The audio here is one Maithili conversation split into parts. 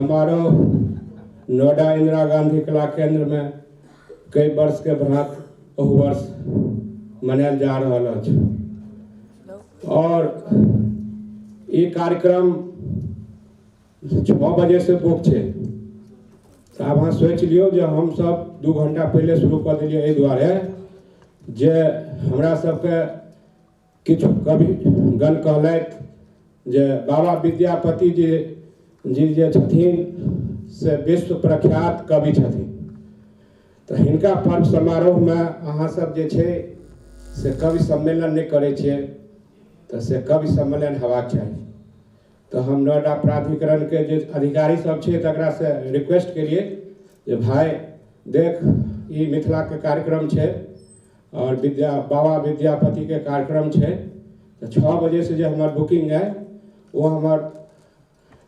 समारोह नोएडा इंदिरा गांधी कला केंद्र में कई वर्ष के भांति एहू वर्ष मनायल जा रहल अछि। और ई कार्यक्रम 6 बजे से बुक छै, तऽ आब अहाँ सोचि लियौ जे हमसब 2 घंटा पहिले शुरू कऽ देलियै एहि दुआरे जे हमरा सबके किछु कवि गण कहलथि जे बाबा विद्यापति जी जे छथिन से विश्व प्रख्यात कवि छथिन, तऽ हिनका पर्व समारोहमे अहाँ सब जे छै से कवि सम्मेलन नहि करै छियै, तऽ से कवि सम्मेलन हेबाक चाही। तऽ हम नोएडा प्राधिकरण के जे अधिकारी सब छै तकरा से रिक्वेस्ट केलियै जे भाई देख ई मिथिला के कार्यक्रम छै और बाबा विद्यापति के कार्यक्रम छै, तऽ 6 बजे से जे हमर बुकिंग है वो हमर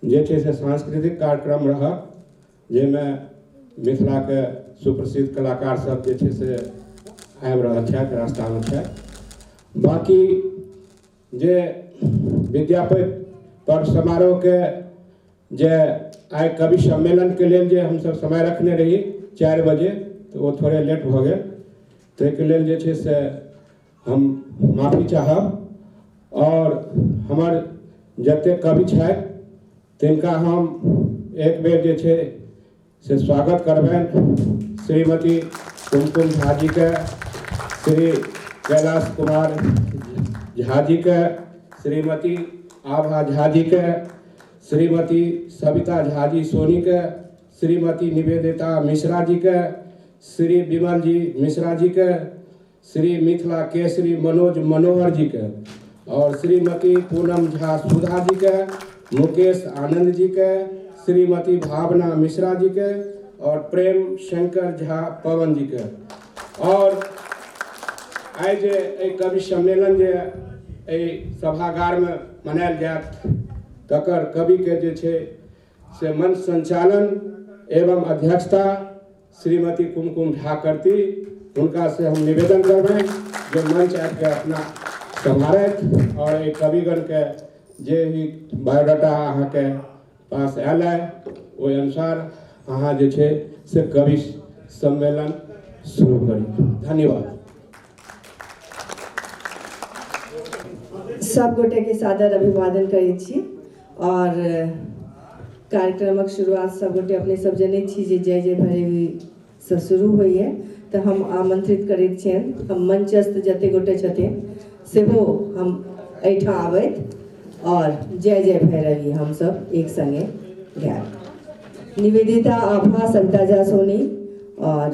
जे छै से सांस्कृतिक कार्यक्रम रहत, जाहिमे मिथिला के सुप्रसिद्ध कलाकार सब जे छै से आबि रहल छथि, रास्तामे छथि। बाकी जे विद्यापति पर्व समारोह के जे आइ कवि सम्मेलन के लेल जे हमसब समय रखने रही 4 बजे, तऽ ओ थोड़े लेट भऽ गेल, ताहिके लेल जे छै से हम माफी चाहब। और हमर जतेक कवि छथि तिनका हम एक बेर जे छै से स्वागत करबनि। श्रीमती कुमकुम झा जी के, श्री कैलाश कुमार झा जी के, श्रीमती आभा झा जी के, श्रीमती सविता झा जी सोनी के, श्रीमती निवेदिता मिश्रा जी के, श्री विमल जी मिश्रा जी के, श्री मिथिला केसरी मनोज मनोहर जी के और श्रीमती पूनम झा सुधा जी के, मुकेश आनंद जी के, श्रीमती भावना मिश्रा जी के और प्रेम शंकर झा पवन जी के। और आइ जे एहि कवि सम्मेलन जे एहि सभागारमे मनायल जायत तकर कवि के जे छै से मंच संचालन एवं अध्यक्षता श्रीमती कुमकुम झा करती। हुनका से हम निवेदन करबनि जे मंच आबिके अपना सम्हारथि और एहि कविगण के जे भी बायोडाटा अहाँके पास आयल है ओहि अनुसार अहाँ जे छै से कवि सम्मेलन शुरू करी। धन्यवाद। सब गोटे के सादर अभिवादन करै छी और कार्यक्रमक शुरुआत सब गोटे अपने सब जनै छी जे जय जय भैरवी से शुरू होइए, तऽ हम आमंत्रित करैत छियनि। हम मंचस्थ जते गोटे छथिन सेहो हम एहिठाम आबैत और जय जय भैरवी हम सब एक संगे गायब। निवेदिता आभा, सविता झा सोनी और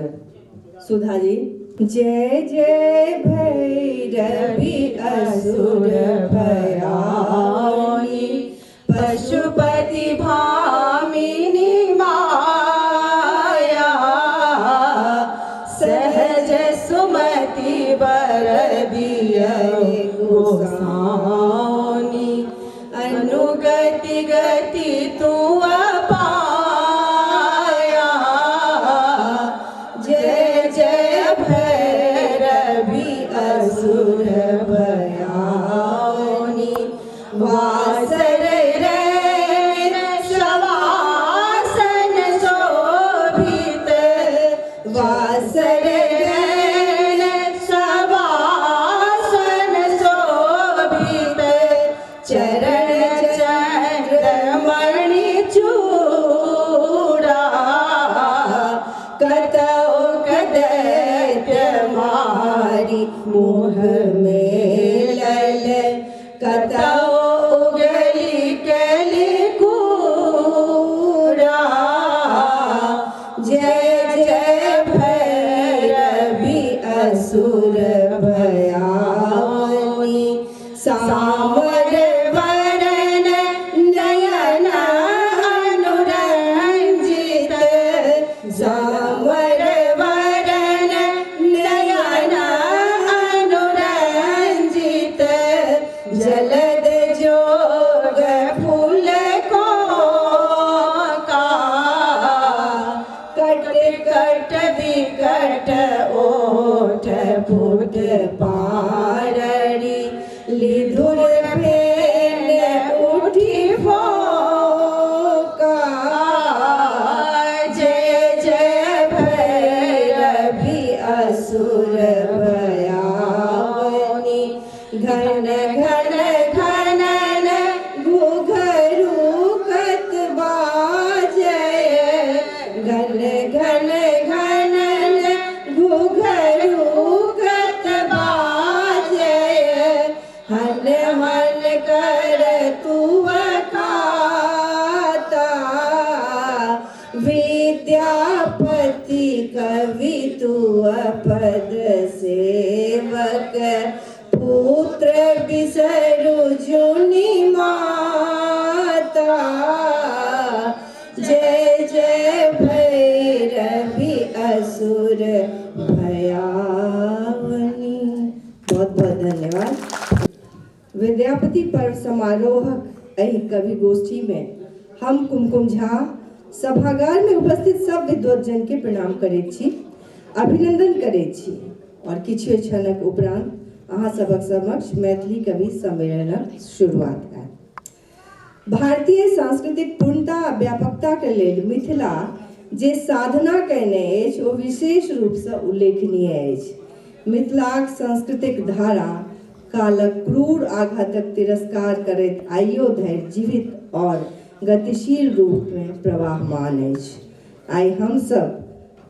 सुधा जी। जय जय भैरवी असुर भयाउनी पशुपति भामिनी माया सहज सुमति बर दियहि गोसाउनी अनुगति गति तू पाया जय जय भैरवी असुर भयाउनी वासर रैन शवासन शोभित वासर रैन शवासन शोभित चरण चंद्रमणि चूड़ा कतौ कदैत मारी मोह मेलल कतौ उगली कलि कूड़ा जय जय भैरवी असुर भयाउनी सामर वरन नयन अनुरंजित सामर वरन नयन अनुरंजित जलद जोग फूल को का कट कट विकट ओठ फूट पारड़ी लिधुर फेर घन घनन घुघरू कत बाजय, घन घन घनन घुघरू कत बाजय, हन हन कर तुव खाता, विद्यापति कवि तुव पद सेवक, पुत्र बिसरु जुनि माता, जय जय भैरवि असुर भयावनी। बहुत बहुत धन्यवाद। विद्यापति पर्व समारोह एहि कवि गोष्ठी में हम कुमकुम झा सभागार में उपस्थित सब विद्वज्जन के प्रणाम करैत छी, अभिनंदन करैत छी और किछु क्षणक उपरांत अहाँ सबक समक्ष मैथिली कवि सम्मेलनक शुरुआत हैत। भारतीय सांस्कृतिक पूर्णता आ व्यापकता के लेल मिथिला जे साधना कयने अछि ओ विशेष रूपसँ उल्लेखनीय अछि। मिथिलाक सांस्कृतिक धारा कालक क्रूर आघातक तिरस्कार करैत आइयो धरि जीवित और गतिशील रूप में प्रवाहमान अछि। आइ हमसब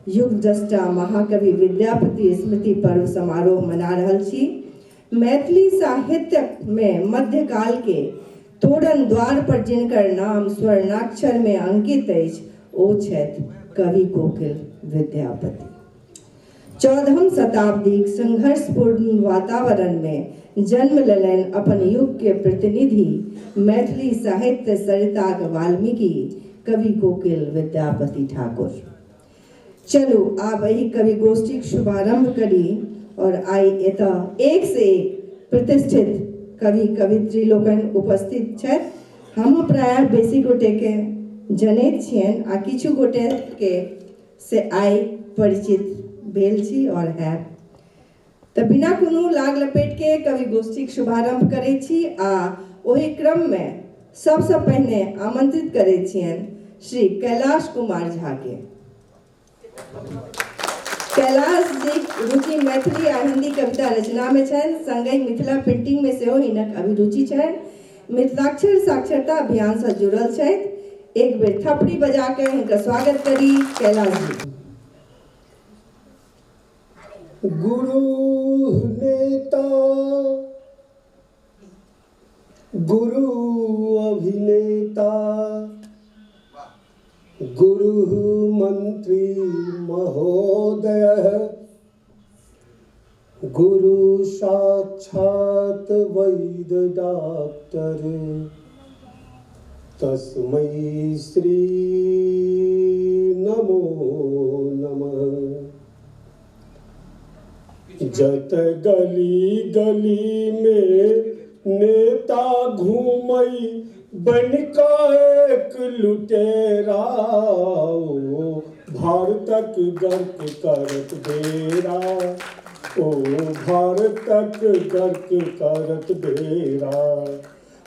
युगद्रष्टा महाकवि विद्यापति स्मृति पर्व समारोह मना रहल छी। मैथिली साहित्य में मध्यकाल के तोरण द्वार पर जिनकर नाम स्वर्णाक्षर में अंकित अछि ओ छथि कवि कोकिल विद्यापति। 14वीं शताब्दीक संघर्षपूर्ण वातावरण में जन्म लेलनि अपन युग के प्रतिनिधि मैथिली साहित्य सरिताक वाल्मीकि कवि कोकिल विद्यापति ठाकुर। चलू आब एहि कवि गोष्ठीक शुभारंभ करी और आइ एतऽ एक से एक प्रतिष्ठित कवि कवित्री लोकनि उपस्थित छथि। हम प्रायः बेसी गोटे के जनैत छियनि आ किछु गोटे के से आइ परिचित भेल छी और हैब। तऽ बिना कोनो लाग लपेट के कवि गोष्ठीक शुभारंभ करै छी आ ओहि क्रम में सबसँ पहिने आमंत्रित करै छियनि श्री कैलाश कुमार झा के। कैलाश जी रुचि मैथिली आ हिंदी कविता रचना में छनि, संगहि मिथिला पेंटिंग में सेहो हिनक अभिरुचि छनि। मिथिलाक्षर साक्षरता अभियान से जुड़ल छथि। एक बेर थपड़ी बजा के हिनकर स्वागत करी कैलाश जी। गुरु नेता गुरु अभिनेता गुरु मंत्री महोदय गुरु साक्षात वैद्य डॉक्टर तस्मै श्री नमो नमः। जत गली गली में नेता घूमई बन का एक लुटेरा, भारतक गर्क करत बेरा, ओ भारतक गर्क करत बेरा।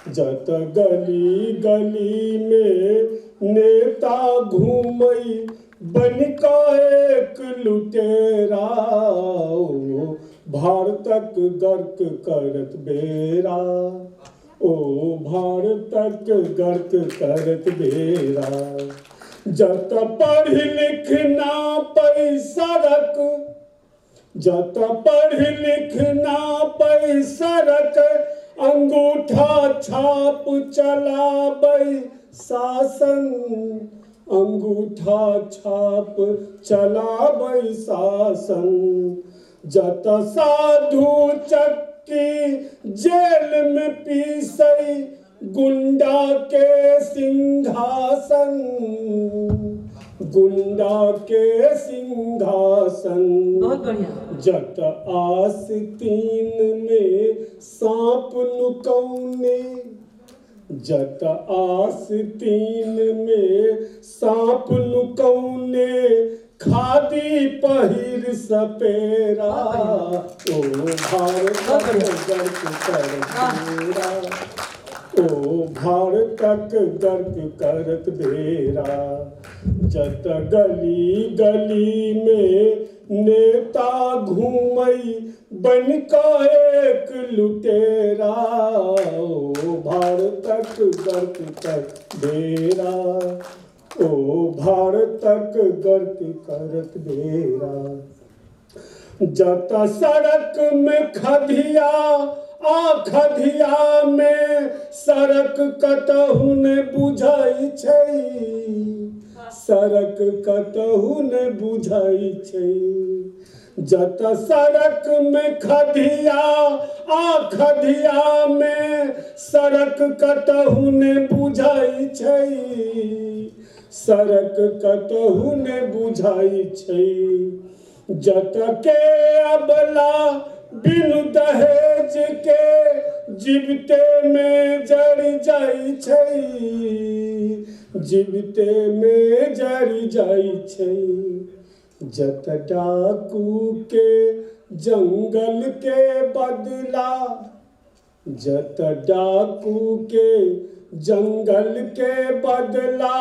जत गली गली में नेता घूमई बन का एक लुटेरा, भारतक गर्क करत बेरा, ओ भारतक गर्क करत बेरा। जत पढ़ लिखना पैसरक, जत पढ़ लिखना पैसरक, अंगूठा छाप चलाबै शासन, अंगूठा छाप चलाबै शासन। जत साधु चक्की जेल में पीसई गुंडा के सिंहासन, गुंडा के सिंहासन। बहुत बढ़िया। जत आस तीन में सांप नुकौने, जत आस तीन में सांप नुकौने, खादी पहिर सपेरा, ओ भारतक गर्क करत बेरा, ओ भारतक गर्क करत बेरा। जत गली गली में नेता घूमई बन कऽ एक लुटेरा, ओ भारतक गर्क करत बेरा, ओ भारतक गर्क करत बेरा। जत सड़क में खधिया आ खधिया में सड़क कतहु ने बुझाइ छै, सड़क कतहु ने बुझाइ छै। जत सड़क में खधिया आ खधिया में सड़क कतहु ने बुझाइ छै, सड़क कतहु ने बुझाइ छै। जत के अबला बिनु दहेज के जीवते में जरि जाइ छै, जीवते में जरि जाइ छै। जत डाकू के जंगल के बदला, जत डाकू के जंगल के बदला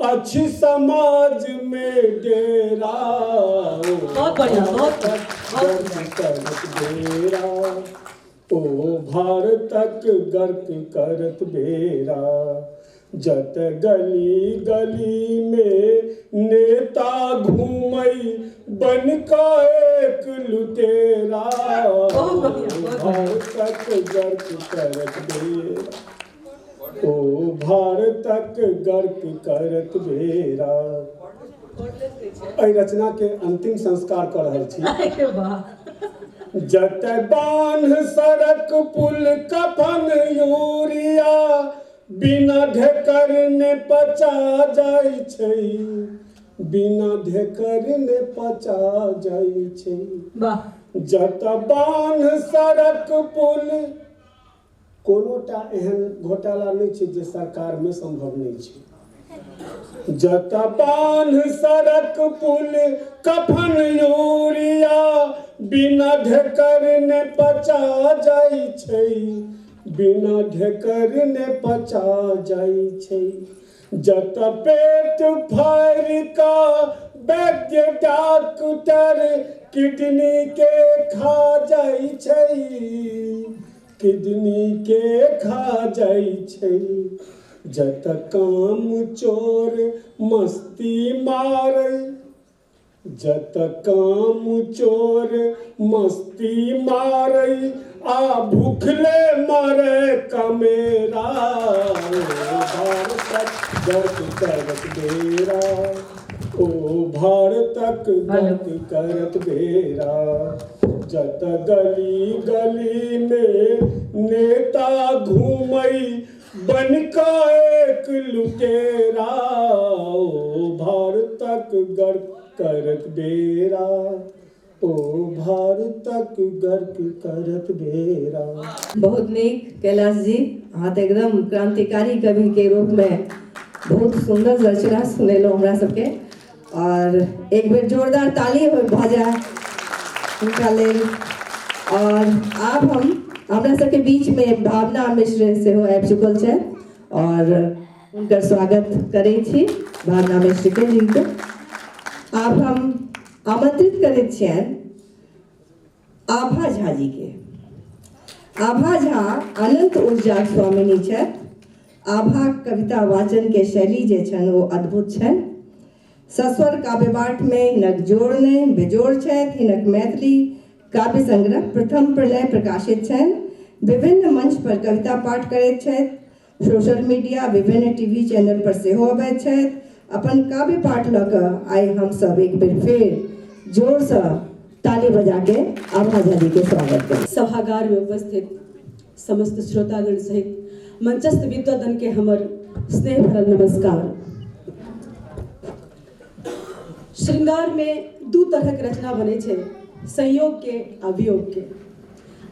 अच्छी समाज में डेरा, बहुत बढ़िया, बहुत करत बेरा, ओ भारतक गर्क करत बेरा। जत गली गली में नेता घूमई बन कऽ एक लुटेरा, भारतक गर्क करत बेरा, ओ भारतक गर्क करत बेरा। एहि रचना के अंतिम संस्कार कर रहल छी। जत बान्ह सड़क पुल कफन यूरिया बिना ढेकर ने पचा जाइ छै, बिना ढेकर ने पचा जाइ छै। जत बान्ह सड़क पुल, कोनोटा एहन घोटाला नहि छै जे सरकार में संभव नहि छै। जत बान्ह सड़क पुल कफन यूरिया बिना ढेकर ने पचा जाइ छै, बिना ढेकर ने पचा जाइ छै। जत पेट फाड़ि कऽ वैद्य डॉक्टर किडनी के खा जाइ छै, किडनी के खा जाइ छै। जत काम चोर मस्ती मारै, जत काम चोर मस्ती मारै आ भूखले मारे कमेरा, भारतक गर्क करत बेरा, ओ भारतक गर्क करत बेरा। जत गली गली में नेता घूमई बन कऽ एक लुटेरा, ओ भारतक गर्क करत बेरा, ओ भारतक गर्क करत बेरा। बहुत नीक कैलाश जी, अहाँ तऽ एकदम क्रांतिकारी कवि के रूप में बहुत सुंदर रचना सुनेलहुँ हमरा सबके, और एक बेर जोरदार ताली भऽ जाय हुनका लेल। और आब हम हमरा सबके बीच में भावना मिश्र सेहो आबि चुकल छथि और हुनकर स्वागत करै छी भावना मिश्र के जिनके आब हम आमंत्रित करैत छियनि आभा झा जी के। आभा झा अनंत ऊर्जा स्वामिनी छथि। आभा कविता वाचन के शैली जे छनि ओ अद्भुत छनि। सस्वर काव्यपाठ में हिनक जोड़ नहि बेजोड़ छथि। हिनक मैथिली काव्य संग्रह प्रथम प्रलय प्रकाशित छनि। विभिन्न मंच पर कविता पाठ करैत छथि। सोशल मीडिया विभिन्न टीवी चैनल पर सेहो अबैत छथि। अपन काव्य पाठ लऽ कऽ आइ हमसब एक बेर फेर जोरसँ ताली बजा के आभा झा जी के स्वागत करी। सभागार में उपस्थित समस्त श्रोतागण सहित मंचस्थ विद्वदन के हमर स्नेह भरल नमस्कार। श्रृंगार में दू तरह के रचना बने छै, संयोग के आ वियोग के।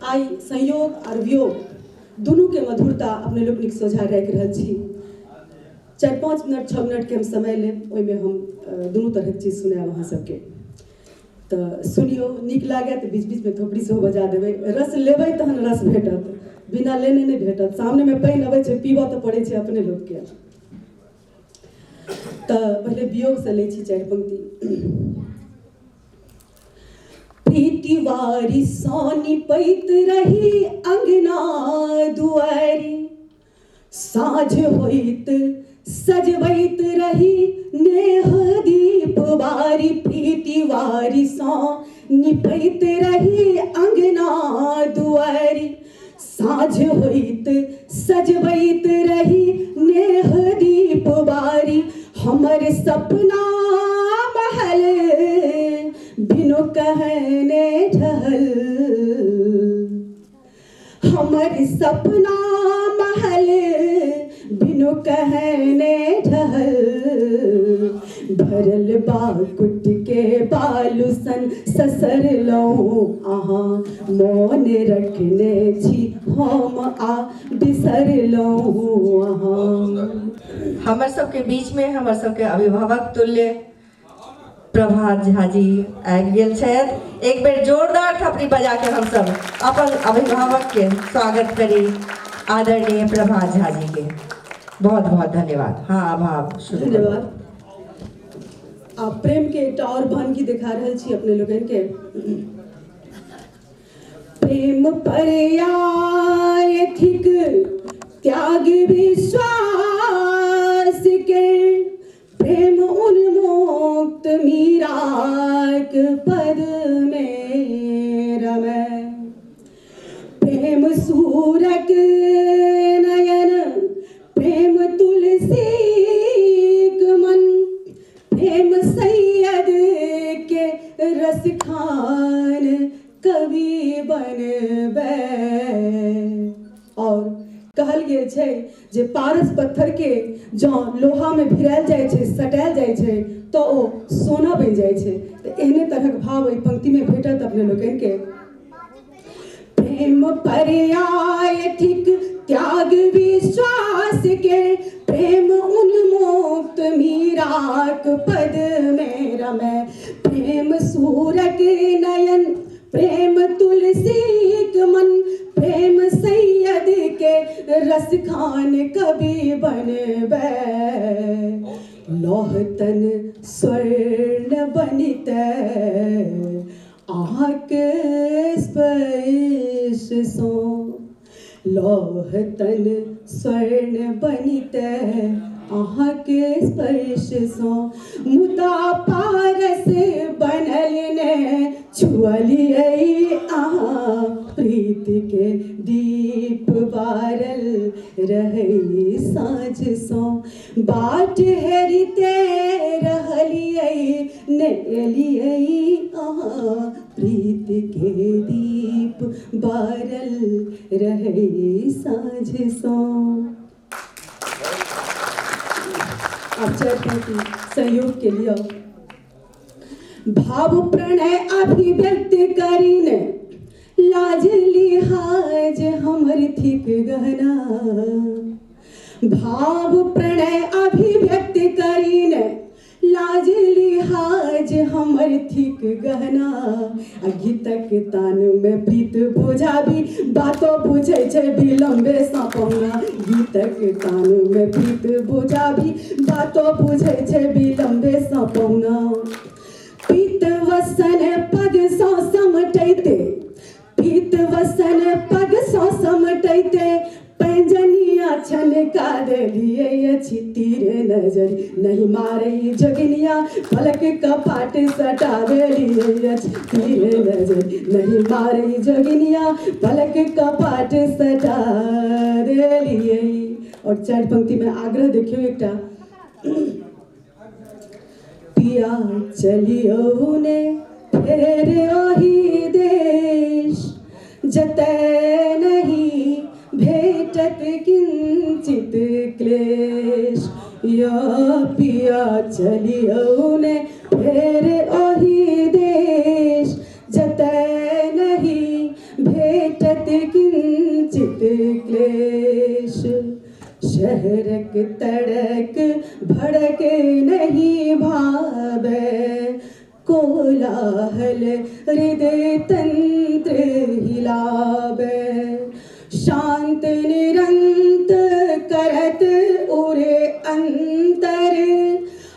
आई संयोग और वियोग दुनू के मधुरता अपने लोकनिक सोझा राखि रहल छी। 4-5 मिनट 6 मिनट के हम समय लेब, ओहिमे हम दुनू तरहक चीज सुनायब अहाँ सबके। तऽ सुनियौ, नीक लागै तऽ बीच बीचमे थोपड़ी सेहो बजा देबै। रस लेबै तहन रस भेटत, बिना लेने नहि भेटत। सामनेमे पानि अबै छै, पीबऽ तऽ पड़ै छै अपने लोकके। तऽ पहिले वियोगसँ लै छी 4 पंक्ति। प्रीति वारी सोनी पैत रही अंगना दुआरी। साँझ होइत सजबैत रही नेह दीप बारी। प्रीति वारी सँ निपैत रही अंगना दुआरी। साँझ होइत सजबैत रही नेह दीप बारी। हमर सपना महल बिनु कहने ढहल। हमर सपना महल बिनु कहने ढहल। भरल बाकुट के बालू सन ससरलहुँ अहाँ, मोन रखने छी हम आ बिसरलहुँ अहाँ। हमर सबके बीच में हमर सबके अभिभावक तुल्य प्रभात झा जी आबि गेल छथि। एक बेर जोरदार थपड़ी बजा के हम सब अपन अभिभावक के स्वागत करी, आदरणीय प्रभात झा जी के। बहुत बहुत धन्यवाद। हाँ, अब आप शुरू करू। धन्यवाद। आप प्रेम के एकटा और बानगी देखा रहल छी अपने लोगन के। प्रेम पर्याय थिक त्याग विश्वास के, प्रेम उन्मुक्त मीराक पद में रमे। प्रेम सूरक नयन, प्रेम तुलसीक मन, प्रेम सैयद के रस खान कवि बनबे। और कहल गेल छै जे पारस पत्थर के जँ लोहा में भिरायल जाइ छै, सटायल जाइ छै, तऽ ओ सोना बनि जाइ छै। तऽ एहने तरहक भाव एहि पंक्ति में भेटत अपने लोकनि के। प्रेम पर्याय थिक त्याग विश्वास के, प्रेम उन्मुक्त मीराक पद में रमे। प्रेम सूरक नयन, प्रेम तुलसीक मन, प्रेम सैयद के रस खान कवि बनबे। लौह तन स्वर्ण बनिते अहाँके स्पर्श सँ। लौह तन स्वर्ण बनिते अहाँके स्पर्श सँ। मुदा पारस बनल ने छुअलियै अहाँ, प्रीति के दीप बारल रहै साँझ सँ। बाट हेरिते रहलियै ने एलियै अहाँ, प्रीति के दीप बारल रहै साँझ सँ। अब चारि पंक्ति संयोग के लिए। भाव प्रणय अभिव्यक्त करीने, लाज लिहाज हमर थिक गहना। भाव प्रणय अभिव्यक्त करीने, लाज लिहाज हमर थिक गहना। आ गीतक तान में प्रीत बुझाबी, बातो बुझै छै विलम्बे सँ पहुना। गीतक तान में प्रीत बुझाबी, बातो बुझै छै विलम्बे सँ पहुना। पीत वसन पग सँ समटैते, पीत वसन पग सँ समटैते, पैंजनिया छनका देलियै अछि तीर नजर नहीं मारै जोगिनिया, पलक कपाट सटा देलियै अछि तीर नजर नहीं मारै जोगिनिया, पलक कपाट सटा देलियै। और चारि पंक्ति में आग्रह देखियौ एकटा। पिया चलियौ ने फेर ओही देश, जतय नहीं भेटत किंचित क्लेश। या पिया चलियौ ने फेर ओही देश, जतय नहीं भेटत किंचित क्लेश। शहरक तड़क भड़क नहीं भावे, कोलाहल हृदय तंत्र हिलावे। शांत निरंत करत उरे अंतर,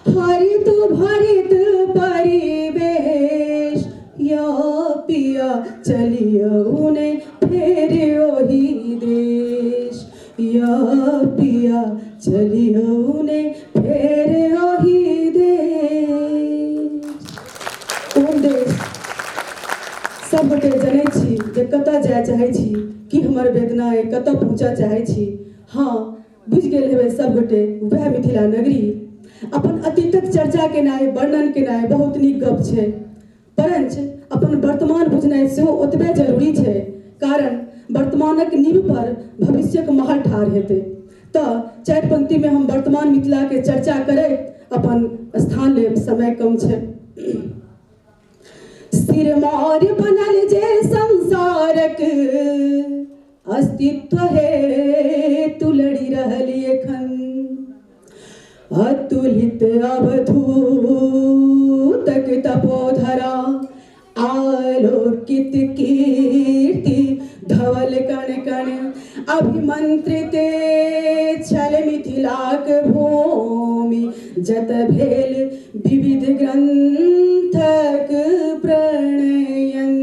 हरित भरित परिवेश। या या पिया चलियौ ने फेर ओही देश। कोन देश सब गोटे जनै छी जे कतऽ जाय चाहै छी, की हमर वेदना अइ, कतऽ पहुँचऽ चाहै छी। हँ, बुझि गेल हेबै सब गोटे, वएह मिथिला नगरी। अपन अतीतक चर्चा केनाइ, वर्णन केनाइ बहुत नीक गप छै, परञ्च अपन वर्तमान बुझनाइ सेहो ओतबे जरूरी छै, कारण वर्तमानक नींव पर भविष्यक महल ठाढ़ हेतै। तऽ चारि पंक्तिमे हम वर्तमान मिथिलाके चर्चा करैत अपन स्थान लेब, समय कम छै। सिरमौर बनल जे संसारक अस्तित्व हेतु लड़ि रहल एखन, अतुलित अवधूतक तपोधरा आलोकित कीर्ति धवल कण कण अभिमंत्रित छल मिथिलाक भूमि, जत भेल विविध ग्रंथक प्रणयन।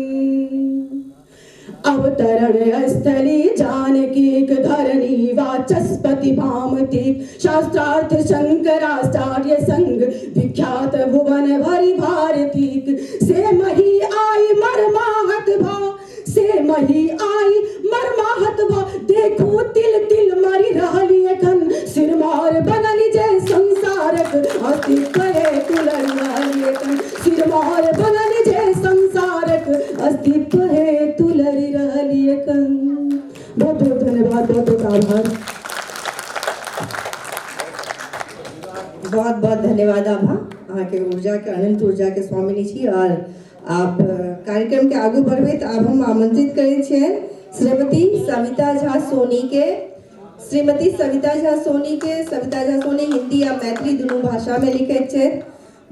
अवतरण स्थली जानकीक धरणी वाचस्पति भामती शास्त्रार्थ शंकराचार्य संग विख्यात भुवन भरि भारतीक। से मही आई मरमाहत भा, से मही आई मरमाहत भा, देखू तिल तिल मरि रहली एखन। सिरमौर बनल जे संसारक अस्तित्व हेतु लड़ि रहली एखन। सिरमौर बनल जे संसारक अस्तित्व हेतु लड़ि रहली एखन। बहुत बहुत धन्यवाद, बहुत बहुत आभार। बहुत बहुत धन्यवाद आभा, अहाँके ऊर्जाके, अनंत ऊर्जाके स्वामिनी छी। और आप कार्यक्रम के आगू बढ़बैत आब हम आमंत्रित करै छियनि श्रीमती सविता झा सोनी के। श्रीमती सविता झा सोनी के, सविता झा सोनी हिंदी आ मैथिली दुनू भाषा में लिखैत छथि।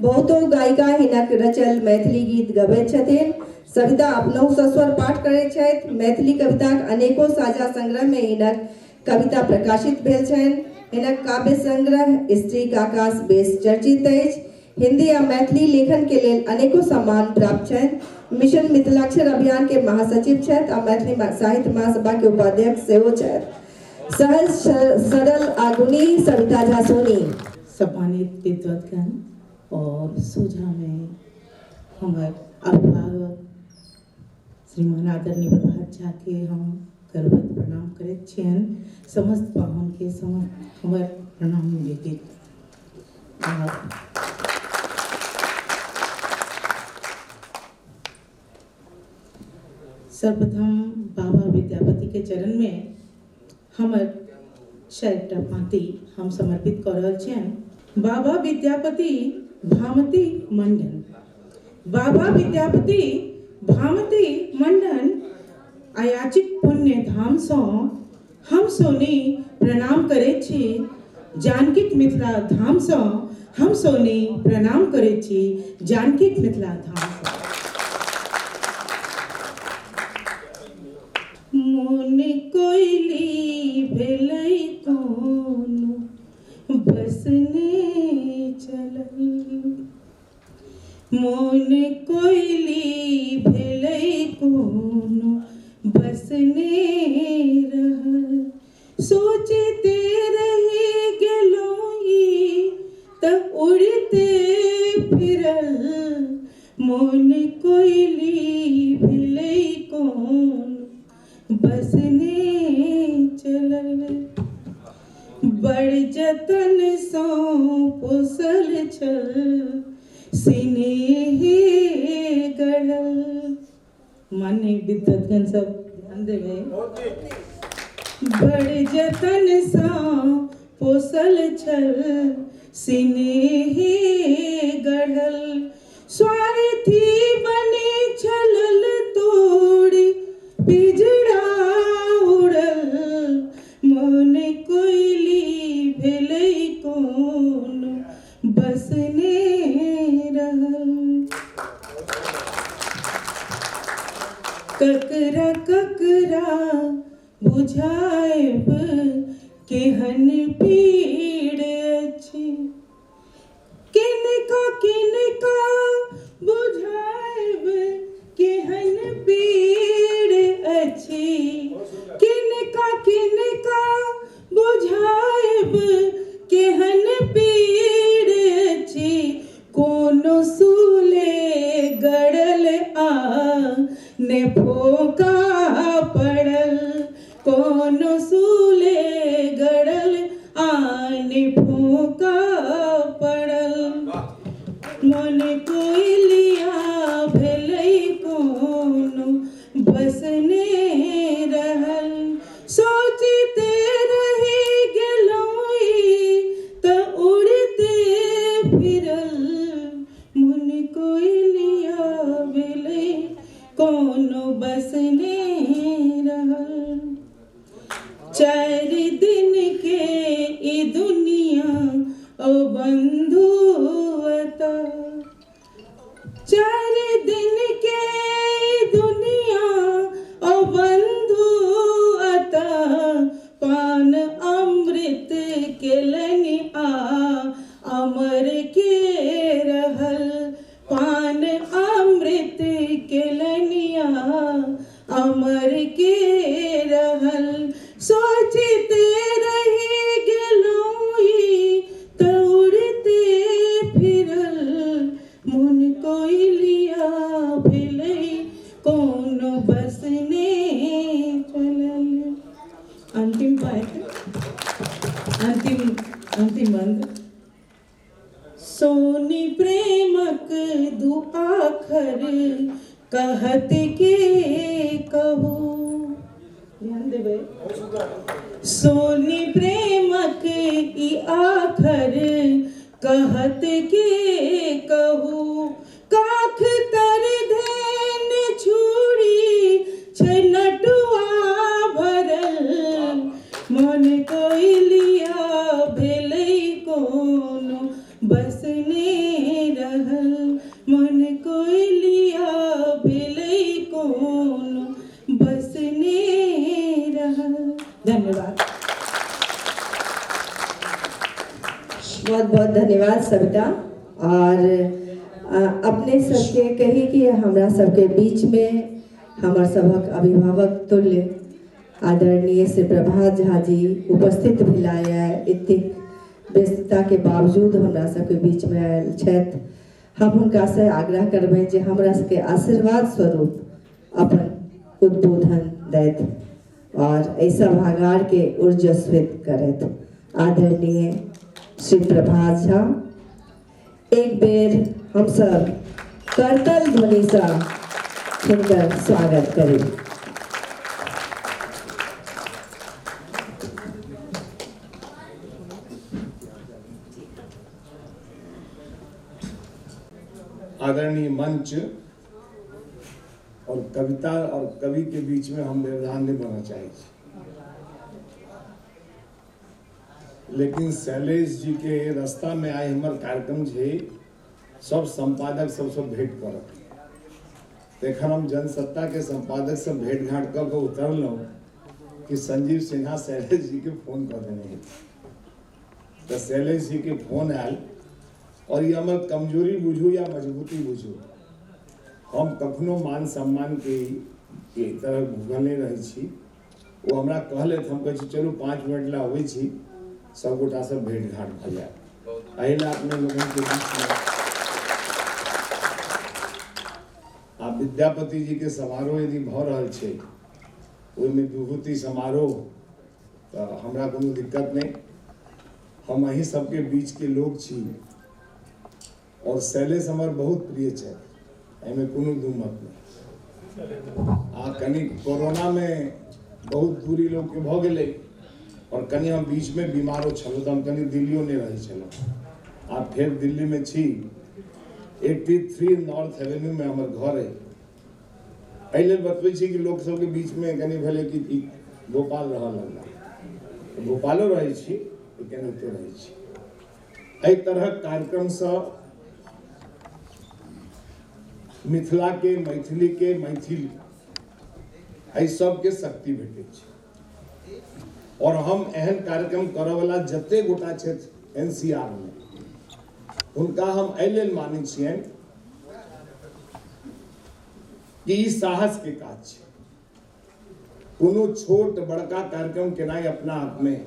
बहुतो गायिका हिनक रचल मैथिली गीत गबैत छथिन। सविता अपनहु सस्वर पाठ करैत छथि। मैथिली कविताक अनेको साझा संग्रह में हिनक कविता प्रकाशित भेल छनि। हिनक काव्य संग्रह स्त्री का आकाश बेस चर्चित अछि। हिंदी आ मैथिली लेखन के लेल अनेको सम्मान प्राप्त छनि। मिशन मिथिलाक्षर अभियान के महासचिव छथि आ मैथिली साहित्य महासभा के उपाध्यक्ष सेहो छथि। सहज सरल आ गुणी सविता झा सोनी। सम्मानित विद्वतगण और सोझा में हमर अभिभावक श्रीमान आदरणीय प्रभात झा के हम करबद्ध प्रणाम करैत छियनि। समस्त पाहुन के समस्त हमर प्रणाम निवेदित। सर्वप्रथम बाबा विद्यापति के चरण में हमर चारिटा पाँति हम समर्पित कऽ रहल छियनि। बाबा विद्यापति भामती मंडन, बाबा विद्यापति भामती मंडन, अयाचित पुण्य धाम सँ हम सोनी प्रणाम करै छी। जानकीक मिथिला धाम सँ हम सोनी प्रणाम करै छी, जानकीक मिथिला धाम सँ। मोन कोइली भेलै कोनो बसने चलल, मोन कोइली भेलै कोनो बसने रहल। सोचते रहि गेलहुँ ई तऽ उड़िते फिरल, मोन कोइली भेलै कोन बसने चलल। बड़ जतन सँ पोसल छल सिनेह गढ़ल। मान्य विद्वतगण सब ध्यान देबै। बड़ जतन सँ पोसल छल सिनेह गढ़ल, स्वार्थी बनी छलल तोड़ी पिजड़ा उड़ल। मोन कोइली भेलै कोन बसने रहल। ककरा ककरा बुझायब केहन पीड़ अछि, किनका किनका बुझायब केहन पीड़ अछि, किनका किनका दुनिया ओ बंधु अता। 4 दिन के दुनिया ओ बंधु अता, पान अमृत केलनि आ अमर के रहल, पान अमृत केलनि आ अमर के रहल। सोचते रहि गेलहुँ ई तऽ उड़ते फिरल, मन कोइलिया भेलै कोनो बसने चलल। अंतिम पाँति, अंतिम अंतिम बंद। सोनी प्रेमक दू आखर कहत के कहू, ध्यान देबै। सोनी प्रेमक ई आखर कहत के कहू, काख तर धेन छुरी छै नटुआ भरल, मन कोइलिया भेलै कोनो बसने रहल, मन कोइलिया भेलै कोनो बसने रहल। धन्यवाद। बहुत बहुत धन्यवाद सविता। और अपने सबके कही कि हमरा सबके बीच में हमर सभक अभिभावक तुल्य आदरणीय श्री प्रभात झा जी उपस्थित भेलाह। एतेक व्यस्तता के बावजूद हमरा सबके बीच में आयल छथि। हम हुनका से आग्रह करबै जे हमरा सबके आशीर्वाद स्वरूप अपन उद्बोधन दैत और एहि सभागार के ऊर्जस्वित करैत। आदरणीय श्री प्रभात झा, एक बेर हम सब करतल ध्वनि से हुनकर स्वागत करी। आदरणीय मंच और कविता और कवि के बीच में हम व्यवधान नहीं बनना चाहिए, लेकिन शैलेश जी के रास्ता में आए हमार कार्यक्रम जे सब संपादक सब सब भेंट करत। एखन हम जनसत्ता के संपादक सब भेंट घाट कर के उतरलहुँ कि संजीव सिन्हा शैलेश जी के फोन कर देने। तो शैलेश जी के फोन आयल और ये हमार कमजोरी बुझू या मजबूती बुझू, हम कखनो मान सम्मान के तरह भूखल नहीं रहे छी। वो हमरा कहले, हम कहै छी चलू 5 मिनट ला अबै छी, सब गोटा सब भेंट घाट भऽ जायत। एहि ला अपने लोगन के बीच में आ विद्यापति जी के समारोह यदि भऽ रहल छै, ओहिमे विभूति समारोह, तऽ हमरा कोनो दिक्कत नहीं। हम अही सबके बीच के लोग छी और शैलेश हमर बहुत प्रिय छथि, एहिमे कोनो दू मत नहीं। आ कनि कोरोना में बहुत दूरी लोग के भऽ गेलै और कनि हम बीच में बीमारो छलहुँ, तऽ हम कनि दिल्लियो नहीं रहै छलहुँ। आ फेर दिल्ली में छी, 83 नॉर्थ एवेन्यू में हमर घर है। एहि लेल बतबै छी कि लोक सबके बीच में कनि भेलै कि ई भोपाल रहऽ लगला, भोपालो रहै छी लेकिन ओतौ रहै छी। एहि तरहक कार्यक्रमसँ मिथिला के, मैथिली के, मैथिल एहि सबके शक्ति भेटै छै। और हम एहन कार्यक्रम करऽवला जते गोटा छथि एनसीआर में, हुनका हम एहि लेल मानै छियनि कि ई साहस के काज छै। कोनो छोट बड़का कार्यक्रम केनाइ अपना आप में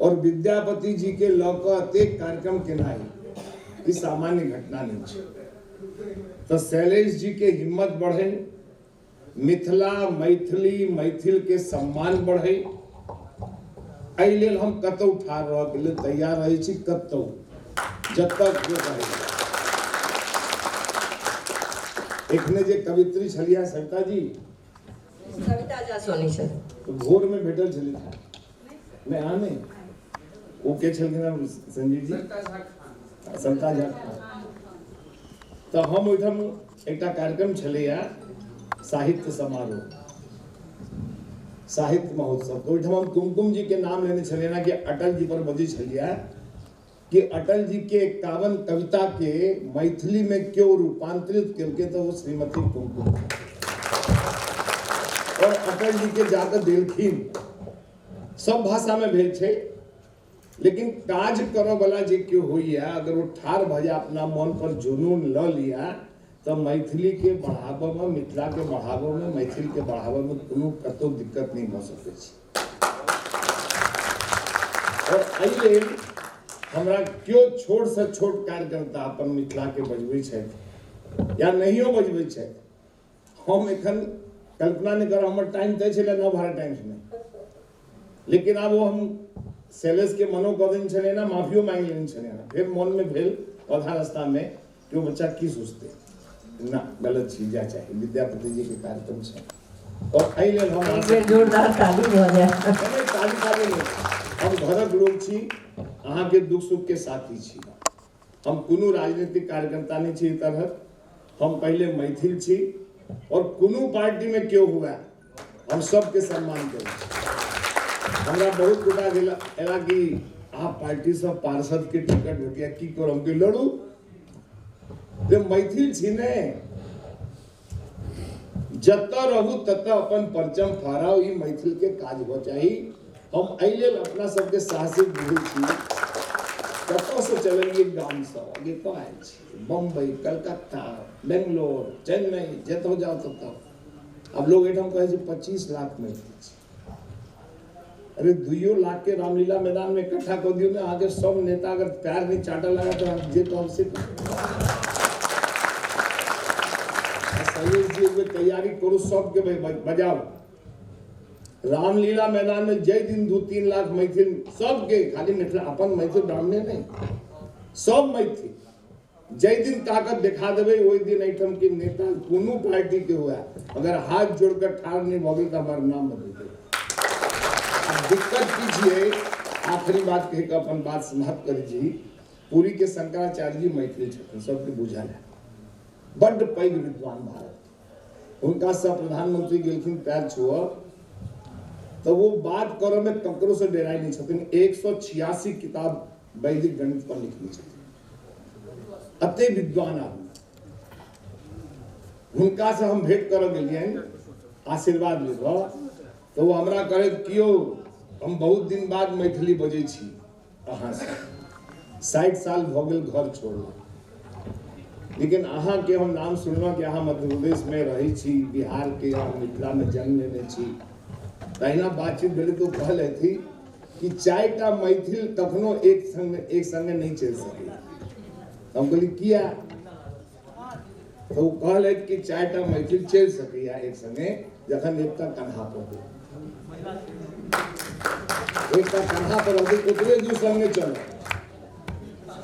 और विद्यापति जी के लऽ कऽ एतेक कार्यक्रम केनाइ ई सामान्य घटना नहीं छै। तो शैलेश जी के हिम्मत बढ़े, मिथिला मैथिली मैथिल के सम्मान बढ़े, एहि लेल हम कतौ ठाढ़ रहऽ के लेल तैयार रहै छी, कतौ जतऽ केओ कहै। एखने जे कवित्री छलियै सविता जी, सविता झा सोनी सर, तो भोर में भेटल छलै नहीं अहाँ नहीं, ओ के छलखिन संजीव जी, सविता झा खान। तो हम ओहिठाम एकटा कार्यक्रम छलैया साहित्य समारोह, साहित्य महोत्सव, तो ओहिठाम हम कुमकुम जी के नाम लेने छलियै ना कि अटल जी पर बजै छलियै कि अटल जी के 51 कविता के मैथिली में क्यों रूपांतरित केलकै तो वो श्रीमती कुमकुम और अटल जी के जाकर देलखिन। सब भाषा में भेल छै, लेकिन काज करऽ वाला जे केओ होइया अगर वो ठाढ़ भऽ जाय, अपना मन पर जुनून लऽ लिया, तऽ मैथिली के बढ़ाबऽ में, मिथिला के बढ़ाबऽ में, मैथिल के बढ़ाबऽ में कोनो कतौ दिक्कत नहीं भऽ सकै छै। और एहि लेल हमरा केओ छोट से छोट कार्यकर्ता अपन मिथिला के बजबै छथि या नहियो बजबै छथि, हम एखन कल्पना नहीं करब, हमर टाइम तय छलै नवभारत टाइम्स में, लेकिन आब वो हम शैलेश के मनो कऽ देने छलियै ना, माफियो मांगि लेने छलियै ना, फेर मन में भेल आधा रास्ता में कि वो बच्चा की सोचते ना, गलत चीज जा चाही, विद्यापति जी के कार्यक्रम छै। और एहि लेल हम एक बेर जोरदार ताली भऽ जाय। नहीं, ताली ताली नहीं, हम घरक लोग छी, अहाँके दुख सुख के साथी छी, हम कोनो राजनीतिक कार्यकर्ता नहीं छी तरहक, हम पहिले मैथिल छी और कोनो पार्टी में केओ हुआ हम सबके सम्मान करै छी। हमरा बहुत गोटा गेल एला कि अहाँ पार्टी से पार्षद के टिकट भेटिया की करब, हम लड़ू जे मैथिल छी ने, जतऽ रहू ततऽ अपन परचम फहराउ, ई मैथिल के काज हो चाही। हम एहि लेल अपना सबके साहसिक बुझै छी। कतऽ से चललियै गामसँ कतऽ आयल छी, बम्बई, कलकत्ता, बेंगलोर, चेन्नई, जतऽ जाउ ततऽ। आब लोग एहिठाम कहै छै 25 लाख मैथिल छै, अरे 2 लाख के रामलीला मैदान में इकट्ठा कऽ दियौ ने, अहाँके सब नेता अगर पैर नहीं चाटऽ लगा तऽ जे कहब से शैलेश जी एक बेर तैयारी करू, सबके बजाउ रामलीला मैदान में। जय दिन 2-3 लाख मैथिल सबके, खाली मिथिला अपन मैथिल ब्राह्मणे नहीं, सब मैथिल जय दिन ताकत देखा देबै ओहि दिन एहिठाम के नेता कोनो पार्टी के हुआ अगर हाथ जोड़कर ठाढ़ नहीं भऽ गेल तऽ हमर नाम बदलि देबै। दिक्कत की छियै, आखिरी बात कहि कऽ अपन बात समाप्त करै छी। पुरी के शंकराचार्य जी मैथिली छथिन, सबके बुझल है, बड्ड पैघ विद्वान भारत, हुनका से प्रधानमंत्री गेलखिन पैर छुअ तो वो बात करऽ में ककरो से डराइ नहीं छथिन। 186 किताब वैदिक गणित पर लिखने छथिन, अते विद्वान आदमी। हुनका से हम भेंट करऽ गेलियनि आशीर्वाद लेबऽ, तो वो हमरा कहैत कियो हम बहुत दिन बाद मैथिली बजै छी अहाँसँ, 60 साल भऽ गेल घर छोड़ला, लेकिन अहाँके हम नाम सुनलहुँ कि अहाँ मध्य प्रदेश में रहै छी, बिहार के अहाँ मिथिला में जन्म लेने छी। तहिना बातचीत भेलै तो कहलथि कि 4टा मैथिल कखनो एक संगे नहीं चलि सकैए। हम कहली किया, तो ओ कहलथि कि 4टा मैथिल चलि सकैए एक संगे जखन एकटा कन्हा पर हो, एकटा कन्हा पर रहतै ओतबे दूर संगे चलत।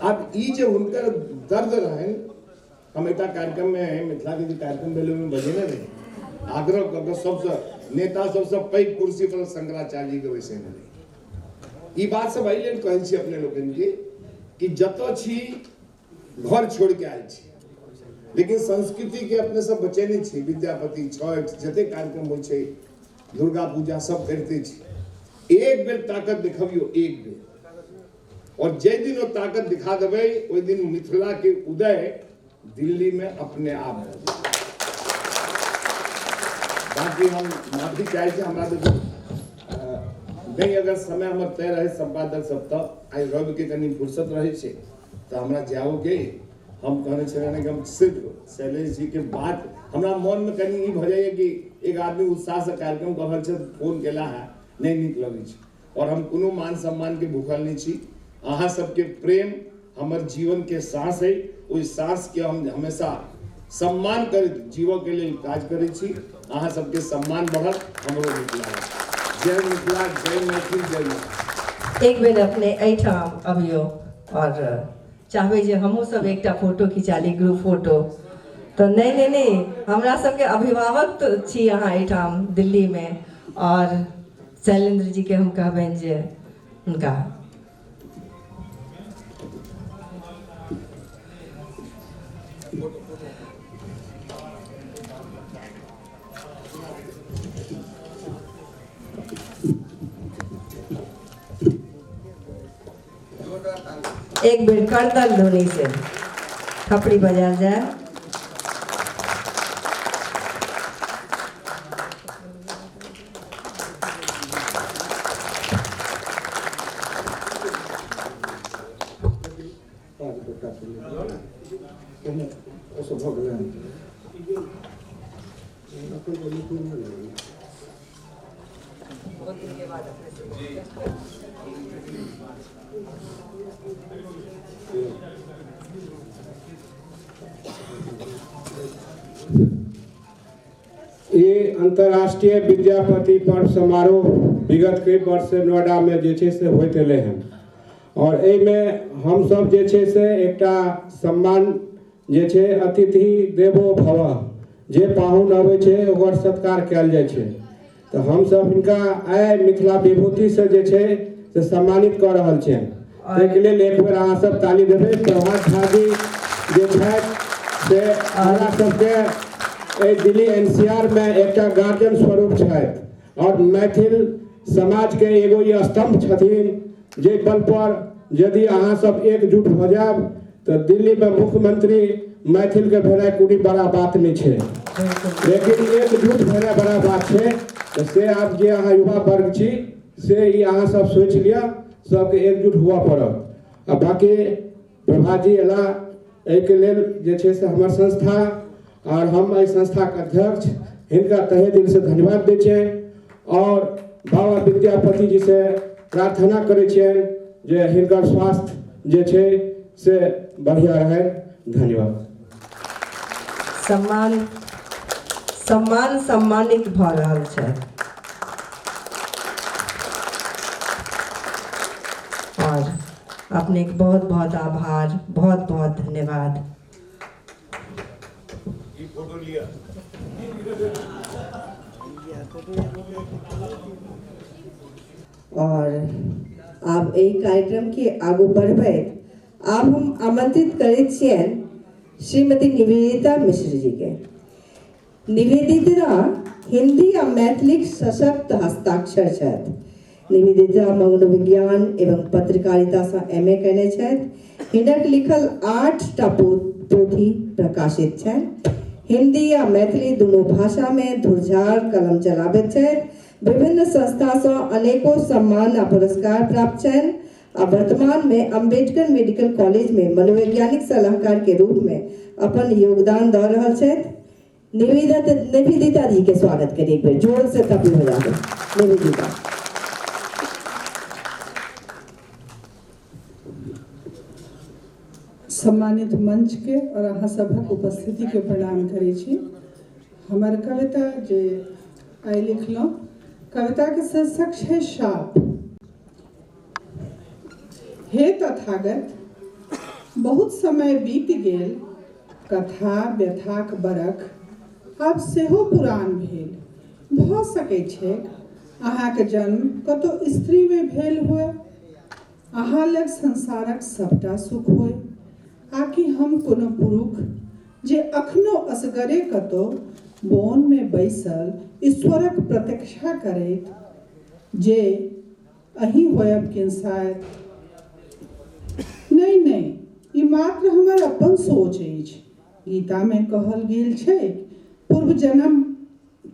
आब ई जे हुनकर दर्द रहनि, हम एकटा कार्यक्रम में मिथिला के जे कार्यक्रम भेल ओहिमे बजेने रही, आग्रह कऽ कऽ सबसँ नेता सबसँ पैघ कुर्सी पर शंकराचार्य जी के बैसेने रही। ई बात सब एहि लेल कहै छी अपने लोकनि के कि जतऽ छी घर छोड़ के आयल छी, लेकिन संस्कृति के अपने सब बचेने छी। विद्यापति, छठि, जते कार्यक्रम होइ छै, दुर्गा पूजा सब करिते छी। एक बेर ताकत देखबियौ, एक बेर, और जे दिन वो ताकत दिखा देबै ओहि दिन मिथिला के उदय दिल्ली में अपने आप भऽ जेतै। बाकी हम माफी चाहै छी, हमरा देखू नहीं अगर समय हमर तय रहे संपादक सब तऽ आइ रवि के कनि फुर्सत रहै छै तऽ हमरा जाओ के हम कहने छलियै कि हम सिर्फ शैलेश जी के बात हमरा मन में कनि ई भऽ जाइए कि एक आदमी उत्साह से कार्यक्रम कऽ रहल छै, फोन केला है, नहीं नीक लगै छै। और हम कोनो मान सम्मान के भूखल नहीं छी, अहाँ सबके प्रेम हमर जीवन के साँस है, ओहि साँस के हम हमेशा सम्मान करैत जीवऽ के लेल काज करै छी। अहाँ सबके सम्मान बढ़त, हमरो नीक लागत। जय मिथिला, जय मैथिल, जय मिथिला। एक बेर अपने एहिठाम अबियौ और चाहबै जे हमहूँ सब एकटा फोटो खिचा ली, ग्रुप फोटो। तऽ नहि नहि नहि, हमरा सबके अभिभावक तऽ छी अहाँ एहिठाम दिल्लीमे, और शैलेंद्र जी के हम कहबनि जे हुनका एक बेर करतल ध्वनि से थपड़ी बजायल जाय। ये अंतर्राष्ट्रीय विद्यापति पर्व समारोह विगत कई वर्ष से नोएडा में जे छै से होइत एलै हन और एहिमे हमसब जे छै से एकटा सम्मान जे छै अतिथि देवो भव, जे पाहुन अबै छै ओकर सत्कार कयल जाइ छै। तऽ हमसब हिनका आइ मिथिला विभूति से जे छै से सम्मानित कऽ रहल छियनि। ताहिके लेल एक बेर अहाँ सब ताली देबै। प्रभात झा जी जे छथि से हमरा सबके एहि दिल्ली एनसीआर में एकटा गार्जियन स्वरूप छथि और मैथिल समाज के एगो ई स्तंभ छथिन, जे बल पर यदि अहाँ सब एकजुट भऽ जायब तऽ दिल्ली में मुख्यमंत्री मैथिल के भेनाइ कोनो बड़ा बात नहीं छै, लेकिन एकजुट भेनाइ बड़ा बात छै। तऽ से आब जे अहाँ युवा वर्ग छी से ई अहाँ सब सोचि लिअ, सबके एकजुट हुअ पड़त। आ बाकी प्रभात जी एला एहिके लेल जे छै से हमर संस्था और हम एहि संस्थाके अध्यक्ष हिनका तहे दिल से धन्यवाद दै छियनि और बाबा विद्यापति जी से प्रार्थना करै छियनि जे हिनकर स्वास्थ्य जे छै से बढ़िया रहै। धन्यवाद। सम्मान सम्मान सम्मानित भऽ रहल छै और अपने के बहुत बहुत आभार, बहुत बहुत धन्यवाद। फोटो लिया। और आब एहि कार्यक्रम के आगू बढ़बैत आब हम आमंत्रित करैत छियनि श्रीमती निवेदिता मिश्र जी के। निवेदिता हिंदी आ मैथिलीक सशक्त हस्ताक्षर छथि। निवेदिता मनोविज्ञान एवं पत्रकारिता से एम ए कयने छथि। हिनक लिखल 8टा पोथी प्रकाशित छनि। हिंदी आ मैथिली दुनू भाषा में धुरझार कलम चलाबैत छथि। विभिन्न संस्था से अनेकों सम्मान आ पुरस्कार प्राप्त छनि आ वर्तमान में अम्बेडकर मेडिकल कॉलेज में मनोवैज्ञानिक सलाहकार के रूप में अपन योगदान दऽ रहल छथि। निवेदिता जी के स्वागत करिए, एक बेर जोर से थपड़ी बजा दो। निवेदिता। सम्मानित मंच के और अहाँ सभक उपस्थिति के प्रणाम करै छी। हमर कविता जे आइ लिखलहुँ, कविता के शीर्षक छै शाप। हे तथागत, बहुत समय बीत गेल, कथा व्यथाक बरख आब सेहो पुरान भेल। भऽ सकै छै अहाँके जन्म कतौ स्त्री में भेल हुए, अहाँ लग संसारक सबटा सुख होय, आकि हम कोनो पुरुख जे अखनो असगरे कतौ बोन में बैसल ईश्वरक प्रतीक्षा करैत जे अहीं होयब किनसाइत। नहीं नहीं, ई मात्र हमर अपन सोच अछि। गीता में कहल गेल छै पूर्व जन्म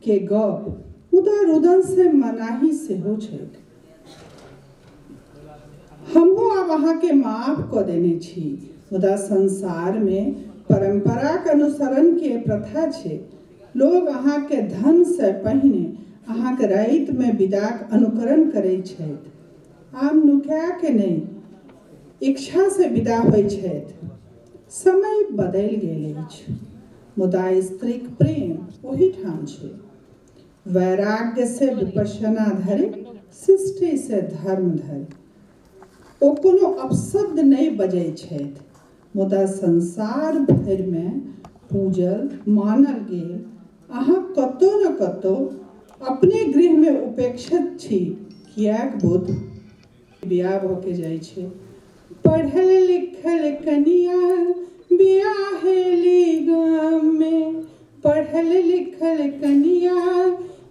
के गप, मुदा रुदन से मनाही सेहो छैक। हमहूँ आब अहाँके माफ कऽ देने छी, मुदा संसार में परंपराक अनुसरण के प्रथा छै। लोग अहाँके धन से पहिने अहाँके राति में विदाक अनुकरण करै छथि। आब नुका के नहीं, इच्छा से विदा होइ छथि। समय बदलि गेल अछि, मुदा स्त्रीक प्रेम ओही ठाम छै। वैराग्य से विपश्यना धरि, सृष्टि से धर्म धरि। ओ कोनो अपशब्द नहि बजै छथि, मुदा संसार भरिमे पूजल मानल गेल अहाँ कतौ न कतौ अपने गृहमे उपेक्षित छी। किएक बुद्ध बियाह भऽ के जाइ छै? पढ़ल लिखल कनिया बियाहेली गाम में, पढ़ल लिखल कनिया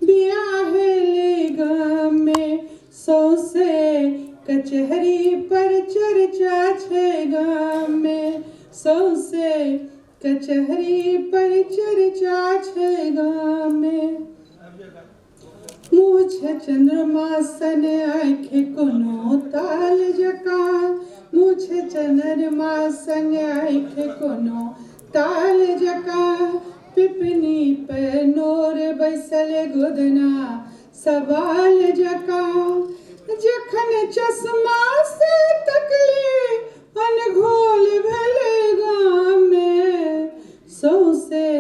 बियाहेली गाम में, सौंसे कचहरी पर चर्चा छै गाम में, सौंसे कचहरी पर चर्चा छै गाम में। मुँह छै चंद्रमा सन आँखि कोनो ताल जकाँ, मुँह छै चंद्रमा सन आँखि कोनो ताल जकाँ, पिपनी पे नोर बैसल गोदना सवाल जकाँ। जखन चश्मा से तकले अनघोल भेलै गाम में, सौंसे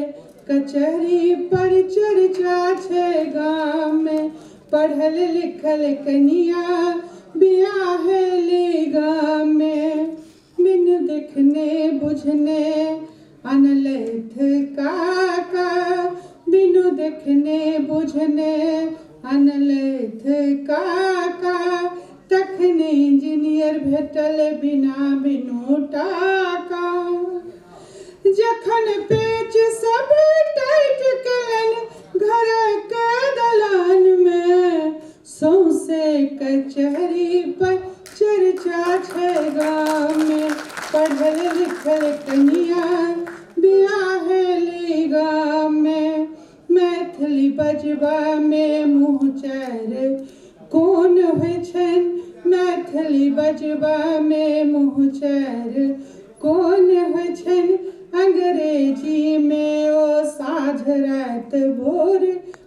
कचहरी पर चर्चा छै गाम में। पढ़ल लिखल कनिया बियाहली गाम में, बिन देखने बुझने अनलथ काका, बिनु देखने बुझने अनलथ काका, तखने इंजीनियर भेटल बिना बिनु टाका। जखन पेच सब टाइट केलनि घर के दलान में, सौंसे कचहरी पर चर्चा छै गाम में। पढ़ल लिखल कनिया बियाहली गाम में, मैथिली बजबा में मुँह चारि कोन होइ छनि, मैथिली बजबा में मुँह चारि कोन होइ छनि, अंग्रेजी में ओ साँझ राति भोर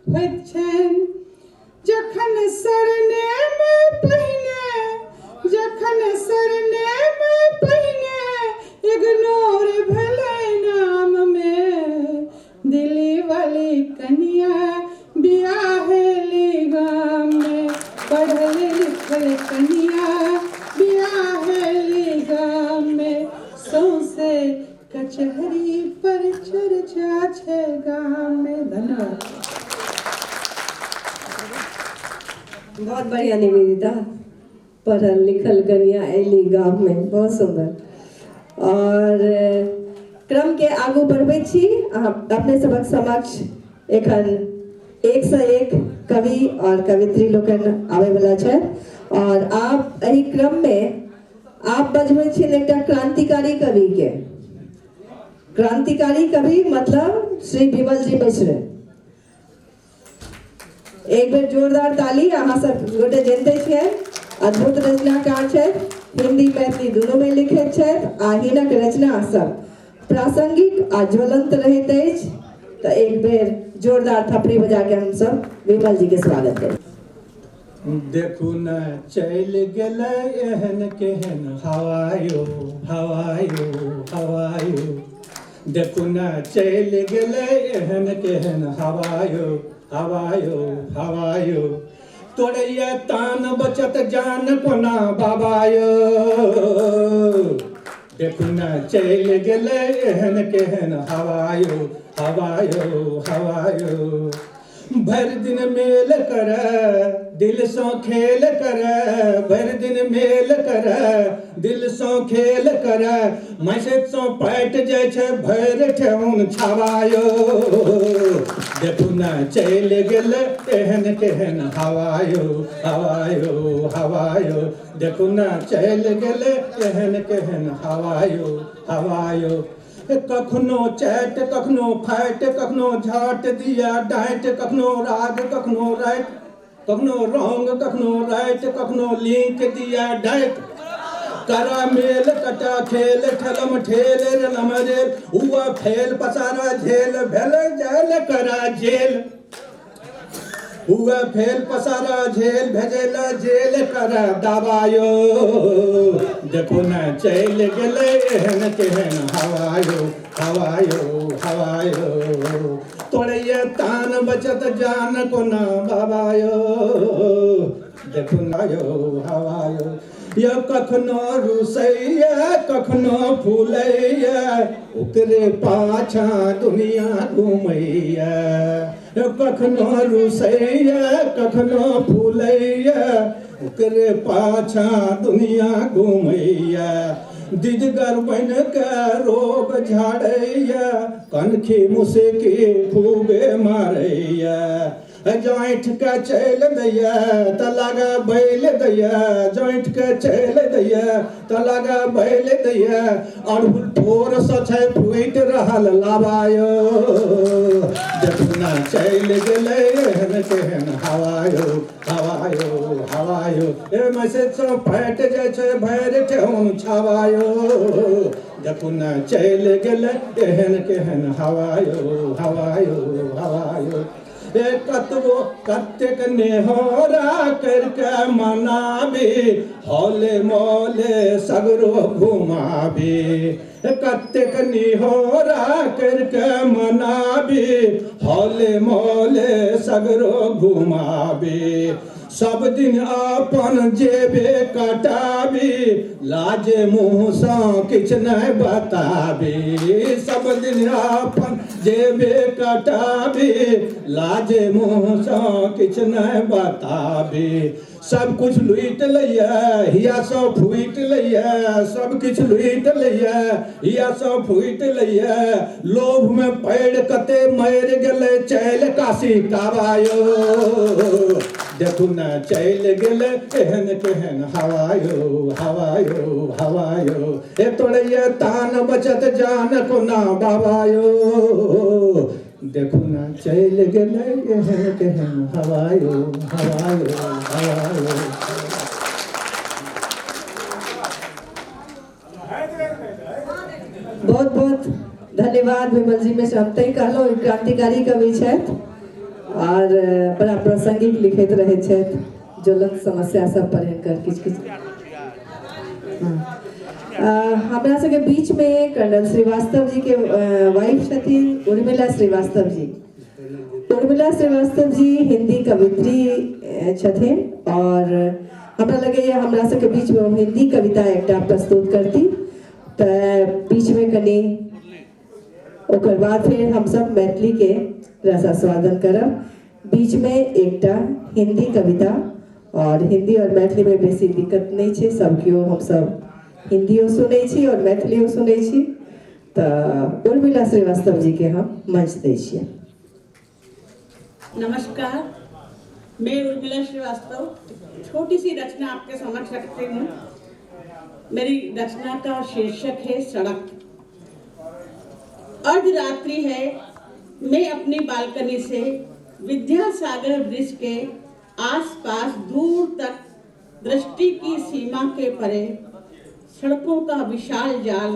होइत छनि। जखन सरनेम पहिने, जखन सरनेम पहिने इग्नोर भेलै नाम में, दिल्ली वाली कनिया बियाहली गाम में। पढ़ल लिखल कनिया बियाहली गाम में, सौंसे कचहरी पर चर्चा छै गाम में। धन्यवाद। बहुत बढ़िया निवेदिता, पढ़ल लिखल कनिया अयली गाम में, बहुत सुंदर। और क्रम के आगू बढ़बै छी। अहाँ अपने सबक समक्ष एखन एक से एक कवि और कवित्री लोकनि आबैवला छथि और आप एहि क्रम में आप बजबै छियनि एकटा क्रांतिकारी कवि के। क्रांतिकारी कवि मतलब श्री विमल जी मिश्र। एक बेर जोरदार ताली। अहाँ सब गोटे जनते छियै, अद्भुत रचनाकार छथि, हिंदी मैथिली दुनू में लिखैत छथि आ हिनक रचना सब प्रासंगिक आ ज्वलंत रहैत अछि। तऽ एक बेर जोरदार थपड़ी बजा के हम सब विमल जी के स्वागत करी। देखू न चलि गेलै एहन केहन हवायो हवायो हवायो, देखू न चलि गेलै एहन केहन हवायो हवायो हवायो, तोड़ैया तान बचत जान कोना बाबायो, देखू न चलि गेलै एहन केहन हवायो हवायो हवायो। भरि दिन मेल कर दिल सो खेल कर, भरि दिन मेल कर दिल सो खेल कर, मैसेज सो पैट जाइ छै भरि ठेहुन छावायो, देखू न चलि गेल एहन केहन हवायो हवायो हवायो, देखू न चलि गेल एहन केहन हवायो हवायो। कखनो चैट कखनो फाइट कखनो झाट दिया डाँट, कखनो राग कखनो राइट, कखनो रॉन्ग कखनो राइट, कखनो लिंक दिया डाइट, करा मेल कटा खेल ठलम ठेल रलम रेल, हुआ फेल पसारा झेल भेल जायल करा जेल, हुआ फेल पसारा झेल भेजल जेल करा दबायो, देखो न चलि गेलै एहन केहन हवायो हवायो हवायो, तोड़ैया तान बचत जान कोना बाबायो, देखो न यो हवायो। यो कखनो रुसैया कखनो फूलैया, ओकरे पाछा दुनिया घुमैया, कखनो रुसैया कखनो फूलैया, ओकरे पाछा दुनिया घुमैया, दिदगर बन के रोग झाड़ैया, कनखी मुसकी खूबे मारैया, जॉइंट के चलि दैया तऽ लगा बैल दैया, जॉइंट के चलि दैया तऽ लगा बैल दैया, अड़हुल ठोर सँ छै फूटि रहल लावायो, देखू ना चलि गेलै एहन केहन हवायो हवायो हवायो, ए मैसेज सँ फाटि जाइ छै भरि ठेहुन छावायो, देखू ना चलि गेलै एहन केहन हवायो हवायो हवायो। ए कतबो कतेक नेहोरा करके मनाबी, हौले मौले सगरो घुमाबी, कतेक निहोरा करके मनाबी, हौले मौले सगरो घुमाबी, सब दिन अपन जेबे कटाबी, लाजे मुँह सँ किछु नहि बताबी, सब दिन अपन जेबे कटाबी, लाजे मुँह सँ किछु नहि बताबी, सब कुछ लूटि लैया हिया सँ फूटि लैया, सब किछु लूटि लैया हिया सँ फूटि लैया, लोभ में पड़ि कते मरि गेलै चलि काशी काबायो, देखू ना चलि गेलै एहन केहन हवायो हवायो हवायो, ए तोड़ैया तान बचत जान कोना बाबायो, देखू ना चलि गेलै एहन केहन हवायो हवायो हवायो। बहुत बहुत धन्यवाद विमल जी। में से हम तैं कहलहुँ क्रांतिकारी कवि छथि और बड़ा प्रासंगिक लिखैत रहै छथि, ज्वलंत समस्या सब पर हिनकर किछु किछु। हमरा सबके बीच में कर्नल श्रीवास्तव जी के वाइफ छथिन उर्मिला श्रीवास्तव जी। उर्मिला श्रीवास्तव जी हिंदी कवित्री छथिन और हमरा लगैया हमरा सबके बीच में हिंदी कविता एकटा प्रस्तुत करती, तऽ बीच में कनी ओकर बाद फिर हम सब मैथिली के रसास्वादन करब। बीच में एकटा हिंदी कविता, और हिंदी और मैथिली में बेसी दिक्कत नहीं छै, सब केओ हम सब हिंदियो सुनै छी और मैथिलियो सुनै छी। तऽ उर्मिला श्रीवास्तव जी के हम मंच दै छियै। नमस्कार, मैं उर्मिला श्रीवास्तव छोटी सी रचना आपके समक्ष रखती हूँ। मेरी रचना का शीर्षक है सड़क। अर्धरात्रि है, मैं अपनी बालकनी से विद्यासागर ब्रिज के आसपास दूर तक दृष्टि की सीमा के परे सड़कों का विशाल जाल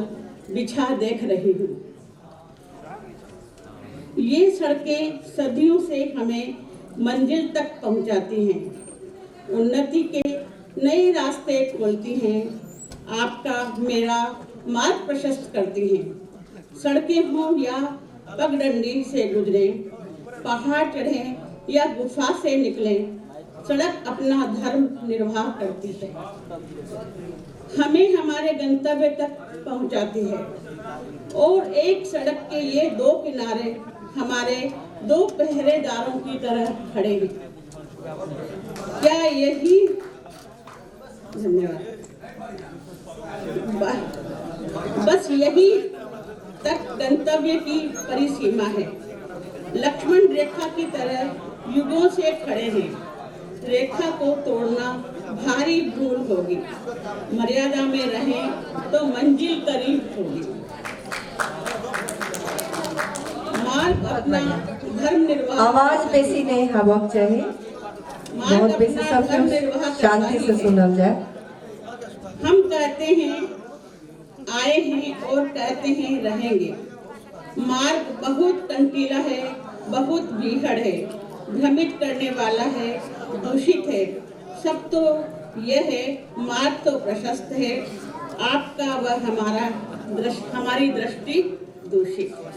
बिछा देख रही हूँ। ये सड़कें सदियों से हमें मंजिल तक पहुँचाती हैं, उन्नति के नए रास्ते खोलती हैं, आपका मेरा मार्ग प्रशस्त करती हैं। सड़कें हों या पगडंडी से गुजरें, पहाड़ चढ़ें या गुफा से निकलें, सड़क अपना धर्म निर्वाह करती है, हमें हमारे गंतव्य तक पहुंचाती है। और एक सड़क के ये दो किनारे हमारे दो पहरेदारों की तरह खड़े हैं। क्या यही धन्यवाद, बस यही तक गंतव्य की परिसीमा है। लक्ष्मण रेखा की तरह युगों से खड़े हैं, रेखा को तोड़ना भारी भूल होगी। मर्यादा में रहें तो मंजिल करीब होगी। मार्ग अपना धर्म निर्वाह, आवाज बेसी नहीं हवा चाहिए, बहुत बेसी सब शांति से सुनल जाए। हम कहते हैं आए हैं और कहते हैं रहेंगे। मार्ग बहुत कंटीला है, बहुत भीड़ है, भ्रमित करने वाला है, दूषित है। सब तो यह है, मार्ग तो प्रशस्त है, आपका व हमारा हमारी दृष्टि दूषित है।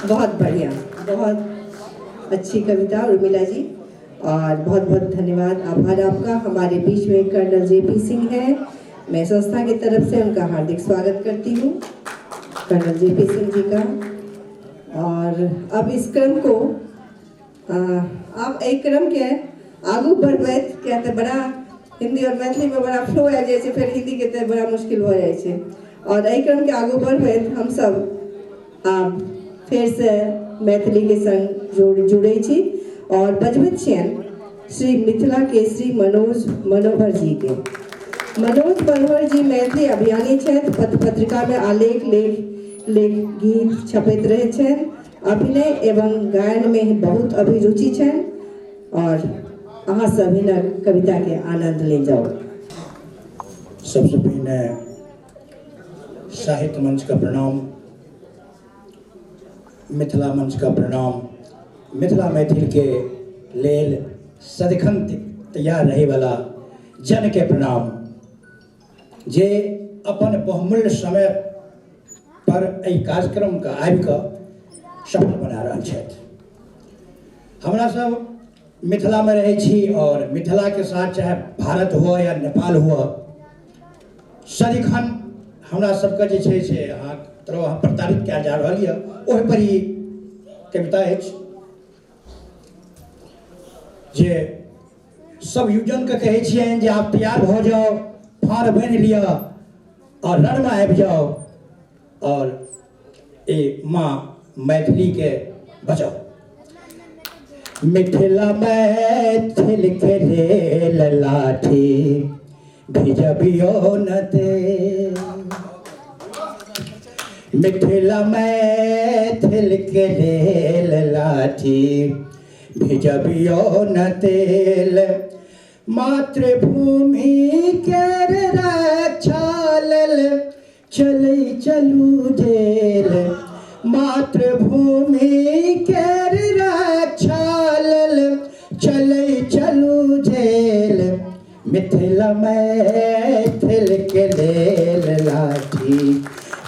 बहुत बढ़िया, बहुत अच्छी कविता उर्मिला जी, और बहुत बहुत धन्यवाद, आभार आपका। हमारे बीच में कर्नल जेपी सिंह हैं, मैं संस्था की तरफ से उनका हार्दिक स्वागत करती हूँ, कर्नल जेपी सिंह जी का। और अब इस क्रम को अब एक क्रम के आगू बढ़बैत, क्या तो बड़ा हिंदी और मैथिली में बड़ा फ्लो आबि जाइ छै, फिर हिंदी के तो बड़ा मुश्किल हो जाइ छै। और एहि क्रम के आगू बढ़बैत हम सब आब फेरसँ मैथिलीके संग जुड़ै छी और बजबैत छियनि श्री मिथिला के श्री मनोज मनोहर जी के। मनोज मनोहर जी मैथिली अभियानी छथि, पत्र पत्रिका में आलेख लेख लेख गीत छपैत रहै छनि, अभिनय एवं गायन में बहुत अभिरुचि छनि और अहाँ सब हिनक कविता के आनंद ले जाओ। सबसे पहले साहित्य मंच का प्रणाम, मिथिला मंच का प्रणाम, मिथिला मैथिल के लेल सदिखन तैयार रहे वाला जन के प्रणाम, जे अपन बहुमूल्य समय पर एहि कार्यक्रम के आबि कऽ सफल बना रहल छथि। हमरा सब मिथिला में रहै छी और मिथिला के साथ चाहे भारत हुआ या नेपाल हुआ, सदिखन हमरा सबके जे छै से अहाँ तरह प्रताड़ित कयल जा रहल यऽ, ओहि पर ई कविता अछि जे सब युवजनके कहै छियनि जे आब तैयार भऽ जाउ, फाँड़ बान्हि लिअ और रणमे आबि जाउ और ए माँ मैथिली के बचाउ। मिथिला मैथिल के लेल लाठी भिजबियो न तेल, मिथिला मैथिल के लेल लाठी भिजबियो न तेल, मातृभूमि के रक्षा लेल चलै चलू जेल, मातृभूमि के रक्षा लेल चलै चलू जेल, मिथिला मैथिल के लेल लाठी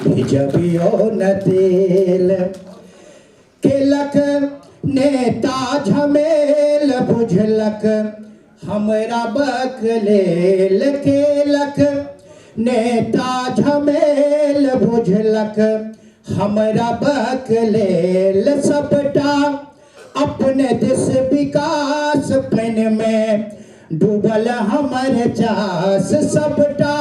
भिजबियो न तेल। केलक नेता झमेल बुझलक हमरा बकलेल, केलक नेता झमेल बुझलक हमरा बकलेल, सबटा अपने देश विकास पानि में डूबल हमर चास, सबटा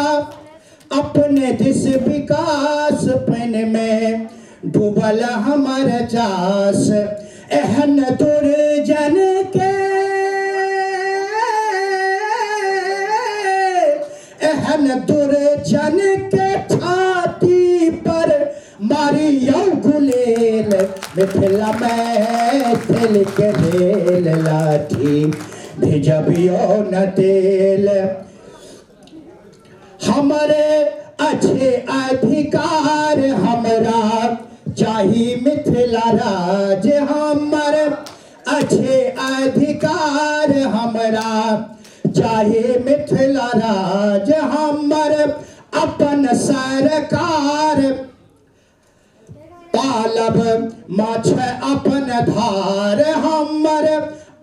अपने देश विकास पानि में डूबल हमर चास, एहन दुर्जन के एहन दुर्जन के छाती पर मारियौ गुलेल, मिथिला मैथिल के लेल लाठी भिजबियो न तेल। हमरे अच्छे अधिकार हमरा चाही मिथिला राज, हमर अच्छे अधिकार हमरा चाही मिथिला राज, हमर अपन सरकार पालब माछ अपन धार, हमर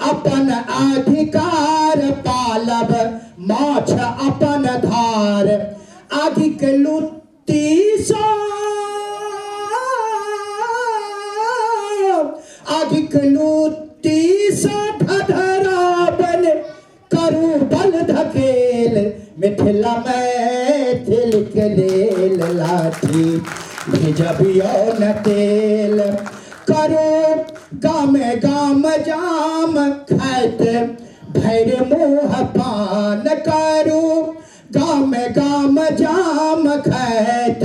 अपन अधिकार पालब माछ अपन धार, आगिक लुत्ती सँ आगिक लुत्ती सँ धधरा बन करू बल धकेल, मिथिला मैथिल के लेल लाठी भिजबियो न तेल। करू गामे गाम जाम खाइत भरि मुँह पान, करू गामे गाम जाम खाइत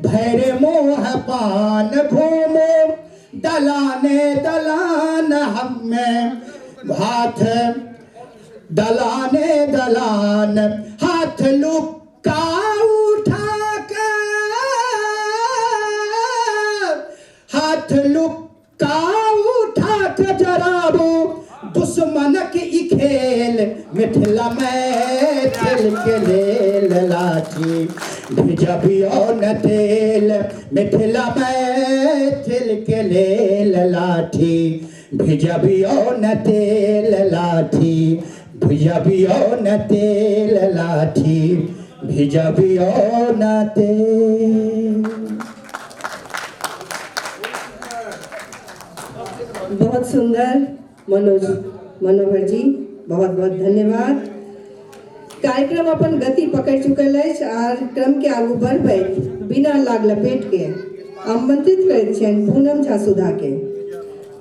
भरि मुँह पान, घूमो दलाने दलान हमें हाथ दलाने दलान, हाथ लुक्का उठा के हाथ लुक्का उठा के जराबो दुश्मनक ई खेल, मिथिला मैथिल के लेल लाठी भिजबियो न तेल, मिथिला मैथिल के लेल लाठी भिजबियो न तेल, लाठी भिजबियो न तेल, लाठी भिजबियो न तेल। बहुत सुंदर मनोज मनोहर जी, बहुत बहुत धन्यवाद। कार्यक्रम अपन गति पकड़ चुकल अछि आर क्रम के आगू बढ़बैत बिना लाग लपेट के आमंत्रित करैत छियनि पूनम झा सुधा के।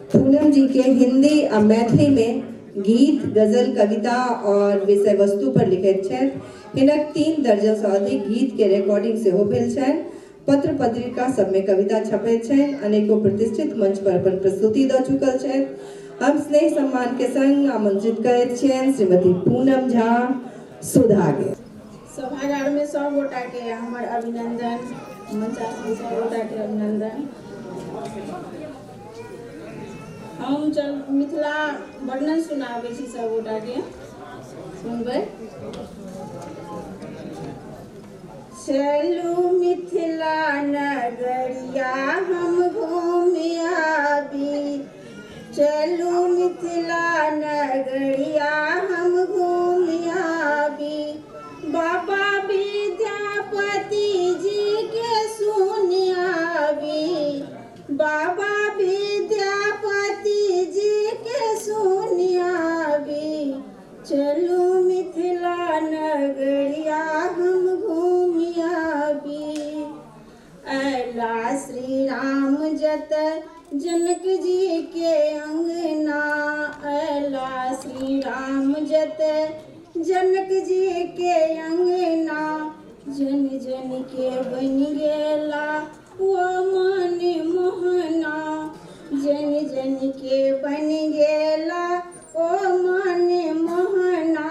पूनम जी के हिंदी आ मैथिली में गीत, गजल, कविता और विषय वस्तु पर लिखैत छथि। हिनक 3 दर्जन से अधिक गीत के रिकॉर्डिंग सेहो भेल छनि। पत्र पत्रिका सब में कविता छपैत छनि। अनेकों प्रतिष्ठित मंच पर अपन प्रस्तुति दऽ चुकल छथि। हम स्नेह सम्मान के संग आमंत्रित करैत छियनि श्रीमती पूनम झा सुधा के। सभागार में सब गोटा के हमर अभिनंदन, मंचासीन सब गोटा के अभिनंदन। हम चल मिथिला वर्णन सुनाबै छी सब गोटा के, सुनबै। चलू मिथिला नगरिया हम घूमि आबी, चलू मिथिला नगरिया हम घूमि आबी, बाबा विद्यापति जी के सुनि आबी, बाबा विद्यापति जी के सुनि आबी, चलू मिथिला नगरिया हम घूमि आबी। अला श्री राम जत जनक जी के अंगना, अला श्री राम जत जनक जी के अंगना, जन जन के बन गेला वो मन मोहना, जन जन के बन गेला ओ मन मोहना।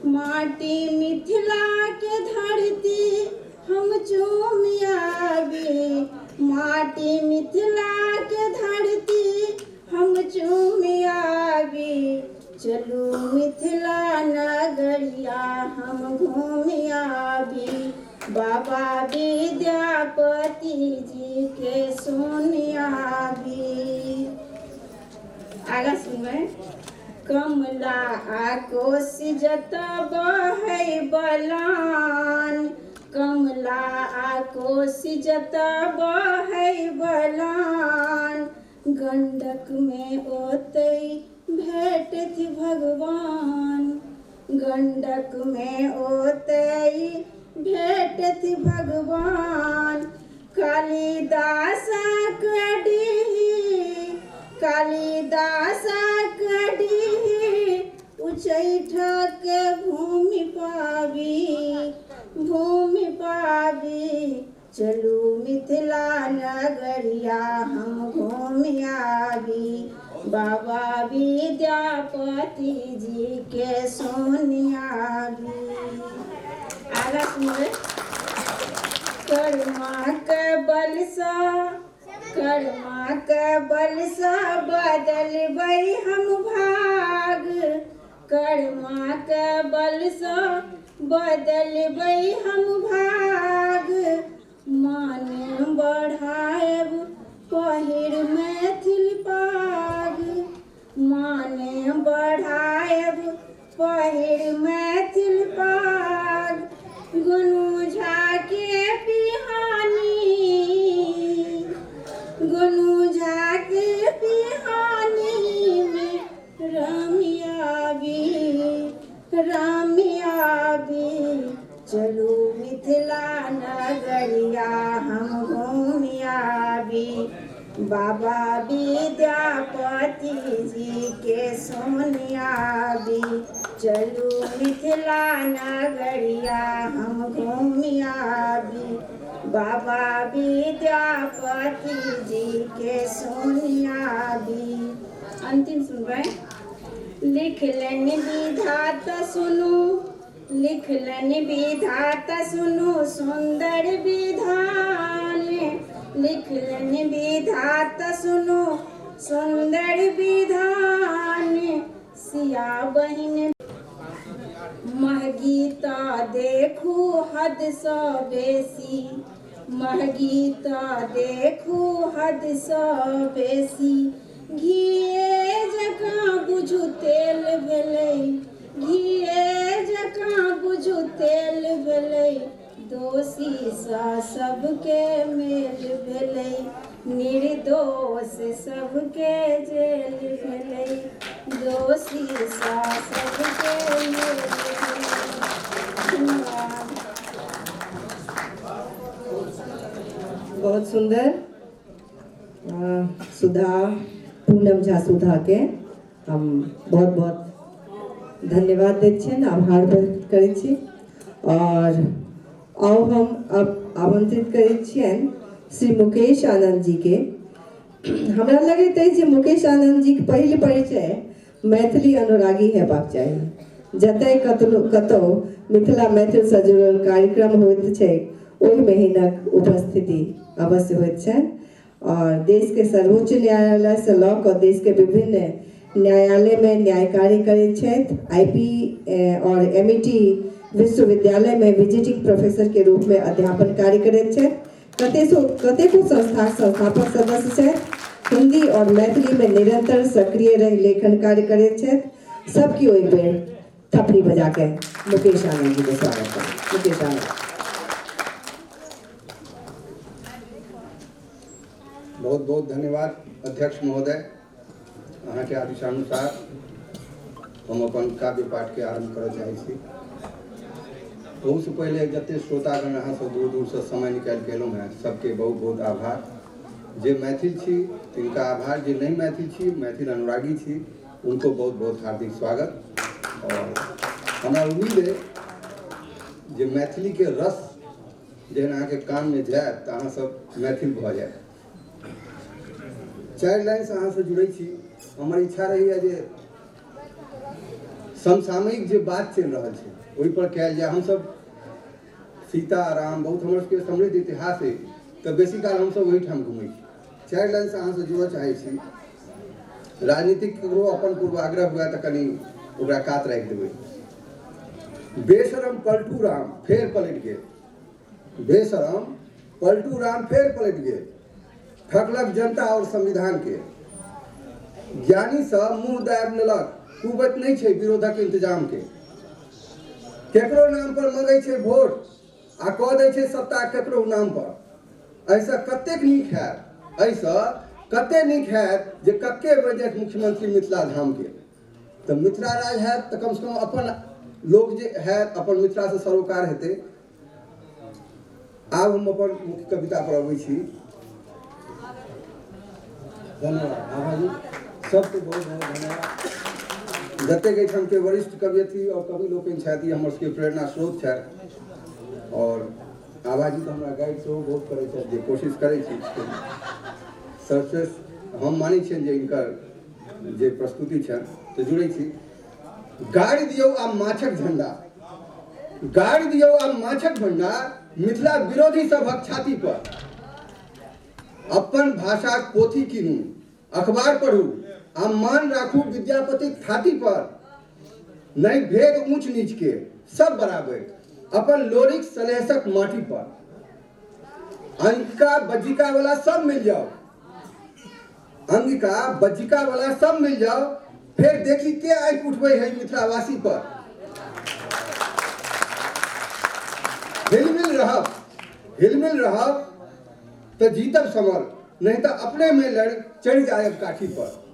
माटी मिथिला के धरती हम चूमि आबी, माटी मिथिला के धरती हम चूमि आबी, चलू मिथिला नगरिया हम घूमि आबी, बाबा विद्यापति जी के सुनि आबी। आगा सुनबै। कमला आ कोसी जत बहै बलान, कमला आ कोसी जत बहै बलान, गंडक में ओतै भेटथि भगवान, गंडक में ओतै भेटथि भगवान। कालिदासक डीही, कालिदासक डीही, उच्चैठक भूमि पाबी, भूमि पाबी, चलू मिथिला नगरिया हम घूमि आबी, बाबा विद्यापति जी के सुनि आबी। आगा सुनबै। कर्मा के बल सा, कर्मा के बल सा बदलबै हम भाग, कर्मा के बल सा बदलबै हम भाग, मान बढ़ायब पहिर मैथिल पाग, मान बढ़ायब पहिर मैथिल पाग। गोनू झा के पिहानी, गोनू झा के पिहानी में रामियाबी, रामियाबी, चलू मिथिला नगरिया हम घूमि आबी, बाबा विद्यापति जी के सुनि आबी, चलू मिथिला नगरिया हम घूमि आबी, बाबा विद्यापति जी के सुनि आबी। अंतिम सुनबै। लिखलनि विधाता सुनू, लिखलनि विधाता सुनू सुंदर विधान, लिखलनि विधाता सुनू सुंदर विधान, सिया बहिन महगी त देखू हद सँ बेसी, महगी त देखू हद सँ बेसी, घीए जकाँ बुझू तेल भेलै, घीए जकाँ बुझू तेल भेलै, दोषी सँ सबके मेल भेलै, निर्दोष सबके जेल भेलै, दोषी सँ सबके मेल भेलै। धन्यवाद। बहुत सुंदर। सुधा पूनम झा सुधा के हम बहुत बहुत धन्यवाद दैत छियनि, आभार व्यक्त करै छी। और आउ हम अब आमंत्रित करै छियनि श्री मुकेश आनंद जी के। हमरा लगैत अछि जे मुकेश आनंद जी के पहिल परिचय मैथिली अनुरागी हेबाक चाही। जतय कतौ मिथिला मैथिलसँ जुड़ल कार्यक्रम होइत छै ओहिमे हिनक उपस्थिति अवश्य होइत छनि। और देश के सर्वोच्च न्यायालय से लऽ कऽ देश के विभिन्न न्यायालय में न्याय कार्य करैत छथि। IP और MET विश्वविद्यालय में विजिटिंग प्रोफेसर के रूप में अध्यापन कार्य करैत छथि। कतेको संस्थाक संस्थापक सदस्य छथि। हिंदी और मैथिली में निरंतर सक्रिय रहि लेखन कार्य करैत छथि। सब केओ एक बेर थपड़ी बजा के मुकेश आनंद जी के स्वागत करू। मुकेश आनंद। बहुत बहुत धन्यवाद अध्यक्ष महोदय। अहाँके आदेशानुसार हम अपन काव्य पाठ के आरंभ करऽ चाहै छी। ओहूसँ पहिले जते श्रोतागण अहाँ सब दूर दूरसँ समय निकालि के एलहुँ हेँ सबके बहुत बहुत आभार। जे मैथिल छी तिनका आभार, जे नहीं मैथिल छी मैथिल अनुरागी छी उनको बहुत बहुत हार्दिक स्वागत। और हमरा उम्मीद है जे मैथिली के रस जहन अहाँके कानमे जायत तऽ अहाँ सब मैथिल भऽ जायब। 4 लाइनसँ अहाँसँ जुड़ै छी। हमर इच्छा रहैए जे समसामयिक जे बात चलि रहल छै ओहिपर कयल जाय। हमसब सीता राम बहुत हमर सबके समृद्ध इतिहास अइ तऽ बेसी काल हमसब ओहिठाम घुमै छी। 4 लाइनसँ अहाँसँ जुड़ऽ चाहै छी। राजनीतिक ककरो अपन पूर्वाग्रह हुए तऽ कनि ओकरा कात राखि देबै। बेशरम पलटू राम फेर पलटि गेल, बेशरम पलटू राम फेर पलटि गेल, ठकलक जनता और संविधान के। ज्ञानी सब मुँह दाबि लेलक, कुबत नहीं छै विरोधक इंतजाम के। केकरो नाम पर मंगै छै वोट आ कऽ दै छै सत्ता केकरो नाम पर। एहिसँ कतेक नीक हैत, एहिसँ कतेक नीक हैत जे कक्के बनि जायत मुख्यमंत्री मिथिला धाम के। तऽ मिथिला राज हैत तऽ कमसँ कम अपन लोक जे हैत अपन मिथिलासँ सरोकार हेतै। आब हम अपन मुख्य कविता पर अबै छी। धन्यवाद आभा जी, सबके बहुत बहुत धन्यवाद। जतेक एहिठामके वरिष्ठ कवियत्री और कवि लोकनि छथि ई हमर सबके प्रेरणा स्रोत छथि। और आभा जी तऽ हमरा गाइड सेहो बहुत करै छथि, जे कोशिश करै छी सर्वश्रेष्ठ हम मानै छियनि जे हिनकर जे प्रस्तुति छनि तऽ जुड़ै छी। गाड़ि दियौ आ माछक झंडा, गाड़ि दियौ आ माछक झंडा मिथिला विरोधी सभक छाती पर। अपन भाषाक पोथी कीनू, अखबार पढ़ू आ मान राखू विद्यापतिक छाती पर। नहीं भेद ऊंच नीच के सब बराबर, अपन लोरिक सलेहसक माटी पर। अंगिका बज्जिका वाला सब मिल जाओ, अंगिका बज्जिका वाला सब मिल जाओ, फिर देखी के आँखि उठबै है मिथिलावासी पर। हिलमिल रहब, हिलमिल रहब तो जीतब समर, नहीं तो अपने में लड़ चढ़ जायब काठी पर।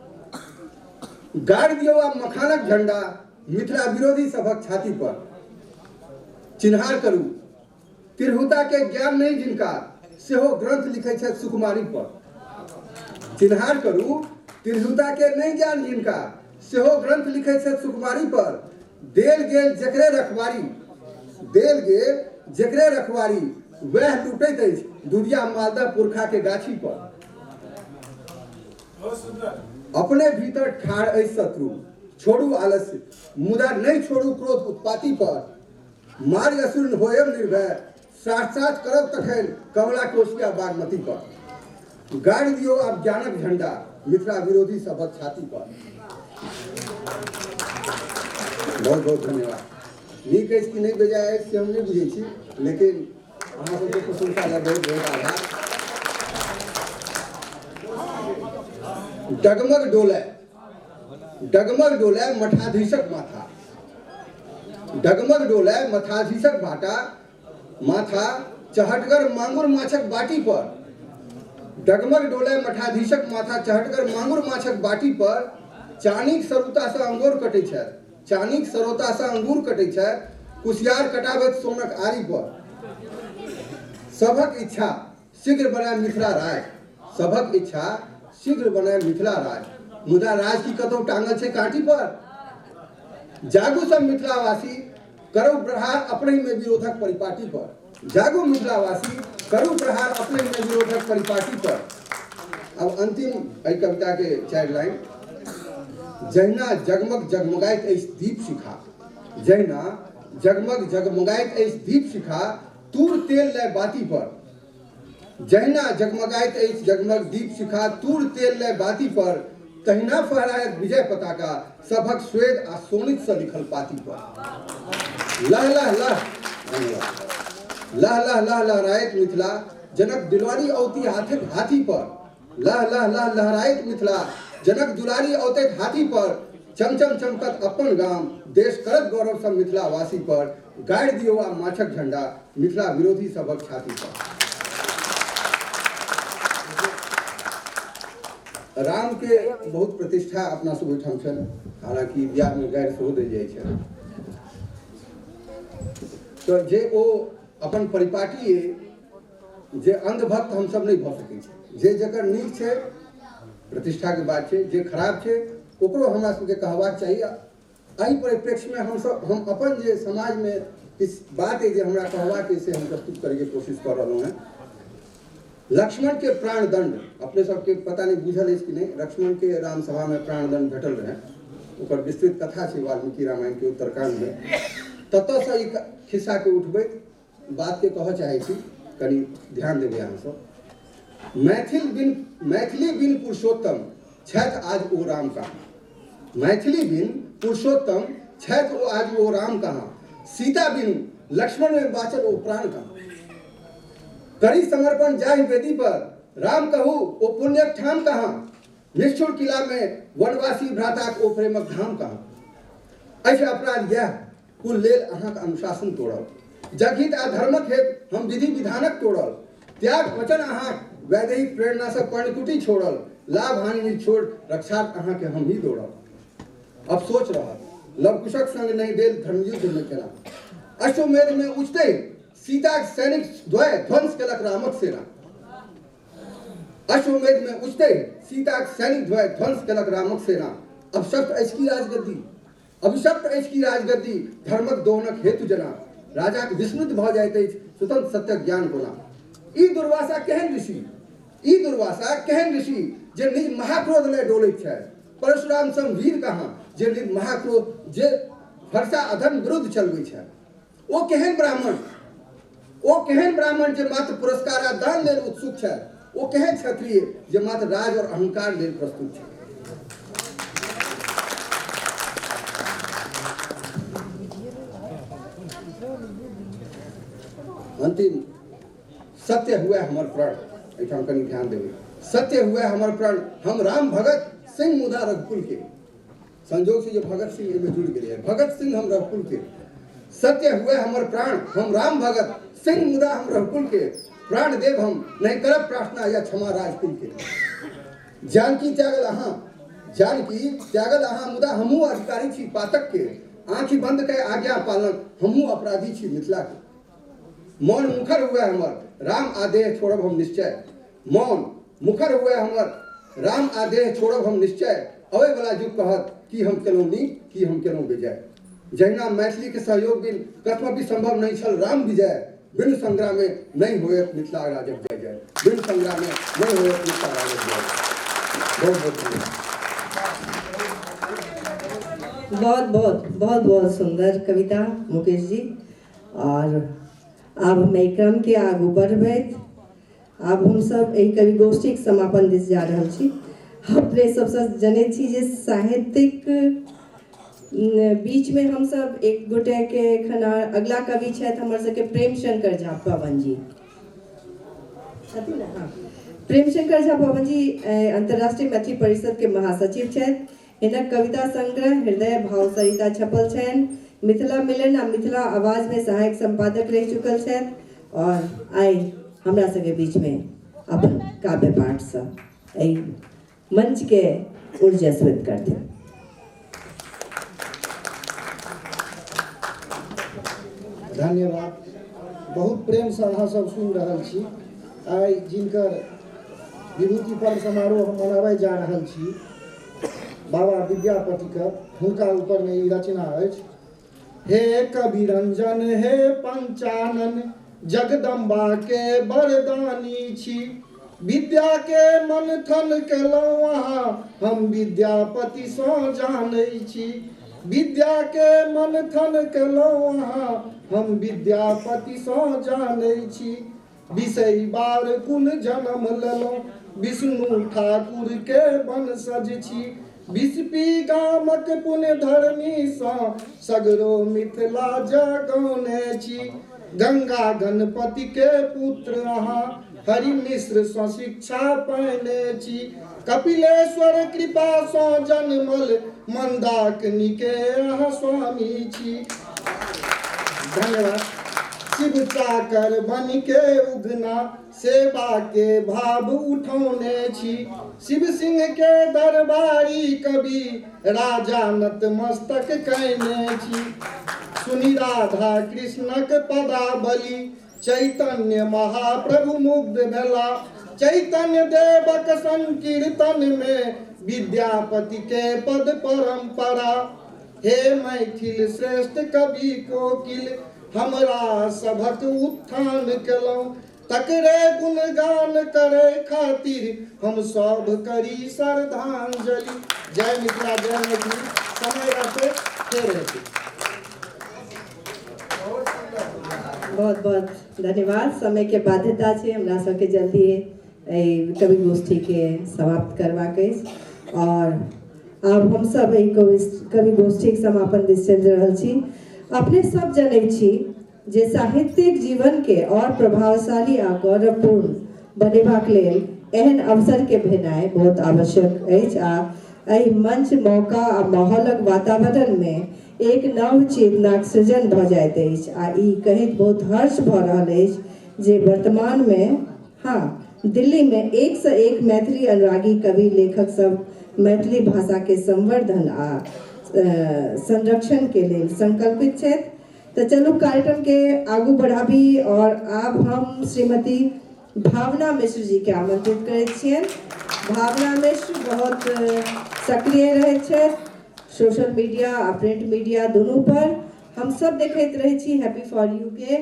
गाड़ि दियौ आ मखानक झंडा मिथिला विरोधी सभक छाती पर। चिन्हार करू तिरहुता के ज्ञान नहीं जिनका, सेहो ग्रंथ लिखै छथि सुकुमारी पर। चिन्हार करू तिरहुता के नहीं ज्ञान जिनका, सेहो ग्रंथ लिखै छथि सुकुमारी पर। देल गेल जकरे रखवारी, देल गेल जकरे रखवारी, वएह लूटैत अछि दुधिया मालदह पुरखा के गाछी पर। अपने भीतर ठाढ़ अछि शत्रु, छोड़ू आलस्य मुदा नहीं छोड़ू क्रोध उत्पाती पर। मारि असुर होयब निर्भय, साक्षात करब तखन कमला कोशिया बागमती पर। गाड़ि दियौ आब ज्ञानक झंडा मिथिला विरोधी सभक छाती पर। बहुत बहुत धन्यवाद। नीक अछि कि नहि बेजाय अछि से हम नहि बुझै छी, लेकिन अहाँ सबके प्रशंसा लए बहुत बहुत आभार। डगमग डोले, डगमग डोले मठाधीशक माथा, डगमग डोले मठाधीशक भाटा माथा, चहटगर मांगुर माछक बाटी पर। डगमग डोले मठाधीशक माथा, चहटगर मांगुर माछक बाटी पर। चानीक सरुतासँ अंगूर कटै छथि, चानीक सरोतासँ अंगूर कटै छथि, कुसियार कटाबैत सोनक आरी पर। सभक इच्छा शीघ्र बनाय मिथिला राज, सभक इच्छा शीघ्र बनाए मिथिला राज। मुदा राज की कतौ टांगल छै कांटी पर। जागू सब मिथिलावासी, करू प्रहार अपने में विरोधक परिपाटी पर। जागू मिथिलावासी, करू प्रहार अपने में विरोधक परिपाटी पर। अब अंतिम एहि कविता के 4 लाइन। जहिना जगमग जगमगाइत अछि दीप शिखा, जहिना जगमग जगमगाइत अछि दीप शिखा, तूर तेल लय बाती पर। जहिना जगमगाइत अछि जगमग दीप शिखा, तूर तेल लय बाती पर, तहिना फहरायत विजय पताका, सभक स्वेद आ शोणित से लिखल पाती पर। लह लह लह लह लह लह लहरायत मिथिला, जनक दुलारी औती हाथी पर। लह लह लह लहरायत मिथिला, जनक दुलारी औते हाथी पर। चमचम चमकत अपन गाम, देश करत गौरव सब मिथिलावासी पर। गाड़ि दियौ आ माछक झंडा, मिथिला विरोधी सभक छाती पर। राम के बहुत प्रतिष्ठा अपना सब ओहिठाम छल, हालांकि बियाह में गारि सेहो देल जाइ छै। तो जे ओ अपन परिपाटी जे अंधभक्त हमसब नहीं भऽ सकै छी। जे जकर नीक छै प्रतिष्ठा के बात छै, जे खराब छै ओकरो हमरा सबके कहबाक चाही। एहि परिप्रेक्ष्य में हम अपन जे समाज में किछु बात है जे हमरा कहबाक से हम प्रस्तुत करैके कोशिश कर रहलहुँ हेँ। लक्ष्मण के प्राणदंड, अपने सबके पता नहीं बुझल अछि कि नहीं, लक्ष्मण के रामसभा में प्राणदंड भेटल रहे, ओकर विस्तृत कथा छै वाल्मीकि रामायण के उत्तरकांड में। ततऽसँ ई खिस्सा के उठबैत बात के कहऽ चाहै छी, कनि ध्यान देबै अहाँ सब। मैथिली बिन पुरुषोत्तम छथि आज ओ राम कहाँ। मैथिली बिन पुरुषोत्तम छथि ओ आज ओ राम कहाँ। सीता बिन लक्ष्मण में बाचल ओ प्राण कहाँ। करी समर्पण जाहि वेदी पर, राम कहू ओ पुण्यक ठाम कहाँ। निष्ठुर किला में वनवासी भ्राताक ओ प्रेमक धाम कहाँ। ऐसे अपराध यह कुल लेल अहाँक अनुशासन तोड़ल, जगहित आ धर्मक हेतु हम विधि विधानक तोड़ल। त्याग वचन अहाँक वैदेहिक प्रेरणा से पर्णकुटी छोड़ल, लाभ हानि छोड़ रक्षार्थ अहाँके हम ही दौड़ल। अफसोच रहल लवकुशक संग नहीं देल धर्मयुद्ध में केना। अश्वमेध में उठते सीता सैनिक द्वय ध्वंस केलक रामक सेना। अश्वमेध में उठते सीता सैनिक द्वय ध्वंस केलक रामक सेना। अभिशप्त अछि की राजगद्दी, अभिशप्त अछि की राजगद्दी, धर्मक दोहनक हेतु जना। राजाक विस्मृत भऽ जाइत अछि स्वतंत्र सत्यक ज्ञान कोना। ई दुर्वासा केहन ऋषि, ई दुर्वासा केहन ऋषि जे निज महाक्रोध लय डोलैत छथि। परशुराम सम वीर कहाँ जे निज महाक्रोध जे फरसा अधर्म विरुद्ध चलबै छथि। ओ केहन ब्राह्मण, ओ केहन ब्राह्मण जे मात्र पुरस्कार आ दान लेल उत्सुक छथि। ओ केहन क्षत्रिय जे मात्र राज और अहंकार लेल प्रस्तुत छथि। अंतिम सत्य हुए हमर प्रण, एहिठाम कनि ध्यान देबै। सत्य हुए हमर प्रण, हम राम भगत सिंह मुदा रघुकुल के। संजोग से जे भगत सिंह एहिमे जुड़ि गेलै, भगत सिंह हम रघुकुल के। सत्य हुए हमर प्राण, हम राम भगत सिंह मुदा हम रघुकुल के। प्राण देव हम नहीं करब प्रार्थना या क्षमा राजकुल के। जानकी त्यागल अहाँ, जानकी त्यागल अहाँ मुदा हमहूँ अधिकारी छी पातक के। आँखि बंद के आज्ञा पालन हमहूँ अपराधी छी मिथिला के। मौन मुखर हुए हमर, राम आदेश छोड़ब हम निश्चय। मौन मुखर हुए हमर, राम आदेश छोड़ब हम निश्चय। अबै वाला युग कहत कि हम केलहुँ नीक, कि हम केलहुँ विजय। जहिना मैथिली के सहयोग बिन कथमपि संभव नहीं छल राम विजय, बिन संग्राम में नहीं होयत मिथिला राजक जय जय। बिन संग्राम में नहीं होयत मिथिला राजक जय। बहुत बहुत धन्यवाद। बहुत बहुत बहुत बहुत सुंदर कविता मुकेश जी। और आब हम एहि क्रम के आगू बढ़बैत आब हमसब एहि कवि गोष्ठीक समापन दिस जा रहल छी। अपने सबसँ जनै छी जे साहित्यिक बीच में हमसब एक गोटे के एखन अगला कवि छथि हमर सबके प्रेम शंकर झा पवन जी छथिन ने। हाँ, प्रेम शंकर झा पवन जी अंतर्राष्ट्रीय मैथिली परिषद के महासचिव छथि। हिनक कविता संग्रह हृदय भाव सरिता छपल छनि। मिथिला मिलन आ मिथिला आवाज में सहायक संपादक रहि चुकल छथि और आइ हमरा सबके बीच में अपन काव्य पाठसँ एहि मंच के ऊर्जास्वित करथिन। धन्यवाद। बहुत प्रेमसँ अहाँ सब सुनि रहल छी। आइ जिनकर विभूति पर्व समारोह हम मनाबै जा रहल छी बाबा विद्यापतिके, हुनका ऊपरमे ई रचना अछि। हे कवि रंजन हे पंचानन, जगदम्बा के वरदानी छी, विद्या के मंथन केलहुँ अहाँ, हम विद्यापतिसँ जानै छी। विद्या के मंथन केलहुँ अहाँ, हम विद्यापतिसँ जानै छी। विषय बार कुल जन्म लेलहुँ, विष्णु ठाकुर के वंशज छी। बिस्पी गामक पुण्य धर्मीसँ सगरो मिथिला जगौने छी। गंगा गणपति के पुत्र अहाँ, हरि मिश्र सँ शिक्षा पाने छी। कपिलेश्वर कृपा सँ जन्मल मंदाकिनी के अहाँ स्वामी छी। धन्यवाद। शिव चाकर बन के उगना, सेवा के भाव उठौने छी। शिव सिंह के दरबारी कवि, राजा नतमस्तक कैने छी। सुनि राधा कृष्णक पदावली, चैतन्य महाप्रभु मुग्ध भेला। चैतन्य देवक संकीर्तन में विद्यापति के पद परंपरा। हे मैथिल श्रेष्ठ कवि कोकिल, हमरा सभक उत्थान केलहुँ। तकरे गुणगान करे खातिर हम सब करी श्रद्धांजलि। जय मिथिला, जय मैथिली। समय रहते फेर हेतै। बहुत बहुत धन्यवाद। समय के बाध्यता छै, हमरा सबके जल्दी एहि कवि गोष्ठी के समाप्त करबाक अछि और आब हम सब एहि कवि गोष्ठीके समापन दिस चलि रहल छी। अपने सब जनै छी जे साहित्यिक जीवन के और प्रभावशाली आ गौरवपूर्ण बनेबाक लेल एहन अवसर के भेनाइ बहुत आवश्यक अछि आ एहि मंच, मौका आ माहौलक वातावरण में एक नव चेतनाक सृजन भऽ जाइत अछि आ ई कहैत बहुत हर्ष भऽ रहल अछि जे वर्तमान में हाँ दिल्ली में एक से एक मैथिली अनुरागी कवि लेखक सब मैथिली भाषा के संवर्धन आ संरक्षण के लेल संकल्पित छथि। तो चलू कार्यक्रम के आगू बढ़ाबी और आब हम श्रीमती भावना मिश्र जी के आमंत्रित करैत छियनि। भावना मिश्र बहुत सक्रिय रहै छथि सोशल मीडिया आ प्रिंट मीडिया दुनू पर। हम सब देखैत रहै छी हैप्पी फॉर you के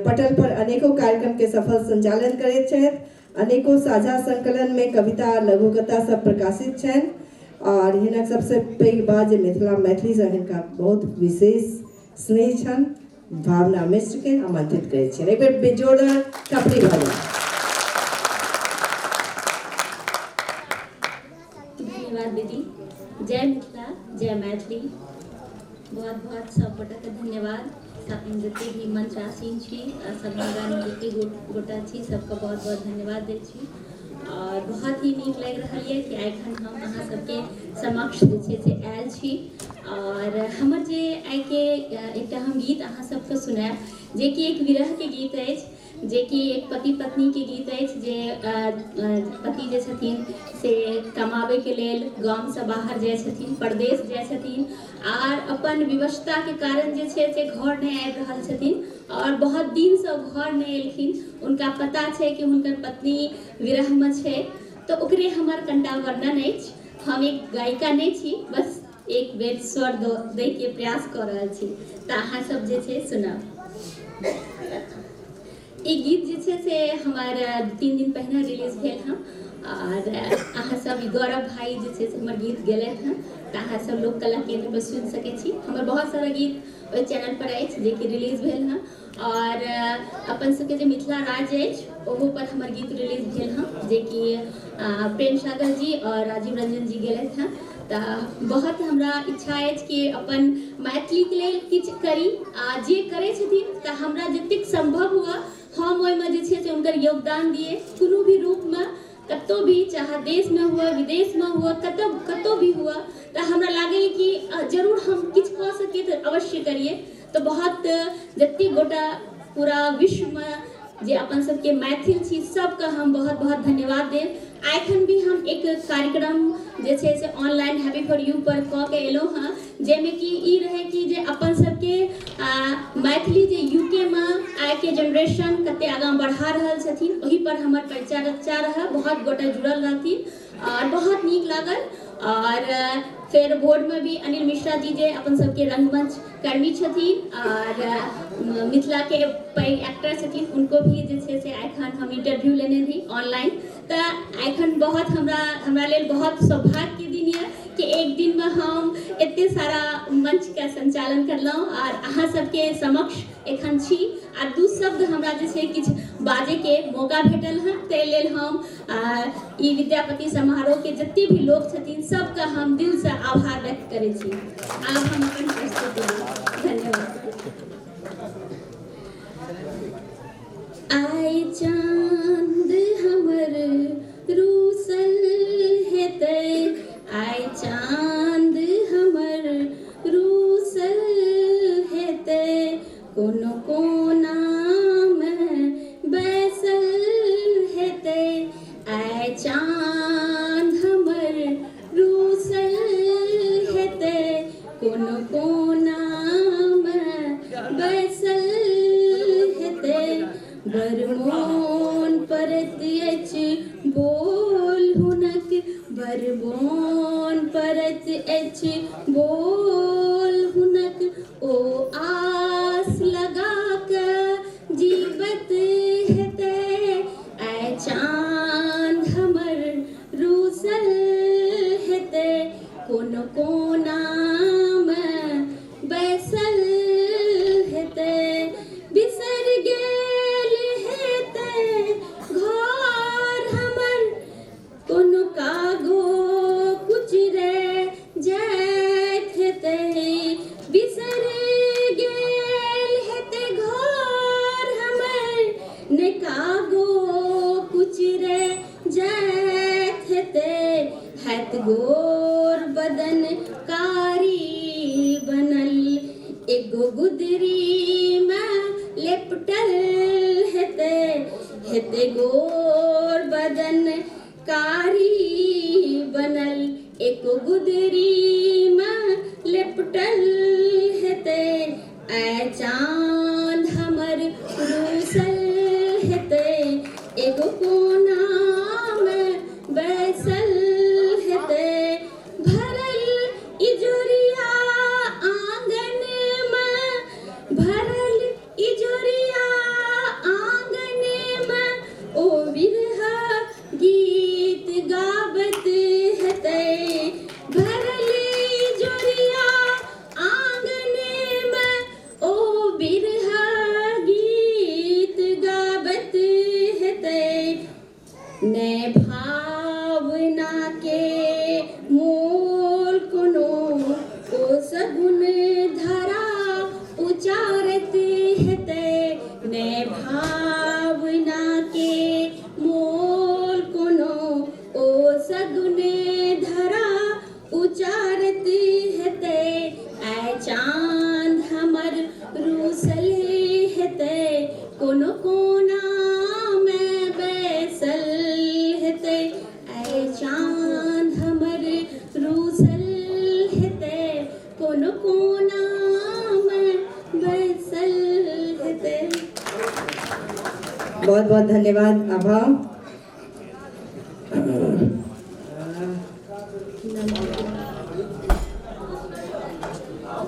पटल पर अनेकों कार्यक्रम के सफल संचालन करैत छथि। अनेकों साझा संकलन में कविता लघुकथा सब प्रकाशित छनि और हिनक सबसे पैघ बात जे मिथिला मैथिली से हिनका बहुत विशेष स्नेह छनि। भावना मिश्र के आमंत्रित करै छियनि। एक बेर बेजोरदार थपड़ी भऽ जाए। धन्यवाद दीदी। जय मिथिला, जय मैथिली। बहुत बहुत सब गोटाके धन्यवाद। जते भी मंच आसीन छी, सभागारमे जते गोटा छी, सबके बहुत बहुत धन्यवाद दै छी। और बहुत ही नीक लागि रहल यऽ कि एखन हम अहाँ सबके समक्ष जे छै से आयल छी और हमर जे आइके एकटा हम गीत अहाँ सबके सुनायब जेकि एक विरहके गीत अछि, जेकि एक पति पत्नीके गीत अछि, जे पति जे छथिन से कमाबैके लेल गामसँ बाहर जाइ छथिन, परदेश जाइ छथिन आर अपन विवशताके कारण जे छै से घर नहि आबि रहल छथिन और बहुत दिनसँ घर नहि एलखिन। उनका पता छै कि हुनकर पत्नी विरहमे छै, तऽ ओकरे हमर कनिटा वर्णन अछि। हम एक गायिका नहि छी, बस एक बेर स्वर दैके प्रयास कऽ रहल छी, तऽ अहाँ सब जे छै सुनब। ई गीत जे छै से हमर 3 दिन पहिने रिलीज भेल हँ और अहाँ सब गौरव भाई जे छै से हमर गीत गेलथि हँ, तऽ अहाँ सब लोक कला केंद्र पर सुनि सकै छी। हमर बहुत सारा गीत ओहि चैनल पर अछि जेकि रिलीज भेल हँ और अपन सबके जे मिथिला राज्य अछि ओहो पर हमर गीत रिलीज भेल हँ, जेकि प्रेम सागर जी और राजीव रंजन जी गेलथि हँ। तऽ बहुत हमरा इच्छा अछि कि अपन मैथिलीके लेल किछु करी आ जे करै छथिन तऽ हमरा जतेक सम्भव हुए हम ओहिमे जे छै से हुनकर योगदान दिए, कोनो भी रूपमे, कतहु भी, चाहे देशमे हुए विदेशमे हुए, कतहु कतहु भी हुए, तऽ हमरा लागैए कि जरूर हम किछु कऽ सकिए तऽ अवश्य करिए। तऽ बहुत जतेक गोटा पूरा विश्वमे जे अपन सबके मैथिल छी सबके हम बहुत बहुत धन्यवाद देब। एखन भी हम एक कार्यक्रम जे छै से ऑनलाइन हैप्पी फॉर you पर कऽ के एलहुँ हँ, जाहिमे कि ई रहै कि जे अपन सबके मैथिली जे यूके में आइ के जनरेशन कते आगाँ बढ़ा रहल छथिन ओहि पर हमर परिचर्चा रहै, बहुत गोटे जुड़ल रहथिन और बहुत नीक लागल। और फिर बोर्ड में भी अनिल मिश्रा जी जे अपन सबके रंगमंच कर्मी छथिन और मिथिला के पैघ एक्टर छथिन, उनको भी जे छै से एखन हम इंटरव्यू लेने रही ऑनलाइन। तऽ एखन बहुत हमरा लेल बहुत सौभाग्य के दिन यऽ कि एक दिन में हम एते सारा मंच के संचालन करलहुँ और अहाँ सबके समक्ष एखन छी आ दू शब्द हमरा जे छै किछु बाजैके मौका भेटल हँ। ताहि लेल हम ई विद्यापति समारोह के जते भी लोग छथिन सबके हम दिल से आभार व्यक्त करै छी। आब हम अपन प्रस्तुति धन्यवाद। आइ चांद हमर रूसल हेतै, आइ चांद हमर रूसल हेतै, कोनो कोना मे बैसल हेतै, आइ चांद हमर रूसल हेतै, कोनो कोना मे बैसल हेतै, बड़ मोन परैत अछि बोल हुनक, बड़ मोन परैत अछि बोल हुनक, ओ आस लगा कऽ जीवत हेतै, आइ चांद हमर रूसल हेतै, कोनो कोना मे बैसल हेतै, बिसरि गेल हेतै घर हमर, कोनो कागो कुचरै जाइत हेतै, बिसरि गेल हेतै घर हमर, ने कागो कुचरै जाइत हेतै, हैत गोर बदन कारी बनल, एगो गुदरी मे लेपटल हेतै, हेतै गोर बदन कारी बनल, एगो गुदरी मे लेपटल हेतै, आइ चांद हमर रूसल हेतै, एगो कोना मे बैसल हेतै, भरल इजोरिया आंगन मे, भरल इजोरिया आंगन मे, ओ विरह गीत गाबत हेतै, भरल इजोरिया आंगन मे, ओ विरह गीत गाबत हेतै, ने भावना के मोल कोनो, ओ सगुन धरा उचारत हेतै, ने भावना के मोल कोनो, ओ सगुन धरा उचारत हेतै, आइ चांद हमर रूसल हेतै, कोनो कोना मे बैसल हेतै, आइ चांद हमर रूसल हेतै, कोनो कोना मे बैसल हेतै। बहुत बहुत धन्यवाद आभा।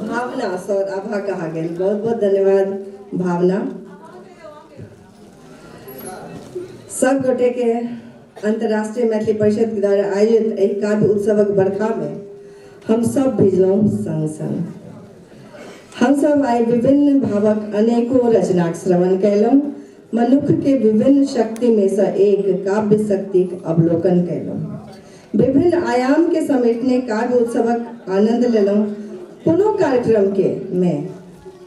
भावना सर आभा कहा गेल, बहुत बहुत धन्यवाद भावना। सब गोटे के अंतर्राष्ट्रीय मैथिली परिषद के द्वारा आयोजित एहि काव्य उत्सवक बरखा में हम सब भिजलहुँ संग संग। हम सब आइ विभिन्न भावक अनेकों रचनाक श्रवण कयलहुँ, मनुष्य के विभिन्न शक्ति में से एक काव्य शक्तिक अवलोकन कयलहुँ, विभिन्न आयाम के समेटने काव्य उत्सवक आनंद लेलहुँ। कोनो कार्यक्रम के में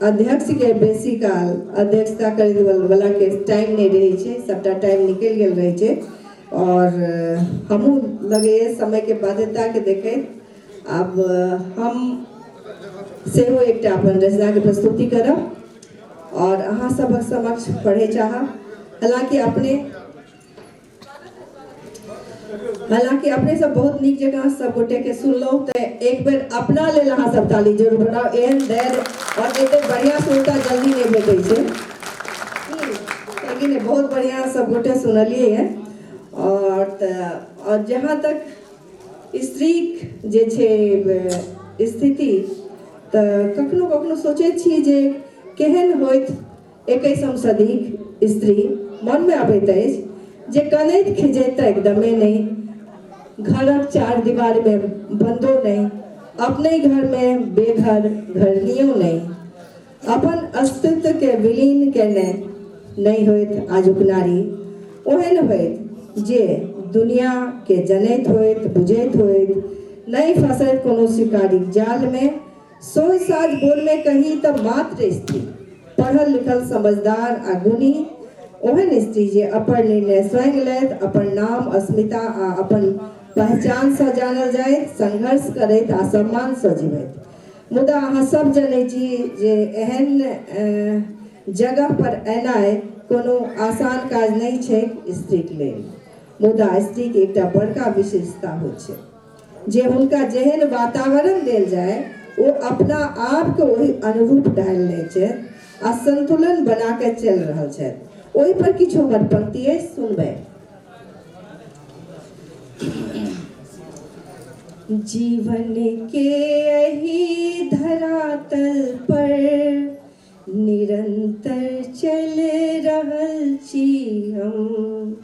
अध्यक्ष के बेसी काल अध्यक्षता करे वाला के टाइम नहीं रहे छै, सबटा टाइम निकल गेल रहे छै और हमहूँ लगैए समय के बाध्यता के देखैत आब हम सेहो एकटा अपन रचना के प्रस्तुति करब और अहाँ सबक समक्ष पढ़े चाहब। हालांकि अपने हालांकि अपने सब बहुत नीक जकाँ सब गोटे के सुनलहुँ, तऽ एक बेर अपना लेल अहाँ सब ताली जरूर बनाउ। एहन धैर्य और एते बढ़िया सुनता जल्दी नहीं भेटै छै, लेकिन बहुत बढ़िया सब गोटे सुनलियै हँ। और तऽ और जहाँ तक स्त्री जे छै स्थिति, तऽ कखनो कखनो सोचै छी जे केहन होइत 21म सदीक स्त्री। मनमे अबैत अछि जे कनैत खिजैत तऽ एकदमे नहि, घरक चार दीवारमे बन्दो नहि, अपने घरमे बेघर घरनियो नहि, अपन अस्तित्वके विलीन केने नहि होइत आजुक नारी। ओहन होइत जे दुनियाके जनैत होइत, बुझैत होइत, नहि फँसैत कोनो शिकारीक जालमे। सोझ साझ बोलमे कही तऽ मात्र स्त्री पढ़ल लिखल समझदार आ गुणी, ओहन स्त्री जे अपन निर्णय स्वयं लैत, अपन नाम अस्मिता आ अपन पहचानसँ जानल जाइत, संघर्ष करैत आ सम्मानसँ जीवैत। मुदा अहाँ सब जनै छी जे एहन जगह पर एनाइ कोनो आसान काज नहि छै स्त्रीके लेल। मुदा स्त्रीके एकटा बड़का विशेषता होइ छै जे हुनका जेहन वातावरण देल जाय ओ अपना आपके ओहि अनुरूप ढालि लै छै आ संतुलन बना के चलि रहल छथि। ओहि पर किछु हमर पंक्ति अछि, सुनबै। जीवन के एहि धरातल पर निरंतर चल रहल छी हम,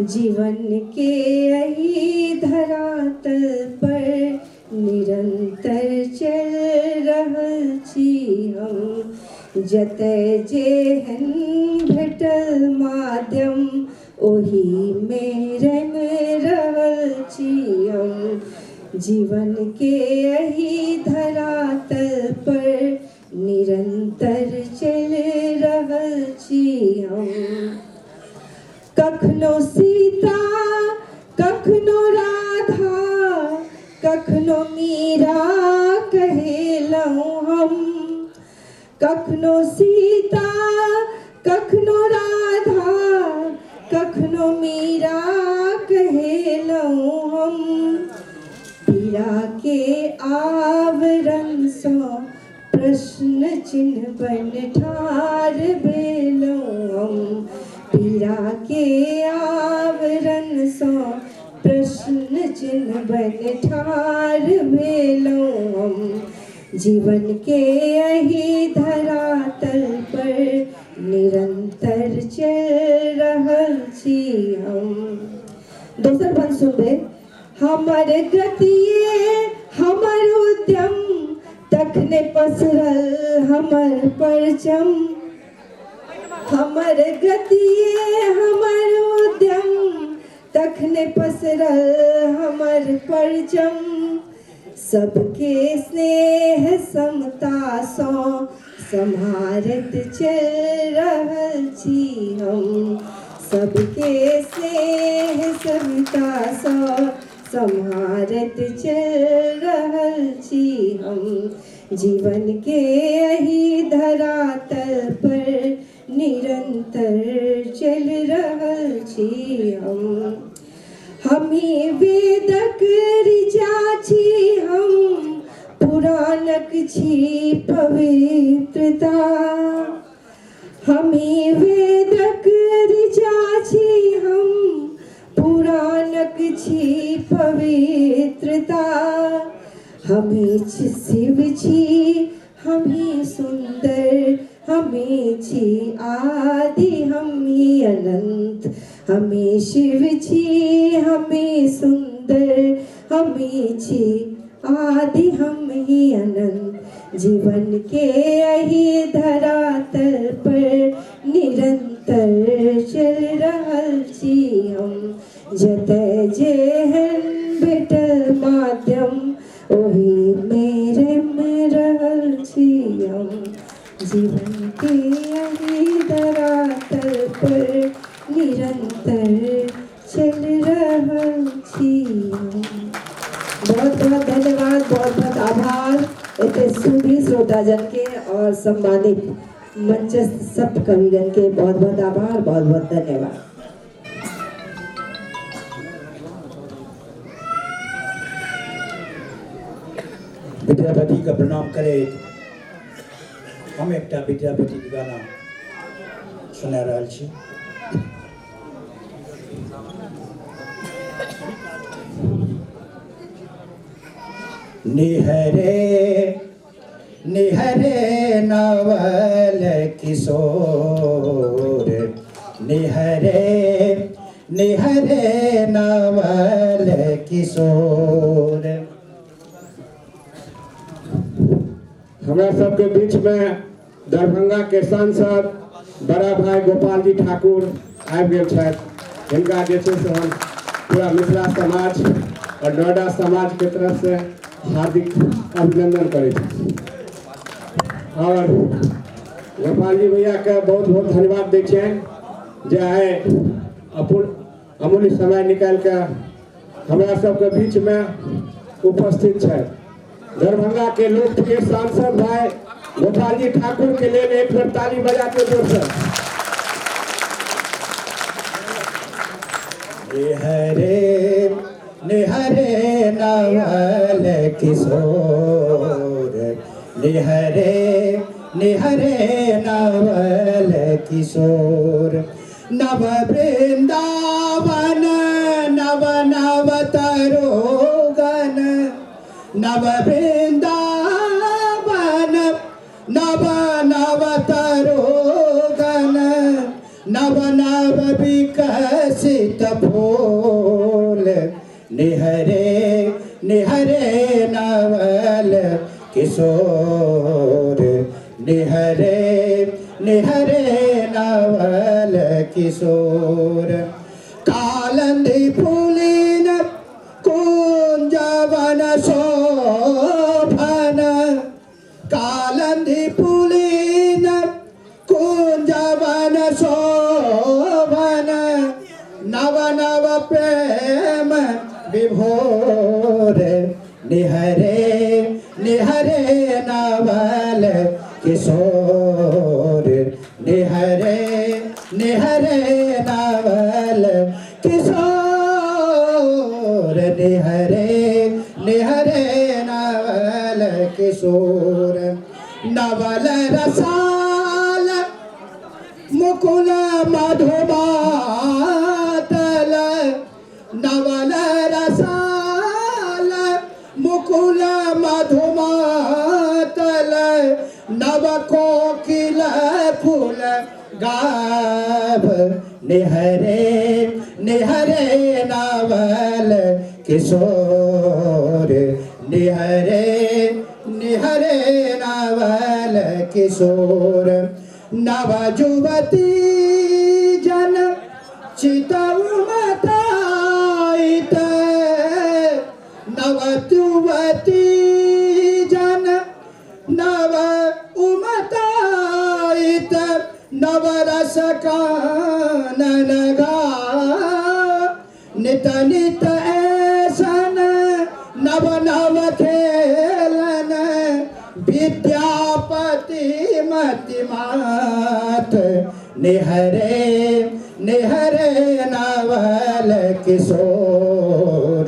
जीवन के एहि धरातल पर निरंतर चल रहल छी हम। जतय जेहन भेटल माध्यम ओही मे रमि रहल छी हम। जीवन के एहि धरातल पर निरंतर चल रहल छी हम। कखनो सीता कखनो राधा कखनो मीरा कहेलहुँ हम, कखनो सीता कखनो राधा कखनो मीरा कहेलहुँ हम। पीड़ा के आवरण सँ प्रश्न चिन्ह बन ठार भेलहुँ हम, पीड़ा के आवरण सँ प्रश्न चिन्ह बन ठार भेलहुँ हम। जीवन के एहि धरातल पर निरंतर चल रहल छी हम। दोसर बंद सुनबै। हमर गतिये हमर उद्यम तखने पसरल हमर परचम, हमर गतिये हमर उद्यम तखने पसरल हमर परचम। सबके स्नेह समता सँ सम्हारैत चलि रहल छी हम, सबके स्नेह समता सँ सम्हारैत चलि रहल छी हम। जीवन के एहि धरातल पर निरंतर चलि रहल छी हम। हमी वेदक ऋचा छी हम, पुराणक छी पवित्रता। हमी वेदक ऋचा छी हम, पुराणक छी पवित्रता। हमी शिव छी हमी सुंदर, हमी छी आदि हमी अनंत। हमी शिव छी हमी सुंदर, हमी छी आदि हम ही अनंत। जीवन के एहि धरातल पर निरंतर चल रहल छी हम। जतय जेहन भेटल माध्यम ओही मे रमि रहल छी हम। जीवन के एहि धरातल पर निरंतर चल रहल छी हम। बहुत बहुत धन्यवाद, बहुत बहुत आभार एते सुधी श्रोताजन के और सम्मानित मंचस्थ सब कविगण के बहुत बहुत आभार, बहुत बहुत धन्यवाद। विद्यापति के प्रणाम करैत हम एकटा विद्यापति के गाना सुना रहल छी। निहरे निहरे नवल किशोर, निहरे निहरे नवल किशोर। हमरा सबके बीच में दरभंगा के सांसद बड़ा भाई गोपाल जी ठाकुर आबि गेल छथि। हिनका जे छै से हम पूरा मिथिला समाज और नोएडा समाज के तरफ से हार्दिक अभिनंदन करै छी। और गोपाल जी भैया के बहुत बहुत धन्यवाद दै छियनि जे आइ अमूल्य समय निकालि के हमरा सबके बीच में उपस्थित छथि। दरभंगा के लोकप्रिय सांसद भाई गोपाल जी ठाकुर के लेल एक बेर ताली बजा के जोर से। निहरे निहरे नवल किशोर, निहरे निहरे नवल किशोर। नव वृंदावन नव नव तरोगन, नव वृंदावन नव नव तरोगन, नव नव विकसित फूल। निहरे निहरे नवल किशोर, निहरे निहरे नवल किशोर। कालंदी पुलिन कुंजवन शोभन, कालंदी पुलिन कुंजवन शोभन, नव नव प्रेम विभोर। निहरे निहरे नवल किशोर, निहरे निहरे नवल किशोर, निहरे निहरे नवल किशोर। नवल रसाल मुकुल मधुमातल, नवल रसाल मुकुल मधुमातल, नव कोकिल फूल गाभ। निहरे निहरे नवल किशोर, निहरे निहरे नवल किशोर। नव जुवती जन चितउ मताइत, नव जुवती जन नव उमताइत, नव रस कानन गा। नित नित ऐसन नव नव खेलन, विद्यापति मति मात। निहरे निहरे नवल किशोर,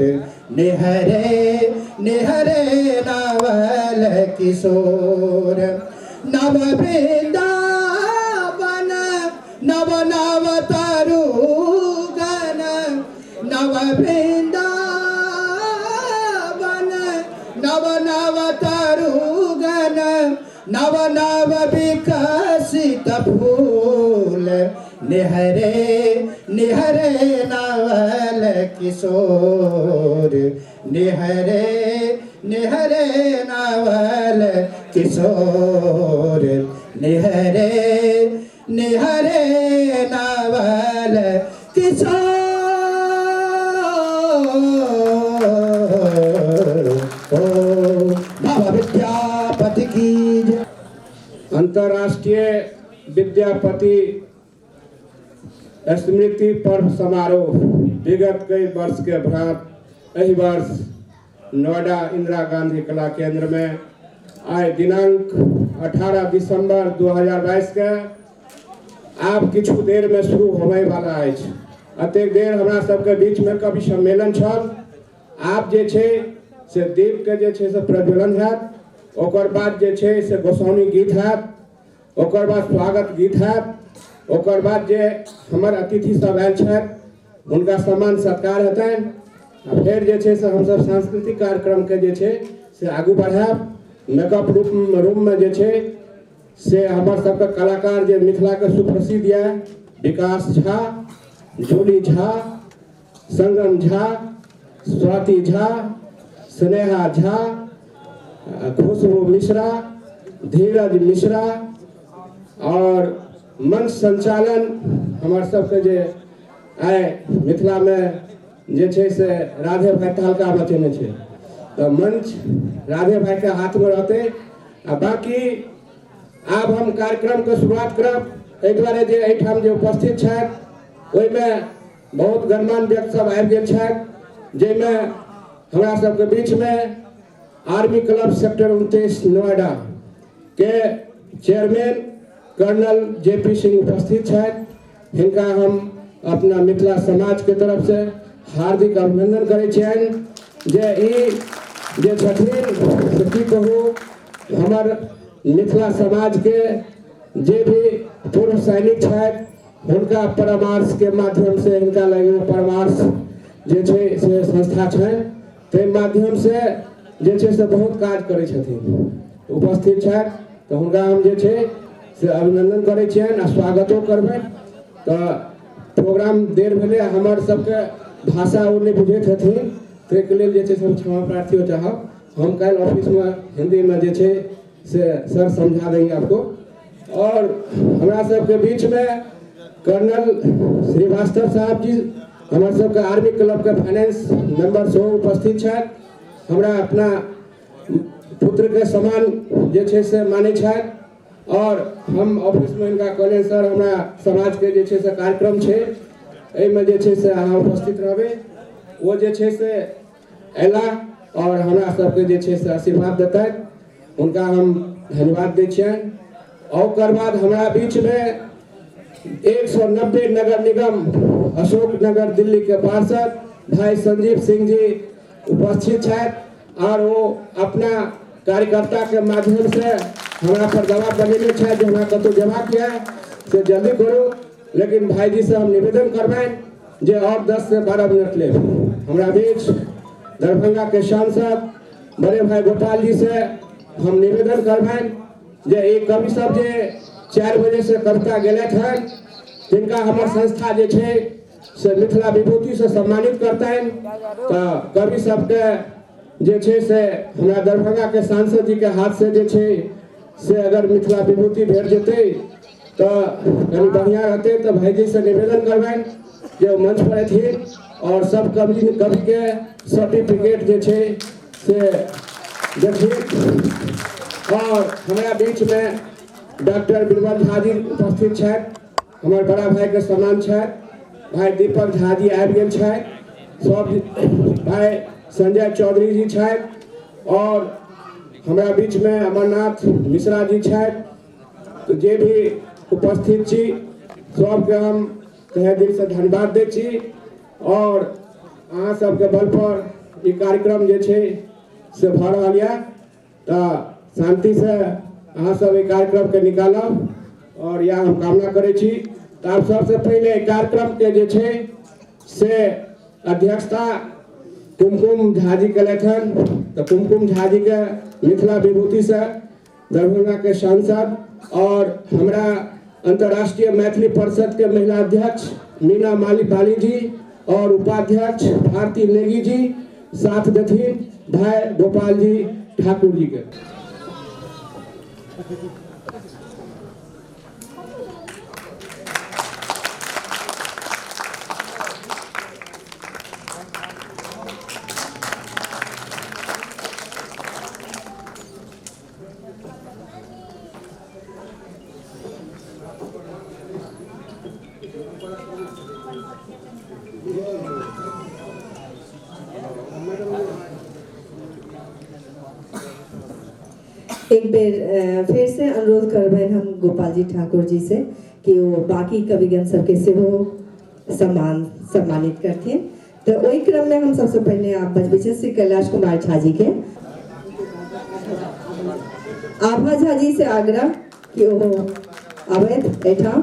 निहरे निहरे नवल किशोर। नव वृंदावन नव नव तरुगन, नव वृंदावन नव नव तरुगन, नव नव विकसित फूल। निहरे निहरे नवल किशोर, निहरे निहरे नवल किशोर, निहरे निहरे नवल किशोर। बाबा विद्यापति की जय। अंतर्राष्ट्रीय विद्यापति स्मृति पर्व समारोह विगत कई वर्ष के भांति एहि वर्ष नोएडा इंदिरा गांधी कला केंद्र में आइ दिनांक 18 दिसंबर 2022 के आब किछु देर में शुरू होबय वाला अछि। अतेक देर हमरा सबके बीच में कवि सम्मेलन छल। आब जे छै से दीप के जे छै से प्रज्वलन हैत। ओकर बाद जे छै से गोसाउनी गीत हैत, ओकर बाद स्वागत गीत हैत, ओकर बाद जे हमर अतिथि सब आयल छथि हुनका सम्मान सत्कार हेतनि आ फेर जे छै से हमसब सांस्कृतिक कार्यक्रम के जे छै से आगू बढ़ायब। मेकअप रूम में जे छै से हमर सबके कलाकार जे मिथिला के सुप्रसिद्ध यऽ विकास झा, जूली झा, संगम झा, स्वाति झा, स्नेहा झा, खुशबू मिश्रा, धीरज मिश्रा और मंच संचालन हमर सबके जे आइ मिथिला में जे छै से राधे भाई तहलका मचेने छै, तऽ मंच राधे भाई के हाथ में रहतै। आ बाकी आब हम कार्यक्रम के शुरुआत करब। एहि दुआरे जे एहिठाम जे उपस्थित छथि ओहिमे बहुत गणमान्य व्यक्ति सब आबि गेल छथि, जाहिमे हमरा सबके बीचमे आर्मी क्लब सेक्टर 29 नोएडा के चेयरमैन कर्नल जे.पी. सिंह उपस्थित छथि। हिनका हम अपना मिथिला समाज के तरफ से हार्दिक अभिनंदन करै छियनि जे ई जे छथिन से की कहू, हमर मिथिला समाज के जे भी पूर्व सैनिक छथि हुनका परामर्श के माध्यम से हिनका लग एगो परामर्श जे छै से संस्था छनि, ताहि माध्यम से जे छै से बहुत काज करै छथिन, उपस्थित छथि तऽ हुनका हम जे छै से अभिनंदन करै छियनि आ स्वागतो करबनि। तऽ प्रोग्राम देर भेलै, हमर सबके भाषा ओ नहि बुझैत हथिन, ताहिके लेल जे छै से हम क्षमा प्रार्थियो चाहब। हम काल्हि ऑफिसमे हिन्दीमे जे छै से सर समझा देंगे आपको। और हमरा सबके बीचमे कर्नल श्रीवास्तव साहब जी हमर सबके आर्मी क्लब के फाइनेंस मेंबर सेहो उपस्थित छथि, हमरा अपना पुत्र के समान जे छै से मानै छथि और हम ऑफिसमे हिनका कहलियनि सर हमरा समाज के जे छै से कार्यक्रम छै एहिमे जे छै से अहाँ उपस्थित रहबै। ओ जे छै से अयलाह और हमरा सबके जे छै से आशीर्वाद देतथि, हुनका हम धन्यवाद दै छियनि। ओकर बाद हमरा बीचमे 190 नगर निगम अशोक नगर दिल्ली के पार्षद भाई संजीव सिंह जी उपस्थित छथि और ओ अपना कार्यकर्ता के माध्यम से हमरा पर दबाव बनेने छथि जे हमरा कतहु जेबाक यऽ से जल्दी करू, लेकिन भाईजी से हम निवेदन करबनि जे और 10 से 12 मिनट लेब। हमरा बीच दरभंगा के सांसद बड़े भाई गोपाल जी से हम निवेदन करबनि जे ई कवि सब जे 4 बजे से कविता गेलथि हन तिनका हमर संस्था जे छै से मिथिला विभूति से सम्मानित करतनि। तऽ कवि सबके जे छै से हमरा दरभंगा के सांसद जी के हाथ से जे छै से अगर मिथिला विभूति भेट जेतै तऽ कनि बढ़िआँ रहतै। तऽ भाईजी से निवेदन करबनि जे ओ मंच पर अथिन और सब कवि के सर्टिफिकेट जे छै से देखिन। और हमरा बीचमे डॉक्टर बीरबल झा जी उपस्थित छथि, हमर बड़ा भाई के समान छथि, भाई दीपक झा जी आबि गेल छथि, सब भाई संजय चौधरी जी छथि और हमरा बीचमे अमरनाथ मिश्रा जी छथि। तो जे भी उपस्थित छी सबके हम तहे दिल से धन्यवाद दै छी और अहाँ सबके बल पर ई कार्यक्रम जे छै से भऽ रहल यऽ, तऽ शांति से अहाँ सब ई कार्यक्रम के निकालब और यह हम कामना करै छी। तऽ आब सबसे पहिले कार्यक्रम के जे छै से अध्यक्षता कुमकुम झा जी केलथि हन, तऽ कुमकुम झा जी के मिथिला विभूति से दरभंगा के सांसद और हमरा अंतर्राष्ट्रीय मैथिली परिषद के महिला अध्यक्ष मीना माली बाली जी और उपाध्यक्ष भारती नेगी जी साथ देथिन भाई गोपाल जी ठाकुर जी के। एक बेर फिर से अनुरोध करबनि हम गोपाल जी ठाकुर जी से कि ओ बाकी कविगण सबके सेहो सम्मानित करथिन। तो ओहि क्रम में हम सबसे पहले आप बजबै छी श्री कैलाश कुमार झा जी के। आभा झा जी से आग्रह कि ओ आबथि एहिठाम।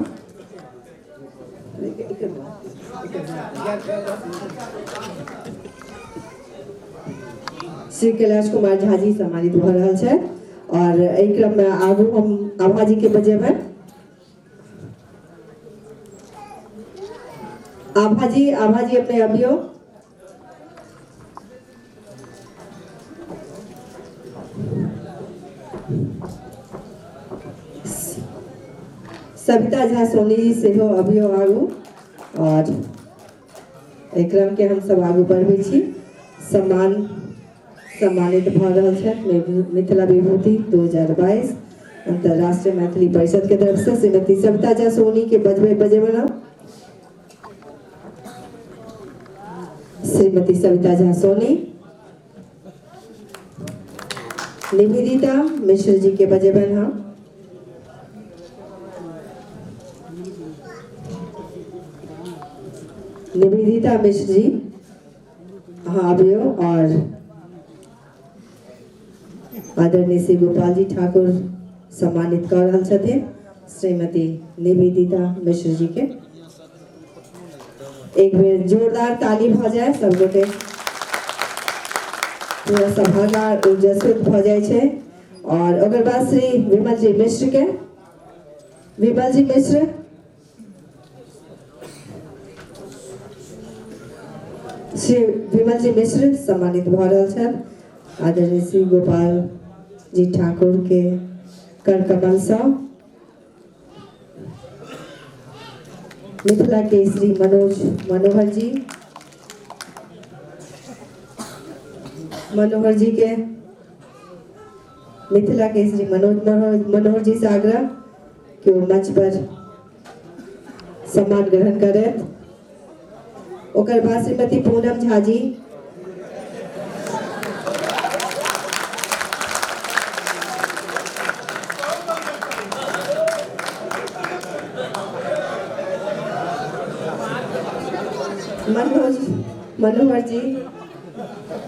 श्री कैलाश कुमार झा जी सम्मानित भऽ रहल छथि और एहि क्रम में आगू हम आभा जी के बजेबै। आभा जी, आभा जी अपने अबियो। सविता झा सोनी जी सेहो अबियो आगू और एहि क्रम के हम सब आगू बढ़बै छी। सम्मान सम्मानित भऽ रहल छथि मिथिला विभूति 2022 अंतर्राष्ट्रीय मैथिली परिषद के तरफ से श्रीमती सविता झा सोनी के बजबै बजेबै। श्रीमती सविता झा सोनी, निवेदिता मिश्र जी के बजेबनि हम। निवेदिता मिश्र जी अहाँ अबियौ और आदरणीय श्री गोपाल जी ठाकुर सम्मानित कऽ रहल छथिन श्रीमती निवेदिता मिश्र जी के। एक बेर जोरदार ताली भऽ जाय, सब गोटे पूरा सभागार ऊर्जास्वित भऽ जाइ छै। और ओकर बाद श्री विमल जी मिश्र के, विमल जी मिश्र, श्री विमल जी मिश्र सम्मानित भऽ रहल छथि आदरणीय श्री गोपाल जी ठाकुर के कर कमल सँ। मिथिला के श्री मनोज मनोहर जी, मनोहर जी के मिथिला के श्री मनोज मनोहर जी से आग्रह कि वो मंच पर सम्मान ग्रहण करत। ओकर बाद श्रीमती पूनम झा जी, मनोज मनोहर जी,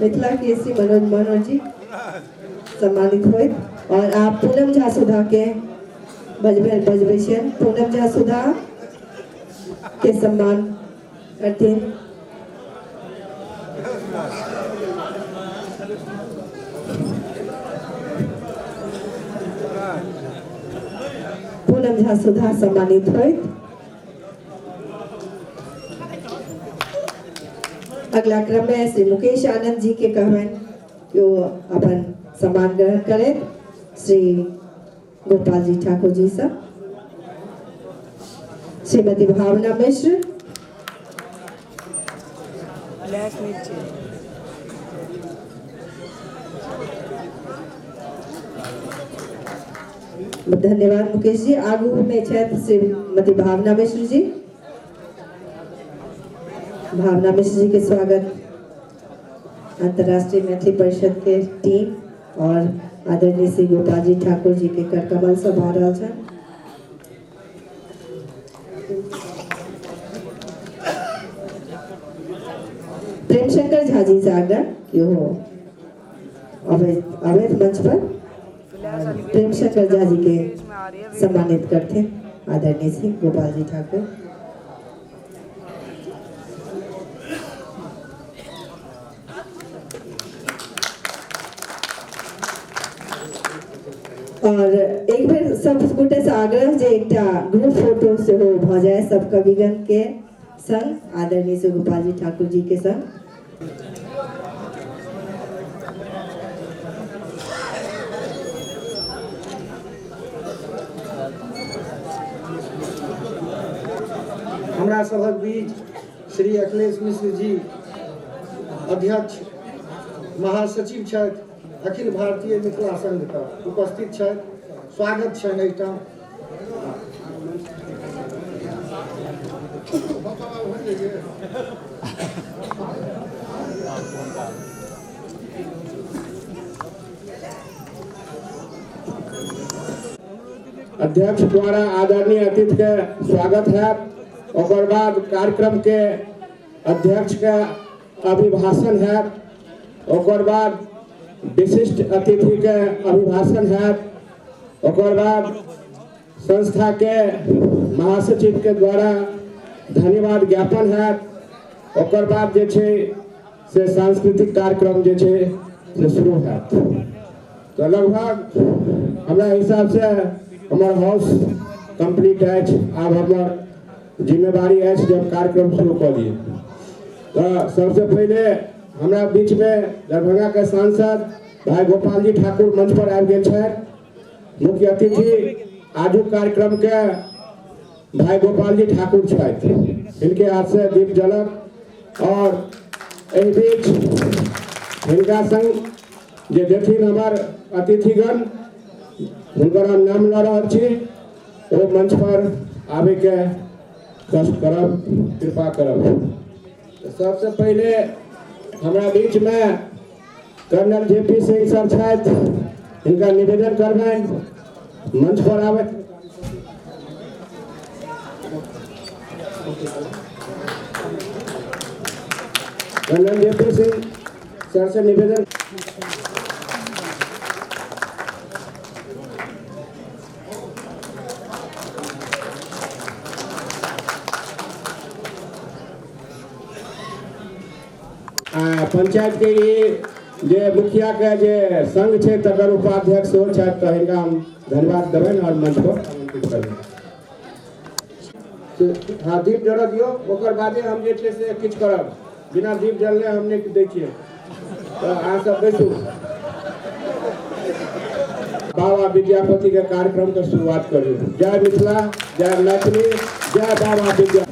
मिथिला के श्री मनोज मनोहर जी सम्मानित होइत। और आप पूनम झा सुधा के बजबै बजबै छियनि, पूनम झा सुधा के सम्मान करथिन। पूनम झा सुधा सम्मानित होइत। अगला क्रम में श्री मुकेश आनंद जी के कहबनि कि ओ अपन सम्मान ग्रहण करैत श्री गोपाल जी ठाकुर जी से। श्रीमती भावना मिश्र, धन्यवाद मुकेश जी। आगू में छथि श्रीमती भावना मिश्र जी, भावना मिश्र जी के स्वागत अंतर्राष्ट्रीय मैथिली परिषद के टीम और आदरणीय श्री गोपाल जी ठाकुर जी के कर कमल से भऽ रहल छनि। प्रेमशंकर झा जी से आग्रह कि हो अवैध मंच पर प्रेमशंकर झा जी के सम्मानित करते आदरणीय श्री गोपाल जी ठाकुर। और एक बेर सब गोटे से आग्रह जे एकटा ग्रुप फोटो सेहो भऽ जाय सब कविगण के संग आदरणीय श्री गोपाल जी ठाकुर जी के संग। हमरा सभक बीच श्री अखिलेश मिश्र जी अध्यक्ष महासचिव छथि अखिल भारतीय मिथिला संघ का उपस्थित छथि, स्वागत छनि एहिठाम। अध्यक्ष द्वारा आदरणीय अतिथि के स्वागत है। ओकर बाद कार्यक्रम के अध्यक्ष के अभिभाषण है, ओकर बाद विशिष्ट अतिथि के अभिभाषण है। ओकर बाद संस्था के महासचिव के द्वारा धन्यवाद ज्ञापन हैत। ओकर बाद जे छै से सांस्कृतिक कार्यक्रम जे छै से शुरू हैत। तो लगभग हमरा हिसाब से हमर हाउस कंप्लीट अछि। आब हमर जिम्मेवारी अछि जे हम कार्यक्रम शुरू कऽ दिए। तो सबसे पहले हमरा बीच में दरभंगा के सांसद भाई गोपाल जी ठाकुर मंच पर आबि गेल छथि। मुख्य अतिथि आजुक कार्यक्रम के भाई गोपाल जी ठाकुर छथि, हिनके हाथ से दीप जलक और एहि बीच हिनका संग जे देथिन हमार अतिथिगण हुनकर हम नाम लऽ रहल छी, ओ मंच पर आबे के कष्ट करब, कृपा करब। सबसे पहले हमरा बीच में कर्नल जेपी सिंह सर छथि, हिनका निवेदन करबनि मंच पर आबे। कर्नल जेपी सिंह सर से निवेदन। पंचायत के जे मुखिया के जे संघ छै तकर उपाध्यक्ष सेहो छथि, तऽ हिनका हम धन्यवाद देबनि और मंच पर आमंत्रित करबनि। हाँ, दीप जरऽ दियौ, ओकर बादे हम जे छै से किछु करब। बिना दीप जलने हम नहि दै छियै। तऽ अहाँ सब बैसू। बाबा विद्यापति के कार्यक्रम के शुरुआत करू। जय मिथिला, जय मैथिली, जय बाबा विद्या।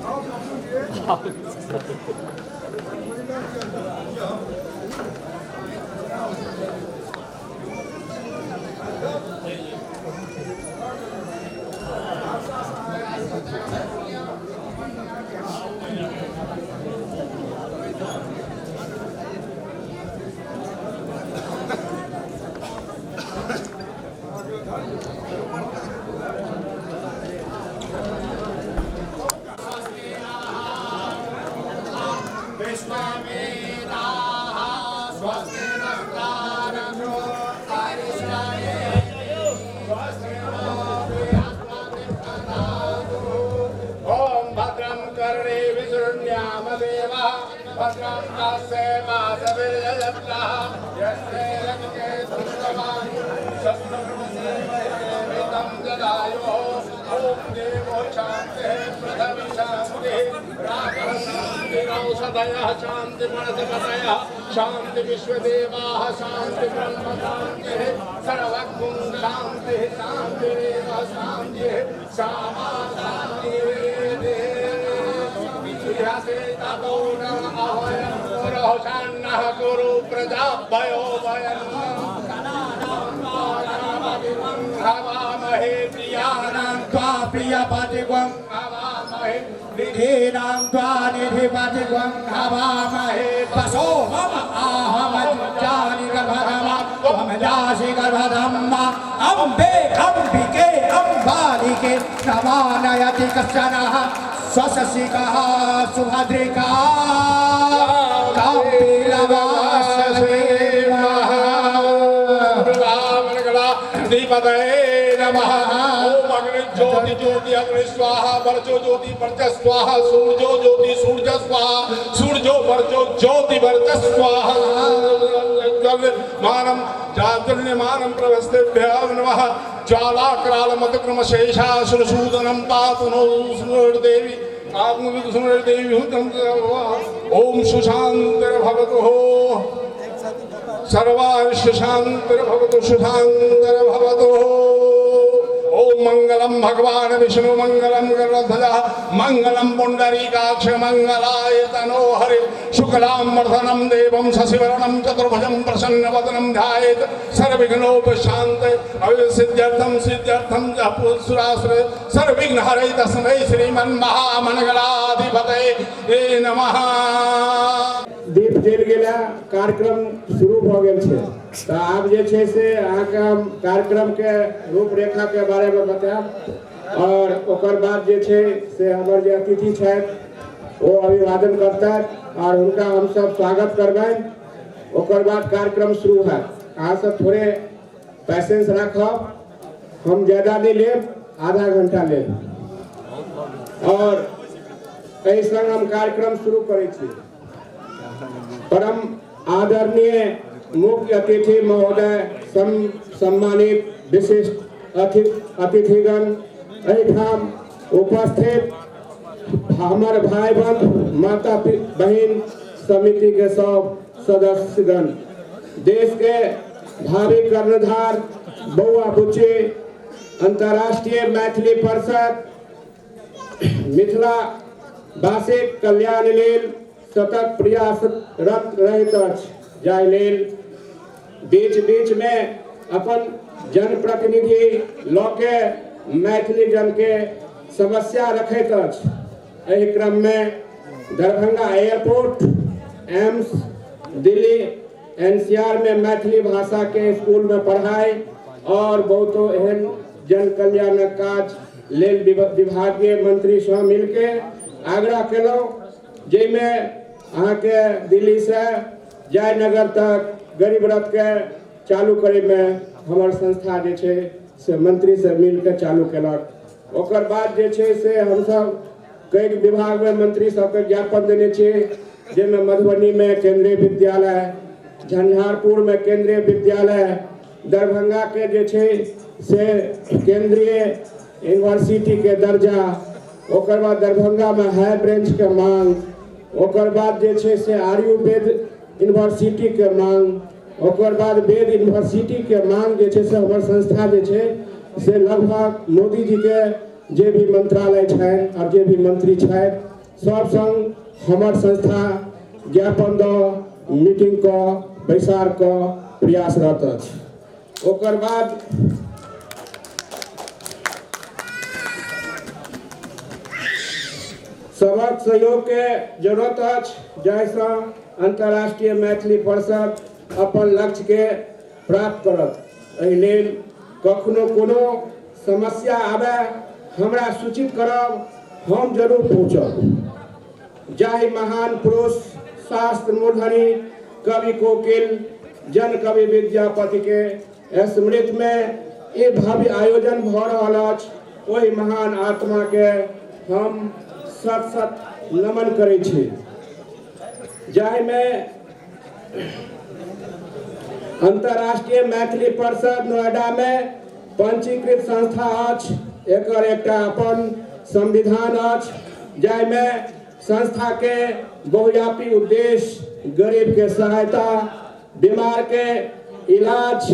शांति विश्वदेवाः शांति ब्रह्म शांति सर्वगुण शांति शांतिरेव शांति सामा शांति कुरु प्रजाभयो वयं हवामहे प्रियाणां त्वा प्रियपतिगुं हवामहे निधीनां त्वा निधिपतिगुं हवामहे वसो मम आहमजानि गर्भधमा त्वं जासि गर्भधम्मा अम्बे अम्बिके अम्बालिके नमानयति कश्चनः स्वशशिकः सुभद्रिका दीपदये नमः। ओम अग्नि ज्योति ज्योति अग्नि स्वाहा, वर्चो ज्योति वर्च स्वाहा, सूर्यो ज्योति सूर्य स्वाहा, सूर्यो वर्चो ज्योति वर्च स्वाहा। मानम जातुर्यमानम प्रवस्तेभ्यः नमः। ज्वालाकराल मतक्रम शेषासुरसूदनं पातु नो सुरदेवी आत्मविदुसुरदेवी। ओम सुशांतिर्भवतु सर्वांश शांतिर्भवतु सुशांतिर्भवतु। ओम मंगलम भगवान विष्णु मंगलम गरुड़ध्वज मंगलम पुंडरीकाक्ष मंगलाय तनोहरि शुक्लांबरधरं देवं शशिवर्णं चतुर्भुजं प्रसन्नवदनं ध्यायेत् सर्वविघ्नोपशान्तये अभिसिद्ध्यर्थं सिद्ध्यर्थं सुरासुर सर्वविघ्नहरै तस्मै श्रीमन्महामङ्गलाधिपतये नमः। दीप जलि गेला, कार्यक्रम शुरू भऽ गेल छै। तऽ आब जे छै से अहाँके हम कार्यक्रम के रूपरेखा के बारे में बतायब और ओकर बाद जे छै से हमर जे अतिथि छथि ओ अभिवादन करतथि और हुनका हमसब स्वागत करबनि। ओकर बाद कार्यक्रम शुरू हैत। अहाँ सब थोड़े पैसेंस राखब। हम ज़्यादा नहीं लेब, आधा घंटा लेब और एहि संग हम कार्यक्रम शुरू करै छी। परम आदरणीय मुख्य अतिथि महोदय, सम्मानित विशिष्ट अतिथिगण, एहिठाम उपस्थित हमर भाई बंधु, माता बहिन, समिति के सब सदस्यगण, देश के भावी कर्णधार बौआ बुच्ची, अंतर्राष्ट्रीय मैथिली परिषद मिथिला वासीक कल्याण लेल सतत प्रयासरत रहैत अछि, जाहि लेल बीच बीच में अपन जनप्रतिनिधि लऽ के मैथिली जन के समस्या रखैत अछि। एहि क्रम में Darbhanga airport, AIIMS, Delhi NCR में मैथिली भाषा के स्कूल में पढ़ाई और बहुतो एहन जन कल्याणक काज लेल विभागीय मंत्री से मिलके आग्रह केलहुँ, जाहिमे अहाँके दिल्ली से जयनगर तक गरीब रथ के चालू करे में हमर संस्था जे छै से मंत्री से मिलके चालू केलक। ओकर बाद जे छै से हमसब कई विभाग में मंत्री सबके ज्ञापन देने छी, जाहिमे मधुबनी में केंद्रीय विद्यालय, झंझारपुर में केंद्रीय विद्यालय, दरभंगा के जे छै से केंद्रीय यूनिवर्सिटी के दर्जा, ओकर बाद दरभंगा में हाई ब्रांच के मांग, ओकर बाद जे छै से आयुर्वेद यूनिवर्सिटी के मांग, ओकर बाद वेद यूनिवर्सिटी के मांग जे छै से हमर संस्था जे छै से लगभग मोदी जी के जे भी मंत्रालय छनि और जे भी मंत्री छथि सब संग हमर संस्था ज्ञापन दऽ मीटिंग कऽ बैसार कऽ प्रयासरत अछि। ओकर बाद सबक सहयोग के जरूरत अछि, जाहिसँ अंतर्राष्ट्रीय मैथिली परिषद अपन लक्ष्य के प्राप्त करत। एहि लेल कखनो कोनो समस्या आबे हमरा सूचित करब, हम जरूर पहुँचब। जाहि महान पुरुष शास्त्र मूर्धनी कवि कोकिल जन कवि विद्यापति के स्मृति में ये भव्य आयोजन भऽ रहल अछि, ओहि महान आत्मा के हम सत सत नमन करै छी। जाहिमे अंतर्राष्ट्रीय मैथिली परिषद नोएडा में पंजीकृत संस्था अछि, एकर एकटा अपन संविधान अछि, जाहिमे संस्था के बहुव्यापी उद्देश्य गरीब के सहायता, बीमार के इलाज,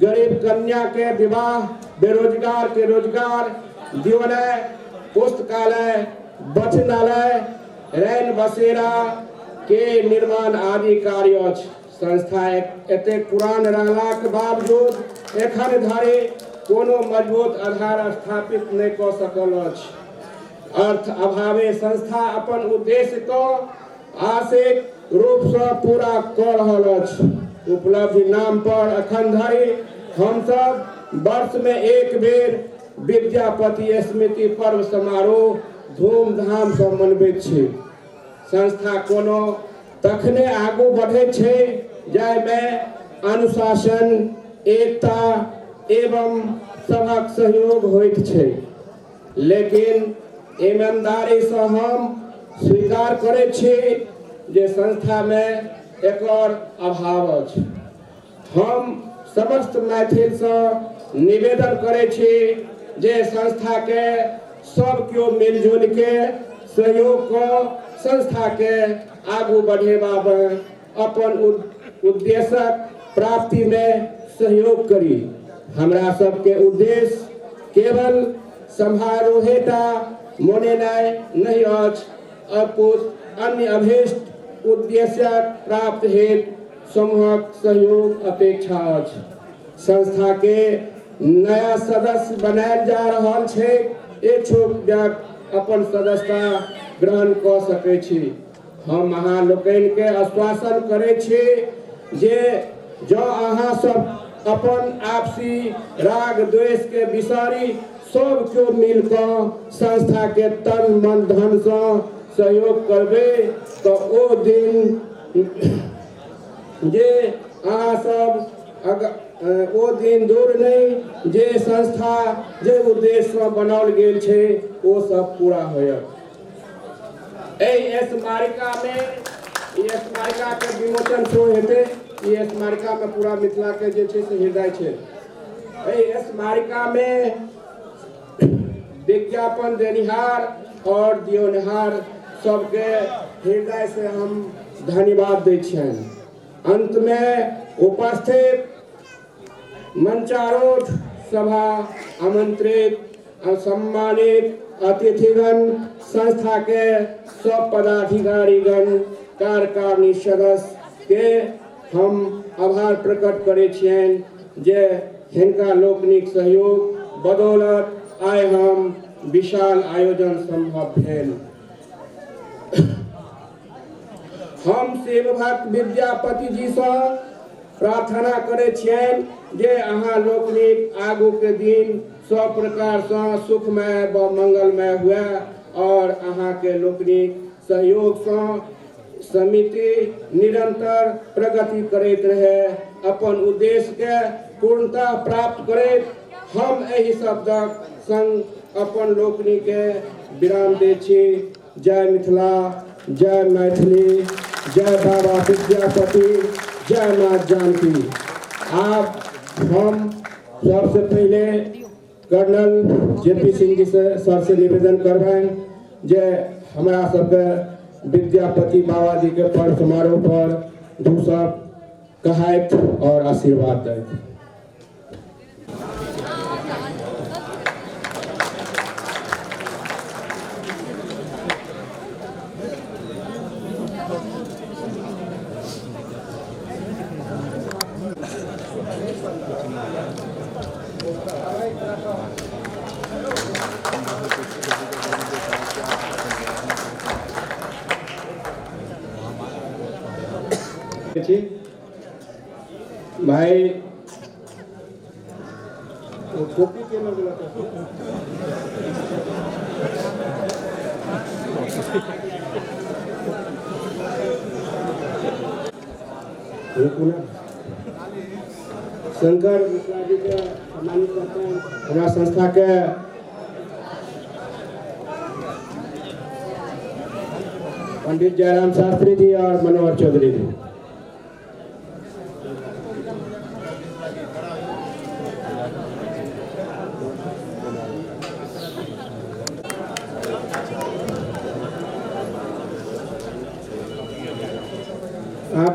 गरीब कन्या के विवाह, बेरोजगार के रोजगार दियोनाय, पुस्तकालय, वचनालय, रैन बसेरा के निर्माण आदि कार्य अछि। संस्था एतेक पुरान रहलाक बावजूद एखन धरि कोनो मजबूत आधार स्थापित नहि कऽ सकल अछि। अर्थ अभावे संस्था अपन उद्देश्य को आशिक रूप से पूरा कऽ रहल अछि। उपलब्धि नाम पर एखन धरि हमसब वर्ष में एक बेर विद्यापति स्मृति पर्व समारोह धूमधाम से मनबैत छी। संस्था कोनो तखने आगू बढ़ै छै जाहिमे अनुशासन, एकता एवं सभक सहयोग होइत छै। लेकिन ईमानदारी से हम स्वीकार करै छी जे संस्था में एकर अभाव अछि। हम समस्त मैथिल से निवेदन करै छी जे संस्था के सब केओ मिलजुल के सहयोग कऽ संस्था के आगू बढ़ेबा में अपन उद्देश्यक प्राप्ति में सहयोग करी। हमरा सबके उद्देश्य केवल समारोहेटा मनेनाइ नहि अछि, अपितु अन्य अभीष्ट उद्देश्यक प्राप्त हेतु समूहक सहयोग अपेक्षा अछि। संस्था के नया सदस्य बनायल जा रहल छै, इच्छुक व्यक्ति अपन सदस्यता ग्रहण कऽ सकै छी। हम अहाँ लोकनि के आश्वासन करै छी जे जँ अहाँ सब अपन आपसी राग द्वेष के बिसारी सब केओ मिल कऽ संस्था के तन मन धन सँ सहयोग करबै तऽ ओ दिन जे अहाँ सब ओ दिन दूर नहि जे संस्था जे उद्देश्यसँ बनाओल गेल छै ओ सब पूरा होयत। एहि स्मारिकामे ई स्मारिकाके विमोचन सेहो हेतै। ई स्मारिकामे पूरा मिथिलाके जे छै से हृदय छै। एहि स्मारिकामे विज्ञापन देनिहार और दियोनिहार सबके हृदय से हम धन्यवाद दै छियनि। अंत में उपस्थित मंचारूढ़ सभा आमंत्रित और सम्मानित अतिथिगण, संस्था के सब पदाधिकारीगण, कार्यकारिणी सदस्य के हम आभार प्रकट करै छियनि जे हिनका लोकनिक सहयोग बदौलत आइ हम विशाल आयोजन संभव भेल। हम शिवभक्त विद्यापति जी सँ प्रार्थना करै छियनि जे अहाँ लोकनिक आगू के दिन सब प्रकार सँ सुखमय व मंगलमय हुए और अहाँ के लोकनिक सहयोग सँ समिति निरंतर प्रगति करैत रहे, अपन उद्देश्य के पूर्णता प्राप्त करैत हम एहि शब्दक संग अपन लोकनि के विराम दै छी। जय मिथिला, जय मैथिली, जय बाबा विद्यापति, जय माँ जानकी। आप हम सबसे पहले कर्नल जेपी सिंह जी से सर से निवेदन करबनि जे हमरा सबके विद्यापति बाबा जी के पर्व समारोह पर दू शब्द कहैत और आशीर्वाद दैत। भाई कॉपी के लोग शंकर मिश्रा जी के सम्मानित करते हैं। हमारा संस्था के पंडित जयराम शास्त्री जी और मनोहर चौधरी जी। आप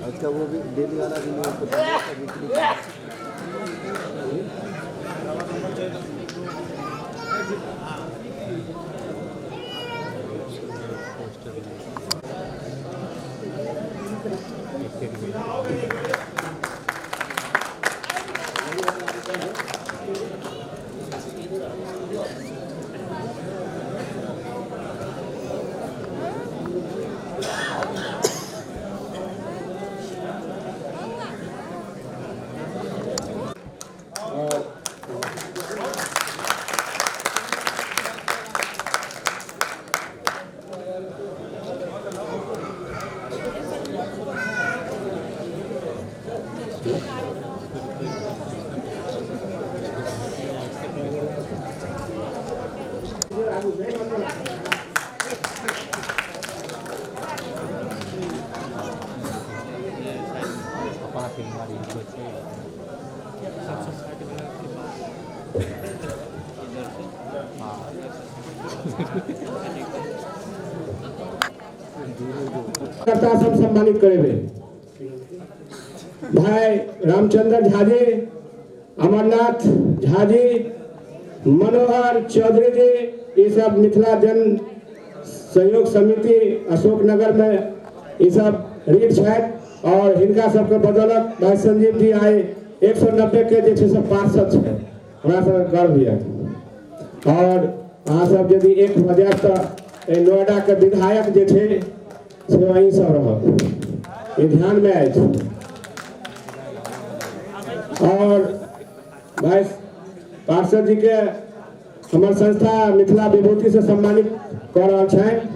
अच्छा वो भी डेली वाला भी नहीं सब सम्मानित करेबे भाई रामचंद्र झा जी, अमरनाथ झा जी, मनोहर चौधरी जी, ये सब मिथिला जन सहयोग समिति अशोकनगर में ये सब रीड छथि और हिनका सबके बदौलत भाई संजीव जी आए 190 के जे छै से पार्षद छै। हमरा सबके गर्व यऽ और अहाँ सब यदि एक भऽ जायब तऽ नोएडा के विधायक जे छै से अहीं सब रहब, ये ध्यान में अछि। और भाई पार्षद जी के हमर संस्था मिथिला विभूति से सम्मानित कऽ रहल छनि।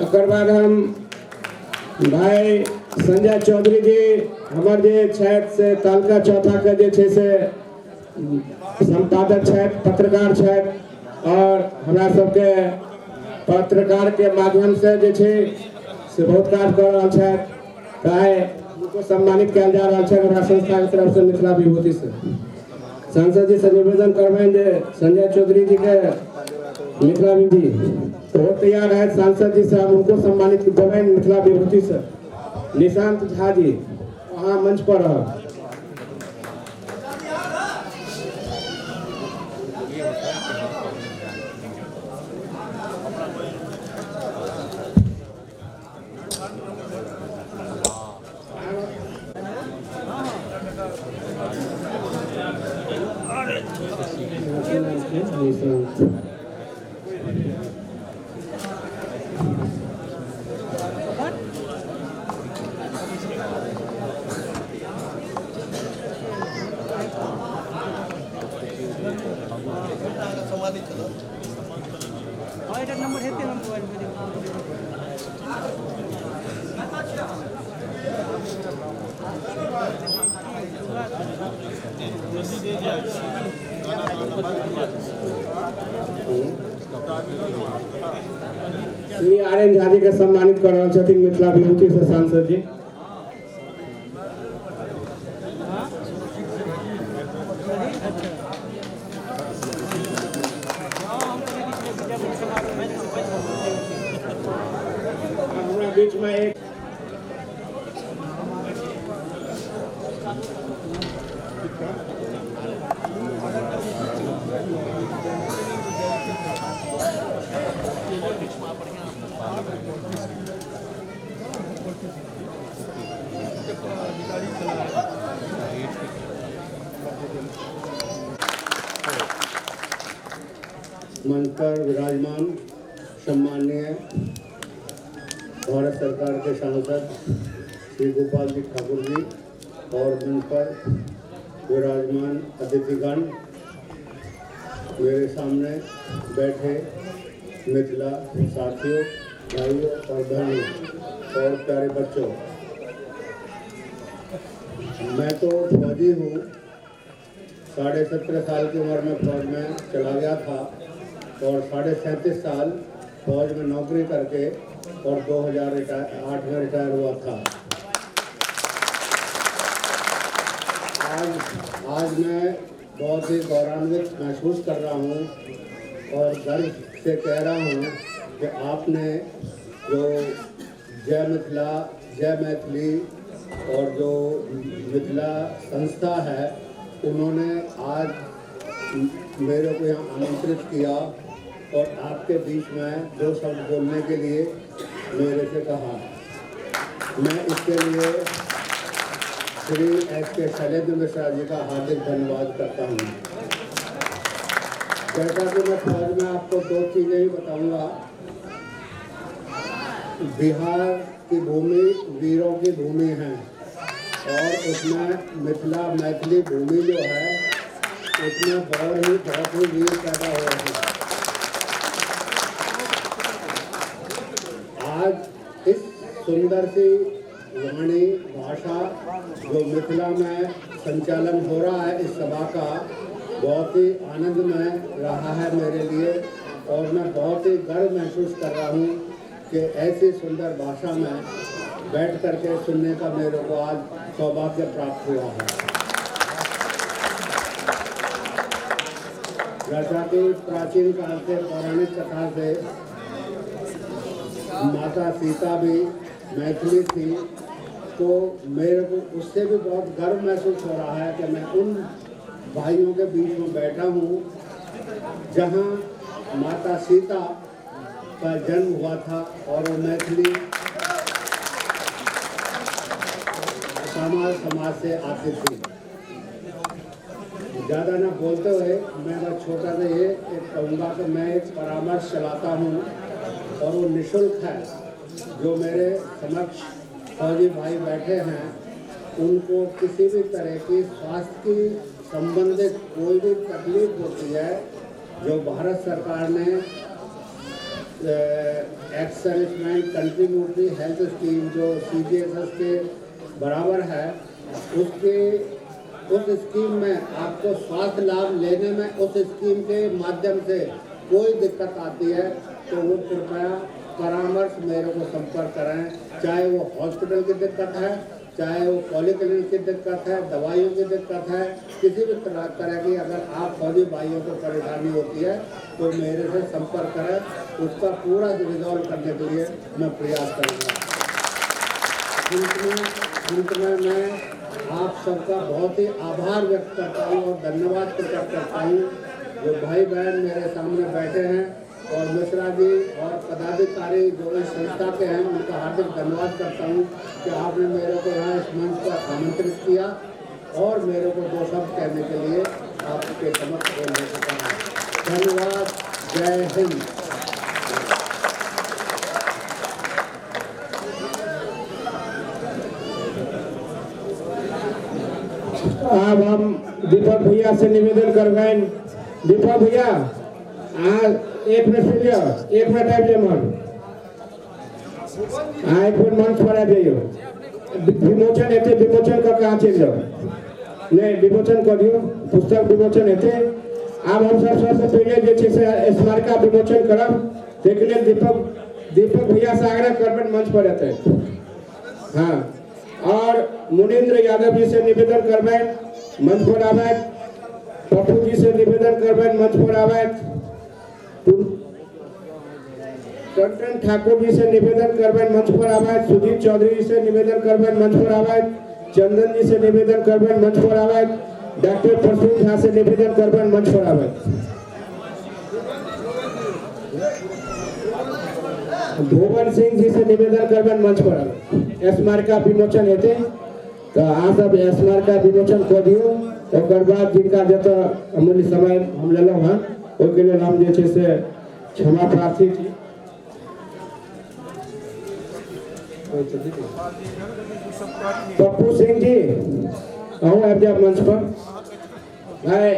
ओकर बाद हम भाई संजय चौधरी जी हमर जे छथि से तालका चौथा के जे छै से संपादक छथि, पत्रकार छथि और हमरा सबके पत्रकार के माध्यम से जे छै से बहुत काज कऽ रहल छथि। तऽ आइ हुनको सम्मानित कयल जा रहल छै हमरा संस्था के तरफ से मिथिला विभूति से। सांसद जी से निवेदन करबनि जे संजय चौधरी जी के मिथिला विभूति तो तैयार है, सांसद जी से हम उनको सम्मानित देबनि मिथिला विभूति से। निशांत झा जी वहाँ मंच पर रह। श्री आर एन झा जी के सम्मानित कर रहल छथिन मिथिला विभूति से सांसद जी। हमरा बीच में एक मंच पर विराजमान सम्माननीय भारत सरकार के सांसद श्री गोपाल जी ठाकुर जी और मंच पर विराजमान अतिथिगण, मेरे सामने बैठे मिथिला साथियों, भाइयों और बहनों और प्यारे बच्चों, मैं तो फौजी हूँ। 17.5 साल की उम्र में फौज में चला गया था और 37.5 साल फौज में नौकरी करके और 2008 में रिटायर हुआ था। आज मैं बहुत ही गौरवान्वित महसूस कर रहा हूँ और गर्व से कह रहा हूँ कि आपने जो जय मिथिला जय मैथिली और जो मिथिला संस्था है, उन्होंने आज मेरे को यहाँ आमंत्रित किया और आपके बीच में दो शब्द बोलने के लिए मेरे से कहा। मैं इसके लिए श्री एस के शैलेंद्र मिश्रा जी का हार्दिक धन्यवाद करता हूँ। जैसा कि मैं फौज में आपको दो चीज़ें ही बताऊँगा। बिहार की भूमि वीरों की भूमि है और उसमें मिथिला मैथिली भूमि जो है उसमें बहुत ही वीर पैदा हुए हैं। आज इस सुंदर सी वाणी भाषा जो मिथिला में संचालन हो रहा है इस सभा का, बहुत ही आनंदमय रहा है मेरे लिए और मैं बहुत ही गर्व महसूस कर रहा हूँ कि ऐसी सुंदर भाषा में बैठ करके सुनने का मेरे को आज सौभाग्य प्राप्त हुआ है। जैसा कि प्राचीन काल से पौराणिक कथा से माता सीता भी मैथिली थी, तो मेरे को उससे भी बहुत गर्व महसूस हो रहा है कि मैं उन भाइयों के बीच में बैठा हूँ जहाँ माता सीता का जन्म हुआ था और वो मैथिली समाज से आती थी। ज़्यादा ना बोलते हुए मैं बस छोटा सा ये एक कहूँगा कि मैं एक परामर्श चलाता हूँ और वो निःशुल्क है। जो मेरे समक्ष फौजी भाई बैठे हैं उनको किसी भी तरह की स्वास्थ्य की संबंधित कोई भी तकलीफ होती है, जो भारत सरकार ने ex serviceman contributory health scheme जो CGHS के बराबर है, उसके उस स्कीम में आपको स्वास्थ्य लाभ लेने में उस स्कीम के माध्यम से कोई दिक्कत आती है तो वो कृपया परामर्श मेरे को संपर्क करें। चाहे वो हॉस्पिटल की दिक्कत है, चाहे वो पॉलीक्लिनिक की दिक्कत है, दवाइयों की दिक्कत है, किसी भी तरह की अगर आप फौजी भाइयों को परेशानी होती है तो मेरे से संपर्क करें, उसका पूरा रिजॉल्व करने के लिए मैं प्रयास करूँगा। अंत में मैं आप सबका बहुत ही आभार व्यक्त करता हूँ और धन्यवाद प्रकट करता हूँ जो भाई बहन मेरे सामने बैठे हैं और मिश्रा जी और पदाधिकारी जो इस संस्था के हैं उनका हार्दिक धन्यवाद करता हूँ कि आपने मेरे को यहाँ इस मंच पर आमंत्रित किया और मेरे को दो शब्द कहने के लिए आपके समक्ष बोलने को कहा। धन्यवाद, जय हिंद। अब हम दीपक भैया से निवेदन करबनि, दीपक भैया एक मिनट सुन लिअ, एक मिनट आबि जाइए मन, एक मिनट मंच पर आबि जाइयो। विमोचन हेतै, विमोचन कऽ के अहाँ चलि जाउ, नहि विमोचन कऽ दियौ, पुस्तक विमोचन हेतै। आब हम सब सबसँ पहिले जे छै से स्मारिका विमोचन करब, ताहिके लेल दीपक भैया से आग्रह करबनि मंच पर एतै। हाँ, और मुनिंद्र यादव जी से निवेदन करबनि मंच पर आबथि, पप्पू जी से निवेदन करबनि मंच पर आबथि, टंटन ठाकुर जी से निवेदन करबनि मंच पर आबथि, सुजीत चौधरी जी से निवेदन करबनि मंच पर आबथि, चंदन जी से निवेदन करबनि मंच पर आबथि, डॉक्टर प्रसून झा से निवेदन करबनि मंच पर आबथि, भुवन सिंह जी से निवेदन करबनि मंच पर आबथि। स्मारिका विमोचन हेतै तऽ अहाँ सब स्मारिका विमोचन कऽ दियौ, ओकर बाद जिनका जतऽ अमूल्य समय हम लेलहुँ हँ ओहिके लेल हम जे छै से क्षमा प्रार्थी छी। पप्पू सिंह जी अहूँ आबि जायब मंच पर। भाई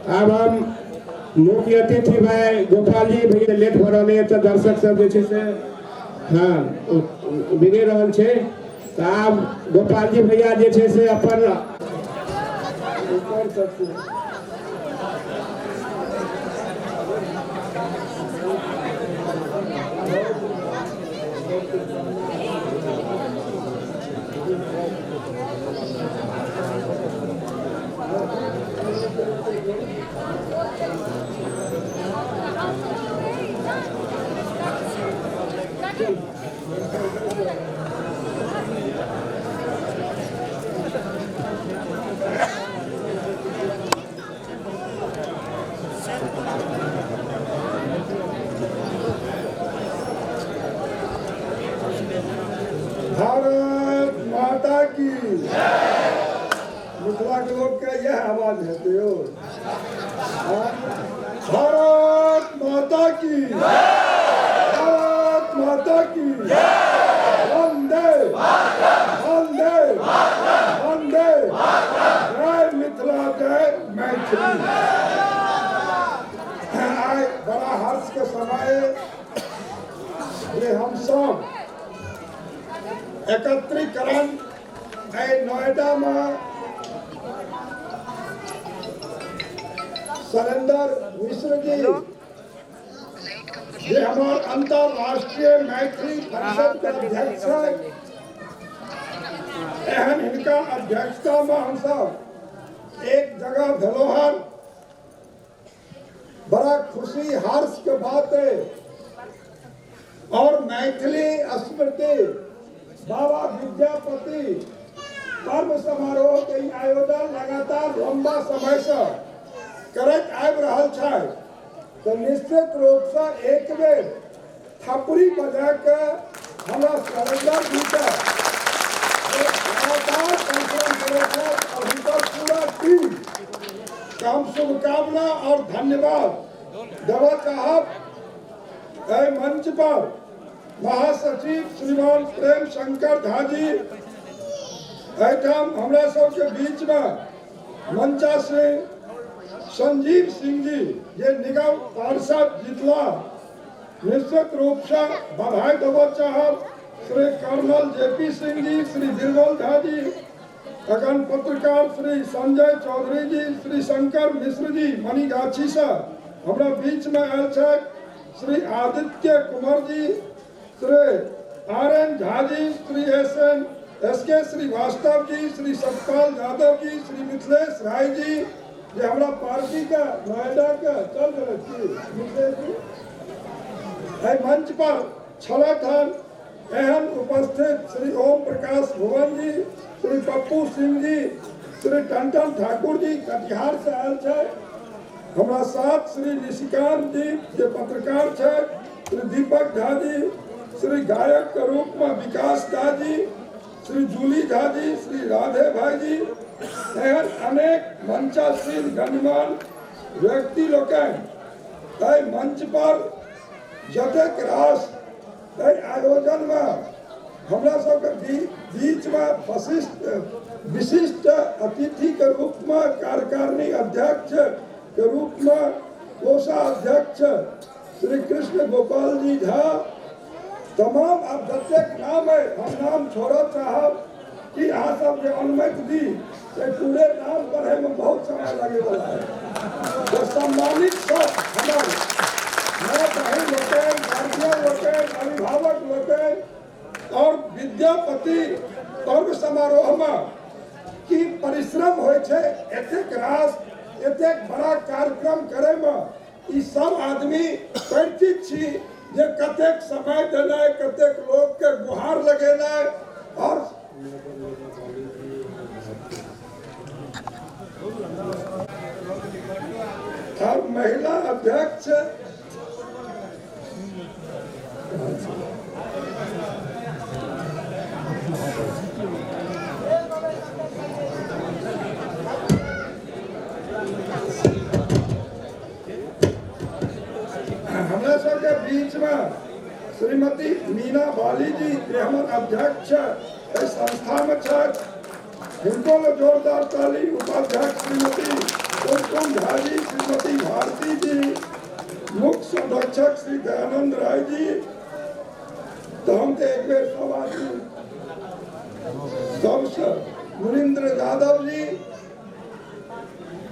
अब हम मुख्य अतिथि भाई गोपाल जी भैया लेट हो रहा है तो दर्शक सब जे से हाँ बिगड़ रहा है, तो आब गोपाल जी भैया जे से अपन भारत माता की। मिथिला के लोग के यह आवाज हेतै यौ। भारत माता की, भारत माता की, वंदे वंदे वंदे। जय मिथिला, जय मैथिली। आइ बड़ा हर्ष के समय जे हम सब एकत्रीकरण एहि नोएडा में शैलेंद्र मिश्र जी जे हमार अंतरराष्ट्रीय मैथिली परिषद के अध्यक्ष है, एहन हिनका अध्यक्षता में हम सब एक जगह भेलो हन। बड़ा खुशी हर्ष के बात है। और मैथिली स्मृति बाबा विद्यापति पर्व समारोह के आयोजन लगातार लंबा समय से करैत आबि रहल छै, तो निश्चित रूप से एक बेर थपड़ी बजा के हमरा शैलेंद्र जी के लगातार परिश्रम करै छथि और हुनकर पूरा टीम के हम शुभकामना और धन्यवाद देवा चाहब। एहि मंच पर महासचिव श्रीमान प्रेम शंकर झा जी एहिठाम हमरा सबके बीच में मंचा सिंह संजीव सिंह जी जे निगम पार्षद जीतला, निश्चित रूप से बधाई देवा चाहब। श्री कर्नल जेपी सिंह जी, श्री बिरबल झा जी, अखन पत्रकार श्री संजय चौधरी जी, श्री शंकर मिश्र जी मणिगाछी से हमरा बीच में आयल छथि, Shri Aditya Kumar ji, Shri R N Jha ji, Shri S N S K Srivastava ji, Shri Satpal Yadav ji, Shri Mithilesh Rai ji जे हमरा पार्टी के नोएडा के चल रहे छी मिथिलेश जी एहि मंच पर छलथि हन। एहन उपस्थित श्री ओम प्रकाश भुवन जी, श्री पप्पू सिंह जी, श्री टंटन ठाकुर जी कटिहार से आयल छै, हमरा साथ श्री निशिकांत जी जे पत्रकार छथि, श्री दीपक झा जी, श्री गायक के रूप में विकास झा जी, श्री जूली झा जी, श्री राधे भाई जी, एहन अनेक मंचासीन गणमान्य व्यक्ति लोकनि एहि मंच पर जतेक रास एहि आयोजन में हमरा सबके बीच में विशिष्ट अतिथि के रूप में कार्यकारिणी अध्यक्ष के रूप में कोषाध्यक्ष श्री कृष्ण गोपाल जी झा, तमाम अब जतेक नाम है हम नाम छोड़ऽ चाहब कि अहाँ सब जे अनुमति दी से पूरे नाम पढ़े में बहुत समय लगे वाला है। तो सम्मानित सब हमार माँ बहन लोकनि, गार्जियन लोकनि, अभिभावक लोकनि और विद्यापति पर्व समारोह में की परिश्रम होइ छै, एतेक रास एतेक बड़ा कार्यक्रम करे में ई सब आदमी परिचित छी जे कतेक समय देनाइ, कतेक लोग के गुहार लगेनाइ। और महिला अध्यक्ष हमरा सबके बीच में श्रीमती मीना बाली जी जे हमर अध्यक्ष एहि संस्था में छथि, हिनको ले जोरदार ताली। उपाध्यक्ष श्रीमती कुमकुम झा जी, श्रीमती भारती जी, मुख्य संरक्षक श्री दयानंद राय जी। तो हम तो एक बेर सब आदमी सबसे मुनिंद्र यादव जी,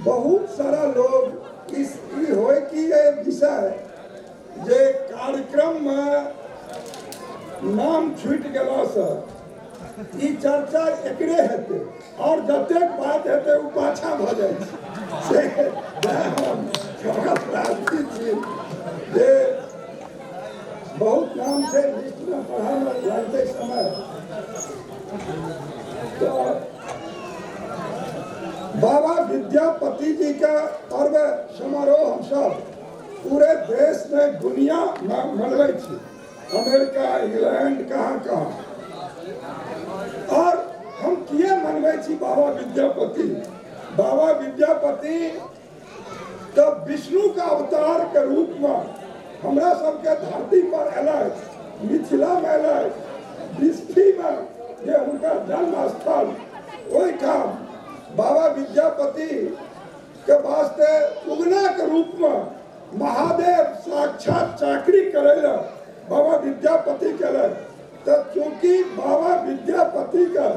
बहुत सारा लोग इस ई होय की ये विषय जे कार्यक्रम में नाम छूटि गेला से ई चर्चा एकरे हेतै और जतेक बात हेतै ओ पाछा भऽ जाइ छै। से हम क्षमा प्रार्थी छी जे बहुत नाम छै लिस्ट में पढ़ामे लगतै समय। तो बाबा विद्यापति जी का पर्व समारोह हम सब पूरे देश में दुनिया में मनबै छी, अमेरिका, इंग्लैंड, कहाँ कहाँ। बाबा विद्यापति। बाबा विद्यापति तो विष्णु का अवतार के रूप में हमरा सबके धरती पर अलै, मिथिला में अलै, बिस्फी में जे हुनका जन्म स्थल, ओहिठाम बाबा विद्यापति के वास्ते उगना के रूप में महादेव साक्षात चाकरी करे ला बाबा विद्यापति के। तो चूंकि बाबा विद्यापति का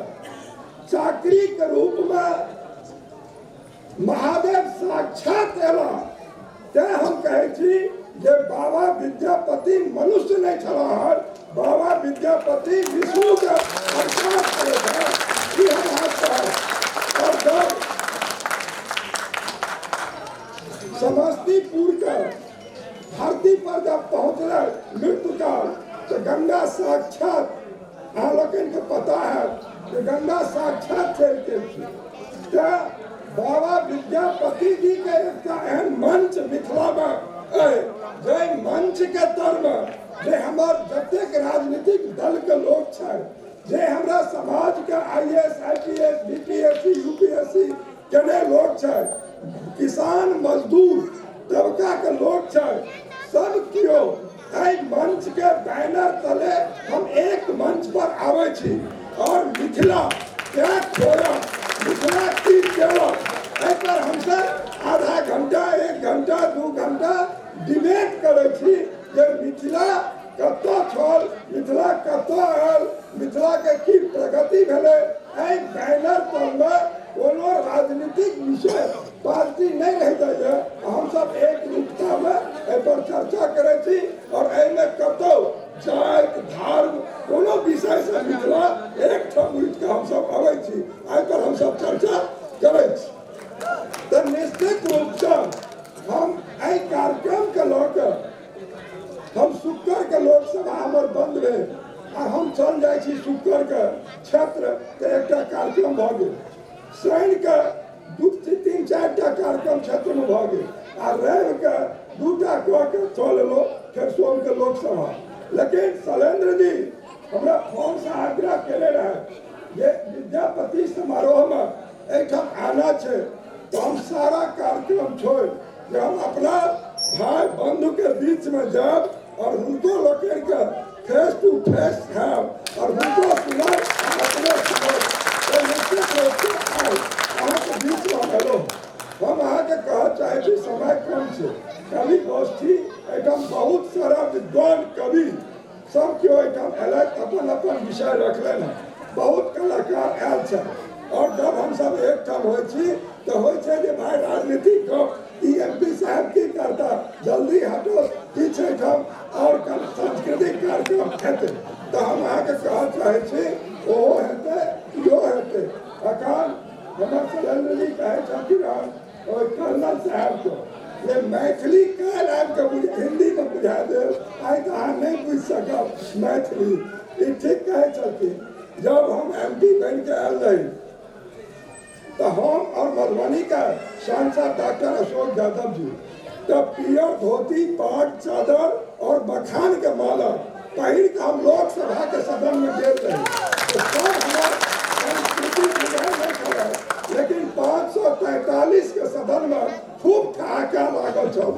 चाकरी के रूप में महादेव साक्षात अला, तें हम कहै छी जे बाबा विद्यापति मनुष्य नहीं छलाह, बाबा विद्यापति विष्णु के अवतार छलाह, ई हम अहाँ कहब। और जब समस्तीपुर के धरती पर जब पहुँचल मृत्युकाल, तो गंगा साक्षात, अहाँ लोकनि के पता है कि गंगा साक्षात चलि गेलखिन। तो बाबा विद्यापति जी के एकटा एहन मंच मिथिला में अइ, जाहि मंच के तर में जे हमर जतेक राजनीतिक दल के लोग छै, जे हमरा समाज के IAS, IPS, BPSC, UPSC केने लोग छै, किसान मजदूर तबका के लोग छै, सब केओ एहि मंच के बैनर तले हम एक मंच पर आबै छी और मिथिला क्या खोया, मिथिला की केलक, एहि पर हमसब आधा घंटा, 1 घंटा, 2 घंटा डिबेट करै छी जे मिथिला कतऽ छल, मिथिला कतऽ आयल, मिथिला के की प्रगति भेलै। एहि बैनर तरमे कोनो राजनीतिक विषय पार्टी नहीं रहि जाइए, हमसब एकरूपता में एहि पर चर्चा करै छी और एहिमे कतौ जाति धर्म कोनो विषय से मिथिला एकठाम उठि कऽ हमसब अबै छी, एहि पर हमसब चर्चा करै छी। तऽ निश्चित रूपसँ हम एहि कार्यक्रम के लऽ कऽ, हम शुक्र के लोकसभा हमर बंद भेल आ हम चल जाइ छी शुक्र के क्षेत्र, तऽ एकटा कार्यक्रम भऽ गेल। शनि के 2, 3, 4 टा कार्यक्रम क्षेत्र में भऽ गेल आ रवि के 2 टा कऽ के चल एलहुँ फेर सोम के लोकसभा। लेकिन शैलेंद्र जी हमरा फोन से आग्रह केने रहे जे विद्यापति समारोह में एहिठाम आना छै, तो हम सारा कार्यक्रम छोड़ि जे हम अपना भाई बंधु के बीच में जायब और हुनको लोकनि के फेस टू फेस हैब और हुनको सुनब, अपनो सुनब। तो निश्चित रूपसँ आइ अहाँके बीचमे हम एलहुँ। हम अहाँके कहऽ चाहै छी, समय कम छै, कवि गोष्ठी एहिठाम बहुत सारा विद्वान कवि सब केओ एहिठाम अयलथि, अपन अपन विषय रखलनि हँ, बहुत कलाकार आयल छथि। और जब हमसब एकठाम होइ छी तऽ होइ छै जे भाई राजनीतिक गप ई MP साहब की करता, जल्दी हटो, किछु एहिठाम और सांस्कृतिक कार्यक्रम हेतै। तऽ हम अहाँके कहऽ चाहै छी ओहो हेतै, इहो हेतै। अखन हमर शैलेंद्र जी कहै छथिन हन ओहि कर्नल साहबके जे मैथिली काल्हि आबिके हिन्दीमे बुझा देब, आइ तऽ अहाँ नहि बुझि सकब मैथिली। ई ठीक कहै छथिन। जब हम MP बनिके आयल रही तो हम और मधुबनी का सांसद डॉक्टर अशोक यादव जी तो पियर धोती, पाट, चादर और मखान के माला पहिर के हम लोकसभा के सदन में गेल रही। तो सब हमार संस्कृति नहीं छल, लेकिन 543 के सदन में खूब ठहाका लागल छल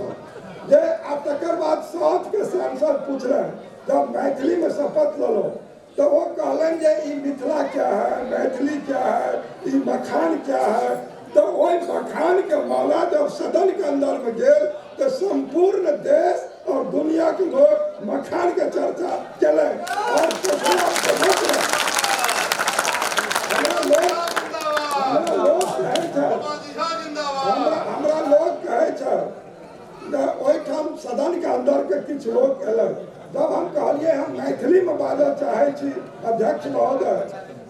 जे। आ तकर बाद साउथ के सांसद पूछलन जब मैथिली में शपथ लेलहुँ, तो वो कहलन जे ई मिथिला क्या है, मैथिली क्या है, ई मखान क्या है। तो वही मखान के माला जब सदन के अंदर में गेल तो संपूर्ण देश और दुनिया के लोग मखान के चर्चा केलनि और हमरा लोग कहै छै ओहिठाम सदन के अंदर के किछु लोग अयलक। जब हम कहलिए हम मैथिली में बाजऽ चाहै छी अध्यक्ष महोदय,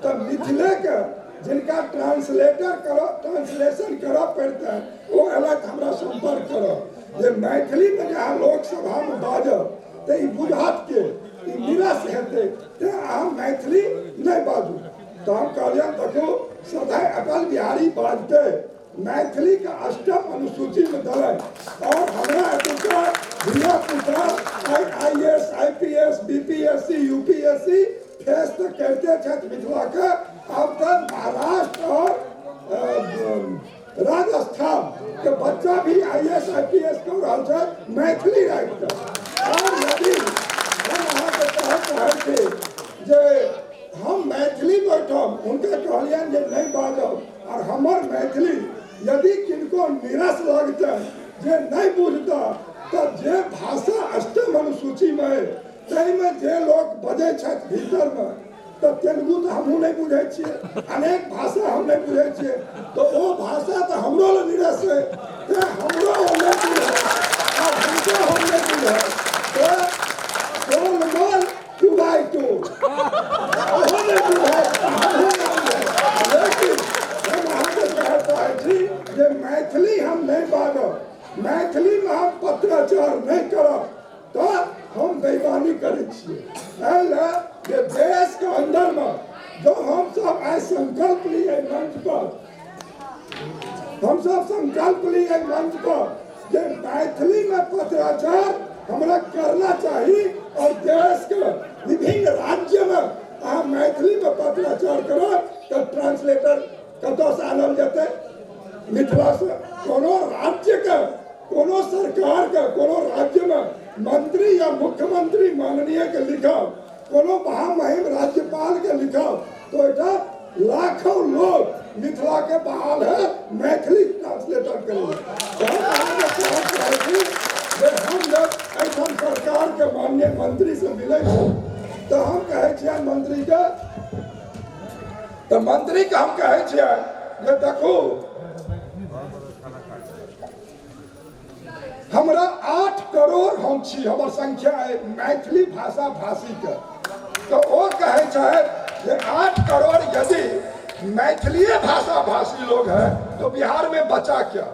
तऽ मिथिले के जिनका ट्रांसलेटर करऽ, ट्रांसलेशन करऽ पड़तै, ओ अयलथि हमरा संपर्क करऽ जे मैथिली में जे अहाँ लोकसभा में बाजब तऽ ई बुझत के, ई निरस हेतै, तेँ अहाँ मैथिली नहि बाजू। तऽ हम कहलियनि देखू सदाय अटल बिहारी वाजपेयी मैथिली के अष्टम अनुसूची में देलनि और हमरा एतुका धिया पुता IAS, IPS, BPSC, UPSC face तऽ करिते छथि मिथिला के, आब तऽ महाराष्ट्र और राजस्थान के बच्चा भी आईएएस आईपीएस कऽ रहल छै मैथिली राखि कऽ। आर यदि हम अहाँके कहऽ चाहै छी जे हम मैथिली बैठब, हुनका कहलियनि जे नहि बाजब, और हमर मैथिली यदि किनको नीरस लगतै जे नहि बुझता, तऽ जे भाषा अष्टम अनुसूचीमे अइ ताहिमे जे लोक बजै छथि भीतरमे, तऽ तेलुगु तऽ हमहूँ नहि बुझै छियै, अनेक भाषा हम नहि बुझै छियै, तऽ ओ भाषा तऽ हमरो लए नीरस अइ, तेँ हमरो ओ नहि बुझत आ हुनको हम नहि बुझब। तऽ गोलमोल 2x2 ओहो नहि बुझत, हमहूँ नहि बुझब। लेकिन हम अहाँके कहऽ चाहै छी जे मैथिली हम नहि बाजब, मैथिलीमे हम पत्राचार नहि करब, तऽ हम बेईमानी करै छियै। एहि लए जे देशके अन्दरमे जो हमसब आइ संकल्प ली एहि मंच पर, हमसब संकल्प ली एहि मंच पर जे मैथिलीमे पत्राचार हमरा करना चाही, और देशके विभिन्न राज्यमे अहाँ मैथिलीमे पत्राचार करब तऽ ट्रांसलेटर कतऽसँ आनल जेतै? मिथिलासँ। कोनो राज्यके, कोनो सरकारके, कोनो राज्यमे मंत्री या मुख्यमंत्री माननीय के लिखब, कोनो महामहिम राज्यपाल के लिखब, तो एहिठाम लाखों लोग मिथिला के बहाल है मैथिली ट्रांसलेटर के लिए। जे हम जब एहिठाम सरकार के माननीय मंत्री से मिलै छी तऽ हम कहै छियनि मंत्री के, तऽ मंत्री के हम कहै छियनि जे देखू हमरा 8 करोड़ हम छी, हमर संख्या है मैथिली भाषा भाषी के, तो ओ कहै छै जे 8 करोड़ यदि मैथिलीए भाषा भाषी लोग हैं तो बिहार में बचा क्या?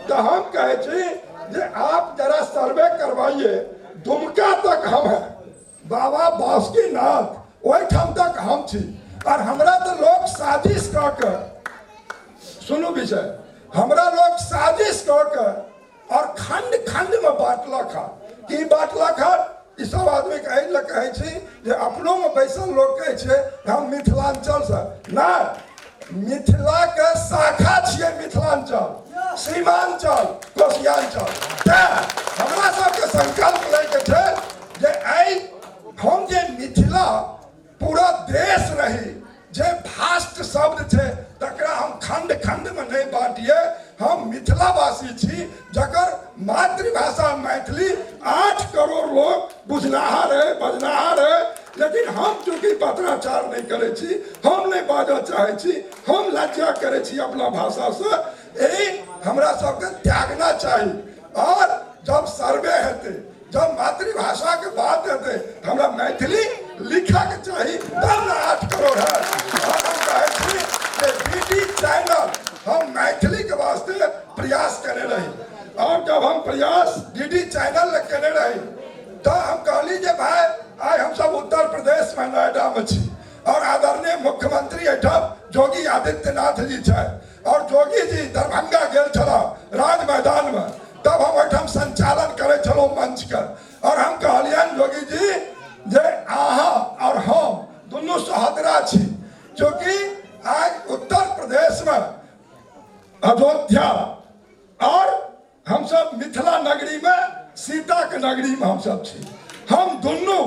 तो हम कहै छी जे आप जरा सर्वे करवाइए, दुमका तक हम हैं, बाबा बासुकीनाथ ओहिठाम तक हम छी, और हमरा तो लोग साजिश कऽ के, सुनू विषय, हमरा लोग साजिश कऽ के और खंड खंड में बांटलक हन। की बांटलक हन? ई सब आदमी के एहि लए कहै छी जे अपनो में बैसल लोग कहै छै हम मिथिलांचल से, नहि, मिथिला के शाखा छियै मिथिलांचल, सीमांचल, कोसियांचल। तेँ हमरा सबके संकल्प लैके छै जे एहि हम जे मिथिला पूरा देश रही, जे भास्ट शब्द छै तकरा हम खंड खंड में नहीं बांटिए। हम मिथिलावासी छी जकर मातृभाषा मैथिली 8 करोड़ लोग बुझनाहार है, बजनाहार है, लेकिन हम चूँकि पत्राचार नहीं करै छी, हम नहीं बाजऽ चाहै छी, हम लज्जा करै छी अपना भाषा से, एहि हमरा सबके त्यागना चाही। और जब सर्वे हेतै, जब मातृभाषा के बात हेतै, हमरा मैथिली लिखऽ के चाही, तब ने 8 करोड़ है। और हम कहै छी जे डी चैनल हम मैथिली के वास्ते प्रयास केने रही, और जब हम प्रयास डी चैनल लए केने रही तो हम कहली जे भाई आइ हम सब उत्तर प्रदेश में नोएडा में छी, और आदरणीय मुख्यमंत्री एहिठाम योगी आदित्यनाथ जी छथि, और योगी जी दरभंगा गेल छलाह राज मैदान में, तब हम ओहिठाम संचालन करै छलहुँ मंच के, और हम कहलियनि योगी जी जे अहाँ और हम दुनू सहोदरा छी, चूँकि आइ उत्तर प्रदेश में अयोध्या और हम सब मिथिला नगरी में सीता के नगरी में हम सब छी, हम दुनू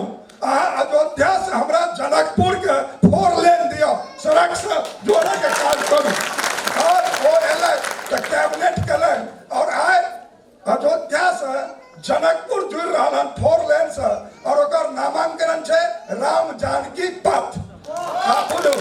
अहाँ अयोध्या से हमरा जनकपुर के 4 लेन दिअ, सड़क से जोड़े के काज करू। और ओ एलै तऽ कैबिनेट केलनि, और आइ अयोध्या से जनकपुर जुड़ि रहल हन 4 लेन से, और ओकर नामांकन छै राम जानकी पथ। बोलू।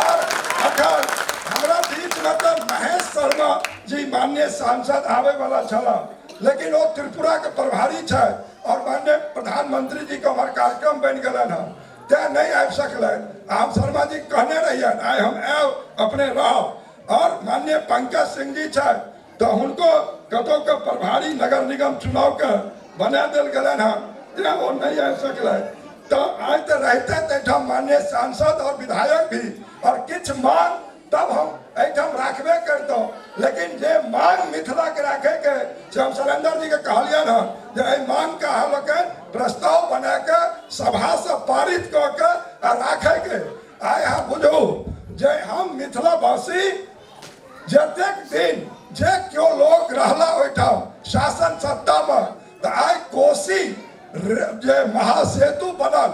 और अखन हमरा बीच में तऽ महेश शर्मा जी माननीय सांसद आबै वाला छलाह, लेकिन ओ त्रिपुरा के प्रभारी छै और माननीय प्रधानमंत्री जी के हमर कार्यक्रम बनि गेलनि हन, तें नहीं आबि सकलनि। हम शर्मा जी कहने रहियनि आइ हम आयब अपने रहब। और माननीय पंकज सिंह जी छथि तऽ हुनको कतौ के प्रभारी नगर निगम चुनाव के बना देल गेलनि हन, तें ओ नहीं आबि सकलनि। तऽ आइ तऽ रहिते तऽ एहिठाम माननीय सांसद और विधायक भी और किछु मांग तब हम एहिठाम राखबे करितहुँ, लेकिन जे मांग मिथिला के राखे के से हम शैलेंद्र जी के कहलियनि हन जे एहि मांग के अहाँ लोकनि प्रस्ताव बना के सभा से पारित कऽ के आ राखे के। आइ अहाँ बुझू जे हम मिथिलावासी जतेक दिन जे केओ लोक रहला ओहिठाम शासन सत्तामे, तऽ आइ कोसी जे महासेतु बनल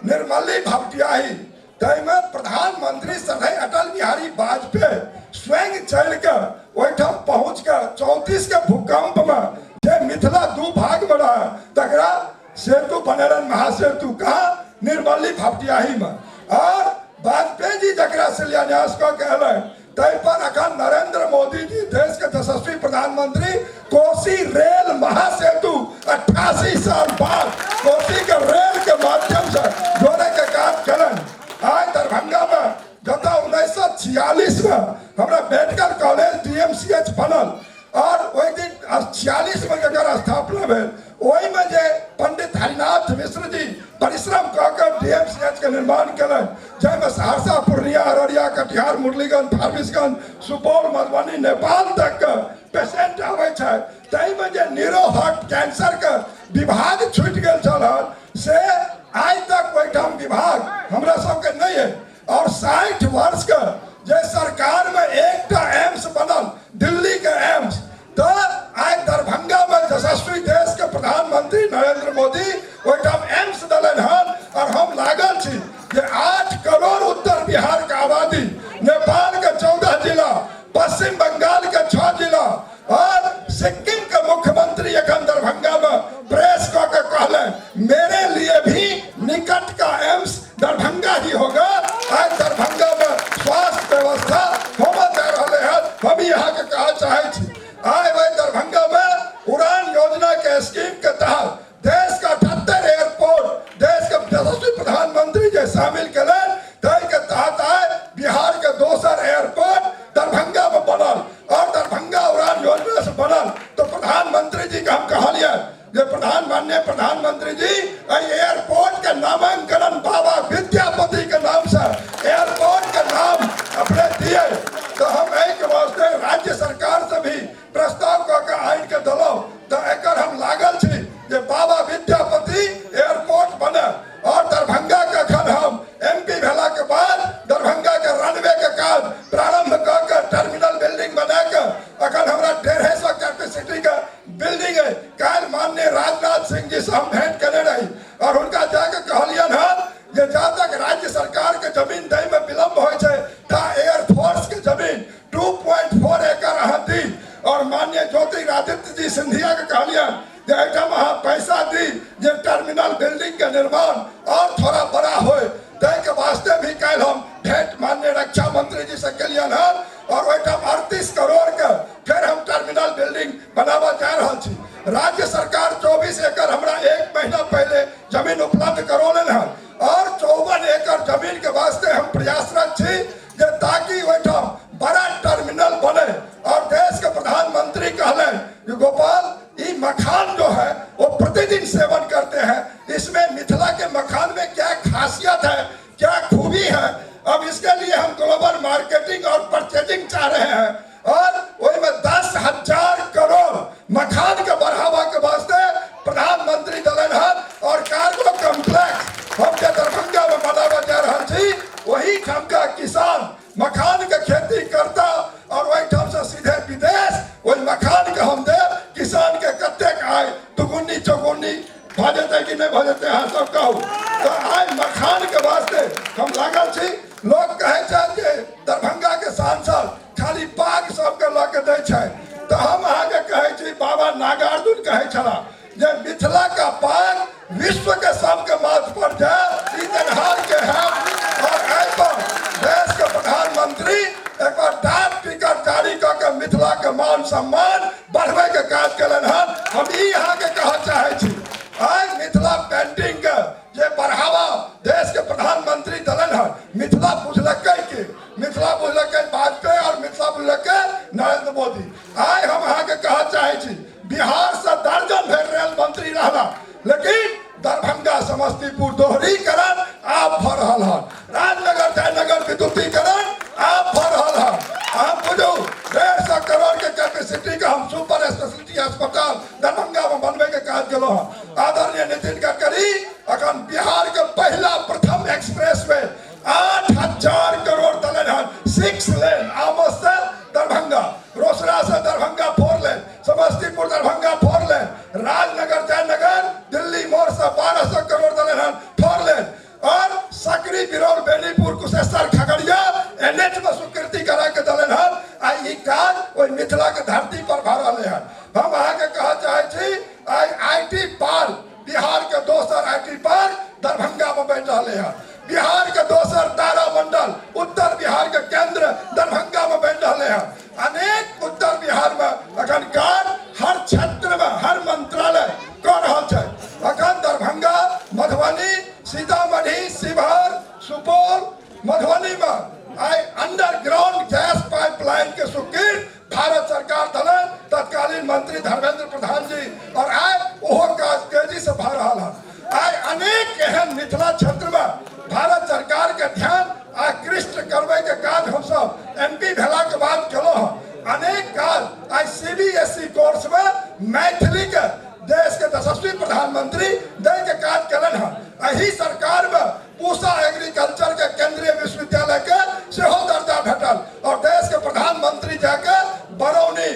निर्मली भपटियाही, ताहिमे प्रधानमंत्री सदैव अटल बिहारी वाजपेयी स्वयं चलि कऽ ओहिठाम पहुँच कऽ 34 के भूकंपमे जे मिथिला दू भागमे रहै तकरा सेतु बनेलनि, महासेतु कहाँ? निर्मली भपटियाहीमे। और वाजपेयी जी जकरा शिलान्यास कऽ के एलनि ताहि पर अखन नरेंद्र मोदी जी देश के यशस्वी प्रधानमंत्री कोसी रेल महासेतु 88 साल बाद कोसी के रेल के माध्यम से जोड़े के काज केलनि। आइ दरभंगा में जतऽ 1946 में हमरा मेडिकल कॉलेज DMCH बनल और ओहि दिन 46 में जकर स्थापना भेल ओहिमे जे पंडित हरिनाथ मिश्र जी परिश्रम कऽ के DMCH के निर्माण केलनि, जाहिमे सहरसा, पूर्णिया, अररिया, कटिहार, मुरलीगंज, फारबिसगंज, सुपौल, मधुबनी, नेपाल तक के पेशेंट आबै छै। ताहिमे जे न्यूरो हार्ट कैंसर के विभाग छूटि गेल छल हन से आइ तक ओहिठाम विभाग हमरा सबके नहि है। और 60 वर्ष के जे सरकार में एकटा एम्स बनल दिल्ली के एम्स, तऽ आइ दरभंगा में यशस्वी देश के प्रधानमंत्री नरेंद्र मोदी ओहिठाम एम्स देलनि हन। और हम लागल छी जे 8 करोड़ उत्तर बिहार के आबादी, नेपाल के 14 जिला, पश्चिम बंगाल के 6 जिला और सिक्किम के मुख्यमंत्री एखन दरभंगा में प्रेस कऽ के कहलनि मेरे लिए भी निकट का एम्स दरभंगा ही होगा। आज दरभंगा में स्वास्थ्य व्यवस्था होमऽ जा रहलै हन। हम यहाँ के कहऽ चाहै छी आइ वही दरभंगा में उड़ान योजना के स्कीम के तहत देश के 78 एयरपोर्ट देश के यशस्वी प्रधानमंत्री जे शामिल केलनि ताहि के तहत आइ बिहार के दोसर एयरपोर्ट दरभंगा में बनल और दरभंगा उड़ान योजना से बनल। तो प्रधानमंत्री जी के हम कहलियै जे माननीय प्रधानमंत्री जी एहि एयरपोर्ट के नामांकन बाबा विद्यापति के नाम से एयरपोर्ट के नाम अपने दिए। तो हम एहि के वास्ते राज्य सरकार से भी प्रस्ताव कऽ के आनि के देलहुँ। तऽ एकर हम लागल छी जे बाबा विद्यापति एयरपोर्ट बने। और दरभंगा के अखन हम MP भेला के बाद दरभंगा के रनवे के काज प्रारंभ कऽ के टर्मिनल बिल्डिंग बना के अखन हमरा 150 कैपेसिटी के बिल्डिंग है। काल्हि माननीय राजनाथ सिंह जी से हम भेंट केने रही और हुनका जाके कहलियनि हन जे जा तक राज्य सरकार के जमीन दै में विलंब होइ छै ता एयरफोर्स के जमीन 2.4 एकड़ अहाँ दी। और माननीय ज्योतिरादित्य जी सिंधिया के कहलियनि जे एहिठाम अहाँ पैसा दी जे टर्मिनल बिल्डिंग के निर्माण और थोड़ा बड़ा होय, ताहि के वास्ते भी काल्हि हम भेंट माननीय रक्षा मंत्री जी से केलियनि हन और ओहिठाम 38 करोड़ के फेर हम टर्मिनल बिल्डिंग बनाबऽ जा रहल छी। राज्य सरकार 24 एकड़ हमरा 1 महीना पहले जमीन उपलब्ध करौलनि हन और 54 एकड़ जमीन के वास्ते हम प्रयासरत छी जे ताकि ओहिठाम बड़ा टर्मिनल बने। और देश के प्रधानमंत्री कहलनि कि गोपाल ये मखान जो है वो प्रतिदिन सेवन करते हैं, इसमें मिथिला के मखान में क्या खासियत है, क्या खूबी है, अब इसके लिए हम ग्लोबल मार्केटिंग और परचेजिंग चाह रहे हैं। और वही में 10,000 करोड़ मखान के बढ़ावा के वास्ते प्रधानमंत्री दलन हन। और कार्गो कॉम्प्लेक्स हम जे दरभंगा में बनाबऽ जा रहल छी वही ठाम का किसान मखान के खेती करता और वही ठाम से सीधे विदेश वही मखान के हम देव। किसान के कतेक आय दुगुनी चौगुनी भऽ जेतै कि नहि भऽ जेतै अहाँ सब कहू। तऽ आइ मखान के वास्ते हम लागल छी। लोक कहै छै जे दरभंगा के सांसद खाली पाग सबके लऽ के दै छै, तऽ हम अहाँके कहै छी बाबा नागार्जुन कहै छलाह जे मिथिला का पाग विश्व के सबके माथ पर जाए, ई देनहार के है। और एहि पर देश के प्रधानमंत्री एक बार डाक टिकट जारी कऽ के मिथिला के मान सम्मान बढ़बै के काज केलनि हन। हम ई अहाँके कहऽ चाहै छी आइ मिथिला पेंटिंग के जे बढ़ावा देश के प्रधानमंत्री देलनि हन, मिथिला बुझलकै कि मिथिला बुझलकै वाजपेयी और मिथिला बुझलकै नरेंद्र मोदी। आइ हम अहाँके कहऽ चाहै छी बिहार से दर्जन भरि रेल मंत्री रहला, लेकिन दरभंगा समस्तीपुर दोहरीकरण आब भऽ रहल हन, राजनगर जयनगर विद्युतीकरण आब भऽ रहल हन। अहाँ बुझू 150 करोड़ के कैपेसिटी के हम सुपर स्पेशलिटी अस्पताल दरभंगा में बनबै के काज केलहुँ हन। आदरणीय नितिन गडकरी अखन बिहार के पहिला प्रथम एक्सप्रेस वे 8,000 करोड़ देलनि हन, 6 लेन आमस से दरभंगा। केंद्र दरभंगा में बनि रहलै हँ। अनेक उत्तर बिहार में अखन काज हर क्षेत्र में हर मंत्रालय कऽ रहल छै। अखन दरभंगा, मधुबनी, सीतामढ़ी, शिवहर, सुपौल, मधुबनी में आइ अंडरग्राउंड गैस पाइपलाइन के स्वीकृत भारत सरकार देलनि तत्कालीन मंत्री धर्मेंद्र प्रधान जी, और आइ ओहो काज तेजी से भऽ रहल हन। आइ अनेक एहन मिथिला क्षेत्र में भारत सरकार के ध्यान आकृष्ट करबै के काज हमसब एमपी भेला के बाद केलहुँ हन। अनेक काज आइ सीबीएसई कोर्स में मैथिली के देश के यशस्वी प्रधानमंत्री दै के काज केलनि हन। एहि सरकार में पूसा एग्रीकल्चर के केंद्रीय विश्वविद्यालय के सेहो दर्जा भेटल और देश के प्रधानमंत्री जाके बरौनी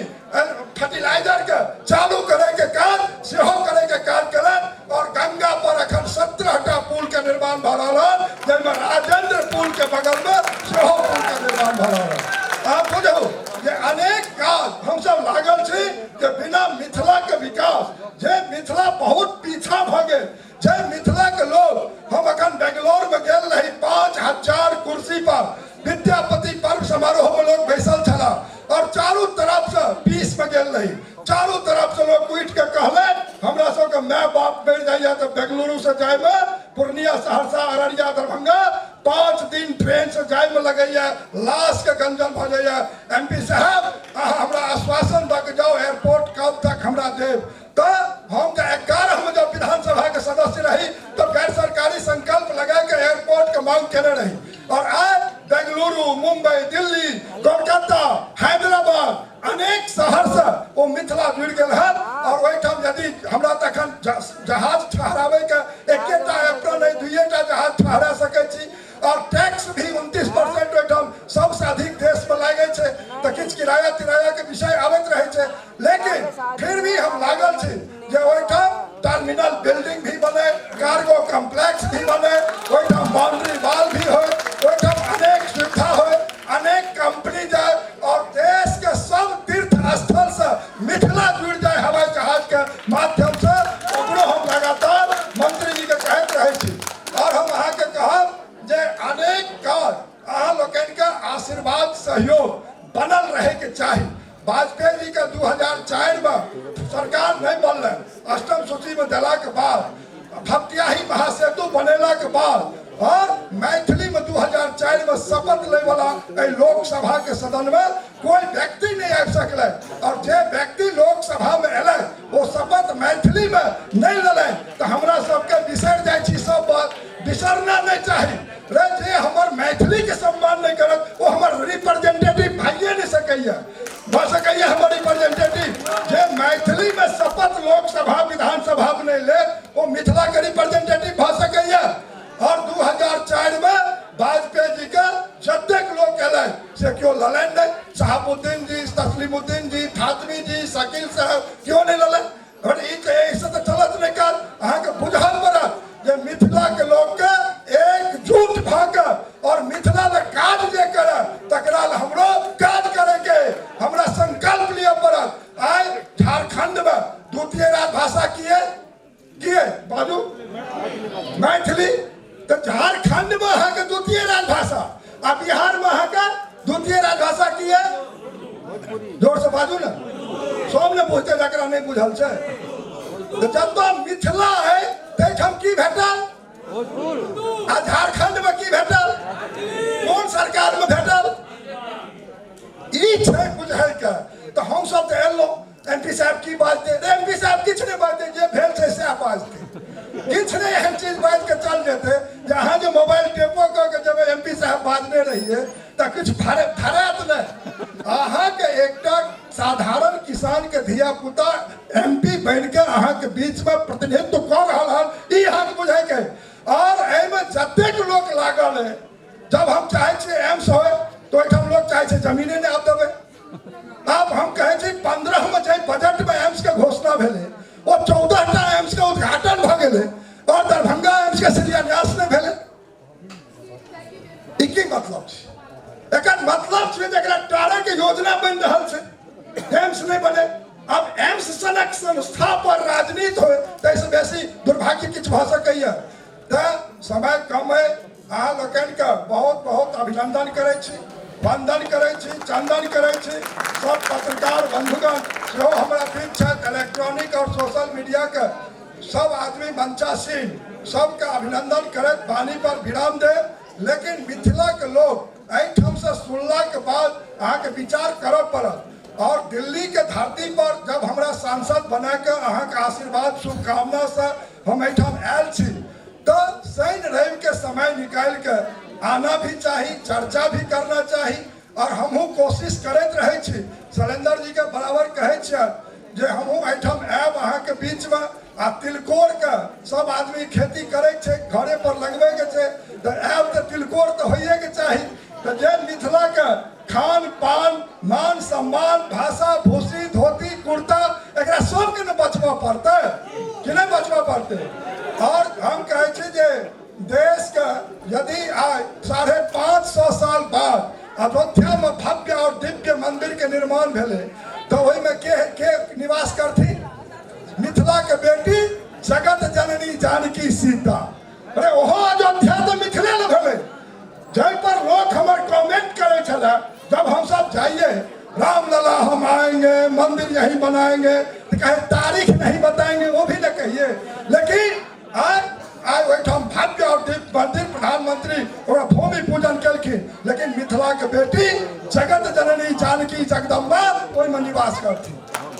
फर्टिलाइजर के चालू करे के काज सेहो करे के काज केलनि। और गंगा पर अखन 17टा पुल के निर्माण भऽ रहल हन, जाहिमे राजेंद्र पुल के बगल में सेहो पुल के निर्माण भऽ रहल हन। अहाँ बुझू जे अनेक काज हमसब लागल छी जे बिना मिथिला के विकास, जे मिथिला बहुत पीछा भऽ गेल, जे मिथिला के लोग, हम अखन बेंगलोर में गेल रही, 5000 कुर्सी पर विद्यापति पर्व समारोह में लोग बैसल छला और चारू तरफ से 20 में गेल रही, चारू तरफ से लोग उठ के कहले हमरा सबके my बाप मरि जाइए तो बेंगलुरु से जाय में पूर्णिया, सहरसा, अररिया, दरभंगा 5 दिन ट्रेन से जाय में लगैया, लाश के गंजन भऽ जाइए। एमपी साहब अहाँ हमरा आश्वासन दऽ के जाउ एयरपोर्ट कब तक हमरा देब। तऽ हम तऽ 11 में जब विधानसभा के सदस्य रही तो गैर सरकारी संकल्प लगा के एयरपोर्ट के मांग केने रही और आइ बेंगलुरु, मुंबई, दिल्ली, कोलकाता, हैदराबाद अनेक शहर से ओ मिथिला जुड़ि गेल हन। और ओहिठाम यदि हमरा तखन जहाज ठहराबै के एकेटा एप्रन नहि, दुइएटा जहाज ठहरा सकै छी और टैक्स भी 29% ओहिठाम सबसे अधिक देश में लागै छै, तऽ किछु किराया तिराया के विषय आबैत रहै छै, लेकिन फिर भी हम लागल छी जे ओहिठाम टर्मिनल बिल्डिंग भी बने, कार्गो कॉम्प्लेक्स भी बने, ओहिठाम बाउंड्री वॉल भी होय, ओहिठाम अनेक सुविधा होय, अनेक कंपनी जाए और देश के सब तीर्थ स्थल से मिथिला जुड़ जाए हवाई जहाज के माध्यम से। ओकरो हम लगातार मंत्री जी के कहैत रहै छी। और हम अहाँके कहब जे अनेक काज अहाँ लोकनि के आशीर्वाद सहयोग बनल रहे के चाही। वाजपेयी जी के 2004 में सरकार नहीं बनल, अष्टम सूची में देला के बाद, भपटियाही महासेतु बनेला के बाद और मैथिली में 2004 में शपथ ले वाला लोकसभा के सदन में कोई व्यक्ति नहीं आबि सकलै और जे व्यक्ति लोकसभा में एलै वो शपथ मैथिली में नहीं लेलै तो हमरा सबके बिसरि जाइ छी। सब बात बिसरना नहीं चाही रे, जे हमर मैथिली के सम्मान नहीं करत वो हमर रिप्रेजेंटेटिव भइए नहीं सकैया, भऽ सकैया हमर रिप्रेजेंटेटिव। जे मैथिली में शपथ लोकसभा विधानसभा में नहीं ले वो मिथिला के रिप्रेजेंटेटिव भऽ सकैया। और 2004 में वाजपेयी जी के जतेक लोग एलै से केओ लेलनि नहीं, शहाबुद्दीन जी, तस्लीमुद्दीन जी, फातमी जी, शकील साहब केओ नहीं लेलनि। और ई एहिसँ तऽ चलत नहि काज। अहाँके बुझल पड़त जे मिथिला के लोग के एकजुट भऽ के और मिथिला ले काज जे करे तकरा ले हमरो काज करे के हमरा संकल्प लिअ पड़त। आइ झारखंड में द्वितीय राजभाषा की है, की है बाजू? मैथिली। तो झारखंड में अहाँके द्वितीय राजभाषा आ बिहार में अहाँके द्वितीय राजभाषा की है? जोर से बाजू ना, सब ने बुझते जकरा नहीं बुझल छै। तो जतऽ मिथिला है तैठाम की भेटल आ झारखंड में की भेटल, कोन सरकार में भेटल, ई छै बुझै के। तो हम सब तऽ एलहुँ एमपी साहब की बाजते, एमपी साहब किछु नहि बाजते, जे भेल छै सएह बाजते, किछु नहि एहन चीज बाजि के चल जेतै जे अहाँ जे मोबाइल टेपो कऽ के जेबै एमपी साहब बाजने रहियै तऽ किछु फरायत नहि। अहाँके एकटा साधारण किसान के धिया पुता एमपी बनि के अहाँके बीच में प्रतिनिधित्व कऽ रहल हन, ई अहाँके बुझैके। और एहिमे जतेक लोक लागल है, जब हम चाहै छियै एम्स होय तऽ ओहिठाम लोक चाहै छै जमीने नहि आब देबै। आब हम कहै छी 15 में जाहि बजट में एम्स के घोषणा भेलै ओ 14टा एम्स के उद्घाटन भऽ गेलै और दरभंगा एम्स के शिलान्यास नहि भेलै। ई की मतलब छै? एकर मतलब छै जे एकरा टारै के योजना बनि रहल छै, एम्स नहि बने। आब एम्स सनक संस्था पर राजनीति होय ताहिसँ बेसी दुर्भाग्य किछु भऽ सकैए। तऽ समय कम अइ, अहाँ लोकनिके बहुत बहुत अभिनंदन करै छी। वंदन करै छी, चंदन करै छी। सब पत्रकार बंधुगण सेहो हमरा बीच छथि, इलेक्ट्रॉनिक और सोशल मीडिया के सब आदमी मंचासीन, सबके अभिनंदन करैत वाणी पर विराम दे। लेकिन मिथिला के लोग एहिठाम से सुनला के बाद अहाँके विचार करऽ पड़त। और दिल्ली के धरती पर जब हमरा सांसद बना के अहाँके आशीर्वाद शुभकामना से हम एहिठाम आयल छी, तो शनि रवि के समय निकालि के आना भी चाही, चर्चा भी करना चाही। और हमहूँ कोशिश करैत रहै छी, शैलेंद्र जी के बराबर कहै छियनि जे हमहूँ एहिठाम आयब अहाँके बीचमे। आ तिलकोर के सब आदमी खेती करै छै, घरे पर लगबै के छै, तऽ आयब तऽ तिलकोर तऽ होइए के चाही। तऽ जे मिथिला के खान पान, मान सम्मान, भाषा, भूषी, धोती, कुर्ता, एकरा सबके ने बचबऽ पड़तै कि नहि बचबऽ पड़तै? और हम कहै छी जे देश के यदि आइ 550 साल बाद अयोध्या में भव्य और दिव्य मंदिर के निर्माण भेलै, तऽ ओहिमे के निवास करथिन? मिथिला के बेटी जगत जननी जानकी सीता। अरे ओहो अयोध्या तऽ मिथिले ने भेलै। जाहि पर लोक हमर कमेंट करै छलै जब हम सब जाइए, रामलला हम आएंगे, मंदिर यही बनाएंगे, तो कहे तारीख नहीं बताएंगे, वो भी न कहिए। लेकिन आइ आइ ओहिठाम भव्य और दिव्य मंदिर प्रधानमंत्री ओकरा भूमि पूजन केलखिन, लेकिन मिथिला के बेटी जगत जननी जानकी जगदम्बा ओहिमे निवास करथिन।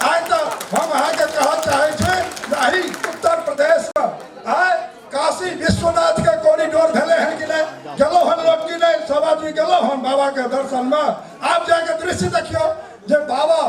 आइ तऽ हम अहाँके कहऽ चाहै छी जे एहि उत्तर प्रदेशमे आइ काशी विश्वनाथ के कॉरिडोर भेलै हन कि नहि? गेलहुँ हन लोक कि नहि? सब आदमी गेलहुँ हन बाबा के दर्शनमे? आब जाके दृश्य देखियौ जे बाबा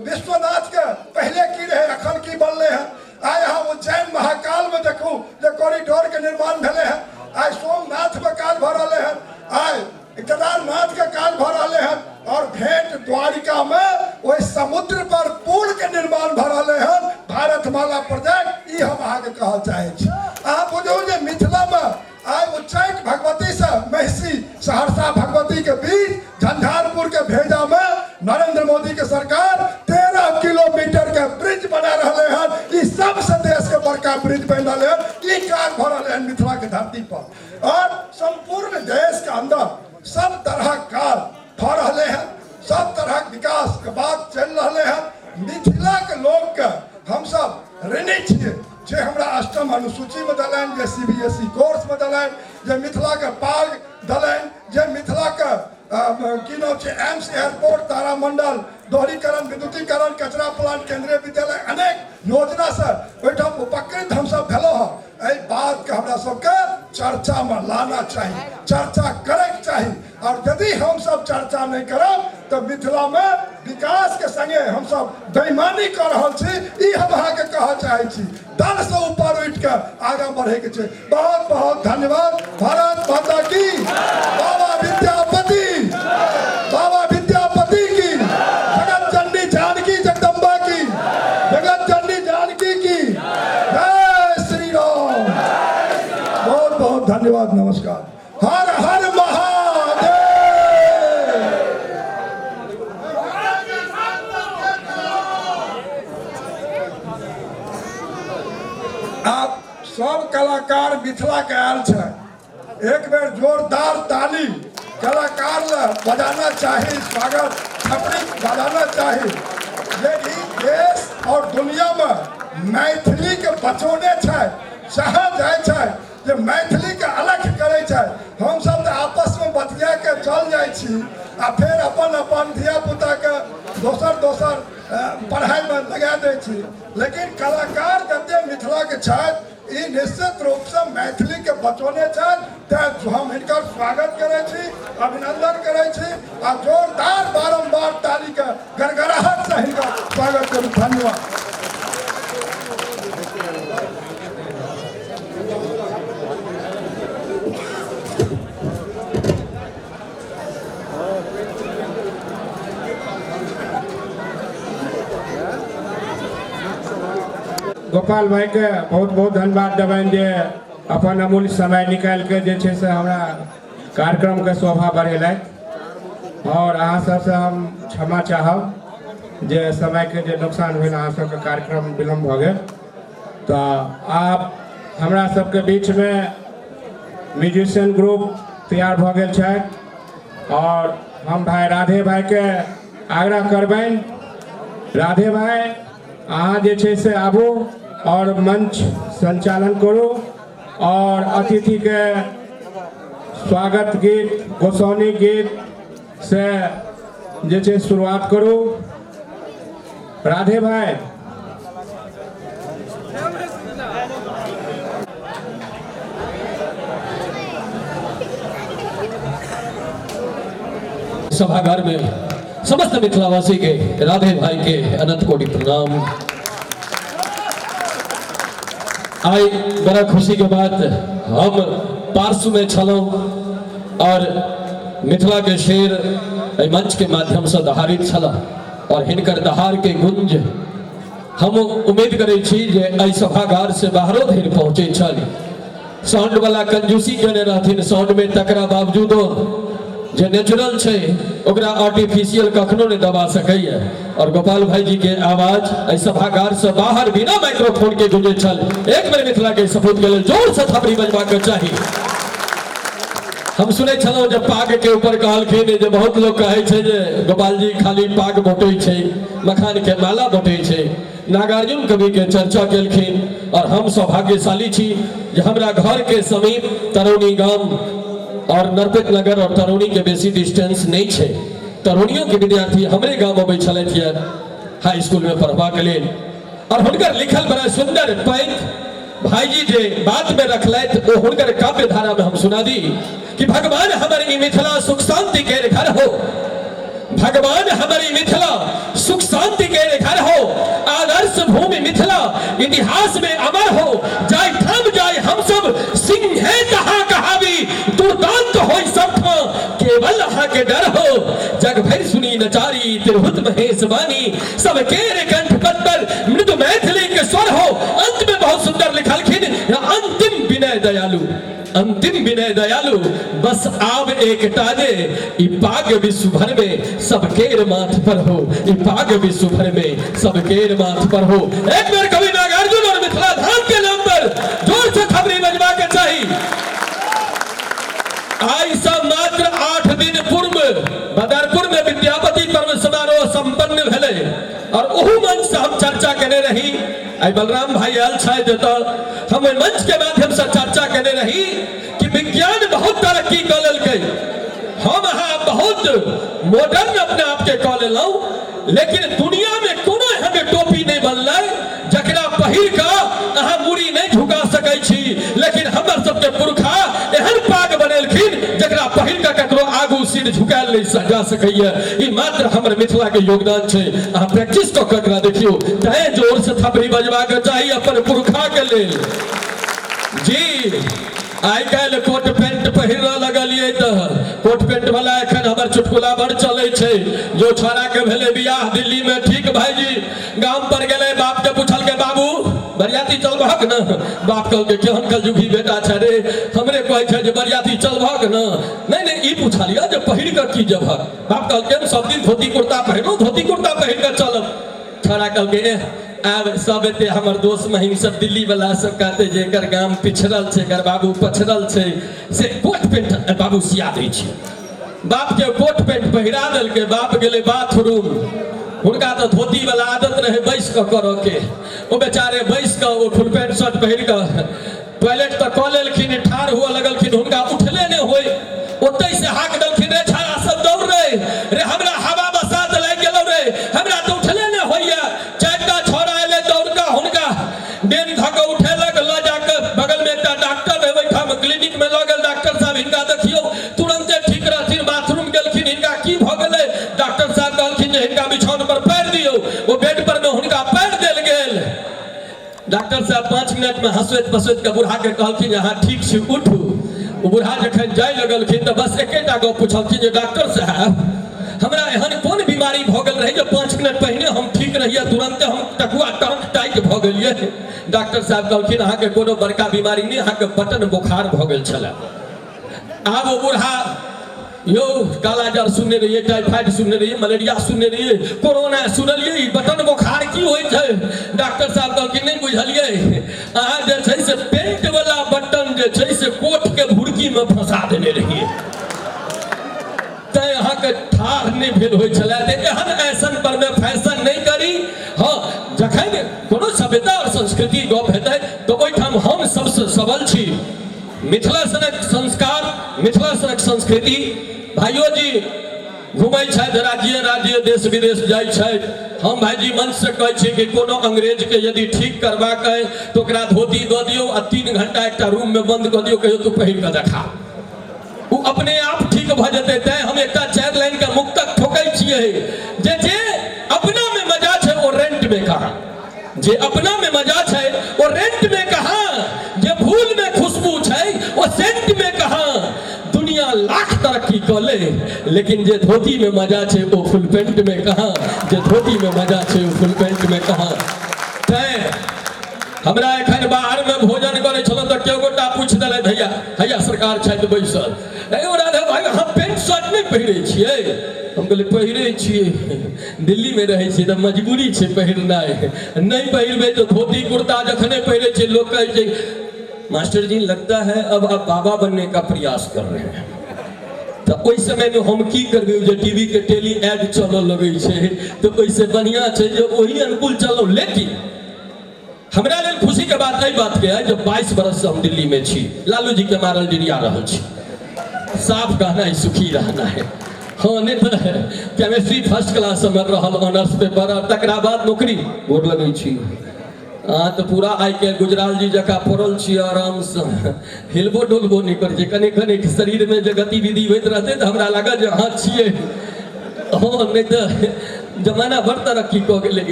विश्वनाथ के पहले की रहे, अखन की बनलै हन। आइ अहाँ उज्जैन महाकाल में देखू जे कॉरिडोर के निर्माण भेलै हन। आइ सोमनाथ में काज भऽ रहलै हन, आइ केदारनाथ के काज भऽ रहलै हन, और भेंट द्वारिका में ओहि समुद्र पर पुल के निर्माण भऽ रहलै हन, भारतमाला प्रोजेक्ट। ई हम अहाँके कहऽ चाहै छी। अहाँ बुझू जे मिथिला में आइ उच्चैठ भगवती से महिषी सहरसा भगवती के बीच झंझारपुर के भेजा में नरेंद्र मोदी के सरकार 13 किलोमीटर के ब्रिज बना रहे हन। ई सबसे देश के बड़का ब्रिज बन रहे हन। ई काज भऽ रहलै हन मिथिला के धरती पर। और संपूर्ण देश के अंदर सब तरह काज भऽ रहलै हन, सब तरह विकास के बात चलि रहलै हन। मिथिला के लोग के हमसब ऋणी छियै जे हमरा अष्टम अनुसूची में देलनि, जे CBSE course में देलनि, जे मिथिला के पाग देलनि, जे मिथिला के की नाम छै एम्स, एयरपोर्ट, तारामंडल, दोहरीकरण, विद्युतीकरण, कचरा प्लांट, केंद्रीय विद्यालय, अनेक योजना से ओहिठाम उपकृत हमसब भेलहुँ हँ। एहि बात के हमरा सबके चर्चा में लाना चाही, चर्चा करैके चाही। और यदि हमसब चर्चा नहीं करब तो मिथिला में विकास के संगे हमसब बेईमानी कर रहल छी। ई हम अहाँके कहऽ चाहै छी। दल से ऊपर उठि के आगाँ बढ़े के छै। बहुत बहुत धन्यवाद। भारत माता की, बाबा विद्यापति, बाबा विद्यापति की, जगत जननी जानकी जगदम्बा की, जगत जननी जानकी की जय श्री राम। बहुत बहुत धन्यवाद, नमस्कार। हर हर महादेव। आप सब कलाकार मिथिला के आयल छै, एक बेर जोरदार ताली कलाकार ला बजाना चाही, स्वागत थपड़ी बजाना चाही। जे ई देश और दुनिया में मैथिली के बचौने छै, जहाँ जाइ छै जे मैथिली के अलग करै छै। हम सब तऽ आपस में बतिया के चल जाइ छी आ फेर अपन अपन धिया पुता के दोसर दोसर पढ़ाई में लगा दै छी। लेकिन कलाकार जते मिथिला के छथि ई निश्चित रूप से मैथिली के बचौने छथि, तें हम हिनकर स्वागत करै छी, अभिनंदन करै छी आ जोरदार बारंबार ताली के गड़गड़ाहट से हिनकर स्वागत करू। धन्यवाद। गोपाल भाई के बहुत बहुत धन्यवाद देबनि जे अपन अमूल्य समय निकालि के जे छै से हमरा कार्यक्रम के शोभा बढ़ेलथि। और अहाँ सबसे हम क्षमा चाहब जे समय के जे नुकसान भेल, अहाँ सबके कार्यक्रम विलम्ब भऽ गेल। तऽ आब हमरा सबके बीच में म्यूजिशियन ग्रुप तैयार भऽ गेल छथि और हम भाई राधे भाई के आग्रह करबनि। राधे भाई अहाँ जे छै से आबू और मंच संचालन करू और अतिथि के स्वागत गीत गोसाउनी गीत से जे छै शुरुआत करू। राधे भाई। सभागार में समस्त मिथिलावासी के राधे भाई के अनंत कोटि प्रणाम। आई बड़ा खुशी के बात, हम पार्श्व में छलहुँ और मिथिला के शेर एहि मंच के माध्यम से दहारित छल और हिनकर दहार के गुंज हम उम्मीद करै छी जे एहि सभागार से बाहरो धरि पहुँचै छल। साउंड वाला कंजूसी केने रहथिन साउंड में, तकरा बावजूदो जे नेचुरल छै ओकरा आर्टिफिशियल कखनो नहि दबा सकैए। और गोपाल भाई जी के आवाज एहि सभागार से बाहर बिना माइक्रोफोन के गुंजै छल। एक बेर मिथिला के सपूत के लेल जोर से थपड़ी बजबाक चाही। हम सुनै छलहुँ जे पाग के ऊपर कहलखिन जे बहुत लोग कहै छै जे गोपाल जी खाली पाग बटै छै, मखान के माला बटै छै। नागार्जुन कवि के चर्चा केलखिन और हम सौभाग्यशाली छी जे हमरा घर के समीप तरौनी गाम और नरपत नगर और तरौनी के बेसी डिस्टेंस नहीं छै। तरौनियों के विद्यार्थी हमरे गाम अबै छलथि ये हाई स्कूल में पढ़बाक लेल और हुनकर लिखल बड़ा सुंदर पैंत भाईजी जे बात में रखलथि ओ हुनकर काव्य धारा में हम सुना दी कि भगवान हमर ई मिथिला सुख शांति के घर हो, भगवान हमर ई मिथिला सुख शांति के घर हो, आदर्श भूमि मिथिला इतिहास में अमर हो, जाय ठाम जाय हम सब सिंह है कहाँ कहावी, दुर्दांत हो सब ठाम केवल अहाँ के डर हो, जग भरि सुनी नचारी तिरहुत महेश बानी, सब केर कंठ पद पर मृदु मैथिली के स्वर हो। अंत में बहुत सुंदर लिखलखिन अंतिम विनय दयालु, अंतिम विनय दयालु बस आब एकटा जे ई पाग विश्व भर में सब केर माथ पर हो, ई पाग विश्व भर में सब केर माथ पर हो। एक बेर कवि नागार्जुन और मिथिला धाम के नाम पर जोर से खबरी बजबा के चाही। आई सब मात्र 8 दिन पूर्व बदरपुर में विद्यापति पर्व समारोह संपन्न भेलै और ओहू मंच से हम चर्चा केने रही। आई बलराम भाई आयल छथि तऽ हम ओहि मंच के माध्यम से चर्चा केने रही कि विज्ञान बहुत तरक्की कऽ लेलकै, हम अहाँ बहुत मॉडर्न अपने आप के कऽ लेलहुँ, लेकिन दुनिया में कोनो एहन टोपी नहीं बनलै जकरा पहिर कऽ अहाँ मूड़ी नहीं झुका सकै छी, लेकिन हमर सबके पुरखा एहन पाग बनेलखिन जकरा पहिर कऽ ककरो आगू सिर झुकायल नहीं जा सकैए। ई मात्र हमर मिथिला के योगदान छै। अहाँ प्रैक्टिस कऽ कऽ एकरा देखियौ, तैं जोर से थपड़ी बजबाक चाही अपन पुरखा के लेल। जी आइ काल्हि कोट पैंट पहिरऽ लगलियै तऽ कोट पैंट वाला एखन हमर चुटकुला बड़ चलै छै। जो छोड़ा के भेलै बियाह दिल्ली में, ठीक भाईजी गाम पर गेलै, बाप के पूछलकै बाबू बरियाती चलबहक ने? बाप कहलकै केहन कलयुगी बेटा छै रे, हमरे कहै छै जे बरियाती चलबहक ने? नहीं नहीं ई पूछलियै जे पहिर कऽ की जेबहक? बाप कहलकै हम सब दिन धोती कुर्ता पहिरलहुँ, धोती कुर्ता पहिर कऽ चलब। छोड़ा कहलकै एह आब सब एते हमर दोस्त महिम सब दिल्ली वाला सब कहते जे एकर गाम पिछड़ल छै, एकर बाबू पछड़ल छै, से कोट पेंट बाबू सिया दै छै। बाप के कोट पेंट पहिरा देलकै, बाप गेलै बाथरूम, हुनका तऽ धोती वाला आदत रहै बैस कऽ करऽ के, ओ बेचारे बैस कऽ ओ फुल पेंट शर्ट पहिर कऽ टॉयलेट तऽ कऽ लेलखिन, ठाढ़ हुअ लगलखिन, हुनका उठले नहि होय, ओतै से हाक देलखिन रे छाड़ा सब दौड़ रे, रे हमरा हवा बसात लागि गेलौ रे, हमरा तऽ उठले नहि होइए। 4टा छौड़ा एलै दौड़ कऽ, हुनका डेन धऽ कऽ उठेलक, लऽ जाकऽ बगलमे एकटा डॉक्टर रहै ओहिठाम क्लिनिक में लऽ गेल। डॉक्टर साहब हिनका देखियौ तुरंते ठीक रहथिन, बाथरूम गेलखिन, हिनका की भऽ गेलै? डॉक्टर साहब कहलखिन जे हिनका बिछौन पर पैर दियौ, ओ बेड पर में हुनका पैर देल गेल। डॉक्टर साहब 5 मिनट में हंसैत पसैत के बूढ़ा के कहलखिन जे अहाँ ठीक छी उठू। ओ बूढ़ा जखन जाय लगलखिन तऽ बस एकेटा गप पुछलखिन जे डॉक्टर साहब हमरा एहन कोन बीमारी भऽ गेल रहै जे 5 मिनट पहिने हम ठीक रहियै, तुरंते हम टकुआ टंक टाइट भऽ गेलियै? डॉक्टर साहब कहलखिन अहाँके कोनो बड़का बीमारी नहि, अहाँके बटन बोखार भऽ गेल छलै। आब ओ बूढ़ा यौ काला जर सुनने रहियै, टाइफाइड सुनने रहियै, मलेरिया सुनने रहियै, कोरोना सुनलियै, ई बटन बोखार की होइ छै? डॉक्टर साहब कहलखिन नहि बुझलियै, अहाँ जे छै से पेंट वाला बटन जे छै से कोट के भुरकी में फंसा देने रहियै, तैं अहाँके अहाँके ठाढ़ नहि भेल होइ छलै। तऽ एहन ऐसन पर मे फैशन नहि करी। हँ, जखन कोनो सभ्यता आओर संस्कृति गप हेतै तऽ ओहिठाम हम सबसँ सबल छी। मिथिला सनक संस्कार, मिथिला सनक संस्कृति, भाइयो जी घुमै छथि राज्य राज्य देश विदेश जाइ छथि। हम भाइजी मंचसँ कहै छी कि कोनो अंग्रेजके यदि ठीक करबाक अइ तऽ ओकरा धोती दऽ दियौ आ 3 घंटा एकटा रूममे बंद कऽ दियौ, कहियौ तू पहिर कऽ देखा, ओ अपने आप ठीक भऽ जेतै। तैं हम एकटा 4 लाइनके मुक्तक ठोकै छियै जे जे अपनामे मजा छै ओ रेंटमे कहाँ, जे अपनामे मजा छै ओ रेंटमे कहाँ, जे फूलमे खुशबू छै ओ सेंटमे कहाँ। दुनिया लाख तरक्की कऽ ले, लेकिन जे धोतीमे मजा छै ओ फुल पेंटमे कहाँ, जे धोतीमे मजा छै ओ फुल पेंटमे कहाँ। तैं हमरा एखन बाहरमे भोजन करै छलहुँ तऽ केओ गोटा पूछि देलथि, हैया हैया सरकार छथि बैसल, यौ राधे भाई अहाँ पेंट शर्ट नहि पहिरै छियै? हम कहलियै पहिरै छियै, दिल्लीमे रहै छियै तऽ मजबूरी छै पहिरनाइ, नहि पहिरबै तऽ धोती कुर्ता जखने पहिरै छियै लोक कहै छै मास्टर जी लगता है अब आप बाबा बनने का प्रयास कर रहे हैं। तऽ ओहि समयमे हम की करबै जे टीवी के टेली एड चलऽ लगै छै तऽ ओहिसँ बढ़िआँ छै जे ओहि अनुकूल चललहुँ। लेकिन हमरा लेल खुशी के बात एहि बात के है जे 22 बरस से हम दिल्ली में छी, लालू जी के मारल डिरिया रहल छी। साफ कहना है सुखी रहना है। हाँ, नहीं तो केमिस्ट्री फर्स्ट क्लास हमर रहल ऑनर्स पेपर, और तकरा बाद नौकरी गोर लगै छी। अहाँ तऽ पूरा आइ काल्हि गुजराल जी जकाँ पड़ल छी आरामसँ, हिलबो डोलबो नहि करै छी, कनि कनि शरीरमे जे गतिविधि होइत रहतै तऽ हमरा लागत जे अहाँ छियै। हँ, नहि तऽ जमाना बड़ तरक्की कऽ गेलै।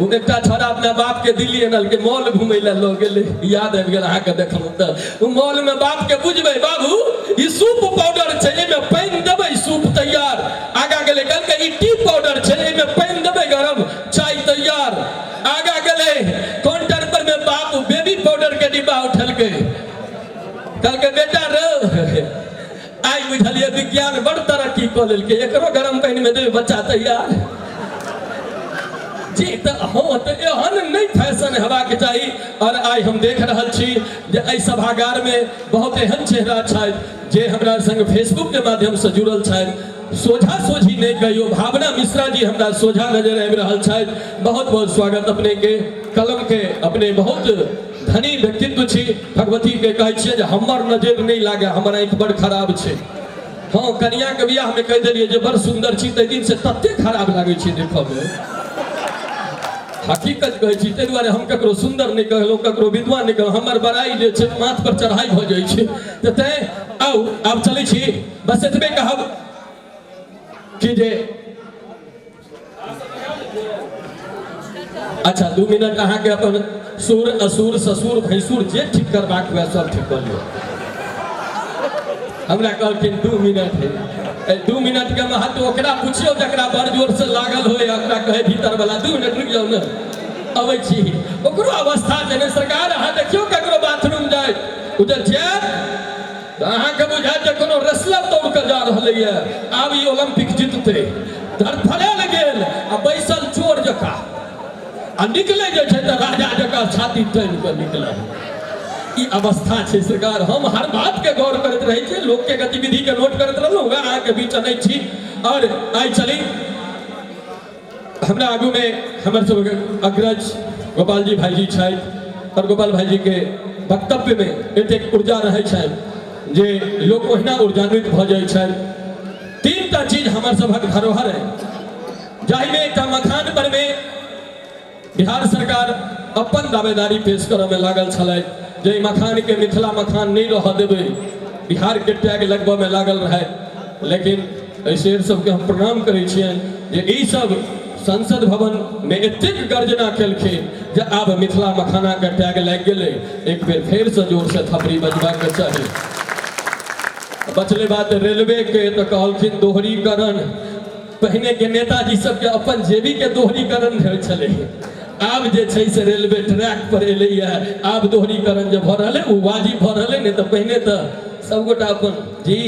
ओ एकटा छौड़ा अपना बापके दिल्ली अनलकै, मॉल घुमै लए लऽ गेलै, याद आबि गेल अहाँके देखलहुँ तऽ ओ मॉलमे बापके बुझबै, बाबू ई सूप पाउडर छै, एहिमे पानि देबै सूप तैयार। आगाँ गेलै कहलकै ई टी पाउडर छै, एहिमे पानि देबै गरम चाय तैयार। आगाँ गेलै काउंटर पर मे बाप बेबी पाउडर के डिब्बा उठेलकै, कहलकै बेटा रो आइ बुझलियै विज्ञान बड़ तरक्की कऽ लेलकै, एकरो गरम पानिमे देबै बच्चा तैयार जी। तऽ हँ, तऽ एहन नहि फैशन हेबाक चाही। और आइ हम देख रहल छी जे एहि सभागारमे बहुत एहन चेहरा छथि जे हमरा संग फेसबुकके माध्यमसँ जुड़ल छथि, सोझा सोझी नहि कहियो, भावना मिश्रा जी हमरा सोझा नजर आबि रहल छथि। बहुत बहुत स्वागत अपने के, कलम के अपने बहुत धनी व्यक्तित्व छी। भगवती के कहै छियै जे हमर नजर नहि लागे, हमर आँखि बड़ खराब छै। हँ, कनिया के बियाह में कहि देलियै जे बड़ सुंदर छी, ताहि दिन से तते खराब लागै छै देखऽ में, हकीकत कहै छी। ताहि दुआरे हम ककरो सुंदर नहि कहलहुँ, ककरो विद्वान नहि कहलहुँ, हमर बड़ाई जे छै माथ पर चढ़ाई भऽ जाइ छै। तऽ तैं आउ आब चलै छी, बस एतबे कहब कि जे अच्छा 2 मिनट अहाँके अपन सुर असुर ससुर भैंसुर जे ठीक करबाक हुए सब ठीक कऽ लियौ। हमरा कहलखिन 2 मिनट है, 2 मिनट के महत्व ओकरा पुछियौ जकरा बड़ जोर से लागल होय, ओकरा कहे भीतर वाला 2 मिनट रुकि जाउ ने, अबै छी। ओकरो अवस्था छै ने सरकार, अहाँ देखियौ ककरो बाथरूम जाय उधर जायत तऽ अहाँके बुझायत जे कोनो रेसलर दौड़ कऽ जा रहलैए, आब ई ओलम्पिक जीततै। धड़फड़ायल गेल आ बैसल चोर जकाँ, आ निकलै जे छै तऽ राजा जकाँ छाती तानि कऽ निकलल। ई अवस्था छै सरकार। हम हर बातके गौर करैत रहै छी, लोकके गतिविधिके नोट करैत रहलहुँ, वएह अहाँके बीच अनै छी। और आइ चली हमरा आगूमे हमर सबके अग्रज गोपालजी भाईजी छथि, और गोपाल भाईजीके वक्तव्यमे एतेक ऊर्जा रहै छनि जे लोक ओहिना ऊर्जान्वित भऽ जाइ छथि। 3टा चीज हमर सभक धरोहर है, जाहिमे एकटा मखान पर में बिहार सरकार अपन दावेदारी पेश करऽ में लागल छलै जे मखान के मिथिला मखान नहीं रह देबै, बिहार के टैग लगबऽ में लागल रहे। लेकिन एहि शेर सबके हम प्रणाम करै छियनि जे ई सब संसद भवन में एतेक गर्जना केलखिन जे आब मिथिला मखाना के टैग लागि गेलै। एक बेर फेर से जोर से थपड़ी बजबाक चाही। बचले बात रेलवे के, तऽ कहलखिन दोहरीकरण। पहिने के नेताजी सबके अपन जेबी के दोहरीकरण भेल छलै, आब जे छै से रेलवे ट्रैक पर एलैए, आब दोहरीकरण जे भऽ रहलै ओ वाजिब भऽ रहलै, नहि तऽ पहिने तऽ सबगोटा अपन जी।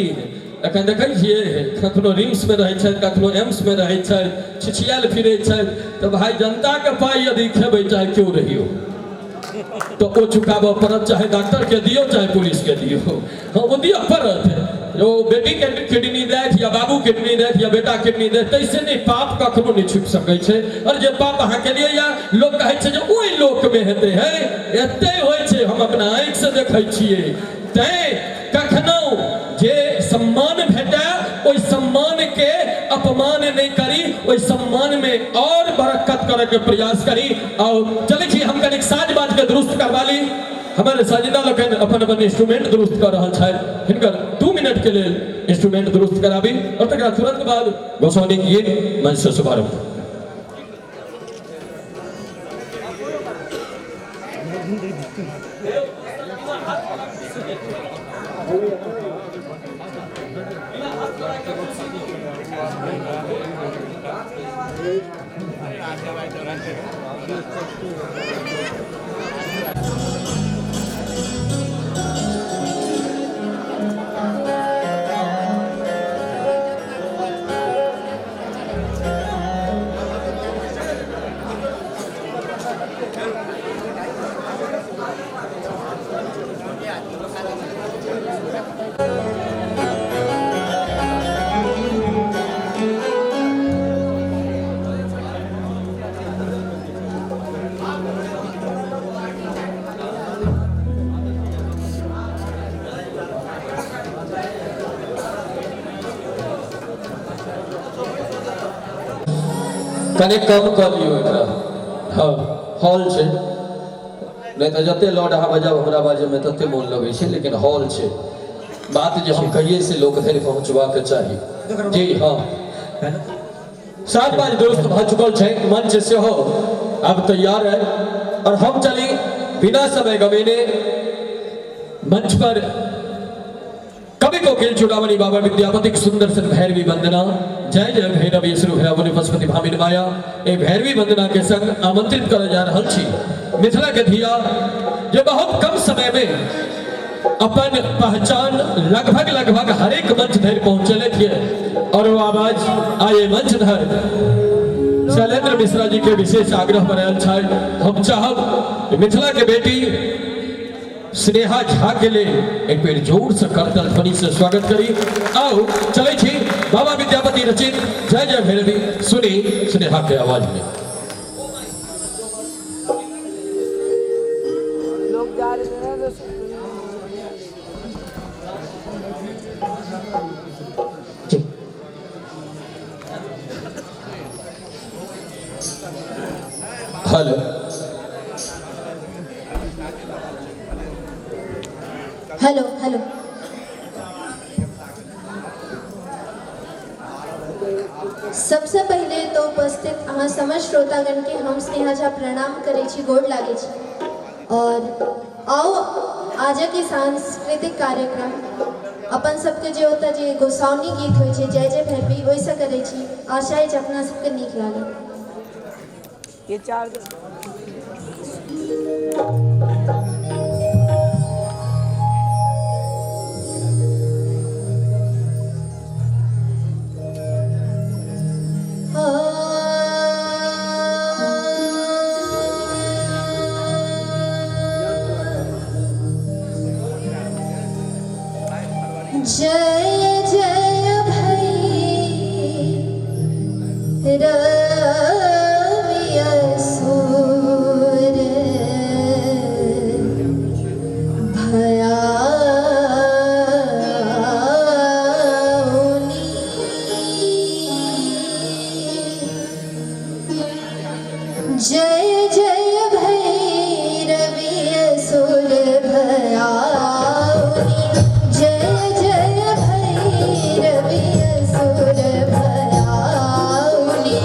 एखन देखै छियै कखनो रिम्समे रहै छथि, कखनो एम्समे रहै छथि, छिछियाल फिरै छथि। तऽ भाइ जनताके पाइ यदि खेबै चाहे केओ रहियौ तऽ ओ चुकाबऽ पड़त, चाहे डॉक्टरके दियौ चाहे पुलिसके दियौ, हँ ओ दिअ पड़त। ओ बेटी के किडनी दैत या बाबू किडनी दैत या बेटा किडनी दैत, तैसे नहि पाप कखनो नहि छुपि सकै छै। और जे पाप अहाँ के लिए या लोक कहै छै जे ओहि लोक में हेतै, है एते होइ छै, हम अपना आँखि से देखै छियै। तैं कखनो जे सम्मान भेटै ओहि सम्मान के अपमान नहि करी, ओहि सम्मान में और बरकत करे के प्रयास करी। और चलै छी हम कनिक साज बाज के दुरुस्त करवा ली। हमारे साजिंदा लोकनि अपन अपन इंस्ट्रूमेंट दुरुस्त कर रहल छथि, हिनकर 2 मिनट के लेल इंस्ट्रूमेंट दुरुस्त कराबी और तकरा तुरंत बाद गोसाउनिक गीत मंच से शुभारंभ। कने कम कर लियौ एकरा। हाँ हॉल छै, नहीं तो जते लौड अहाँ बजाब हमरा बाजैमे तते मोन लगै छै, लेकिन हॉल छै। बात जे हम कहिए से लोक धरि पहुँचबाक चाही। जी हाँ, 7 बाज दुरुस्त भऽ चुकल छै, मंच सेहो अब तैयार है और हम चली बिना समय गमेने मंच पर कवि कोकिल चूड़ामणि बाबा विद्यापति की सुंदर सन भैरवी वंदना जय जय भैरवी असुर भयावनी पशुपति भामिन माया ए भैरवी वंदना के संग आमंत्रित करल जा रहल छी मिथिला के धिया जे बहुत कम समय में अपन पहचान लगभग लगभग हरेक मंच धरि पहुंचले थे और वो आवाज आए मंच धर शैलेंद्र मिश्रा जी के विशेष आग्रह पर आयल छै। हम चाहब मिथिला के बेटी स्नेहा झा के लिए एक बेर जोर से करतल ध्वनि से स्वागत करी। आओ चले छी बाबा विद्यापति रचित जय जय भैरवी सुनी स्नेहा के आवाज में। लोग जा रहे थे ना तो हेलो हेलो हेलो, सबसे पहले तो उपस्थित अहाँ समस्त श्रोतागण के हम स्नेहा झा प्रणाम करै छी, गोड़ लागै छी। और आओ आज के सांस्कृतिक कार्यक्रम अपन सबके जे होता जे गोसाउनी गीत होइ छै जय जय भैरवी ओहिसँ करै छी। आशा अछि अपना सबके नीक लागत। ये चार जय जय भैरवी असुर भयाउनी, जय जय भैरवी असुर भयाउनी, जय जय भैरवी असुर भयाउनी,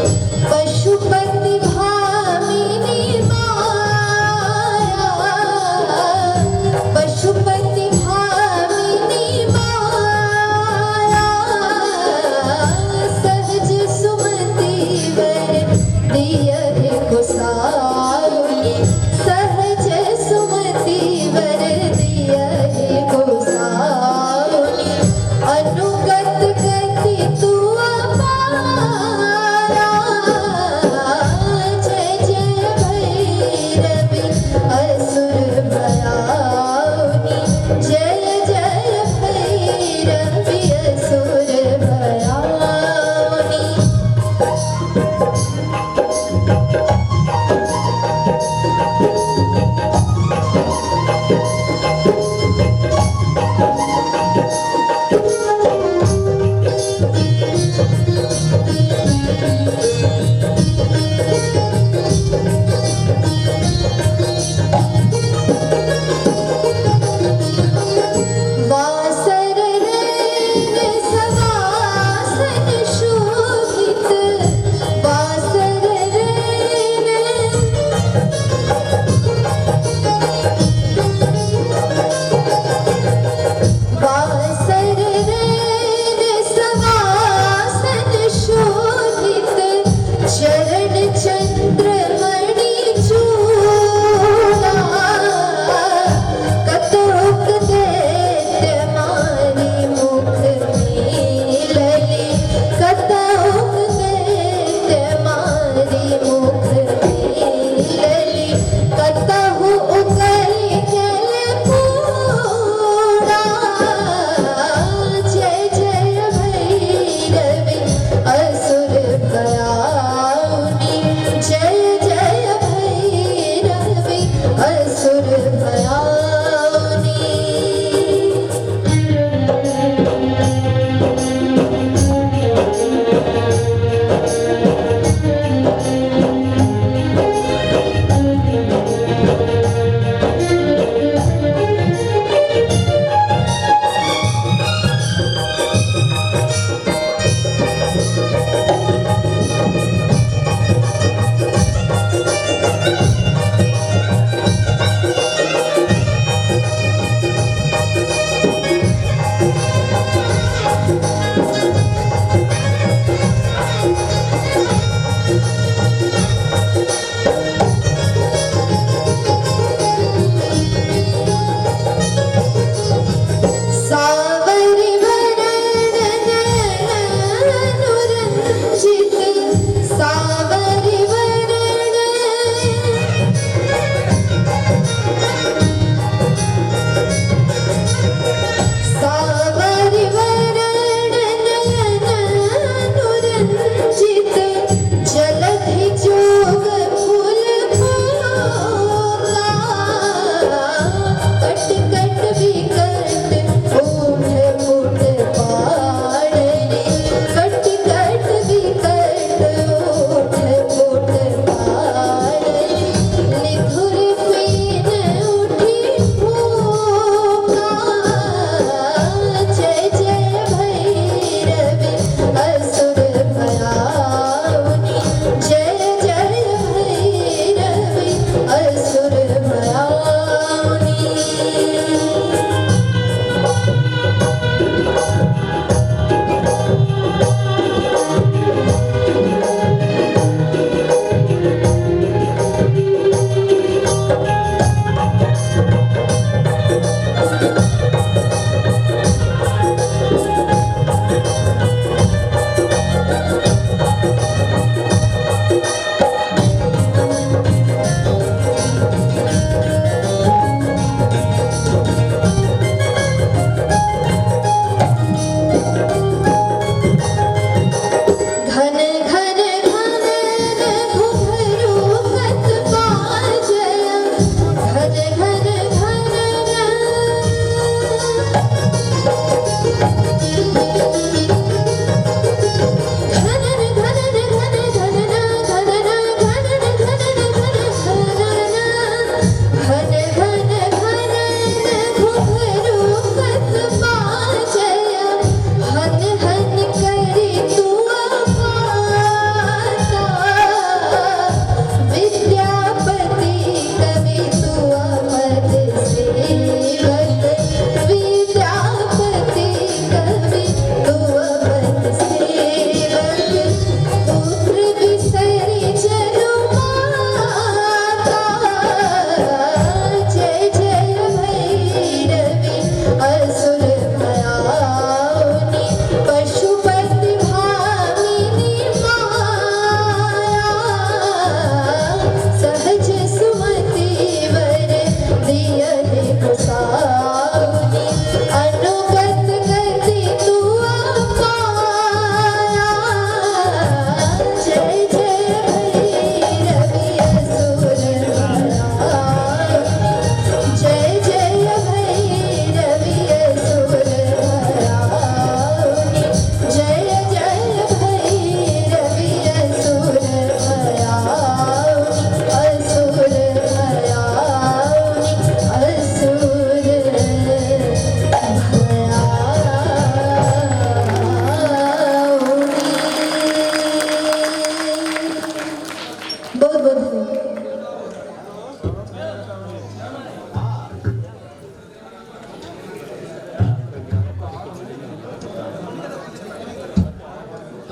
पशुपति भामिनी माया, पशुपति भामिनी माया, सहज सुमति वर दिय गोसाउनी।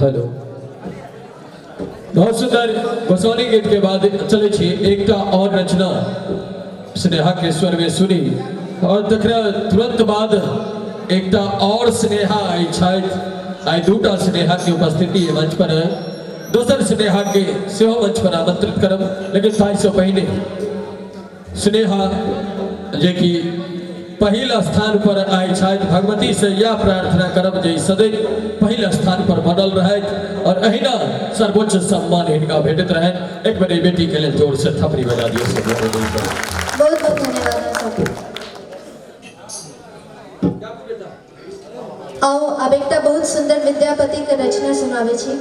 हेलो। बहुत सुंदर गोसाउनी गीत के बाद चले छी एकटा और रचना स्नेहा के स्वर में सुनी और तकरा तुरंत बाद एकटा और स्नेहा आई छथि। आइ दूटा स्नेहा के उपस्थिति मंच पर है, दोसर स्नेहा के सेहो मंच पर आमंत्रित करब, लेकिन ताहिसँ पहिने स्नेहा जे कि पहिल स्थान पर आइ छथि, भगवती से यह प्रार्थना करब जे सदैव पहिल स्थान पर बनल रहथि और अहिना सर्वोच्च सम्मान हिनका भेटैत रहनि। एक बेर एहि बेटी के लेल जोर से थपड़ी बजा दियौ सब गोटे मिलकर। बहुत बहुत धन्यवाद आप सबके। आओ आब एकटा बहुत सुंदर विद्यापति के रचना सुनाबै छी।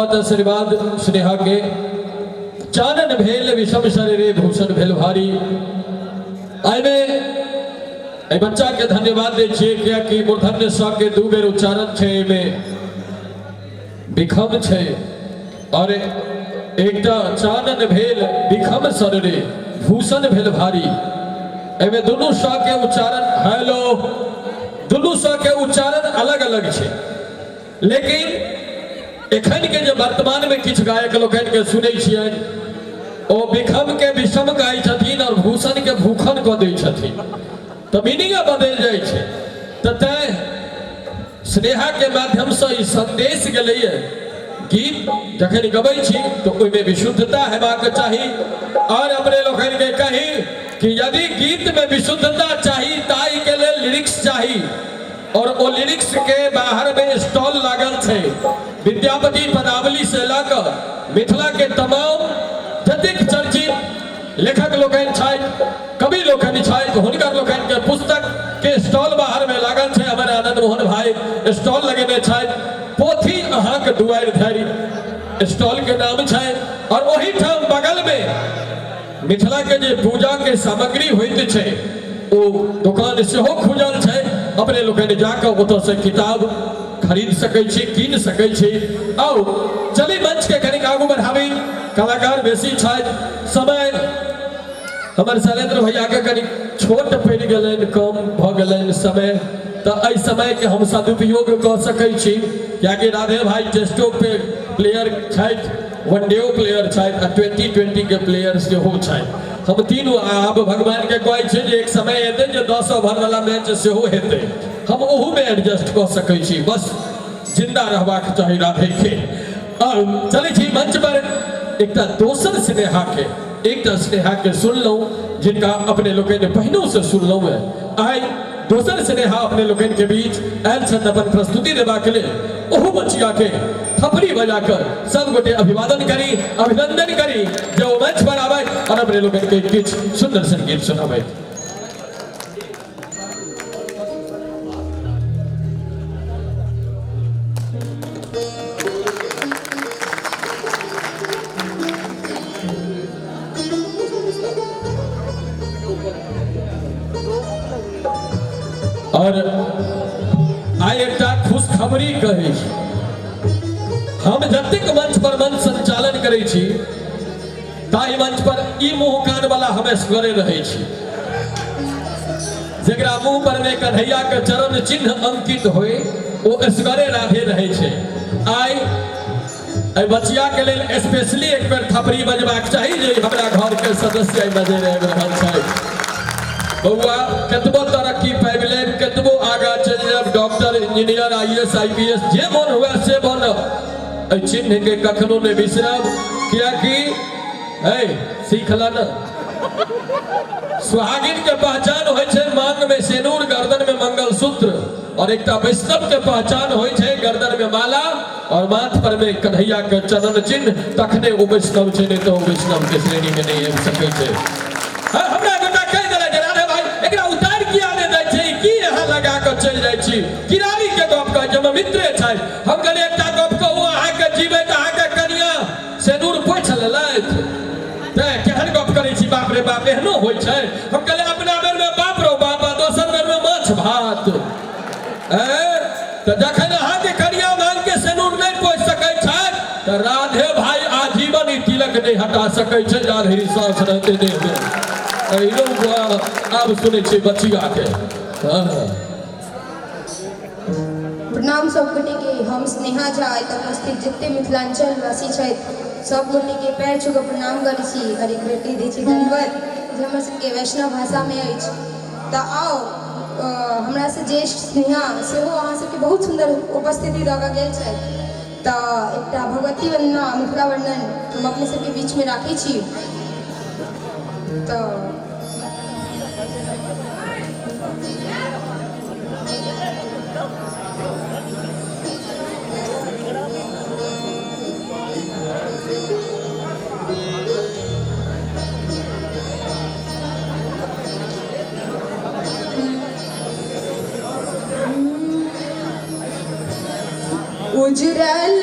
बहुत आशीर्वाद स्नेहा के। चानन भेल विषम शरीरे भूषण भेल भारी। एहिमे एहि बच्चा के धन्यवाद दै छियै कियाकि मूर्धन्य स के 2 बेर उच्चारण छै, एहिमे विखम छै और एकटा चानन भेल विखम शरीरे भूषण भेल भारी, एहिमे दुनू स के उच्चारण हेलो दुनू स के उच्चारण अलग अलग छै। लेकिन एखन के जे वर्तमान में किछु गायक लोकनि के सुनै छियनि ओ विखम के विषम गाय छथिन और भूषण के भूखन कऽ दै छथिन, तऽ मीनिंग बदलि जाइ छै। तऽ तैं स्नेहा के माध्यम से ई संदेश गेलैए, गीत जखन गबै छी तऽ ओहिमे विशुद्धता हेबाक चाही। और अपने लोकनि के कही कि यदि गीत में विशुद्धता चाही ताहि के लेल लिरिक्स चाही और ओ लिरिक्स के बाहर में स्टॉल लागल छै। विद्यापति पदावली से लऽ कऽ मिथिला के तमाम जतेक चर्चित लेखक लोकनि छथि, कवि लोकनि छथि, हुनकर लोकनि के पुस्तक के स्टॉल बाहर में लागल छै। हमर आनंद मोहन भाई स्टॉल लगेने छथि, पोथी अहाँके दुआरि धरि स्टॉल के नाम छै। और ओहिठाम बगल में मिथिला के जे पूजा के सामग्री होइत छै ओ दुकान सेहो खुजल छै। अपने लोकनि जाकऽ ओतऽ से किताब खरीद सकै छी, कीन सकै छी। आउ चली मंच के कनिक आगू बढ़ाबी, कलाकार बेसी छथि, समय हमर शैलेंद्र भैया के कनि छोट पड़ि गेलनि, कम भऽ गेलनि समय, तऽ एहि समय के हम सदुपयोग कऽ सकै छी कियाकि राधे भाई टेस्टो पे प्लेयर छथि, वनडेओ प्लेयर छथि आ 2020 के प्लेयर सेहो छथि। हम तीनू आब भगवान के कहै छियै जे एक समय एतै जे 10 ओवर वाला मैच सेहो हेतै, हम ओहूमे एडजस्ट कऽ सकै छी, बस जिंदा रहबाक चाही राधे के। और चलै छी मंच पर एकटा दोसर स्नेहा के, एकटा स्नेहा के सुनलहुँ जिनका अपने लोकनि पहिनहुँ से सुनलहुँ हेँ। आइ दोसर स्नेहा अपने लोकनि के बीच आयल छथि अपन प्रस्तुति देबाक लेल। ओहू बचिया के थपड़ी बजाकर सब गोटे अभिवादन करी, अभिनंदन करी जे ओ मंच पर आबथि और अपने लोकनि के किछु सुंदर संगीत सुनाबथि। और आइ एकटा खुशखबरी कहै छी, हम जतेक मंच पर मंच संचालन करै छी ताहि मंच पर ई मुँह कान वाला हम एसगरे रहै छी, जकरा मुँह पर में कन्हैया के चरण चिन्ह अंकित होय ओ एसगरे राधे रहै छै। आइ एहि बचिया के लेल स्पेशली एक बेर थपड़ी बजबाक चाही जे हमरा घर के सदस्य एहि नजर आबि रहल छै। बौआ कतबो तरक्की पाबि लेब, कतबो आगाँ चलि जायब, डॉक्टर, इंजीनियर, IAS, IPS जे मन हुए से बनब, एहि चिन्ह के कखनो नहि बिसरब, कियाकि है सीख ल न, सुहागिन के पहचान होइ छै मांग में सेनूर, गर्दन में मंगलसूत्र, और एकटा वैष्णव के पहचान होइ छै गर्दन में माला और माथ पर में कन्हैया के चरण चिन्ह, तखने ओ वैष्णव छै, नहीं तो ओ वैष्णव के श्रेणी में नहीं आबि सकै छै। हाँ, हमरा गोटा कहि देलक जे राधे भाई एकरा उतारि किया नहि दै छै, की अहाँ लगा कऽ चलि जाइ छी? किरारी के गप कहै छै, हमर मित्रे छै। हम कहलियै एकटा गप कहू, अहाँके जीवैत अहाँके कनिया सेनूर पोछि लेलथि, तैं केहन गप करै छी, बाप रे बाप एहनो होइ छै। हम कहलियै अपना बेर में बाप रो बाप आ दोसर बेर में माछ भात, तऽ जखन अहाँके कनिया मांग के सेनूर नहि पोछि सकै छथि तऽ राधे भाई आजीवन ई तिलक नहि हटा सकै छै जा धरि साँस रहतै देह में। एहिनो आब सुनै छियै बचिया के। हाँ। प्रणाम सब गोटे के, हम स्नेहा झा एतऽ उपस्थित जते मिथिलांचल वासी छथि सब गोटे के पैर छू कऽ प्रणाम करै छी और एक बेर कहि दै छी धन्यवाद जे हमर सबके वैष्णव भाषामे अछि। तऽ आउ हमरासँ ज्येष्ठ स्नेहा सेहो अहाँ सबके बहुत सुन्दर उपस्थिति दऽ कऽ गेल छथि, तऽ एकटा भगवती वन्दना मिथिला वर्णन हम अपने सबके बीचमे राखै छी। तऽ उजरल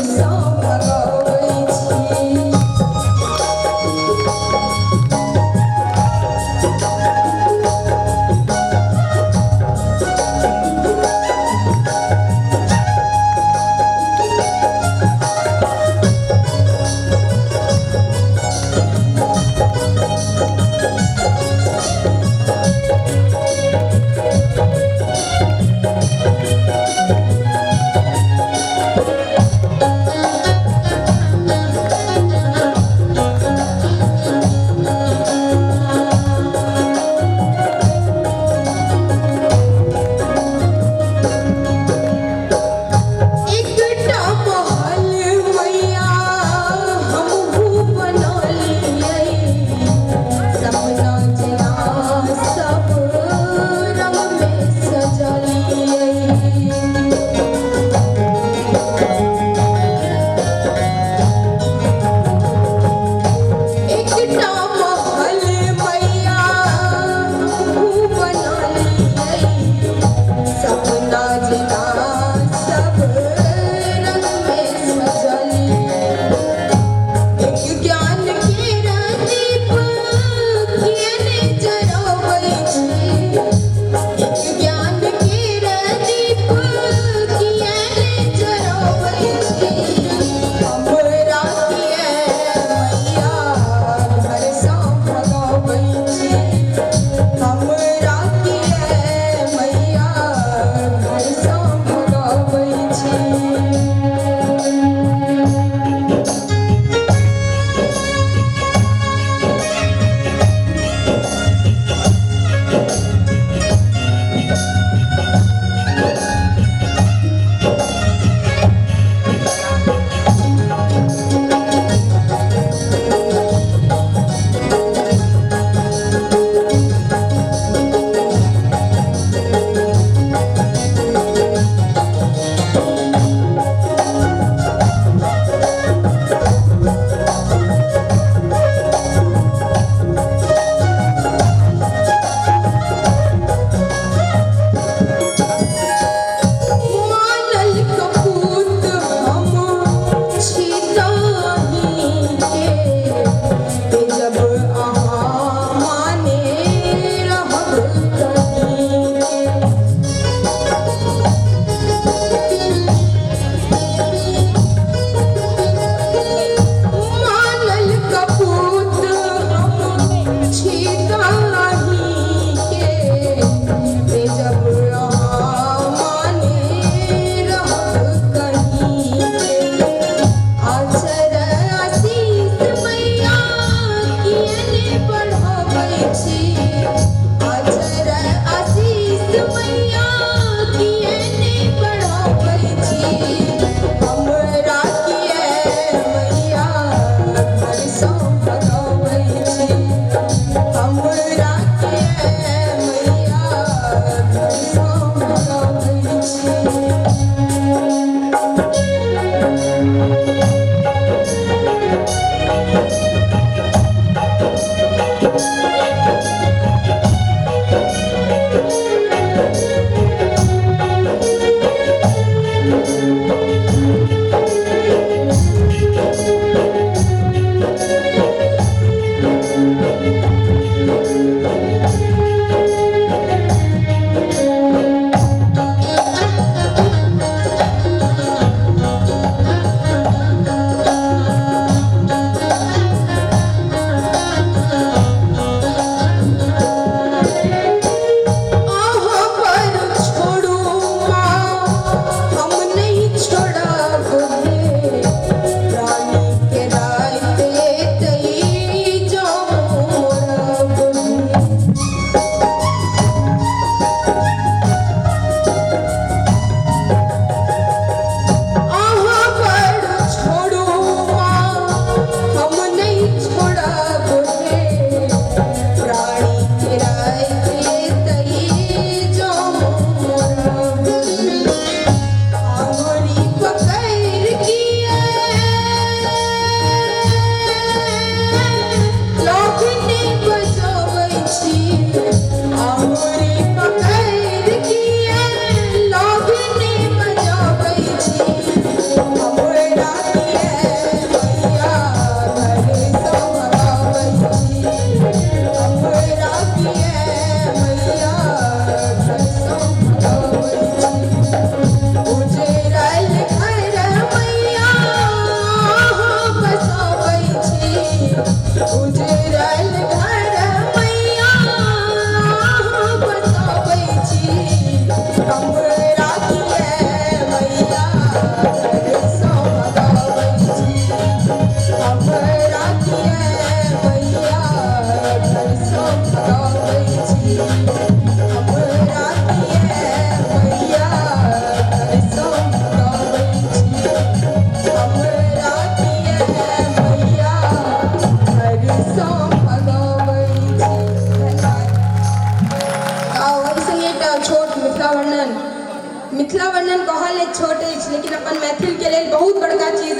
सँ भगाबै छी।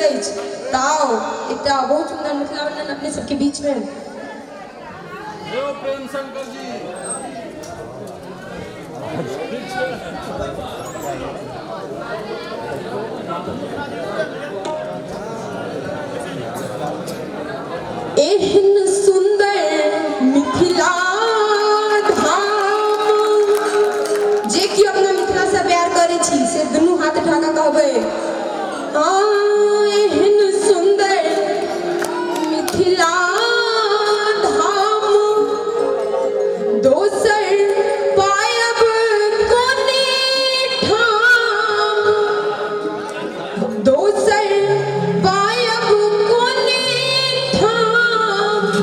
अछि। तऽ आउ एकटा बहुत सुन्दर मिथिला वर्णन अपने सबके बीचमे। प्रेम शंकर जी। एहन सुन्दर मिथिला धाम, जे केओ अपना मिथिलासँ प्यार करै छी से दुनू हाथ उठा कऽ कहबै, हँ एहन सुन्दर मिथिला धाम दोसर पायब कोने ठाम, दोसर पायब कोने ठाम।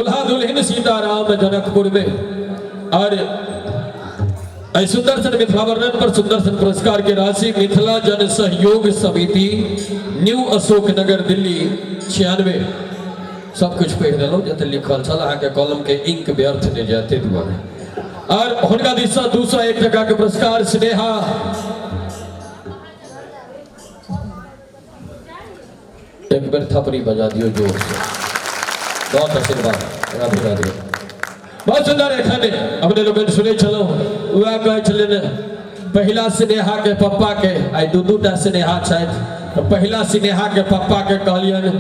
दुल्हा दुल्हिन सीताराम जनकपुर में। और सुंदर सन मिथिला वर्णन पर सुंदर सन पुरस्कार के राशि मिथिला जन सहयोग समिति न्यू अशोकनगर दिल्ली 96। सब कुछ पढ़ि देलहुँ जते लिखल छल, अहाँके कलम के इंक व्यर्थ नहि जाय ताहि दुआरे। और हुनका दिससँ 201 टका के पुरस्कार स्नेहा एक बेर थपड़ी बजा दियो जोर से, बहुत आशीर्वाद। राधे राधे। बहुत सुंदर। एखन अपने लोग सुनै छलहुँ, वएह कहै छलै ने पहिला स्नेहा के पप्पा के, आइ दू दू टा स्नेहा छथि, तऽ पहिला स्नेहा के पप्पा के कहलियनि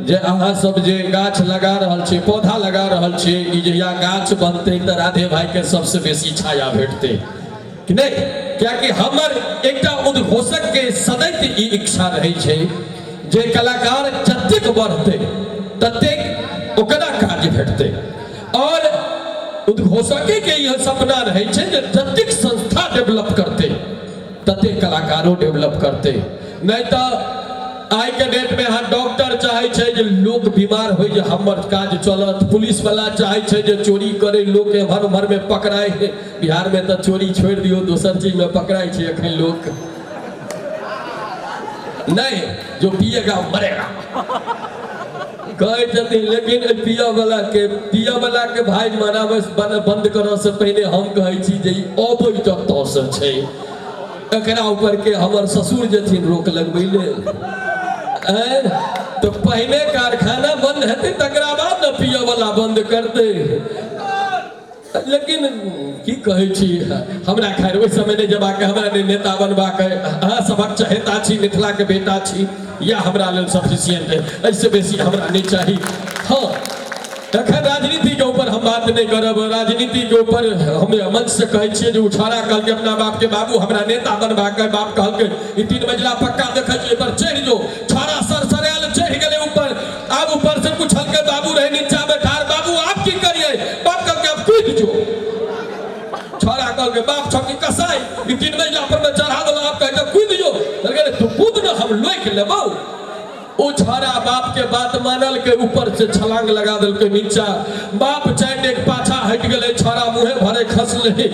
जे अहाँ सब जे गाछ लगा रहल छी, पौधा लगा रहल छी, ई जहिया गाछ बनतै तऽ राधे भाई के सबसे बेसी छाया भेटतै कि नहि? कियाकि हमर एकटा उद्घोषक के सदैत ई इच्छा रहै छै जे कलाकार जतेक बढ़तै ततेक ओकरा काज भेटतै, और उद्घोषके के यह सपना रहै छै जे जतेक संस्था डेवलप करतै ततेक कलाकारो डेवलप करतै। नहि तऽ आइ के डेट में अहाँ डॉक्टर चाहे छै जे लोक बीमार होइ जे हमर काज चलत, पुलिस वाला चाहे छै जे चोरी करे लोक एम्हर उम्हर में पकड़ाए। बिहार में तऽ चोरी छोड़ि दियौ, दोसर चीज में पकड़ाइ छै एखन लोक। नहीं, जो पिएगा मरेगा कहै छथिन। लेकिन एहि पियऽ वाला के भाई मनाबै बंद करऽ से पहिने हम कहै छी जे ई अबै कतऽ से छै, एकरा ऊपर के हमर ससुर जेथिन रोक लगबै लेल। तऽ पहिने कारखाना बंद हेतै तकरा बाद ने पियऽ वाला बंद करतै। लेकिन की कहै छी, हमरा खैर ओहि समय नहि जेबाक, हमरा नहि नेता बनबाक, अहाँ सभक चहेता छी, मिथिला के बेटा छी, या हमरा लेल सफिशियंट है, एहिसँ बेसी हमरा नहि चाही। हाँ, एखन राजनीति के ऊपर हम बात नहीं करब। राजनीति के ऊपर हम मंच से कहै छियै जे उछाड़ा कहलकै अपना बाप के, बाबू हमरा नेता बनबाक है। बाप कहलकै ई 3 मंजिला पक्का देखै छियै, एहि पर चढ़ि जो। छाड़ा सरसरायल चढ़ि गेलै ऊपर। आब ऊपर से पुछलकै, बाबू रहे नीचा में ठाढ़, बाबू आप की करियै? बाप कहलकै आप कूदि जो। छाड़ा कहलकै बाप छौ की कसाई, ई 3 मंजिला पर में चढ़ा देलौ, आप कहै कूदि जो। कहलकै तू कूद न, हम लोकि लेबौ। ओ छाड़ा बाप के बात मानल के ऊपर से छलांग लगा देलकै नीचा। बाप 4 डेग पाछा हटि गेलै, छाड़ा मुँहे भरे खसलै,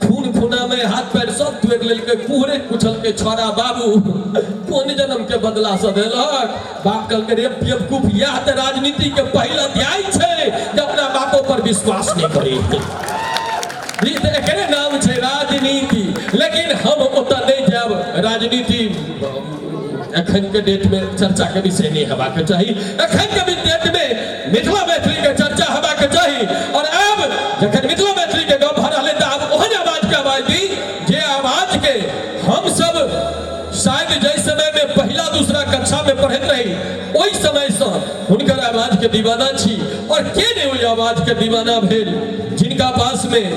खून खूना में हाथ पैर सब तोड़ि लेलकै। कुहरे पुछलकै छाड़ा, बाबू कोन जन्म के बदला से देलक? बाप कहलकै रे बेवकूफ, यह तऽ राजनीति के पहिल अध्याय छै जे अपना बापो पर विश्वास नहि करी। एकरे नाम छै राजनीति। लेकिन हम ओतऽ नहि जायब, राजनीति एखन के डेट में चर्चा के विषय नहीं हेबाक चाही। एखन के भी डेट में मिथिला मैथिली के चर्चा हेबाक चाही। और आब जखन मिथिला मैथिली के गप भऽ रहलै तऽ आब ओहन आवाज के आवाज दी जे आवाज के हम सब शायद जाहि समय में पहिला दूसरा कक्षा में पढ़ैत रही ओहि समय से हुनकर आवाज के दीवाना छी। और के नहीं ओहि आवाज के दीवाना भेल जिनका पास में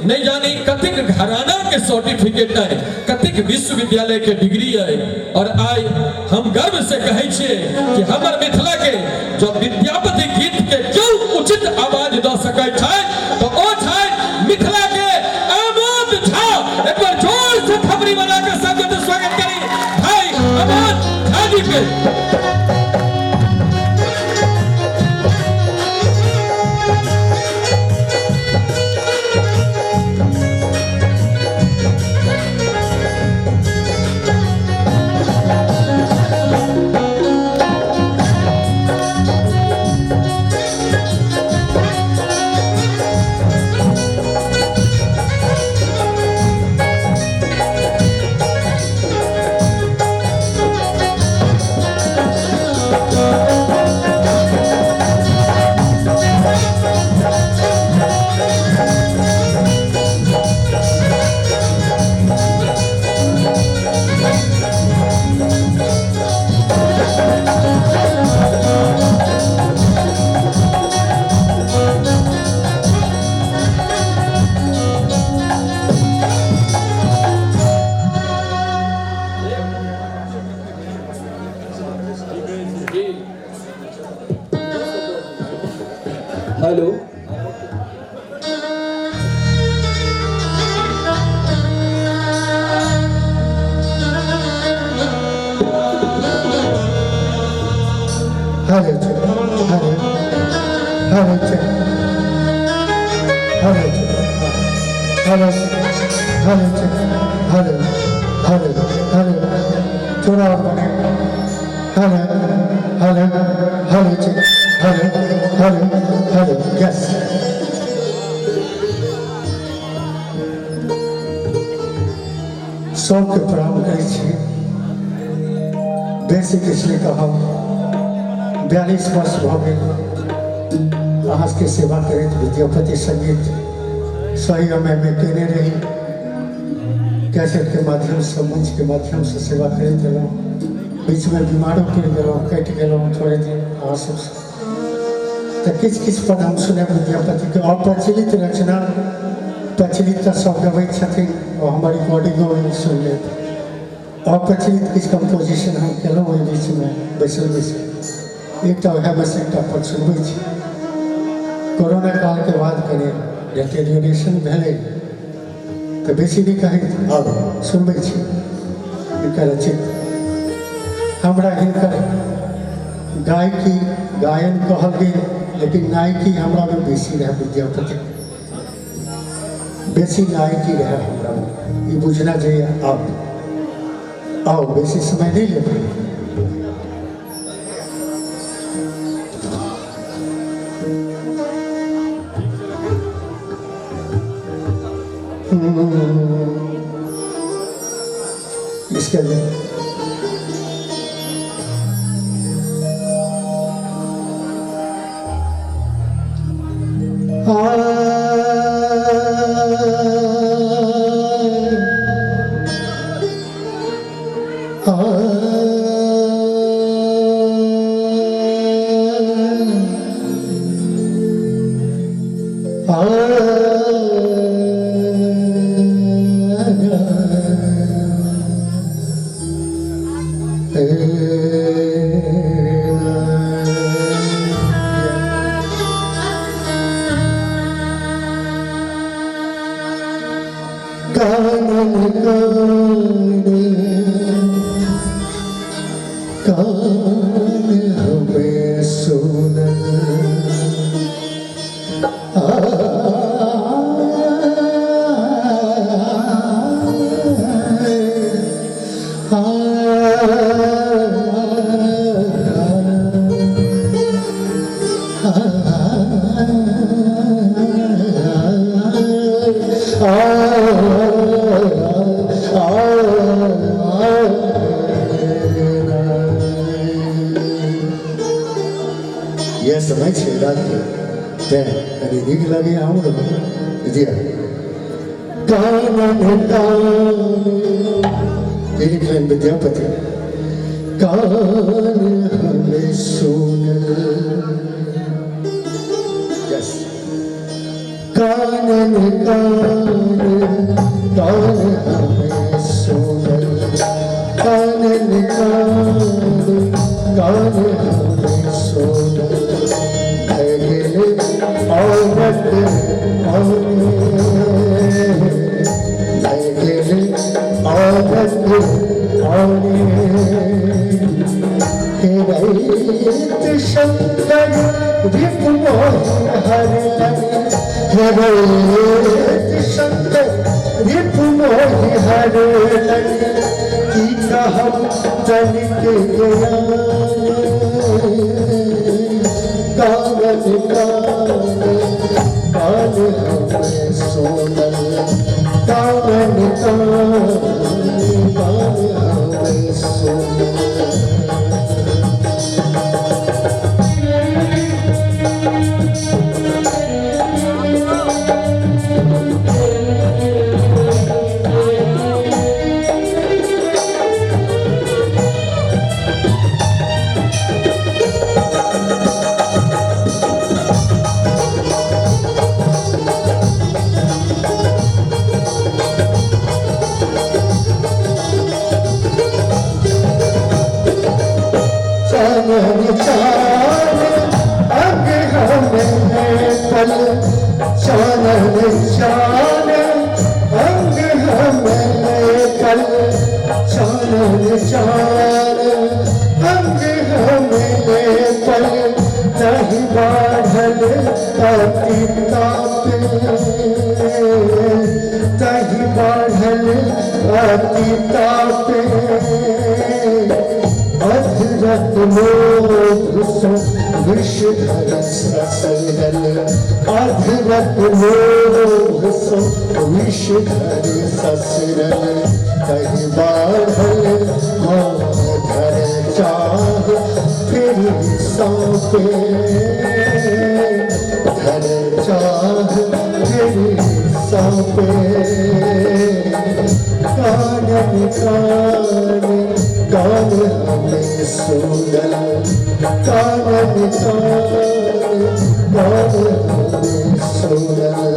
नहीं जानी कतेक घराना के सर्टिफिकेट है, कतेक विश्वविद्यालय के डिग्री है। और आइ हम गर्व से कहै छियै कि हमर मिथिला के जब विद्यापति गीत के क्यों उचित आवाज दऽ सकै छै तो ओ छै मिथिला के आमोद झा। एक बार जोर से थपड़ी बजा के सब गोटे स्वागत करी भाई आमोद झा जी के। Hello, hello hello. Hello check, hello check, hello hello check, hello hello hello, थोड़ा और बने, hello hello hello check, hello hello hello, yes. सबके प्रणाम करै छी। बेसी किछु नहि कहब, 42 वर्ष भऽ गेल अहाँ सबके सेवा करैत। विद्यापति संगीत सही समयमे केने रही, कैसेटके माध्यमसँ, मंचके माध्यमसँ सेवा करैत रहलहुँ। बीचमे बीमारो पड़ि गेलहुँ, कटि गेलहुँ थोड़े दिन अहाँ सबसँ। तऽ किछु किछु पद हम सुनब विद्यापतिके अप्रचलित रचना। प्रचलित तऽ सब गबैत छथिन, ओ हमर रिकॉर्डिंगो सुनि लेत। अप्रचलित किछु कंपोजिशन हम केलहुँ ओहि बीचमे बैसल बैसल, एकटा उएहमे से एकटा पद सुनबै छी। कोरोना कालके बाद कनि डिटेरियोरेशन भेलै, तऽ बेसी नहि कहैत आब सुनबै छी। हिनकर रचित, हमरा हिनकर गायकी, गायन कहल गेल, लेकिन नायकी हमरामे बेसी रहै। विद्यापति बेसी नायकी रहै हमरामे, ई बुझना जाइए। आब आओ, बेसी समय नहीं लेबै। इसके लिए यह समय छै रात के, तें कनि नीक लगैए हमरो। जी कानन कान लिखलनि विद्यापति, कान हमें सुनल, यस, कानन कान कान हमें सुनल, कानन कान कान हमें सुनल, भय गेल औरत औरे, भय गेल औरत औरे, हेरैत शंकर रिपु मोहि हरलनि, हेरैत शंकर रिपु मोहि हरलनि, की कहब तनिक ज्ञान, कानन कान कान हमें सुनल, कानन कान कान हमें सुनल। चानन चान अंग हमें पल, चानन चान अंग हमें पल, नहीं बाढ़ल अति तापे तहि बढ़ल अति तापे अधरत लोभ सो विषधर ससरल अधरत लोभ सो विषधर ससरल तहि बढ़ल धर चाह फिर सौंपे धर चाह फिर सौंपे कानन कान कान हमें सुनल कानन कान कान हमें सुनल।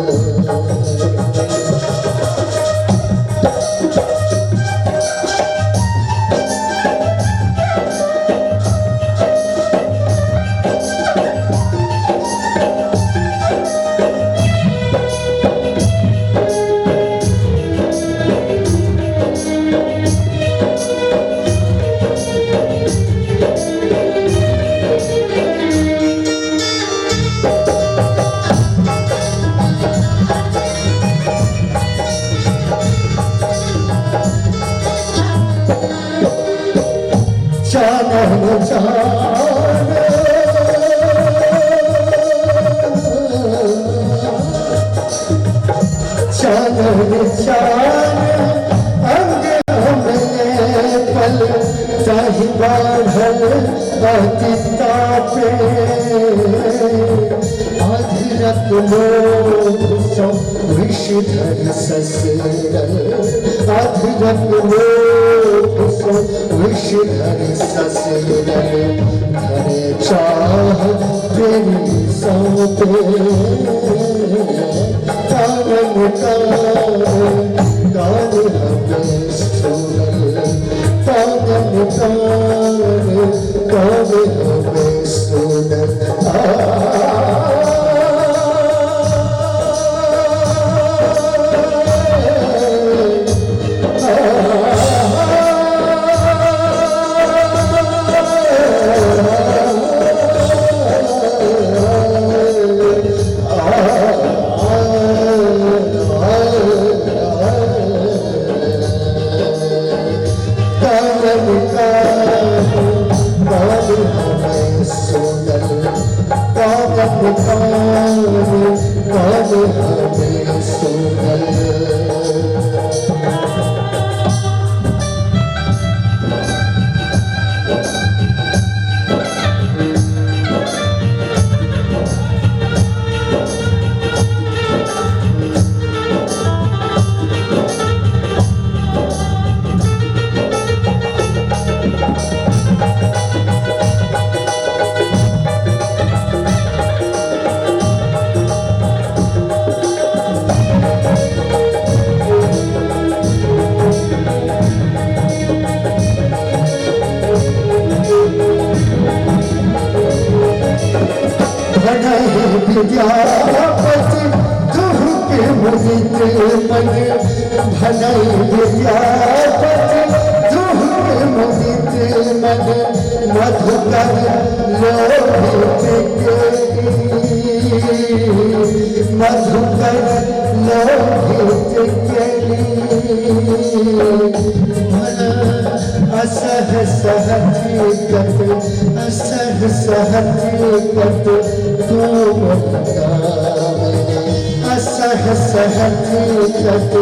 चानन चान चानन चान अंग हमने पल तहि बढ़ल अति तापे अधरत लोभ सो विषधर ससरल अधरत लोभ सो विषधर ससरल धर चाह तेरी सौंपे कानन कान कान हमें सुनल कानन कान कान हमें सुनल। विद्यापति तुह के मुदित मन भनई विद्यापति तुह के मुदित मन मधुकर लोभित के मधुकर लोभित के असह सहती कत असह सहती कत असह सहती कत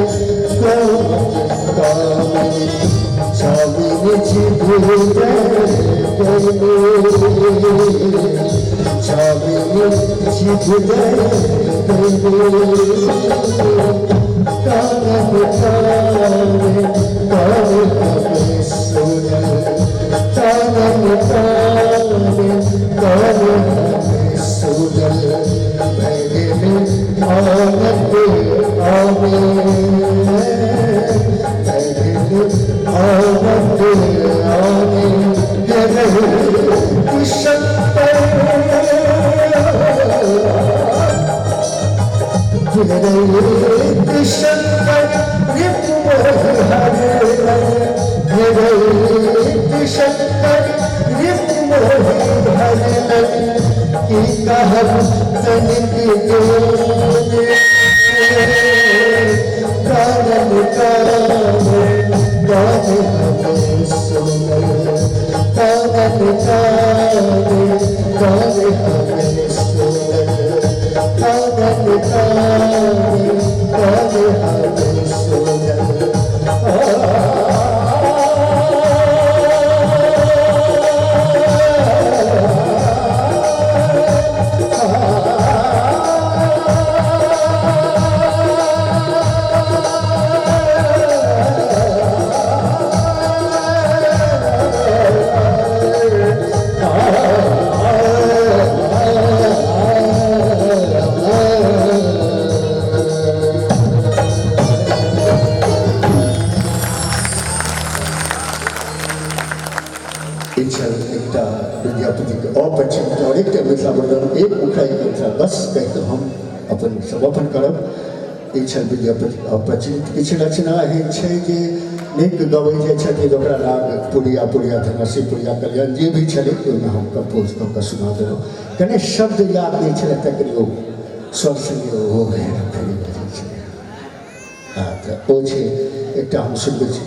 तनिक जोरे कारण काने गाने हमें सुनल कारण काने गाने हमें सुनल कारण काने गाने हमें सुनल। बस कहिके हम अपन समापन करब। ई छल विद्यापति अप्रचलित किछु रचना एहन छै जे नीक गबै जाइ छथिन, ओकरा राग पुरिया पुरिया धनसी पुरिया कल्याण जे भी छलै ओहिमे हम कंपोज कऽ कऽ सुना देलहुँ। कने शब्द याद नहि छलै तकरे ओ स्वर सङ्गे ओहो फेरी भऽ जाइ छलै। हँ तऽ ओ छै एकटा हम सुनबै छी।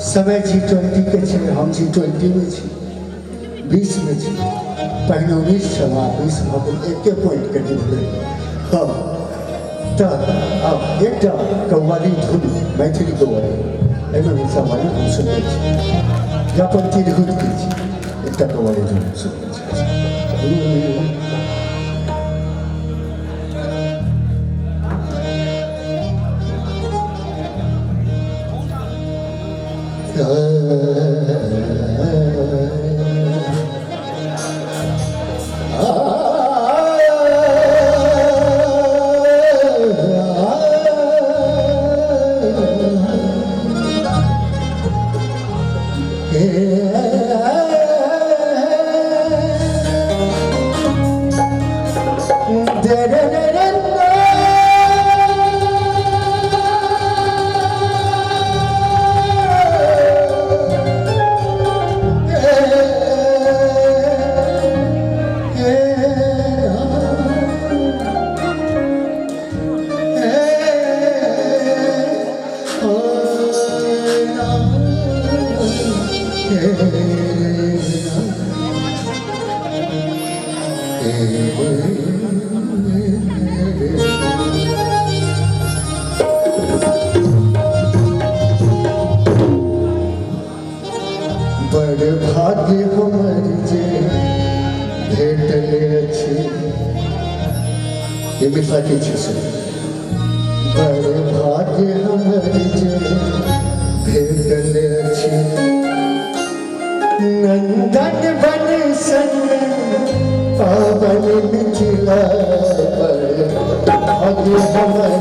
समय G20 के छै, हम G20 में छी, 20 में छी, पहिने 19 छल, आब 20 भऽ गेल, एके पॉइंट के डिफरेंट। हाँ तऽ आब एकटा कव्वाली धुन, मैथिली कव्वाली, एहिमे मिथिलावाली हम सुनबै छी, अपन तिरहुत के छी, एकटा कव्वाली धुन सुनबै छी। बड़ भाग्य हमर जे भेटल अछि, ये मिथिला के छै से, बड़ भाग्य हमर जे भेटल अछि, नंदन बन सन पावन मिथिला, बड़ भाग्य हमर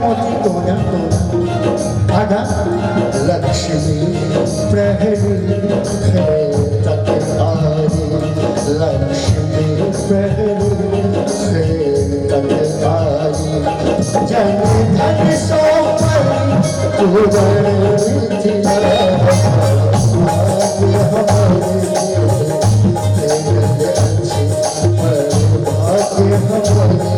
मोती कोना कोना। आगा लक्ष्मी प्रहरी खेतक आरी, लक्ष्मी प्रहरी खेतक आरी, जन धन सो पूरण मिथिला भाग्य हमारे भाग्य हमारे।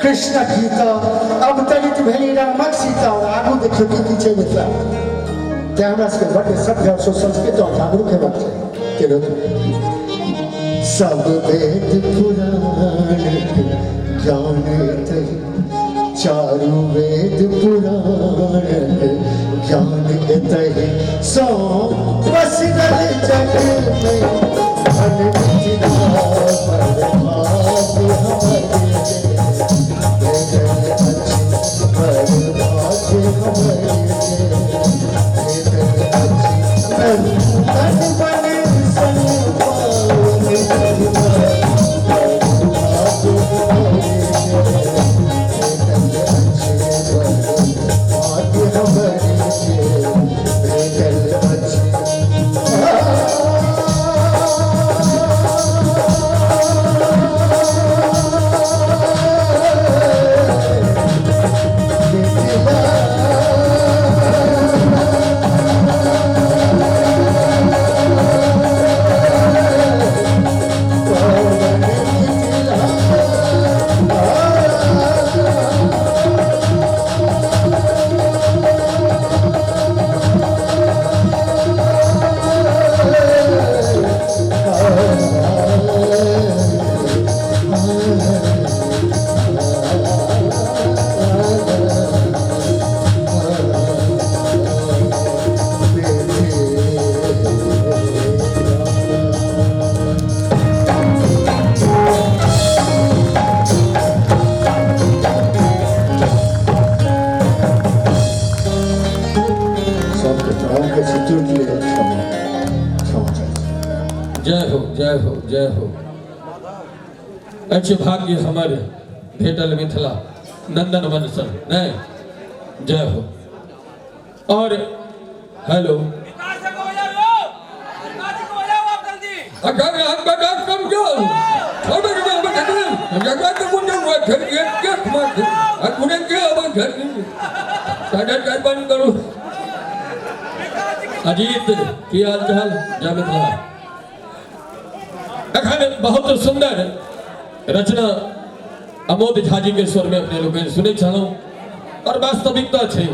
कृष्ण गीता अवतरित भेली रामक सीता। और आगू देखियो की की छै मिथिला। तें हमरा सबके बड्ड सभ्य और सुसंस्कृत और जागरूक हेबाक चाही। सब वेद पुराण ज्ञान तहि, चारु वेद पुराण ज्ञान तहि, सो बसरल जग में धन मिथिला पर भाग्य हमारे, जय हो जय हो जय हो। अच्छे भाग्य हमारे भेटल मिथिला नंदन वन सन नहीं जय हो। और हेलो अजीत की हाल चाल जय मिथिला। अखन बहुत सुंदर रचना अमोद झा जी के स्वर में अपने लोग सुनै छलहुँ। और वास्तविकता छै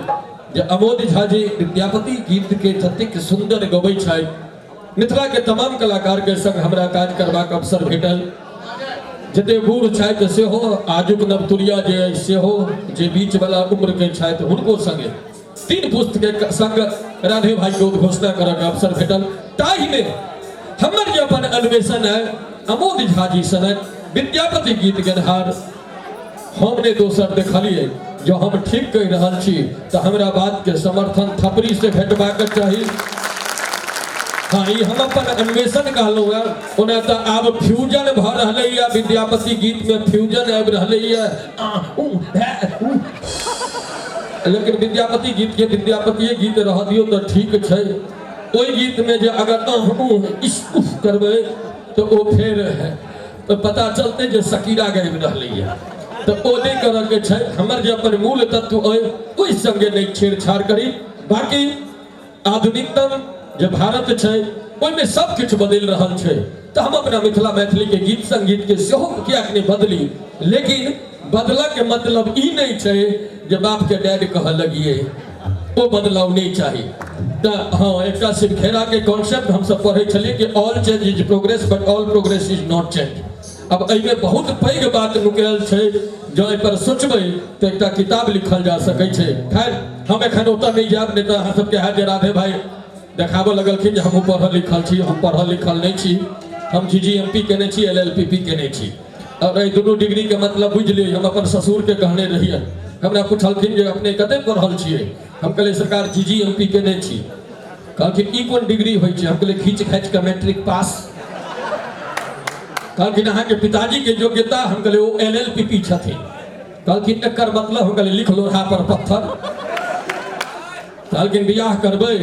जे अमोद झा जी विद्यापति गीत के जतेक सुंदर गबै छथि, मिथिला के तमाम कलाकार के संग हमरा काज करबाक अवसर भेटल। जते बूढ़ छथि सेहो, आजुक नवतुरिया जे अछि सेहो, जे बीच वाला उम्र के छथि हुनको संगे 3 पुस्त के संग राधे भाई के उद्घोषणा करऽ के अवसर भेटल। ताहिमे हमर जे अपन अन्वेषण है अमोद झा जी सनक विद्यापति गीत गेनहार हम ने दोसर देखलिए। जो हम ठीक कहि रहल छी तऽ हमरा बात के समर्थन थपड़ी से भेटबाक चाही। हाँ, ई हम अपन अन्वेषण कहलहुँ है। ओना तऽ आब फ्यूजन भऽ रहलैए, विद्यापति गीत में फ्यूजन आबि रहलैए, लेकिन विद्यापति गीत के विद्यापतिये गीत रह दियौ तऽ ठीक छै। ओहि गीत में जे अगर अह ऊह इस उह करबै तऽ ओ फेर तऽ पता चलतै जे शकीरा गाबि रहलैए, तऽ ओ नहि करऽके छै। हमर जे अपन मूल तत्व अइ ओहि संगे नहि छेड़छाड़ करी। बाकी आधुनिकतम जे भारत छै ओहिमे सब किछु बदलि रहल छै, तऽ हम अपना मिथिला मैथिली के गीत संगीत के सेहो किएक नहि बदली। लेकिन बदलऽ के मतलब ई नहि छै जे बाप के डैड कहऽ लगिए, ओ बदलाव नहि चाही। तऽ हाँ, एकटा शिवखेड़ा के कॉन्सेप्ट हमसब पढ़ै छलियै कि all change is progress but all progress is not change. अब एहिमे बहुत पैघ बात नुकायल छै, जँ एहिपर सोचबै तऽ एकटा किताब लिखल जा सकै छै। खैर, हम एखन ओतऽ नहि जायब, नहि तऽ अहाँ सबके हैत जे राधे भाई देखाबऽ लगलखिन जे हमहूँ पढ़ल लिखल छी। हम पढ़ल लिखल नहि छी, हम GGMP केने छी, LLPP केने छी। और एहि दुनू डिग्रीके मतलब बुझि लियै। हम अपन ससुरके कहने रहियनि, हमरा पुछलखिन जे अपने कतेक पढ़ल छियै? हम कहलियै सरकार GGMP केने छी। कहलखिन ई कोन डिग्री होइ छै? हम कहलियै खींच खाँचि कऽ मैट्रिक पास। कहलखिन अहाँके पिताजीके योग्यता? हम कहलियै ओ LLPP छथिन। कहलखिन एकर मतलब? हम कहलियै लिख लोढ़ा पर पत्थर। कहलखिन बियाह करबै?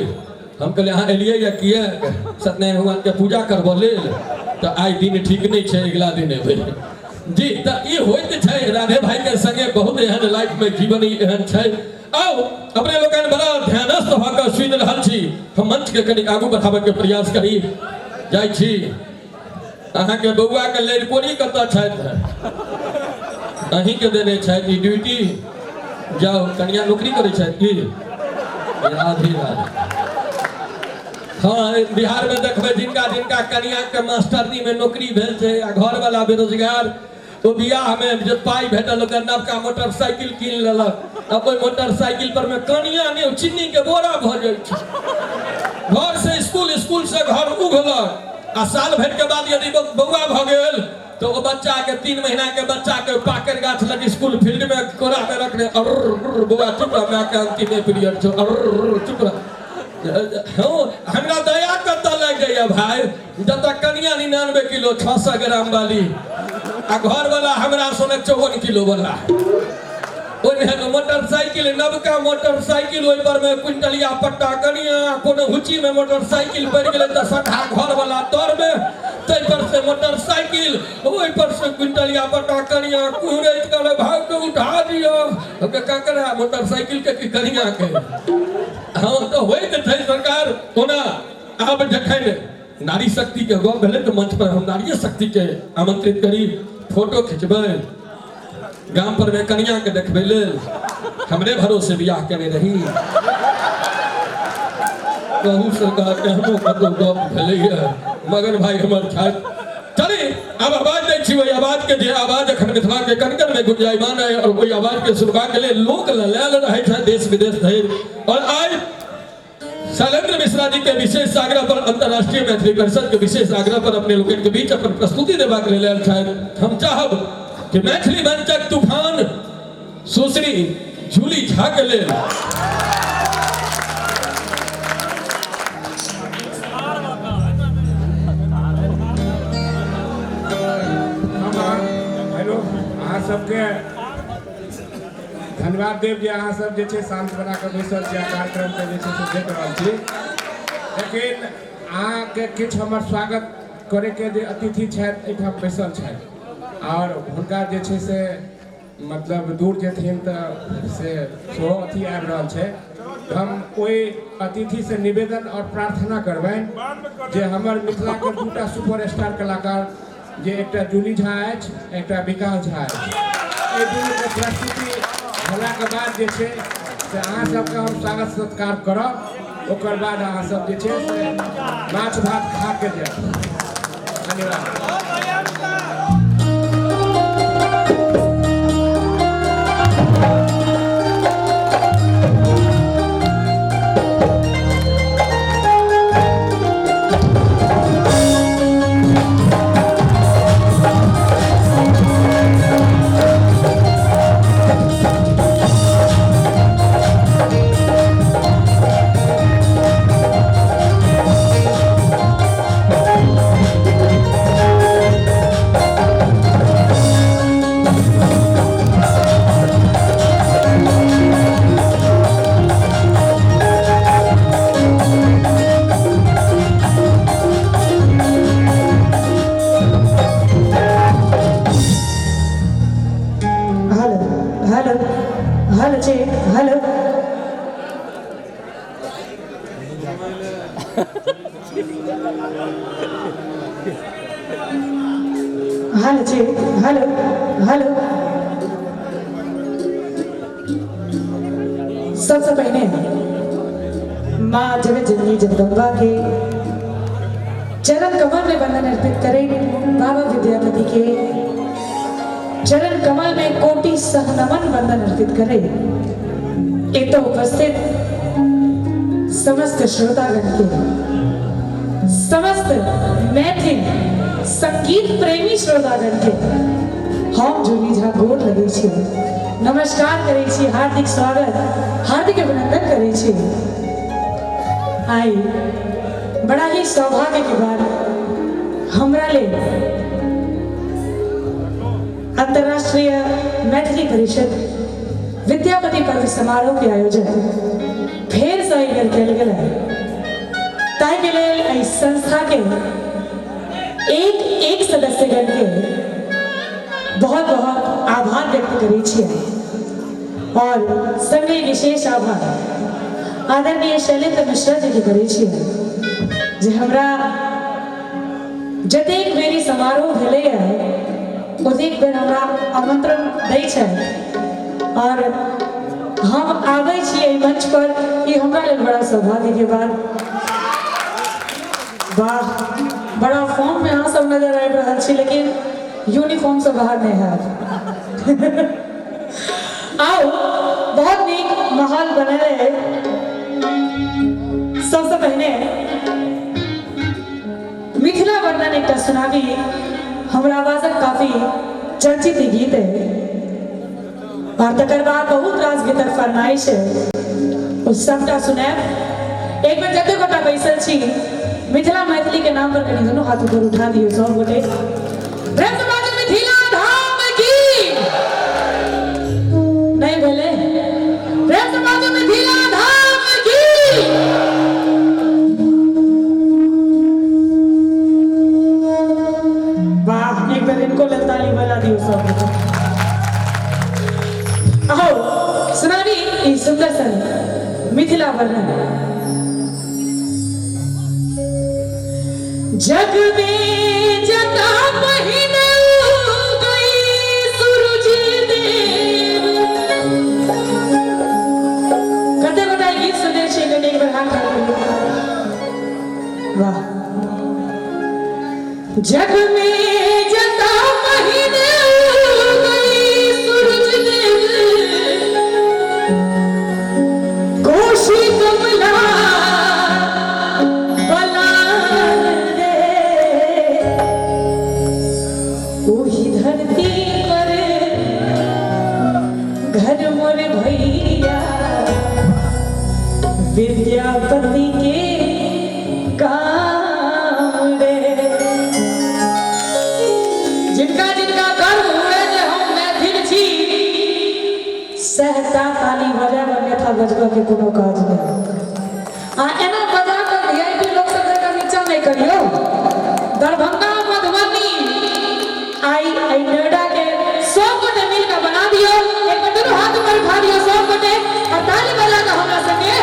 हम कहलियै अहाँ एलियै या किए? सत्यनारायण भगवानके पूजा करबऽ लेल? तऽ आइ दिन ठीक नहि छै, अगिला दिन एबै जी। तऽ ई होइत छै राधे भाईके संगे, बहुत एहन लाइफमे जीवन एहन छै। आउ अपने लोकनि बड़ा ध्यानस्थ भऽ कऽ सुनि रहल छी। हम मंचके कनि आगू बढ़ाबैके प्रयास करी जाइ छी। अहाँके बौआके लड़कोरी कतऽ छथि? अहीँके देने छथि ई ड्यूटी। जाउ, कनिया नौकरी करै छथि की? राधे राधे। हाँ, बिहारमे देखबै जिनका जिनका कनियाके मास्टरनीमे नौकरी भेल छै आ घरवला बेरोजगार, ओ बियाहमे जे पाइ भेटल ओकर नवका मोटरसाइकिल कीन लेलक। आ ओहि मोटरसाइकिल पर मे कनिया नहि, चीनीके बोरा भऽ जाइ छै। घर से स्कूल, स्कूल से घर उघलक। आ साल भरि के बाद यदि बौआ भऽ गेल तऽ ओ बच्चा के 3 महीना के बच्चा के पाकड़ गाछ लग स्कूल फील्ड में कोरा में रखने, अर्र बौआ चुप रह, माय के अंतिमे पीरियड छौ, अर्र चुप रह। हँ, हमरा दया कतऽ लागि जाइए भाई, जतऽ कनिया 99 किलो 600 ग्राम वाली आ घरवाला हमरा सनक 54 किलो वाला, ओहिमे मोटरसाइकिल, नवका मोटरसाइकिल, ओहि पर में क्विंटलिया पट्टा कनिया, कोनो हुची में मोटरसाइकिल पड़ि गेलै तऽ सठा घरवाला तर में, ताहि पर से मोटरसाइकिल, ओहि पर से क्विंटलिया पट्टा कनिया कुहरैत कहलै भाग के उठा दिअ। ककरा मोटरसाइकिल के कि कनिया के? हाँ, तऽ होइत छै सरकार। ओना आब जखन नारी शक्ति के गप भेलै तऽ मंच पर हम नारिये शक्ति के आमंत्रित करी। फोटो खिंचबै गाम पर में कनिया के देखबै लेल, हमरे भरोसे बियाह केने रही। कहू सरकार एहनो कतौ गप भेलैए? मगर भाई हमर छथि। चली आब आवाज दै छी ओहि आवाज के जे आवाज अखन मिथिला के कण कण में गुंजायमान है, और ओहि आवाज के सुनबाक लेल लोक ललायल रहै छथि देश विदेश धरि। और आइ शैलेंद्र मिश्रा जी के विशेष आग्रह पर, अंतर्राष्ट्रीय मैथिली परिषद के विशेष आग्रह पर अपने लोकनि के बीच अपन प्रस्तुति देबाक लेल आयल छथि। हम चाहब कि मैथिली मंचक तूफान सुश्री जूली झा के लेल हेलो, अहाँ सबके धन्यवाद देव जे अहाँ सब जे छै शांत बना कऽ बैसल छी आ कार्यक्रमके जे छै से देख रहल छी। लेकिन अहाँके किछु हमर स्वागत करैके जे अतिथि छथि एहिठाम बैसल छथि, आओर हुनका जे छै से मतलब दूर जेथिन तऽ से सेहो अथी आबि रहल छै। हम ओहि अतिथिसँ निवेदन आओर प्रार्थना करबनि जे हमर मिथिलाके दूटा सुपरस्टार कलाकार जे एकटा जूली झा अछि, एकटा विकास झा अछि, एहि दुनूके प्रस्तुति भेलाके बाद जे छै से अहाँ सबके हम स्वागत सत्कार करब। ओकर बाद अहाँ सब जे छै से माछ भात खा के जायब। धन्यवाद। हेलो हेलो हेलो जी हेलो। हेलो जी हेलो हेलो। सबसे पहले माँ जगत जननी जगदम्बा के चरण कमल में वंदन अर्पित करें। बाबा विद्यापति के चरण कमल में कोटि सहनमन वंदन अर्पित करें। एक तो उपस्थित समस्त श्रोतागण के, समस्त मैथिल संगीत प्रेमी श्रोतागण के हम जूली झा गोर लगै छी, नमस्कार करै छी, हार्दिक स्वागत हार्दिक अभिनंदन करै छी। आई बड़ा ही सौभाग्य के बात हमरा लेल अंतर्राष्ट्रीय मैथिली परिषद विद्यापति पर्व समारोह के आयोजन फेर से एहि बेर कयल गेल है। ताहि के लेल एहि संस्था के एक एक सदस्यगण के बहुत बहुत आभार व्यक्त करै छियै और संगे विशेष आभार आदरणीय शैलेंद्र मिश्रा जी के करै छियै जे हमरा जतेक बेरी समारोह भेलै है ओतेक बेर हमरा आमंत्रण दै छै और हम आबै छी एहि मंच पर, ई हमरा लेल बड़ा सौभाग्य के बात। वाह, बड़ा फॉर्म में अहाँ सब नजर आबि रहल छी, लेकिन यूनिफॉर्म से बाहर नहीं है। आओ, बहुत नीक माहौल बनल है। सबसे पहले मिथिला वर्णन एकटा सुनाबी, हमरा आवाजक काफी चर्चित ई गीत है और तकर बाद बहुत रास गीतक फरमाइश है, ओ सबटा सुनायब। एक बेर जते गोटा बैसल छी मिथिला मैथिली के नाम पर कनि दुनू हाथ ऊपर उठा दियौ सब गोटे। प्रेम से बाजू मिथिला धाम की नहीं भेले, प्रेम से बाजू मिथिला धाम की। वाह, एक बेर इनको लेल ताली बजा दियौ सब गोटे। आओ सुनाबी ई सुंदर सन मिथिला वर्णन। जग में जता पहिन गई सूरज देव। कते गोटा ई गीत सुनने छी? कनि एक बेर हाथ उठा करियौ। वाह। जग में जता पहिन गई सूरज देव, कोशी कमला बलान रे, ओही धरती पर घर मोर भैया विद्यापति के गाम रे। जिनका जिनका गर्व हुए जे हम मैथिल छी, सहता ताली बजाब, अन्यथा बजबऽ के कोनो काज नहि। आ एना बजा कऽ वीआईपी लोक सब जकाँ नीचा नहि करियौ। दरभंगा मधुबनी आई एहि नोएडा के सब गोटे मिल कऽ बना दियौ। एक बेर दुनू हाथ ऊपर उठा दियौ सब गोटे और ताली बजा कऽ हमरा संगे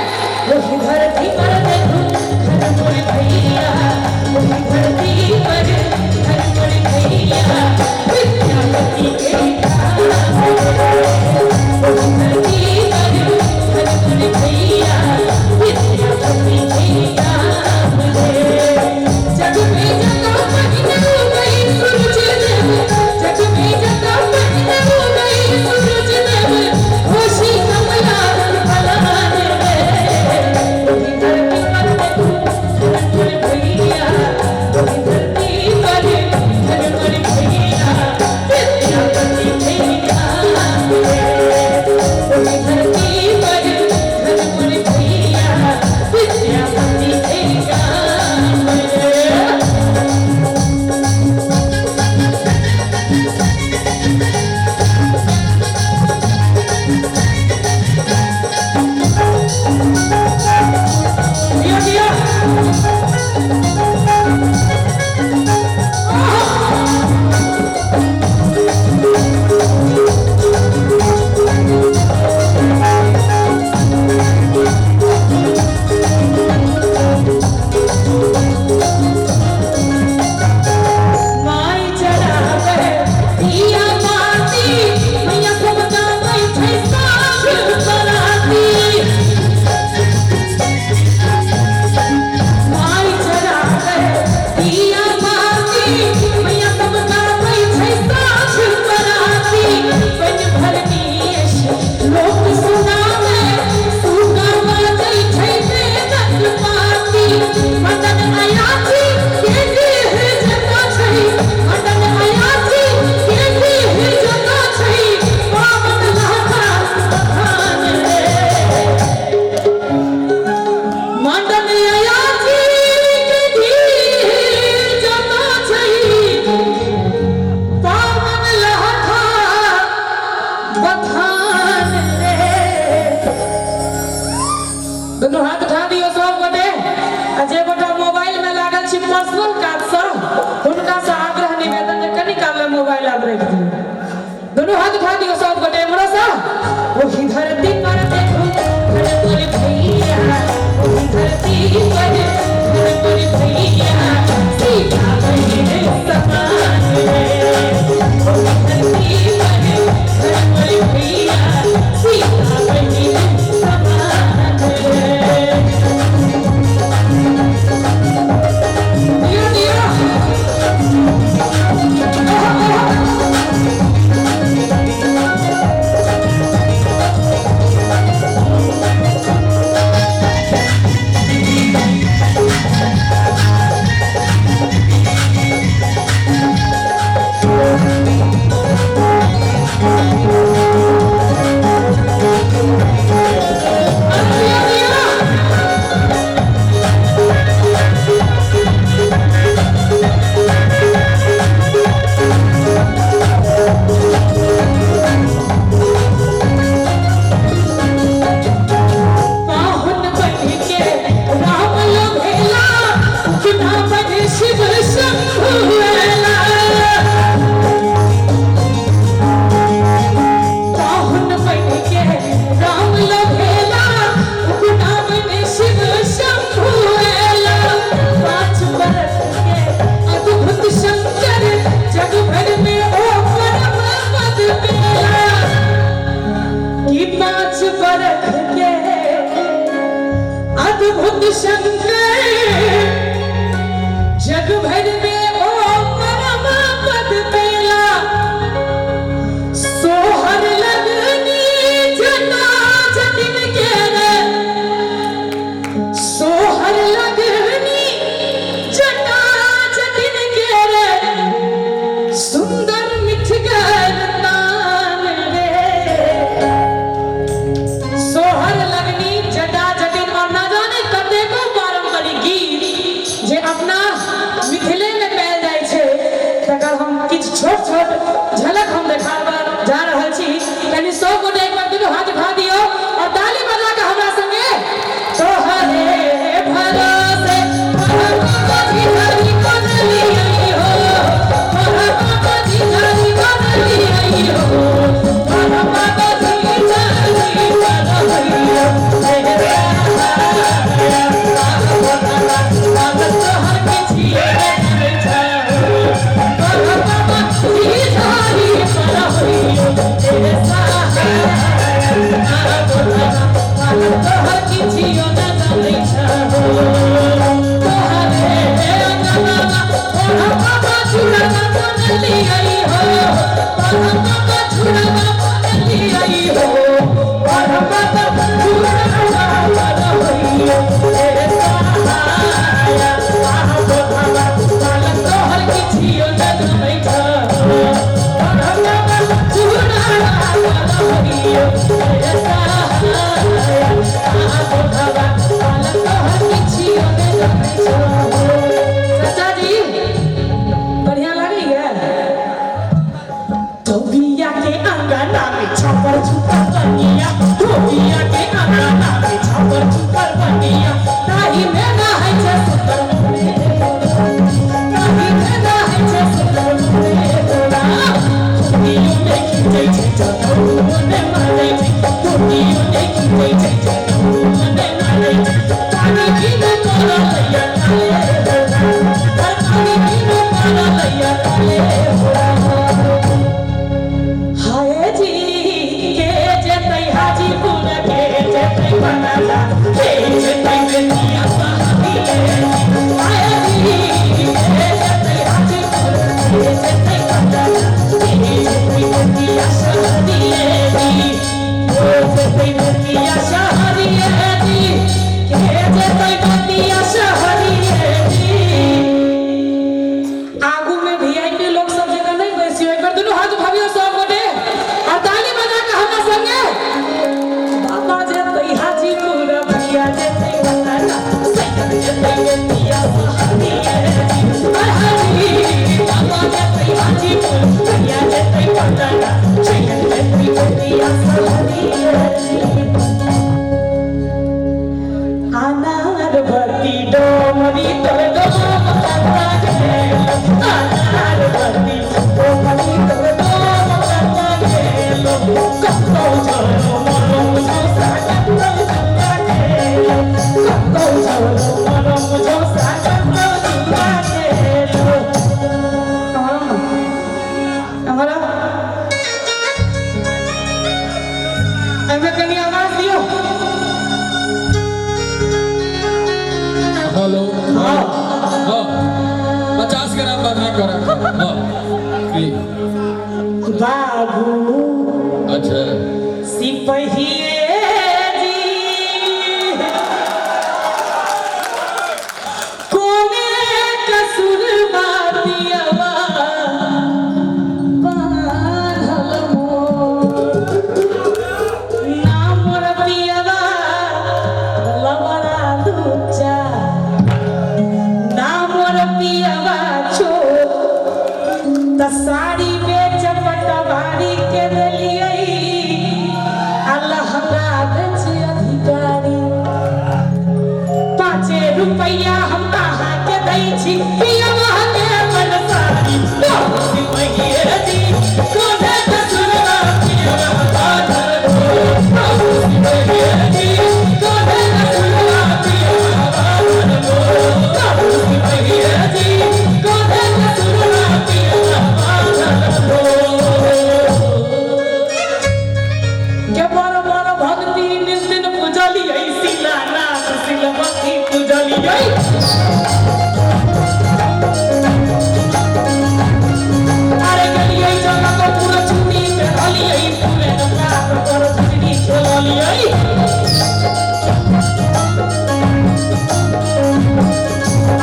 दुनू हाथ उठा दियो सब गोटे। आ जे गोटा मोबाइल में लागल छी पर्सनल काज से, हुनका से आग्रह निवेदन जे कनी काल मोबाइल आब राखि दियो। दुनू हाथ उठा दियो सब गोटे एम्हरो से। ओही धरती पर देखू धरती भैया, ओही धरती पर धरती भैया, सीता बहिन समान रे। ओही धरती पर धरती भैया, सीता बहिन समान रे। दियो दियो जग भर में ओ परम पद पेला, सोहर लगनी जना जतिन के रे, सोहर लगनी जना जतिन के रे, सुंदर मिठगर तान रे। सोहर लगनी जटा जटिन और ना जाने कतेको पारंपरिक गीत जे अपना मिथिला पड़लैया काले हो राम, हर पानी बिनु पड़लैया काले हो राम। हाय जी के जेतै हाजीपुर के जेतै पटना के जेतै बेतिया सहारिये। हाय जी के जेतै हाजीपुर के जेतै पटना के जेतै बेतिया सहारिये जी, के जेतै बेतिया सहारिये जी, के जेतै बेतिया सहारिये जी। आगू में वीआईपी लोग सब जगह नहीं बैसियो, एक बार दुनू हाथ उठाबियो सब गोटे और ताली बजा के हमरा संगे। बाबा जेतै हाजीपुर भैया जेतै पटना सैयद जेतै बेतिया सहारिये जी। हाजी बाबा जेतै हाजीपुर भैया जेतै पटना सैयद जेतै बेतिया सहारिये जी। अनार भर्ती डोमरी तोर डोम कत्ता गेलो, अनार भर्ती डोमरी तोर डोम कत्ता गेलो, कत्तौ झरो मरम झौसा कत्तौ जुआ गेलो, कत्तौ झरो मरम झौसा कत्तौ जुआ गेलो। हमारा एहिमे कनी आवाज दियौ। हेलो हाँ हाँ 50 ग्राम बना कर हाँ बाबू अच्छा सिपहिए जी कोने कसूर बातियावा बान्हल मोर, ना मोर पियवा लवरा लुच्चा, ना मोर पियवा चोर, त साड़ी बेच पटवारी के देलियै आ लहंगा बेच अधिकारी। 5 रुपैया हम अहाँके दै छी पियवा के अपन साड़ी। सिपहिए जी कोने कसुरवा पियवा बान्हल मोर, सिपहिए जी कोने कसुरवा पियवा बान्हल मोर, सिपहिए जी कोने कसुरवा पियवा बान्हल मोर। के बड़ बड़ भक्ति निस्दिन पूजलियै शिलानाथ शिलवती पूजलियै। अरे गेलियै जनकपुर चूड़ी पेहलियै पूरे कात पर खिचड़ी खेललियै।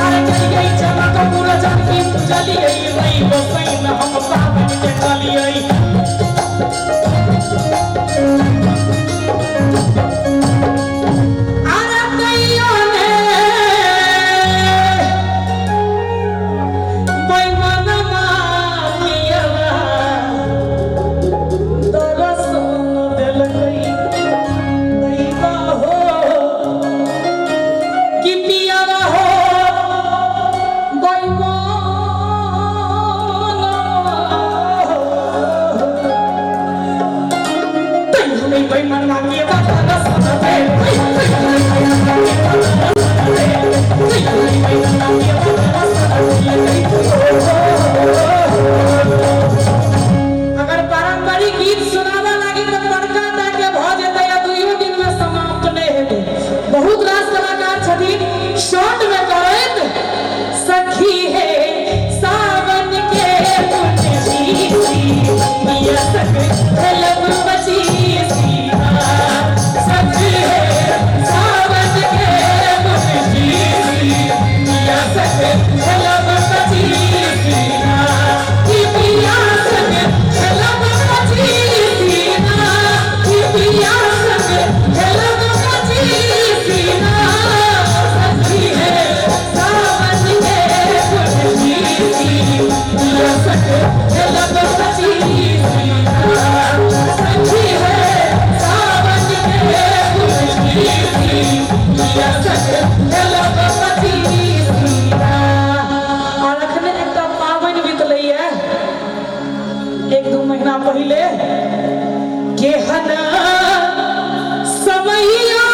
अरे गेलियै जनकपुर जानकी पूजलियै रहि बसैन हम पाबनि देखलियै। अरे तैयो ने बैमनमा पियवा दरसन देलकै दैवा हो कि पियवा हो बैमनमा हो। तैयो नै बैमनमा पियवा दरसन देलकै, तैयो नै बैमनमा पियवा दरसन देलकै, तैयो नै बैमनमा पियवा दरसन देलकै। अगर पारंपरिक गीत सुनाबऽ लागी तऽ बड़का टा के भऽ जेतै आ दुइयो दिन में समाप्त नहि हेतै। बहुत रास कलाकार छथिन शॉर्ट में करैत सखी हे सावन के पुण्य पिया सख खेलब पचीसी। सखी हे सावन के पुण्य पिया सख खेलब पचीसी, पिया सख खेलब पचीसी, पिया सख खेलब पचीसी। सखी हे सावन के पुण्य पिया सख खेलब पचीसी, सखी हे सावन के पुण्य पिया सख खेलब पचीसी। और अखने एकटा पाबनि बितलैया 1-2 महीना पहिले, केहन समैया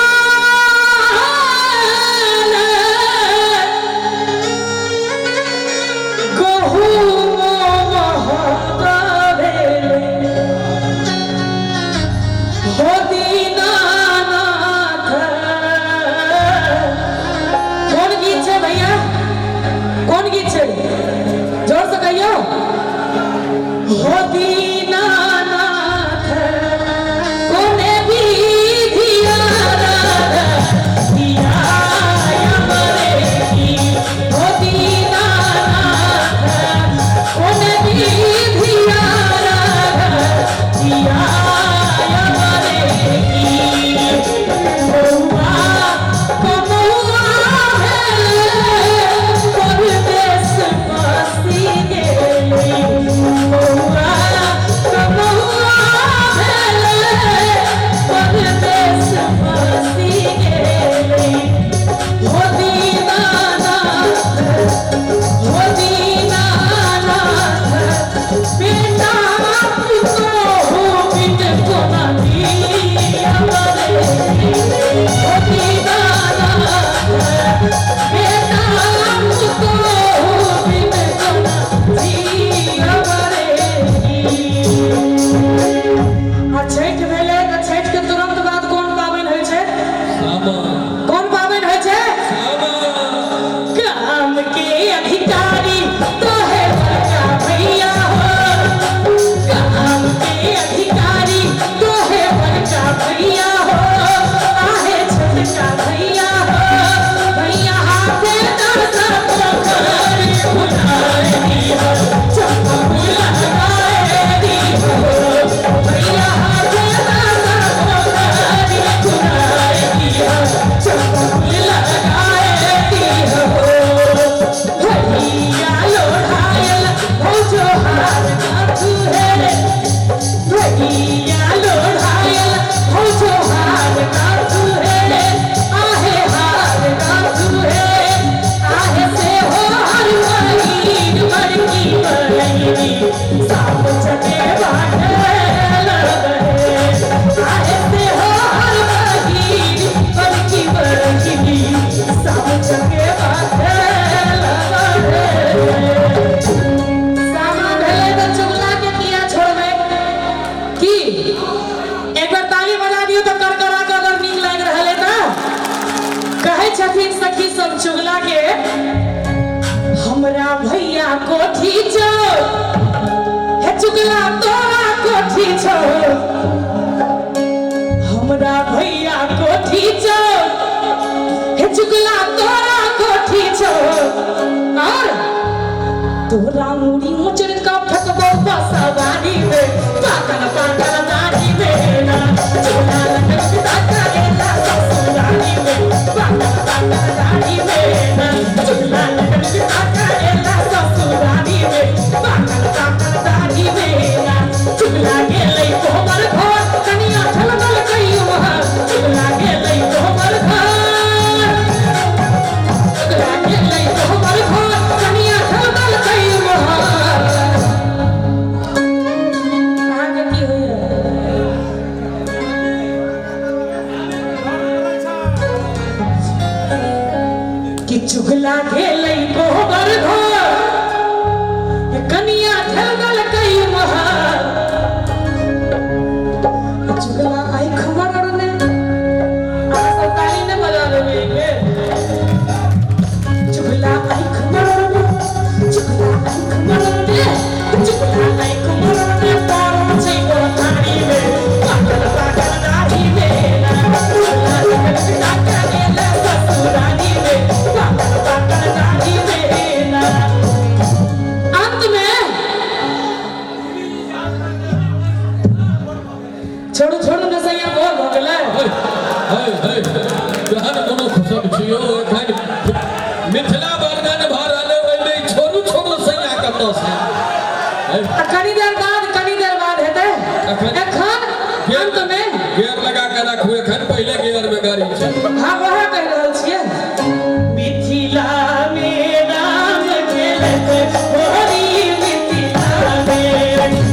कोठी छौ, हे चुगला तोरा कोठी छौ, हमरा भैया कोठी छौ, हे चुगला तोरा कोठी छौ, और तोरा मुड़ी मुचड़ का फकबो बसवारी में, पागल पागल दाढ़ी में ना, चुगला लगन पिता करेला ससुरारी में, पागल पागल दाढ़ी में ना, चुगला लगन पिता करेला ससुरारी में, पागल पागल दाढ़ी में ना, चुगला गेलै तोहर घर, कनिया ठलबल कहियो वहाँ, चुगला गेलै तोहर घर, चुगला गेलै तोहर घर, कनिया ठलबल कहियो वहाँ। अहाँके की होइए? कि चुगला गेलै कोहबर घर, कनिया ठलबल कहियो वहाँ, चुगला आई खबर ने, अहाँ सब ताली ने बजा देबै एक बेर। चुगला आई खबर ने, चुगला आई खबर ने, चुगला आई खबर ने, पारो छै कोठारी में, पागल पागल दाढ़ी में ना, चुगला लगन पिता करेला ससुरारी में, पागल पागल दाढ़ी में ना। अंत में छोड़ू छोड़ू ने सैया बोल भऽ गेलै। तहन कोनो खुशक छियौ एखन मिथिला वर्णन भऽ रहल है, ओहिमे छोड़ू छोड़ू सैया कतऽ से। आ कनी देर बाद, कनी देर बाद हेतै। एखन अंत में गियर लगा के राखू, एखन पहिले गियर में गाड़ी छै। हाँ वएह कहि रहल छियै। मिथिला में राम खेलत होरी, मिथिला में,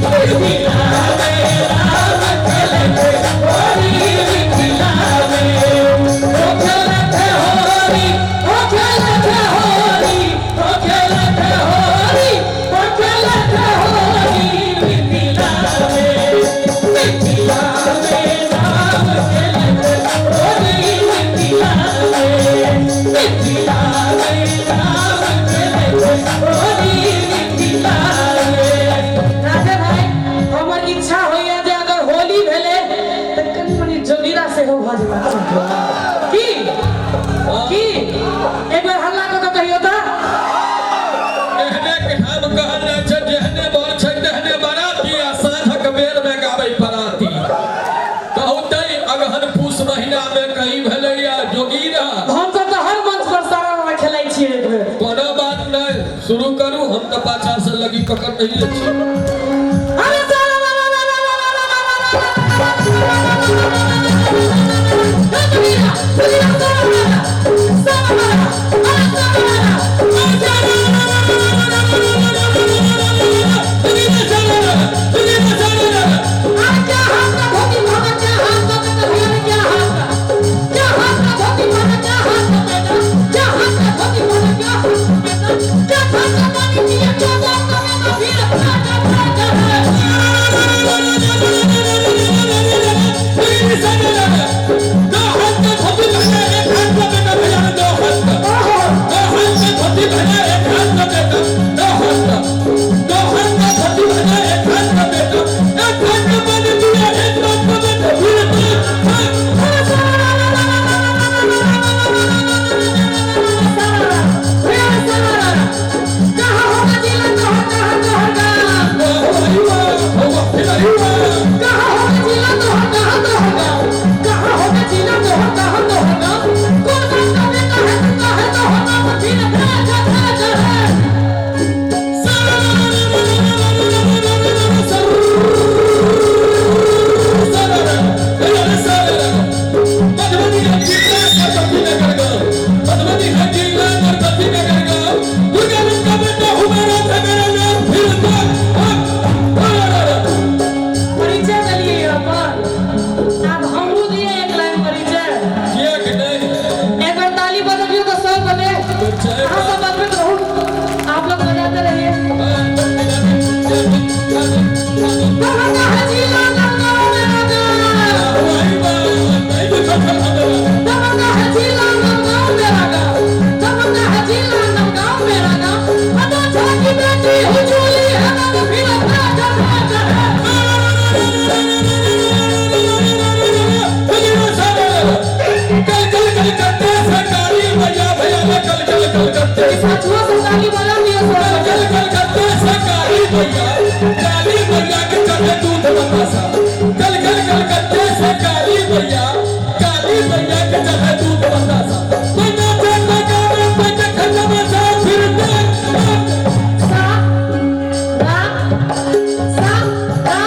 मिथिला में राम खेलत होरी, मिथिला में, ओ खेलत होरी, ओ खेलत होरी, ओ खेलत होरी, ओ खेलत होरी, मिथिला में, मिथिला में राम खेलत होरी, मिथिला में, मिथिला में राम खेलत होरी, मिथिला में। राधे भाई, हमर इच्छा होइए जे अगर होली भेलै तऽ कनि मनि जोगीरा सेहो भऽ जेबाक चाही। की की एक बेर हल्ला कऽ कऽ कहियौ तऽ। एहने के हम कहल जाइ छै, जेहने बर छै तेहने बराती, आ साँझक बेर में गाबै पराती। कहू तै अगहन पूस महीना में कहीं भेलैया जोगीरा। हम सब तऽ हर मंच पर सारा वाला खेलै छियै एक बेर। कोनो बात नहि, शुरू करू, हम तऽ पाछा से लगी पकड़ नहीं छी। अरे सारा Go ahead, कलकत्ते से, पाछुआ से ताली बजा लियो सब। कल कल कलकत्ते से काली मैया, काली मैया के चढ़े दूध बतासा। कल कल कलकत्ते से काली मैया, काली मैया के चढ़े दूध बतासा। मैं नाचे मैं गावे मैं जखन नमाजा फिर देख सा रा सा रा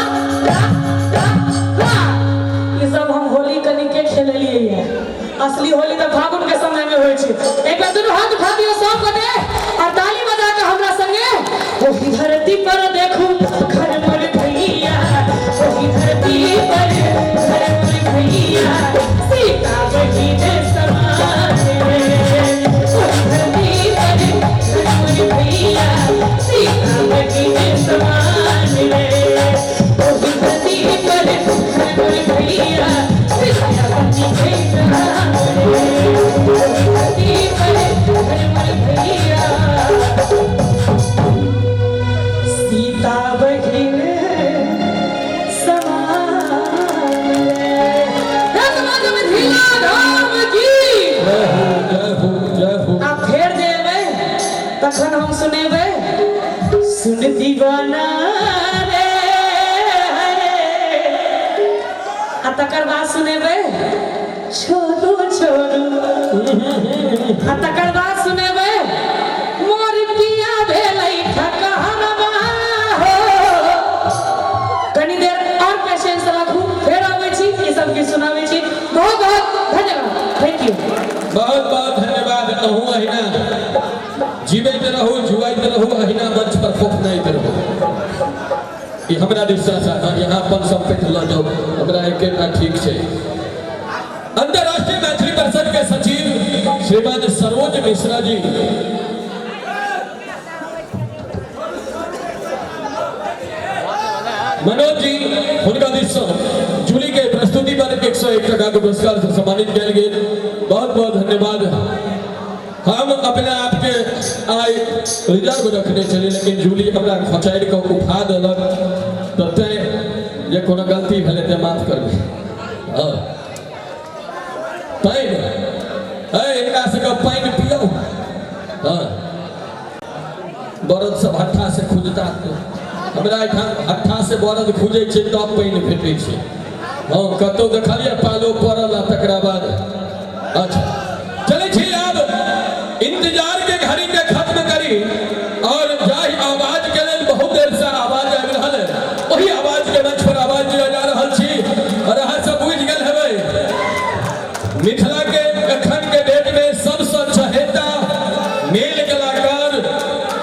रा रा रा। ई सब हम होली कनी के खेललिए है। असली होली तो फागुन के समय में होई छै। एक बार दुनू हाथ उठा दियो सब गोटे और ताली बजा के हमरा संगे। ओही धरती पर देखू घर मोर भैया, ओही धरती पर घर मोर भैया, सीता बहिन समान रे। ओही धरती पर घर मोर भैया, सीता बहिन समान रे। ओही धरती पर घर मोर भैया, सीता बहिन समान रे। ओही धरती पर घर मोर भैया, सीता बहिन समान रे। समाज मिथिला धाम की जय हो, जय हो, जय हो। आ फेर जे एबै तखन हम सुनेबै सुन दीवाना रे, आ तकर बाद सुनेबै छोड़ू छोड़ू, आ तकर बाद सुनेबै मोर पिया भेलै ठकहरवा हो। कनी देर और पेशेंस राखू, फेर आबै छी, ई सब गीत सुनाबै छी। बहुत बहुत धन्यवाद, thank you. बहुत बहुत धन्यवाद। अहूँ अहिना जीवैत रहू, जुआइत रहू, अहिना मंच पर फोफनाइत रहू। ई हमरा दिशा से यहाँ अपन संपेट लऽ जाउ, हमरा एकेटा ठीक छै। अंतर्राष्ट्रीय मैथिली परिषद के सचिव श्रीमान सरोज मिश्रा जी, मनोज जी, हुनका दिस सँ जूली के प्रस्तुति पर 101 टका के पुरस्कार से सम्मानित कयल गेल। बहुत बहुत धन्यवाद। हम अपने आप के आइ रिजर्व रखने छलियै, लेकिन जूली हमरा खचारि कऽ उठा देलक, तऽ तैं जे कोनो गलती भेलै तऽ माफ करबै। हँ, पानि है हिनका सबके पानि पियौ। हँ, बरद सब हट्ठा से खुजता, हमरा एहिठाम हट्ठा से बरद खुजै छै तब पानि भेटै छै। हँ, कतहु देखलियै पालो पड़ल आ तकरा बाद। अच्छा, चलै छी आब इंतजार के घड़ी के खत्म करी और जाहि आवाज के लेल बहुत देर से आवाज आबि रहल है ओही आवाज के मंच पर आवाज दिया जा रहल छी। और अहाँ सब बुझि गेल हेबै मिथिला के एखन के डेट में सबसँ चहेता मेल कलाकार,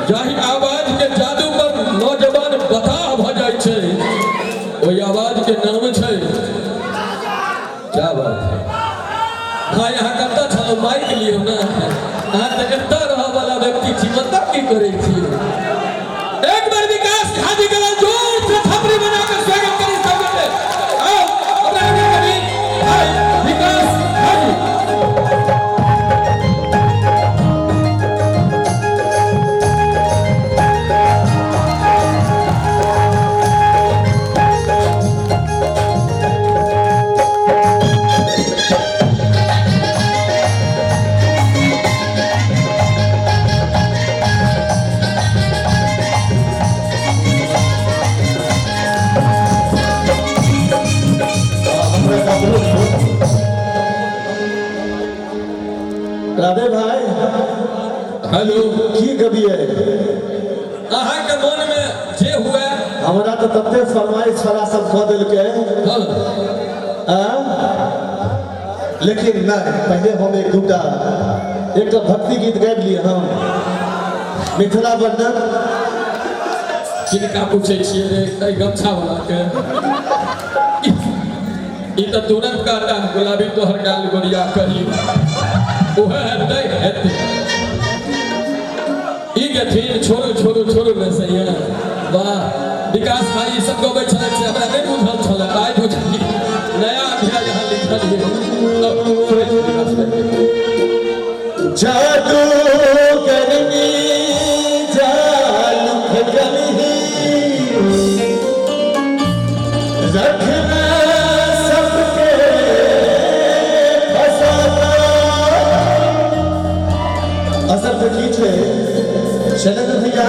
जाहि आवाज के जादू पर नौजवान बताह भऽ जाइ छै, ओहि आवाज के नाम छै। क्या बात है भाई, अहाँ कतऽ छलहुँ? माइक लियौ ने। अहाँ तऽ एतऽ रहऽ वाला व्यक्ति छी, मतलब की करै छी? एक बार विकास झा जी के लेल जोर से थपड़ी बजाकर स्वागत करी सब गोटे। आओ अपना कवि भाई विकास झा जी। राधे भाई, हेलो, की गबियै? अहाँ के मन में जे हुए। हमरा तऽ तते फरमाइश छड़ा सब कऽ देलकै, लेकिन नहि, पहिले हम एक दूटा एकटा भक्ति गीत गाबि लियै हम, मिथिला वर्णन। किनका पूछै छियै रे एहि गमछा वाला के? ई तऽ तुरंत कहता गुलाबी तोहर गाल गोरिया कही, उहे हेतै हेतै। ई गेथिन छोड़ू छोड़ू छोड़ू ने सैया। वाह विकास भाई, ई सब गबै छलै से हमरा नहि बुझल छलै, आइ बुझलियै। नया अध्याय यहाँ लिखल ये। जादू करनी जाल फकलही, रखना सबके फसाता। असल शब्द की छै शैलेंद्र भैया,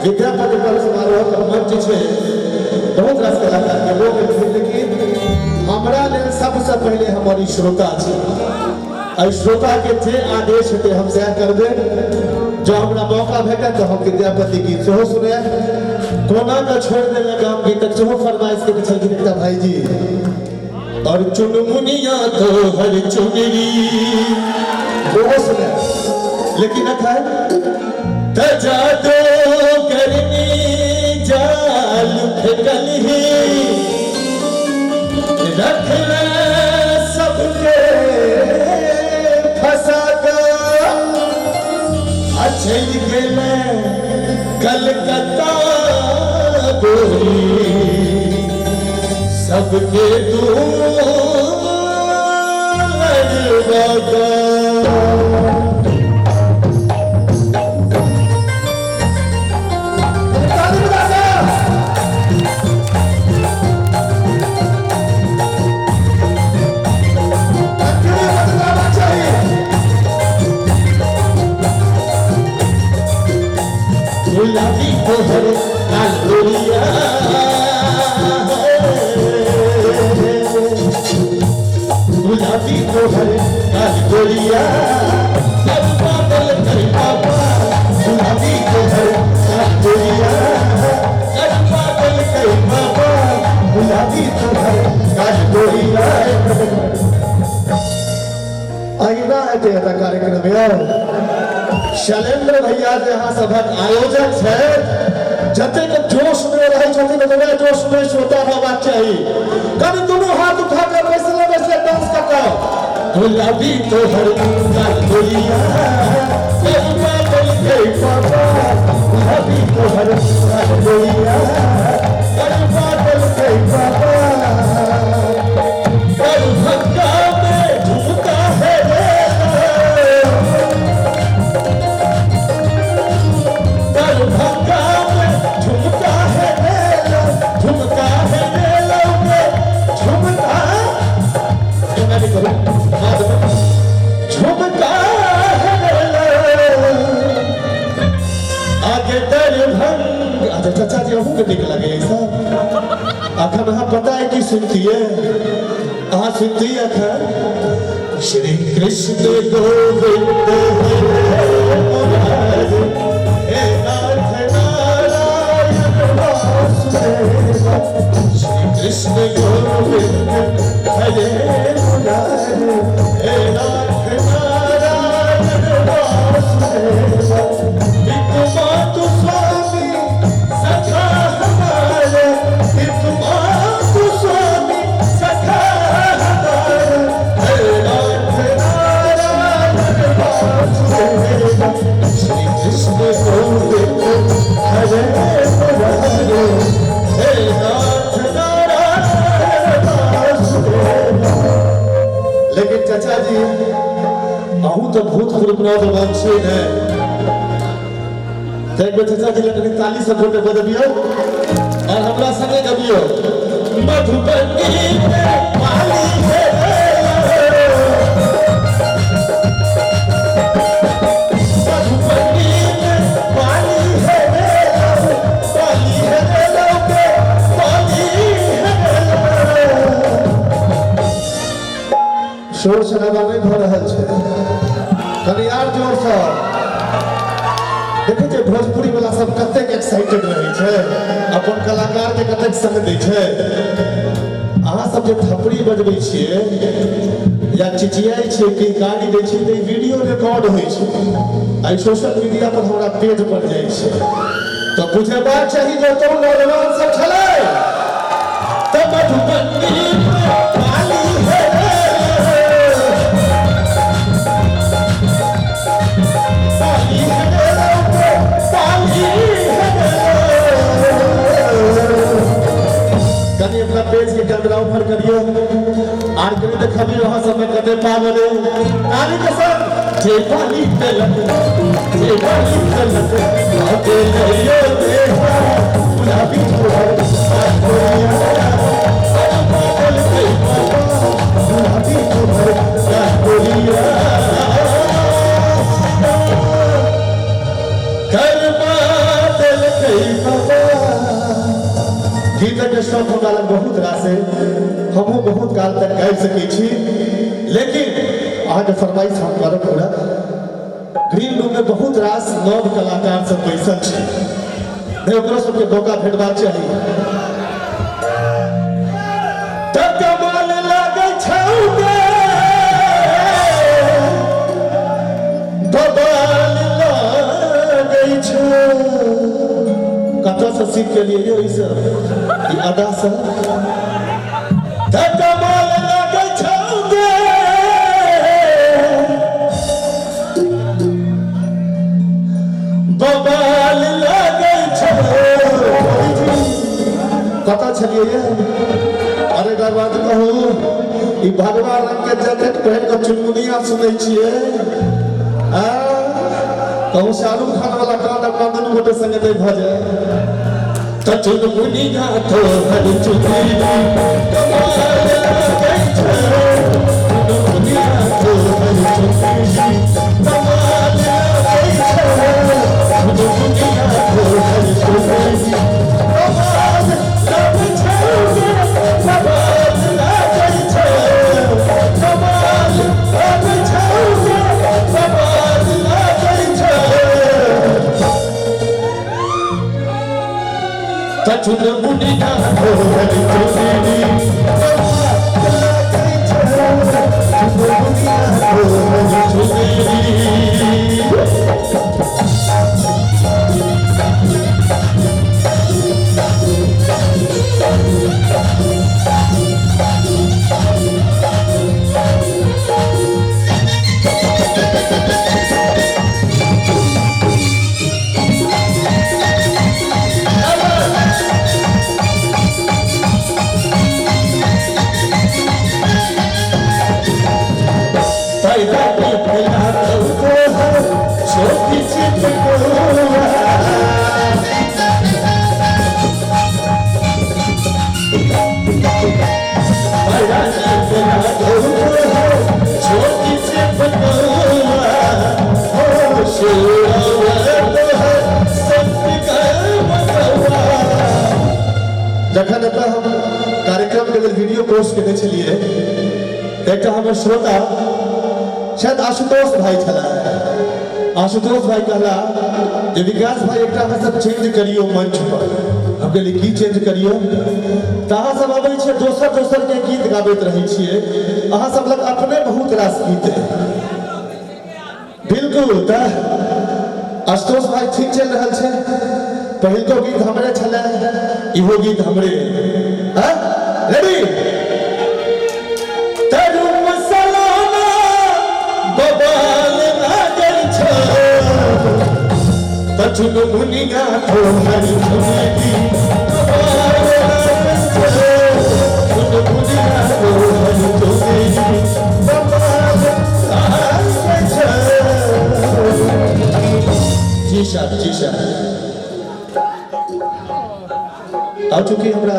विद्यापति पर्व समारोह के मंच छै, बहुत रास कलाकार के लोग, लेकिन हमरा लेल सबसे पहले हमर ई श्रोता छै। एहि श्रोता के जे आदेश हेतै हम सएह करबै। जँ हमरा मौका भेटत तऽ हम विद्यापति गीत सेहो सुनायब। कोना के छोड़ि देले गाम गीतक सेहो फरमाइश केने छलखिन एकटा भाईजी। और चुनमुनिया तोहर चुनरी ओहो सुनायब, लेकिन अखन तजा दो गर्मी जाल फेकलही, रख ले सबके फंसा के आ चलि गेलै कलकत्ता गोरी, सबके तू लड़वा। गुलाबी तोहर लाल गोरिया, गुलाबी तोहर लाल गोरिया, सब पागल कर पापा। गुलाबी तोहर लाल गोरिया, सब पागल कर पापा। गुलाबी तोहर लाल गोरिया। अहिना हेतै एतऽ कार्यक्रम यौ। शैलेंद्र भैया जे अहाँ सभक आयोजक छै, जतेक जोश में रहै छथिन ओतबे जोश में श्रोता रहबाक चाही। कनि दुनू हाथ उठा के बैसले बैसले डांस कऽ कऽ गुलाबी तोहर लाल गोरिया, सब पागल कर पापा। गुलाबी तोहर लाल गोरिया, सब पागल कर पापा। दरभंगा में झुमका है रे, दरभंगा में झुमका है रे, झुमका है रे, झुमका झुमका है रे। आगे दरभंगा। अच्छा चाचा जी अहूँ के नीक लगे सब। अखन अहाँ पता है की सुनतियै, अहाँ सुनतियै अखन श्री कृष्ण गोविंद हरे मुरारी, हे नाथ नारायण वासुदेवा। श्री कृष्ण गोविंद हरे मुरारी, हे नाथ नारायण वासुदेवा। मातु स्वामी सखा हमारे, मातु स्वामी सखा हमारे, हे नाथ नारायण वासुदेवा। श्री कृष्ण गोविंद हरे मुरारी, हे नाथ नारायण वासुदेवा। लेकिन चाचा जी अहूँ तो भूतपूर्व नौजवान छियै ने, तऽ एक बेर चाचा जी लग कनि ताली सब गोटे बजबियौ और हमरा संगे गबियौ। मधुबनी में पाली है, मधुबनी में पाली है, पाली है पाली है। शोर शराबा नहि भऽ रहल छै, कनि आर जोरसँ। देखै छियै भोजपुरी वाला सब कतेक एक्साइटेड रहै छै, अपन कलाकार के कतेक संग दै छै। अहाँ सब जे थपड़ी बजबै छियै या चिचियाइ छियै, किंकारी दै छियै, तऽ ई वीडियो रिकॉर्ड होइ छै, आ सोशल मीडिया पर हमरा पेज पर जाइ छै। तऽ बुझेबाक चाही जे ओतौ नौजवान सब छलै। तऽ मधुबनी में पाली है, पाली है, पाली है। कनि अपना पेज के कैमरा ऊपर करियो आर कनि देखबियो अहाँ सबमे कते पावर है। ताली के संग जे पाली तेलक, जे पाली तेलक, आगे लइयो देहा। गुलाबी तोहर लाल गोरिया, सब पागल कर पापा। गुलाबी तोहर लाल गोरिया। गीतक शौक हमरा लग बहुत रास है, हमहूँ बहुत काल तक गाबि सकै छी, लेकिन अहाँके फरमाइश हम करब पूरा। ग्रीन रूम में बहुत रास नव कलाकार सब बैसल छै, नहीं ओकरो सबके मौका भेटबाक चाही। तऽ कमाल लागै छौ गे, बबाल लागै छौ। कतऽसँ सीख के लिए यौ ई सब, ई अदा सब? तऽ कमाल लागै छौ गे, बबाल लागै छौ। कतऽ छलियै ये? अरे एकटा बात कहू, ई भगवा रंग के जैकेट पहिर कऽ चुनमुनिया सुनै छियै? आ कहूँ शाहरुख खान वाला कांड अपना दुनू गोटे संगे नहि भऽ जाय। तऽ चुनमुनिया तोहर चुनरी कमाल लागै छौ, चुनमुनिया तोहर चुनरी कमाल लागै छौ, चुनमुनिया तोहर चुनरी कमाल लागै छौ गे, कमाल लागै छौ, कमाल लागै छौ गे, कमाल लागै छौ। तऽ चुनमुनिया तोहर चुनरी कमाल लागै छौ, चुनमुनिया तोहर चुनरी। जखन एतऽ हम कार्यक्रम के लेल वीडियो पोस्ट केने छलियै, एकटा हमर श्रोता शायद आशुतोष भाई छलाह, आशुतोष भाई कहला जे विकास भाई एकटा अहाँ सब चेंज करियौ मंच पर। हम कहलियै की चेंज करियौ? तऽ अहाँ सब अबै छियै दोसर दोसर के गीत गाबैत रहै छियै, अहाँ सब लग अपने बहुत रास गीत है। बिल्कुल, तऽ आशुतोष भाई ठीक चलि रहल छै, पहिलको गीत हमरे छलै, इहो गीत हमरे। हाँ रेडी? तरुम सलोना बबाल लागल छौ, तऽ चुनमुनिया तोहर चुनरी बबाल लागल छौ, चुनमुनिया तोहर चुनरी बबाल लागल छौ। जी साहब, जी साहब। और चूंकि हमरा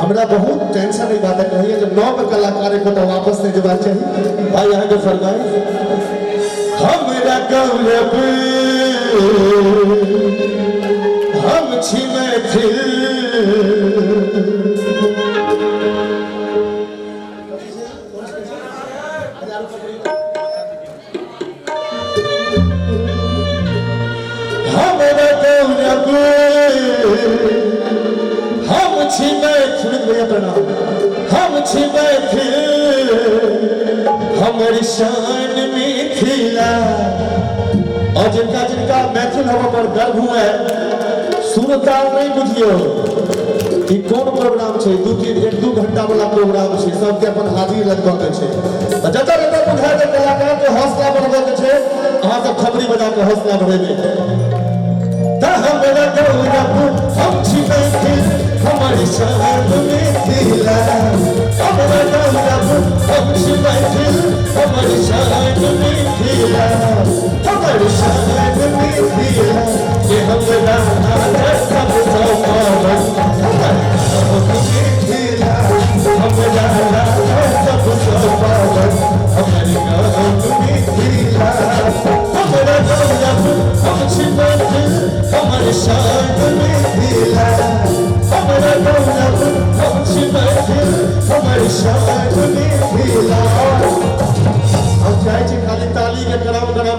हमरा बहुत टेंशन एहि बातक रहैए जे नव कलाकार एकोटा वापस नहि जेबाक चाही। भाई अहाँके फरमाइश, हमरा गौरव हम छी मैथिल, हमरा गौरव हम छी मैथिल। भैया प्रणाम। हम छी मैथिल, हमर शान मिथिला। और जिनका जिनका मैथिल हम पर गर्व हुए, सुरताल नहीं बुझियो ई कोन प्रोग्राम छै, 2-3 घंटा वाला प्रोग्राम छै, सबके अपन हाजिरी लगबऽ के छै। तऽ जतऽ जतऽ बुझाय जे कलाकार के हौसला बढ़बऽ के छै, अहाँ सब खबरी बजा के हौसला बढ़ेबै। तऽ हमरा गौरव हम छी मैथिल, हमर शान मिथिला, हमरा गौरव हम छी मैथिल, हमर शान मिथिला, हमर शान मिथिला। ये हमरा सब पावन, हमर मिथिला, हमरा सब पावन, हमर गाम मिथिला, हमरा गौरव हम छी मैथिल, हमर शान मिथिला, हमरा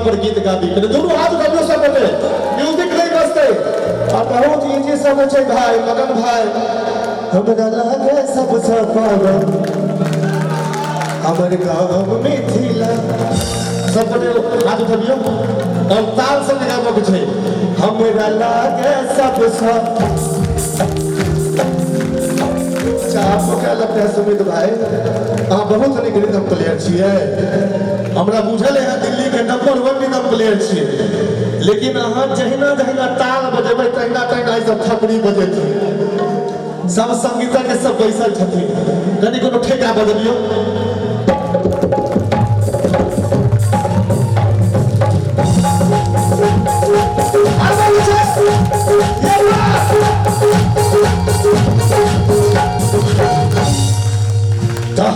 पर गीत गाबी। कनि दुनू हाथ उठाबियौ सब गोटे, म्यूजिक नहि बजतै आ बहुत इजी सब छै भाई मगन भाई। हमरा लागे सबसँ पावन हमर गाम मिथिला। सब गोटे हाथ उठबियौ और ताल से गाबऽ के छै। हमरा लागे सबसँ। अच्छा आपको क्या लगता है सुमित भाई, अहाँ बहुत नीक रिदम प्लेयर छियै? हमरा बुझल है दिल्ली के नंबर 1 रिदम प्लेयर छियै, लेकिन अहाँ जहिना जहिना ताल बजेबै तहिना तहिना ई सब थपड़ी बजेथिन। सब संगीतज्ञ सब बैसल छथिन, कनि कोनो ठेका बजबियौ।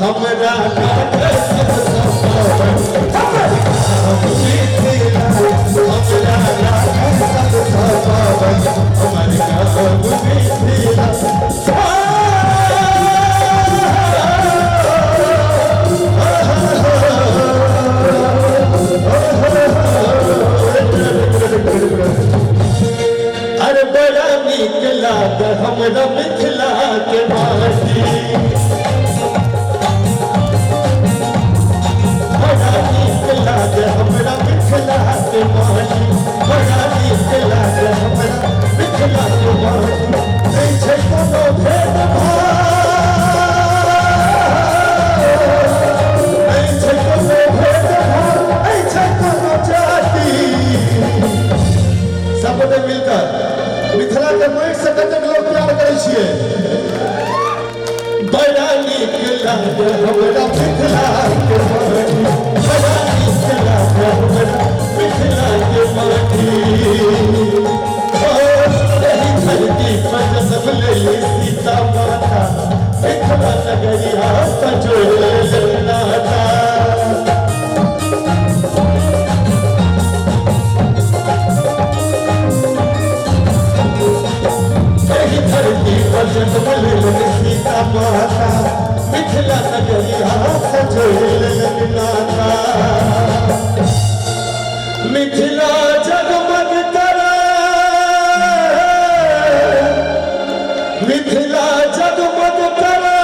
हमरा लागे सबसँ पावन हमर गाम मिथिला। हमरा लागे सबसँ पावन हमर गाम मिथिला। अरे बड़ा नीक लागे हमरा मिथिला के माटी, बड़ा नीक लागे हमरा मिथिला के माटी, बड़ा नीक लागे हमरा मिथिला के माटी। नहि छै कोनो भेदभाव, नहि छै कोनो भेदभाव, नहि छै कोनो जाति। सब गोटे मिलकर मिथिला के माटि से कतेक लोग प्यार करै छियै। बड़ा नीक लागे हमरा मिथिला के माटी, बड़ा नीक लागे हमरा मिथिला के माटी। एहि धरती पर जन्म लेली सीता माता, मिथिला नगरिया सजोड़ल नाता। एहि धरती पर जन्म लेली सीता माता, मिथिला नगरिया सजोड़ल नाता। मिथिला जगमग करे, मिथिला जगमग करे,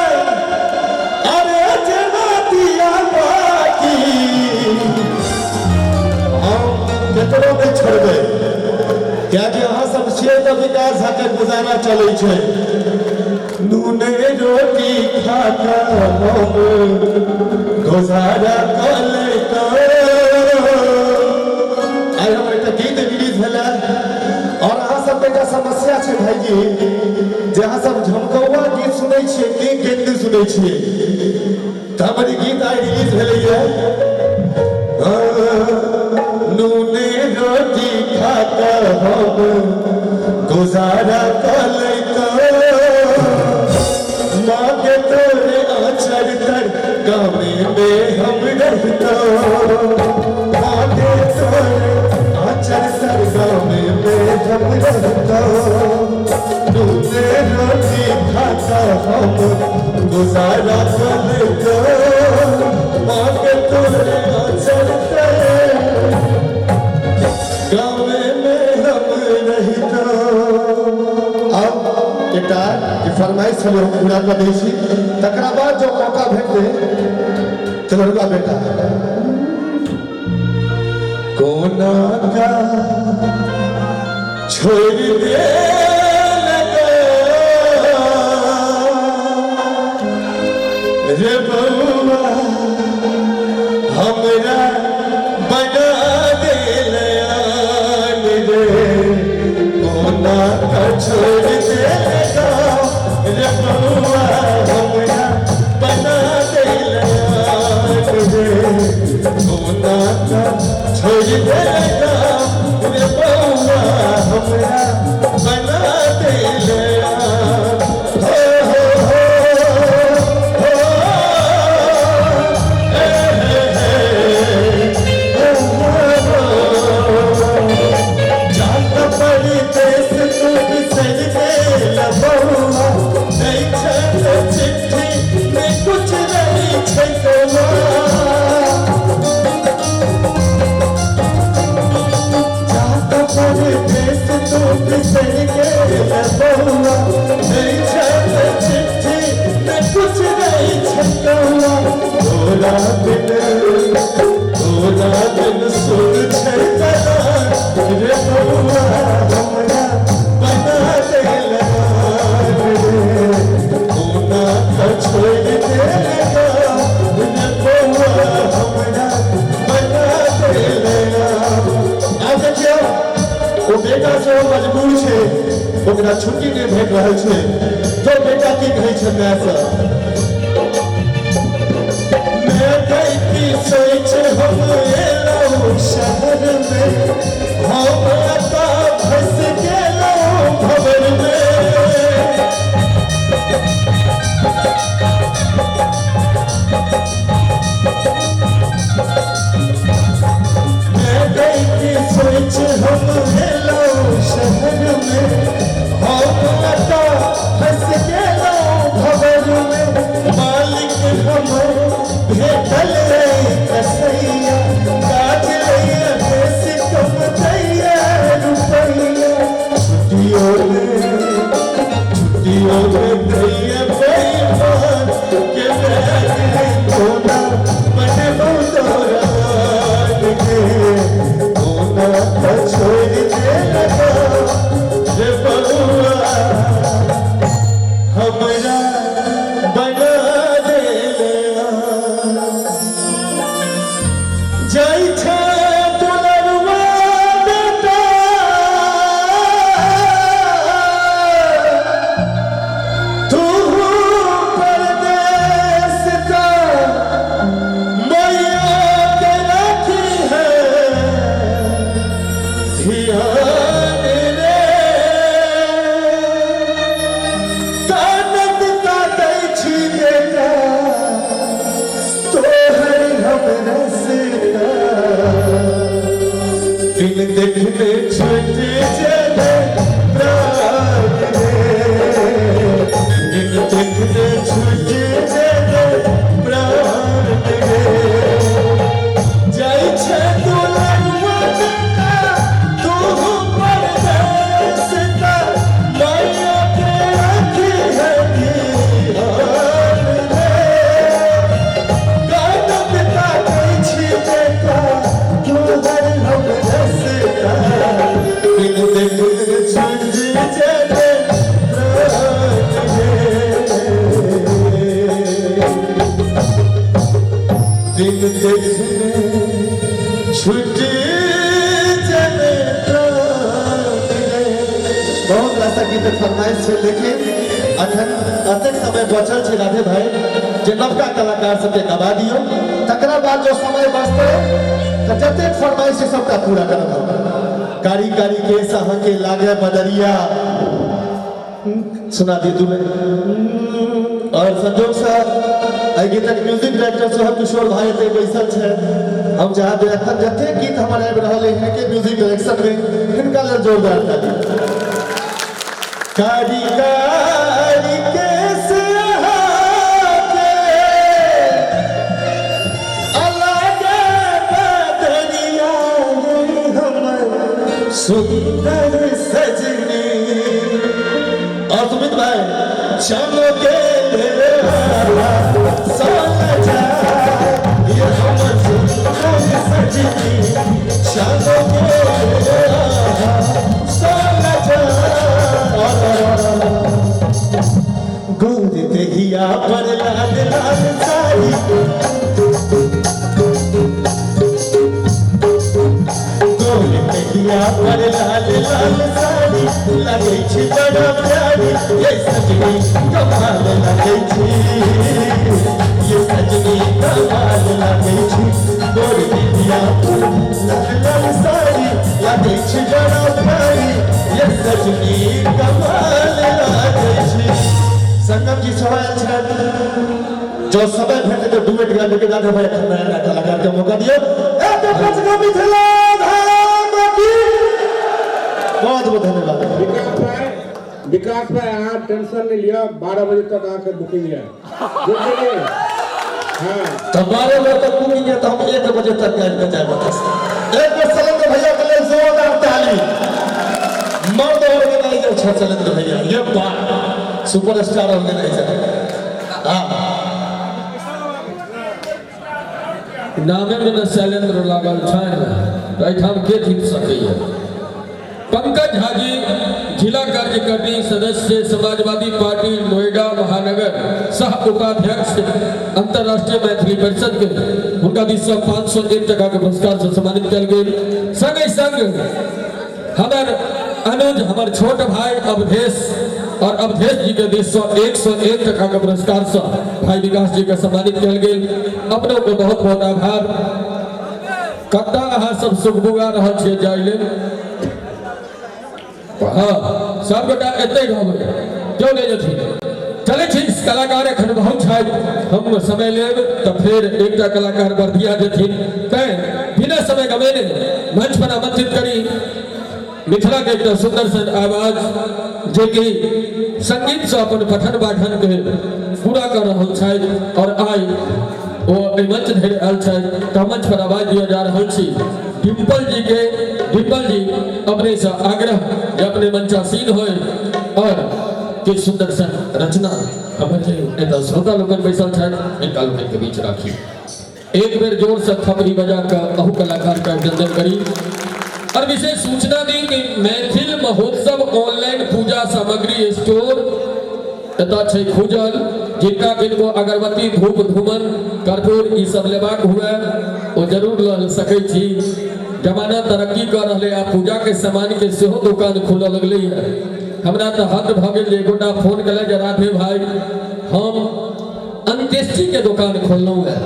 अरे जना दिया बाती। हम केकरो नहि छोड़बै, कियाकि अहाँ सब छियै तऽ विकास झा के गुजारा चलै छै। नूने रोटी खा कऽ हम गुजारा कऽ लैतौं। आइ हमर एकटा गीत रिलीज भेलै और अहाँ सबके एकटा समस्या छै भाईजी, जे अहाँ सब झमकौआ गीत सुनै छियै कि गेंदी सुनै छियै। तऽ हमर ई गीत आइ रिलीज भेलैए। नूने रोटी खा कऽ हम गुजारा कऽ लैतौं, माँ के तोरे आँचर तर गामे में हम रहितौं। माँ के तोरे आँचर तर गामे में हम रहितौं। नूने रोटी खा कऽ हम गुजारा कऽ लैतौं, माँ के तोरे आँचर तर गामे में हम रहितौं। आब एकटा जे फरमाइश छलै हम पूरा कऽ दै छी, तकरा बाद जो मौका भेटतै चलरुआ बेटा कोना का छोड़ि देलक रे बउआ, हमरा बना देलयान रे। कोना का छोड़ि देलक रे बउआ, हमरा बना देलयान रे। कोना का छोड़ि देलक रे बउआ, हमरा बना देलयान। हो हो हो हो हे हे हे हो। जात परदेस तू बिसर गेल बउआ, दै छै तऽ चिट्ठी में कुछ नहीं छै कौआ। आब देखियौ ओ बेटा सेहो मजबूर छै, ओकरा छुट्टी नहि भेट रहल छै। तो बेटा की कहै छै मायसँ? मैं गई सोच हम एलहुँ शहर में, हम एतऽ फँसि गेलहुँ भंवर में। मैं गई सोच हम एलहुँ शहर में, हम एतऽ फँसि गेलहुँ भंवर में। मालिक हमर भेटल रे कसैया, काज लैया बेसी कम दैया रुपैया। छुट्टियों में दैया बेईमान के मैं कोना बनबौ तोरा के, कोना तऽ छोड़ि देलक रे बबुआ, हमरा बना देले। जाइ छै दुलरुआ बेटा, तू परदेस का मैया के राखी है ध्यान रे। कानत काटै छी बेटा तोहर हम रसता, दिन देखने छुट चले प्राण रे, दिन देखने छुट चले प्राण रे। जाइ छै दुलरुआ बेटा तू परदेस का, मैया के राखी है ध्यान रे। कानत काटै छी बेटा तोहर हम रसता, दिन देखने छुट चले प्राण रे, दिन देखने छुट चले प्राण रे। बहुत रास गीतक फरमाइश छै, लेकिन अखन अतेक समय बचल छै राधे भाई जे नवका कलाकार सबके गवा दियौ, तकरा बाद जो समय बचतै तऽ जतेक फरमाइश छै सबटा पूरा करब। कारी कारी केस अहाँके लागे बदरिया, सुना दियौ दू बेर। और संजोग से एहि गीतक म्यूजिक डायरेक्टर सेहो किशोर भाई एतै बैसल छै। हम चाहब जे एखन जतेक गीत हमर आबि रहल अइ हिनके म्यूजिक डायरेक्शन में, हिनका लेल जोरदार ताली। कारी कारी केस अहाँके अलगे बदरिया हमर सुंदर सजनी। और सुमित भाई चमके सोल जा, ये हमर सुंदर सजनी, चमके सोल जा। गोद देहिया पर लाल लाल साड़ी, गोद देहिया पर लाल लाल साड़ी, लगै छी बड़ा प्यारी ये सजनी कमाल लगै छी, ये सजनी कमाल लगै छी। गोद देहिया पर लाल लाल साड़ी, लगै छी बड़ा प्यारी ये सजनी कमाल लगै छी। संगम जी सेहो आयल छथि, जो समय भेटतै तऽ डुएट गाबैके के राधे भाई एखन नया नया कलाकार के मौका दियौ। मिथिला धाम की बहुत बहुत धन्यवाद। विकास भाई अहाँ टेंशन नहीं लिया, 12 बजे तक अहाँके बुकिंग है। हाँ तो 12 बजे तक बुकिंग है तो हम 1 बजे तक गाबि के जायब। एक बेर शैलेंद्र भैया के लेल जोरदार ताली। मर्द ऑर्गेनाइजर छै शैलेंद्र भैया, ये बात सुपरस्टार ऑर्गेनाइजर। हाँ नामे में न शैलेंद्र लागल छनि तऽ एहिठाम के जीत सकैए। पंकज झा जी, जिला कार्यकारिणी सदस्य, समाजवादी पार्टी नोएडा महानगर, सह उपाध्यक्ष अंतर्राष्ट्रीय मैथिली परिषद के, हुनका दिस से 501 टका के पुरस्कार से सम्मानित कयल गेल। संगे संग हमर अनुज, हमर छोट भाई अवधेश और अवधेश जी के दिस से 101 टका के पुरस्कार से भाई विकास जी के सम्मानित कयल गेल। अपनों के बहुत बहुत आभार। कतऽ अहाँ सब सुखबुगा रहल छियै जाय लेल? हाँ, सब गोटा एतै रहबै, क्यों नहि जेथिन? चलै छी, कलाकार एखन बहुत छथि, हम समय लेब तऽ फेर एकटा कलाकार बर्दिया जेथिन, तैं बिना समय गमेने मंच पर आमंत्रित करी मिथिला के एकटा सुंदर सन आवाज, जे कि संगीत से अपन पठन पाठन के पूरा कर रहल छथि और आइ ओ एहि मंच धरि आयल छथि, तऽ मंच पर आवाज दिअ जा रहल छी डिम्पल जी के। डिम्पल जी, अपने से आग्रह जे अपने मंचासीन होय और किछु सुंदर सन रचना हमर जे एतऽ श्रोता लोकनि बैसल छथि हिनका लोकनि के बीच राखी। एक बेर जोर से थपड़ी बजा कऽ अहू कलाकार के अभिनंदन करी और विशेष सूचना दी कि मैथिल महोत्सव ऑनलाइन पूजा सामग्री स्टोर एतऽ छै खुजल। जिनका किनको अगरबत्ती, धूप, धूमन, कर्पूर ई सब लेबाक हुए ओ जरूर लऽ सकै छी। जमाना तरक्की कऽ रहलै आ पूजा के सामान के सेहो दुकान खुलऽ लगलै है। हमरा तऽ हद भऽ गेल जे एगोटा फोन केलक जे राधे भाई, हम अंत्येष्टि के दुकान खोललहुँ है,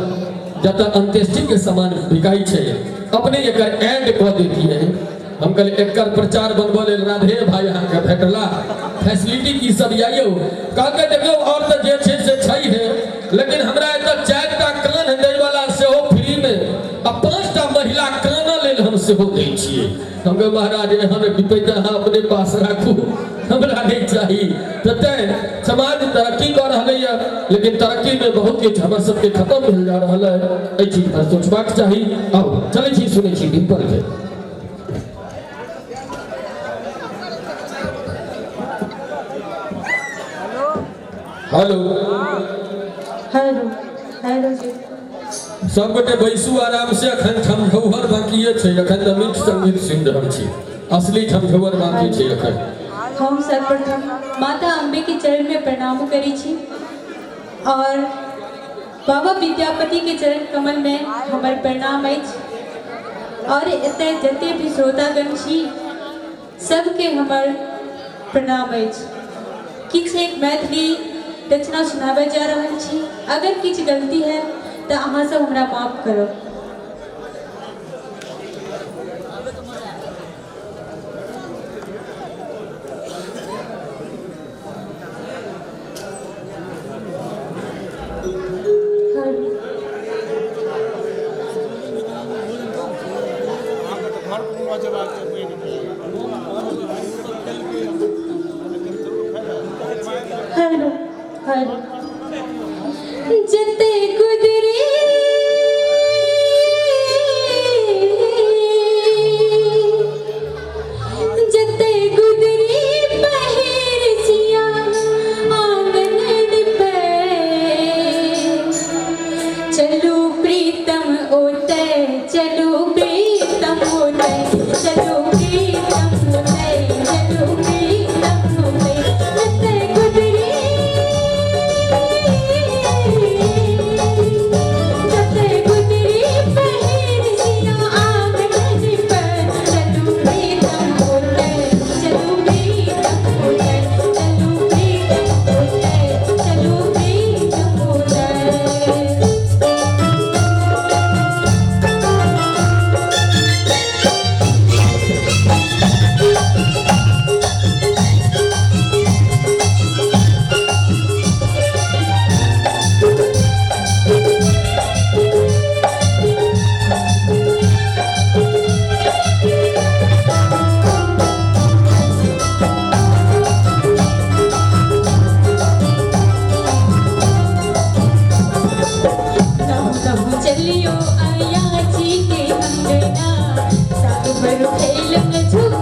जतऽ अंत्येष्टि के सामान बिकाइ छै, अपने एकर एड कऽ दैतियै। हम कहलियै एकर प्रचार बनबऽ लेल राधे भाई अहाँके भेटला, फैसिलिटी की सब यऽ यौ? कहलकै देखियौ और तऽ जे छै से छै हे, लेकिन हमरा एतऽ 4टा कान दैवला सेहो फ्रीमे आ 5टा महिला कानऽ लेल हम सेहो दै छियै। हम कहलियै महाराज एहन विपैत अहाँ अपने पास राखू, हमरा नहि चाही। तऽ तैं समाज तरक्की कऽ रहलैए, लेकिन तरक्कीमे बहुत किछु हमर सबके खत्म भेल जा रहल है, एहि चीज पर सोचबाक चाही। आउ चलै छी, सुनै छी डिम्पल के। हेलो हेलो हेलो जी, सब गोटे बैसू आराम से, अखन ठमठौहर बाकिए छै, अखन तऽ मीठ संगीत सुनि रहल छी, असली ठमठौहर बाकी छै अखन। हम सर्वप्रथम माता अम्बे के चरण में प्रणाम करै छी और बाबा विद्यापति के चरण कमल में हमर प्रणाम अछि और एतय जते भी श्रोतागण छी सबके हमर प्रणाम अछि। किछु एक मैथिली रचना सुनाबय जा रहल छी, अगर किछु गलती है तऽ अहाँ सब हमरा माफ करब। हेलो हेलो जते गुजरी जते गुदरी पहिर सिया आंगन निपे, चलू प्रीतम ओतय, चलू प्रीतम ओतय, चलू प्रीतम ओतय, चलू प्रीतम ओतय, जते गुदरी जते गुदरी पहिर सिया आंगन निपे, चलू प्रीतम ओतय, चलू प्रीतम ओतय, चलू प्रीतम ओतय, चलू प्रीतम ओतय। कहूँ कहूँ चलियो आया जी के अंगना, साल भर खेल में झूठ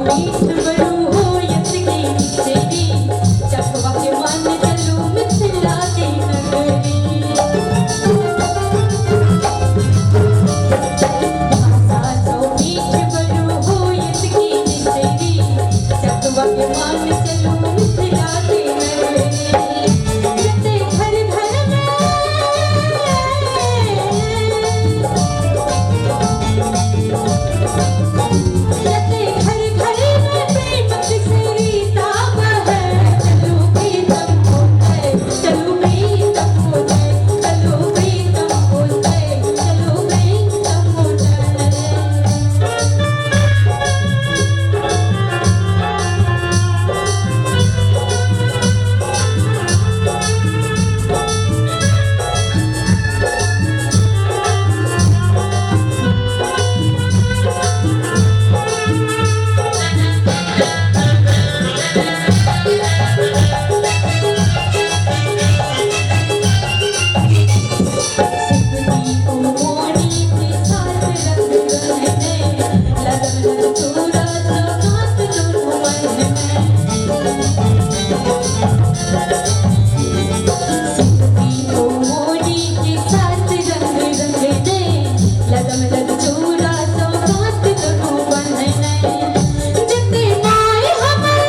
मीठ बड़ू होयत की मिश्री, चखवा के मन चलू मिथिला के नगरी। भाषा सो मीठ बड़ू होयत की मिश्री, चखवा के मन चलू मिथिला के नगरी। जते घर घर में जते घर घर में प्रेम की सरिता बहे, चलू प्रीतम होते, चलू प्रीतम होते, चलू प्रीतम होते, चलू प्रीतम होते। सिपनी को मोनी के साथ रंग रहने, लगन लग चूरा सौगात दोनों मन में। सिपनी को मोनी के साथ रंग रहने, लगन लग चूरा सौगात दोनों मन में। जते माय हमर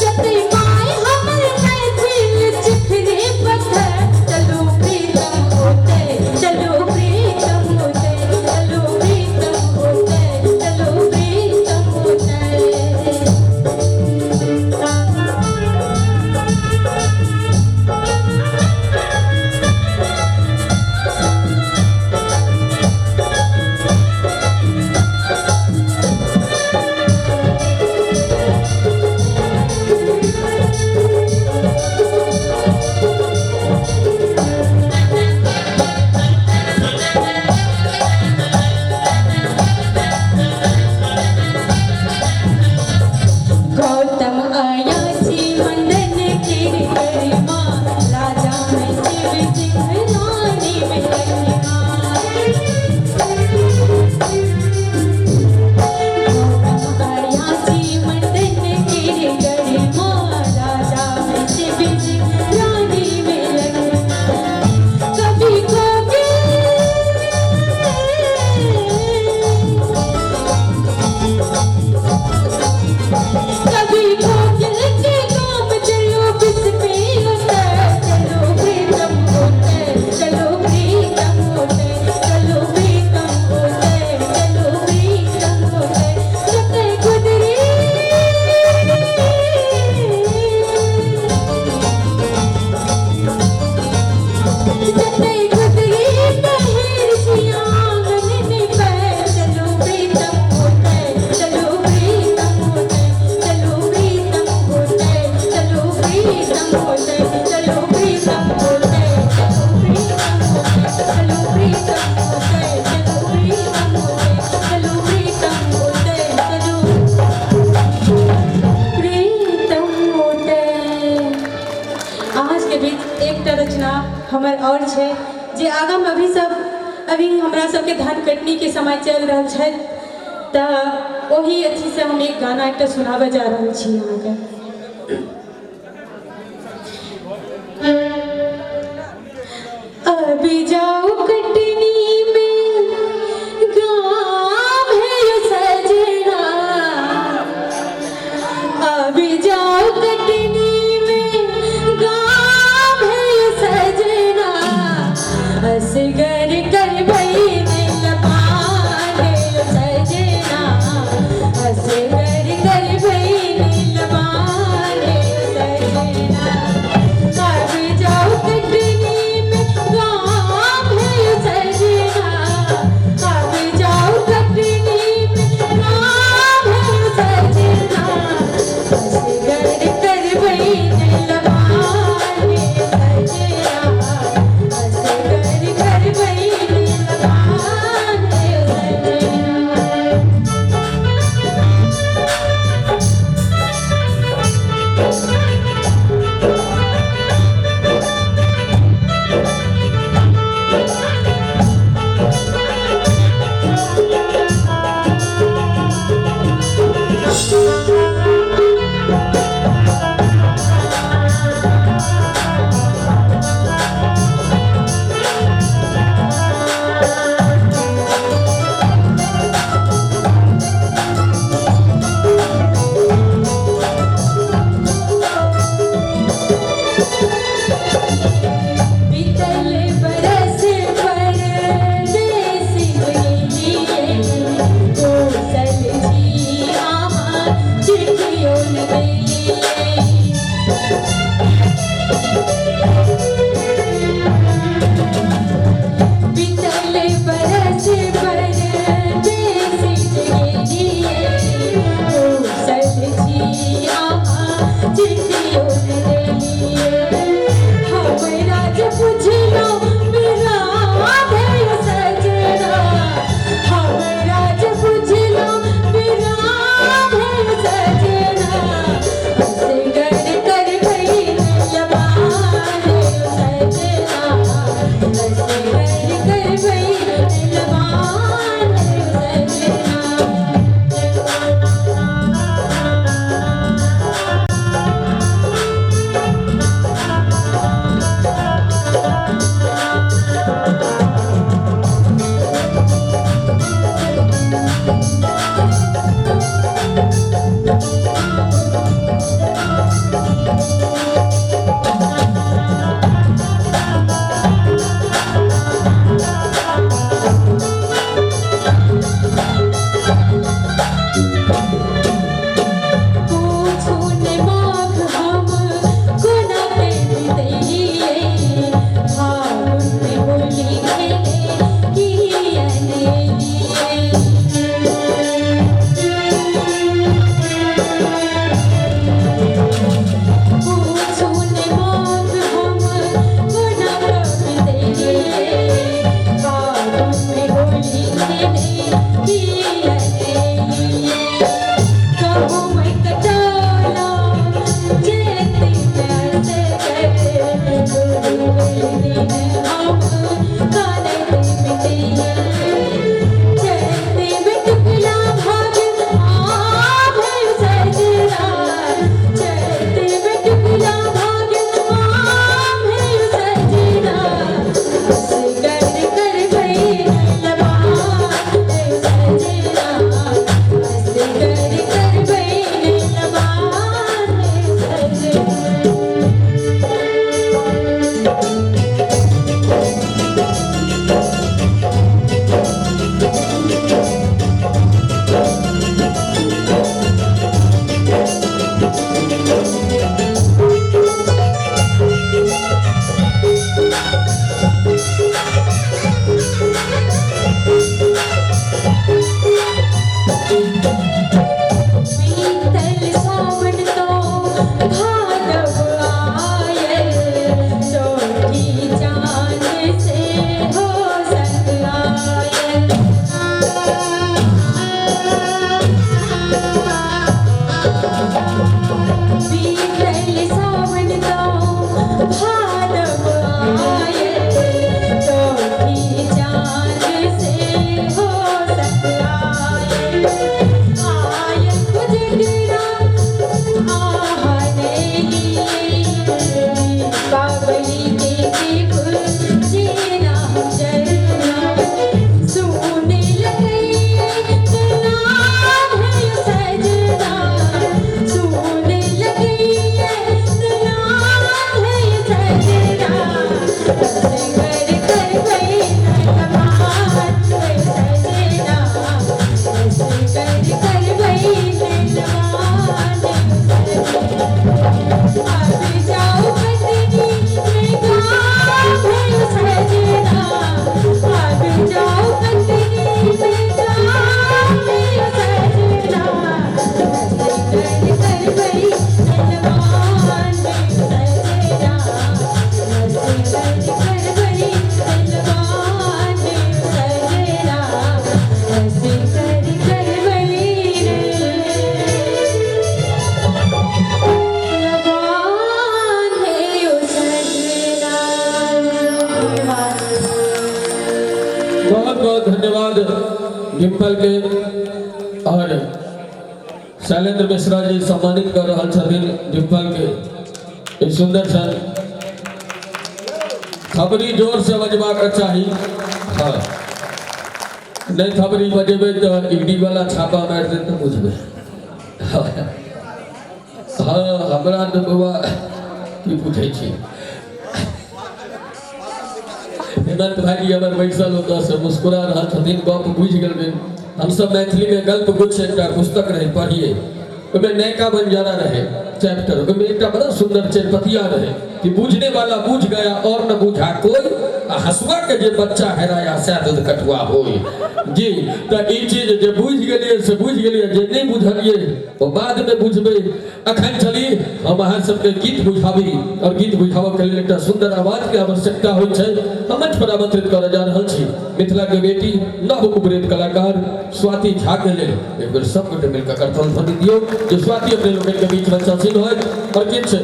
जते my हमर मैथिल चिखरे पत्थर, चलू प्रीतम होते, चलू प्रीतम होते, चलू प्रीतम होते, चलू प्रीतम होते। गौतम अयाची मंडन के गरिमा, राजा में शिव सिंह रानी में लखिमा। गौतम अयाची मंडन के गरिमा, राजा में शिव सिंह रानी में लखिमा। कभी कोकिल कभी कोकिल के काम चलो बिस पे उतर, चलो प्रीतम होते, चलो प्रीतम होते, चलो प्रीतम होते, चलो प्रीतम होते। जते गुजरी जते गुजरी पहिर सिया आंगन निपे, चलो प्रीतम होते, चलो प्रीतम होते, चलो प्रीतम होते, चलो प्रीतम होते, चलो प्रीतम होते, चलो प्रीतम होते, चलो प्रीतम होते, चलो प्रीतम होते, चलो प्रीतम होते। अहाँ के बीच एकटा रचना हमर और छै जे आगाँ में अभी सब अभी हमरा सबके धान कटनी के समय चलि रहल छै, तऽ ओही अथी से हम एक गाना एकटा सुनाबऽ जा रहल छी अहाँके। अभी जाओ कटनी में गाँव है यो सजना, अभी जाओ कटनी में गाँव है यो सजना, असगर करबई ने लबाने यो सजना, असगर करबई ने लबाने बहुत धन्यवाद डिम्पल के और शैलेंद्र मिश्रा जी सम्मानित कर रहल छथिन डिम्पल के। ई सुंदर सन थपड़ी जोर से बजबाक चाही। हाँ, नहीं थपड़ी बजेबै तऽ ईडी वाला छापा मारि देत तऽ बुझबै। हाँ, हमरा तऽ बौआ की पूछै छी। हेमंत भाई हमर बैसल ओतऽ मुस्कुरा रहल छथिन, गप बुझि गेलखिन। हमसब मैथिली में गल्प गुच्छ एकटा पुस्तक रहे पढ़िए, ओहिमे नयका बंजारा रहे चैप्टर, ओहिमे एकटा बड़ा सुंदर चरिपतिया रहे कि बूझने वाला बूझ गया और न बूझा कोई, आ हसुआ के जे बच्चा हेराया सएह दूध कटुआ होई। जी तऽ ई चीज जे बुझि गेलियै से बुझि गेलियै, जे नहि बुझलियै ओ बादमे बुझबै। अखन चली हम अहाँ सबके गीत बुझाबी और गीत बुझाबऽ के लेल एकटा सुंदर आवाज के आवश्यकता होइ छै। हम मंच पर आमंत्रित करऽ जा रहल छी मिथिला के बेटी नव उभरैत कलाकार स्वाति झा के लेल। एक बेर सब गोटे मिलकर करतल ध्वनि दियौ जे स्वाति अपने लोकनि के बीच मंचासीन होइत और किछु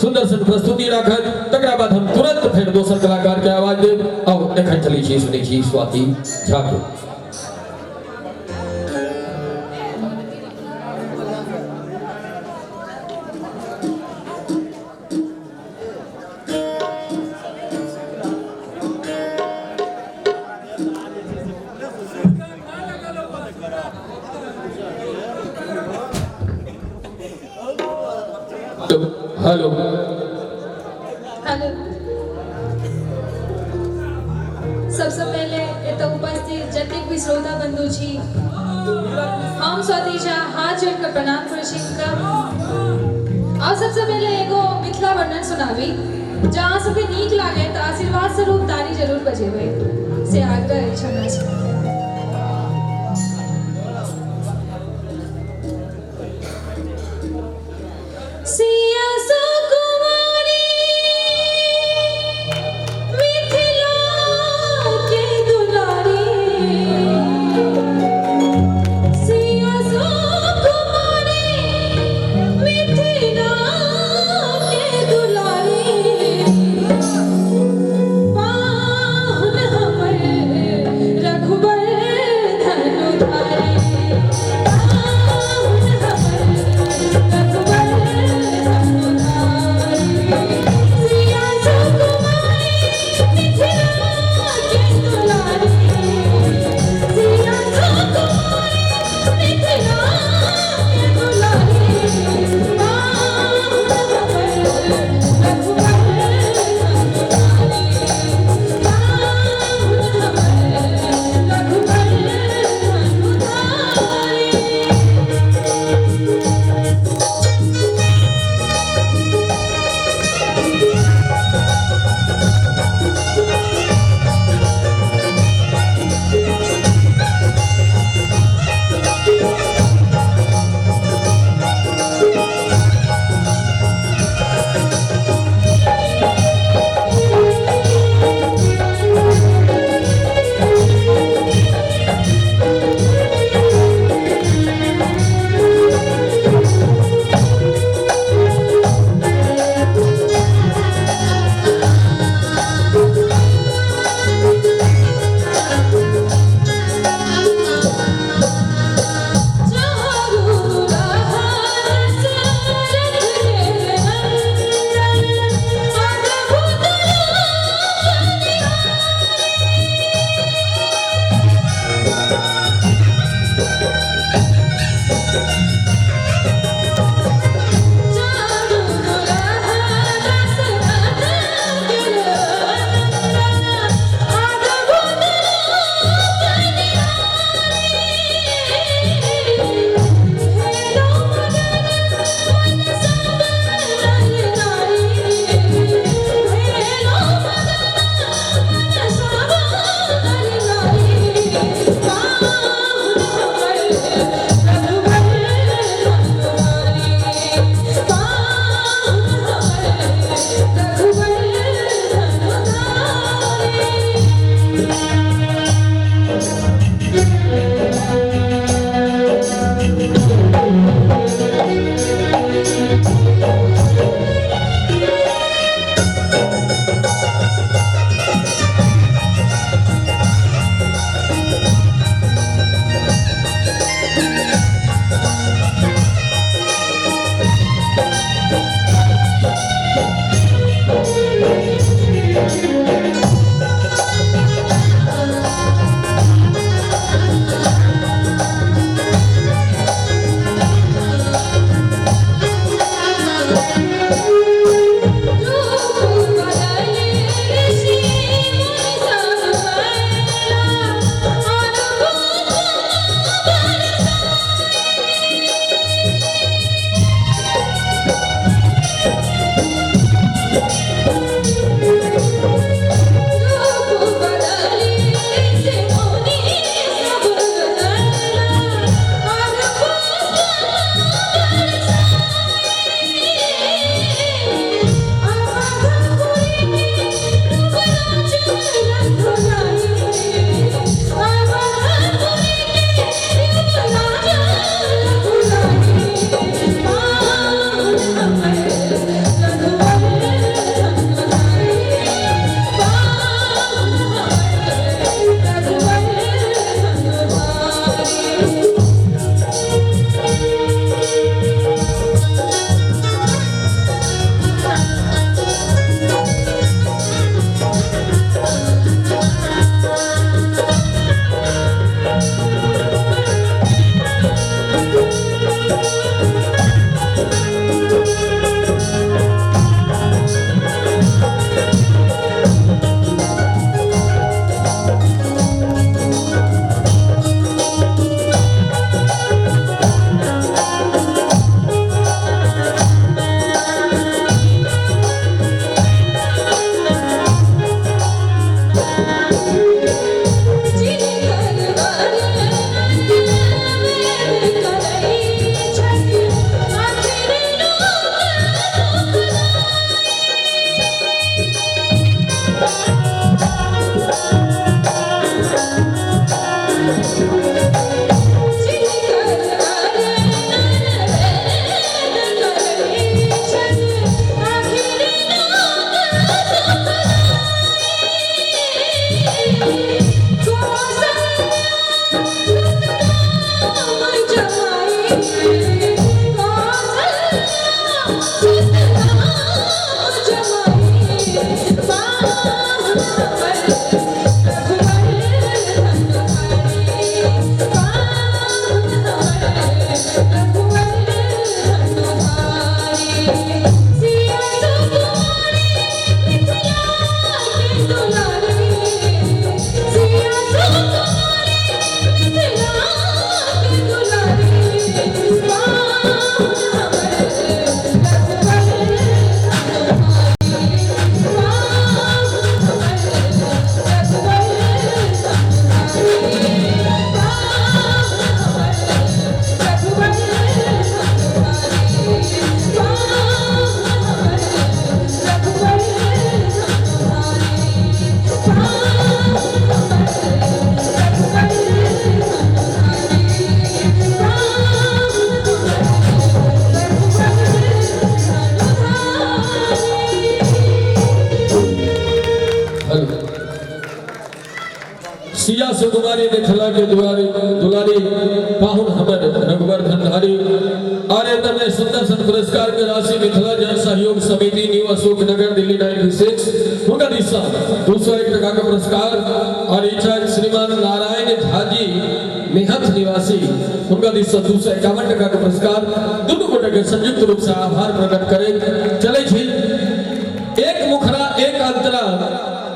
सुंदर सन प्रस्तुति राखत। तकरा बाद हम तुरंत फेर दोसर कलाकार के आवाज देब। आउ एखन चलै छी सुनै छी स्वाति झा के। हेलो हेलो, सबसे पहले एतऽ उपस्थित जतेक भी श्रोता बंधु छी, हम स्वाति झा हाथ जोड़ के प्रणाम करै छी हुनका। और सबसे पहले एगो मिथिला वर्णन सुनाबी, जँ अहाँ सबके नीक लागे तऽ आशीर्वाद स्वरूप ताली जरूर बजेबै, से आग्रह अछि हमरा सबके। सिया सुकुमारी मिथिला के दुलारी, सिया सुकुमारी मिथिला के दुलारी, पाहुन हमर सिया सुकुमारी मिथिला के दुआरी दुलारी पाहुन हमर रघुवर धनधारी। और एकदम सुंदर सन पुरस्कार के राशि मिथिला जन सहयोग समिति न्यू अशोक नगर दिल्ली 96 हुनका दिशा 201 टका के पुरस्कार। और इच्छा श्रीमान नारायण झा जी मेहत निवासी हुनका दिशा 251 टका के पुरस्कार। दुनू गोटे के संयुक्त रूप से आभार प्रकट करे चले छी। एक मुखरा एक अंतरा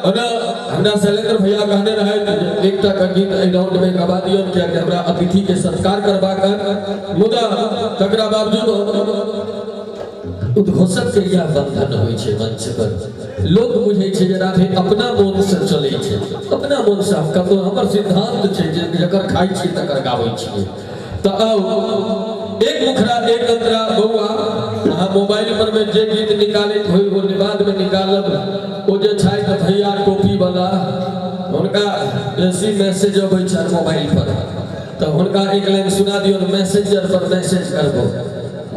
ओना हमरा शैलेंद्र भैया कहने रहे एकटा का गीत एहि राउंड में गवा दियौ कियाकि हमरा अतिथि के सत्कार करबाक, मुदा तकरा बावजूद उद्घोषक के यह बंधन होइ छै मंच पर। लोक बुझै छै जे राधे अपना मोन से चलै छै, अपना मोन से हम कतौ हमर सिद्धांत छै जे जकर खाइ छियै तकर गाबै छियै। तऽ आउ एक मुखरा एक अंतरा। बौआ अहाँ मोबाइल पर में जे गीत निकालैत होइ ओ बाद में निकालब। ओ जे छथि भैया टोपी वाला हुनका बेसी मैसेज अबै छनि मोबाइल पर, तऽ हुनका एक लाइन सुना दियौ, मैसेंजर पर मैसेज करबो।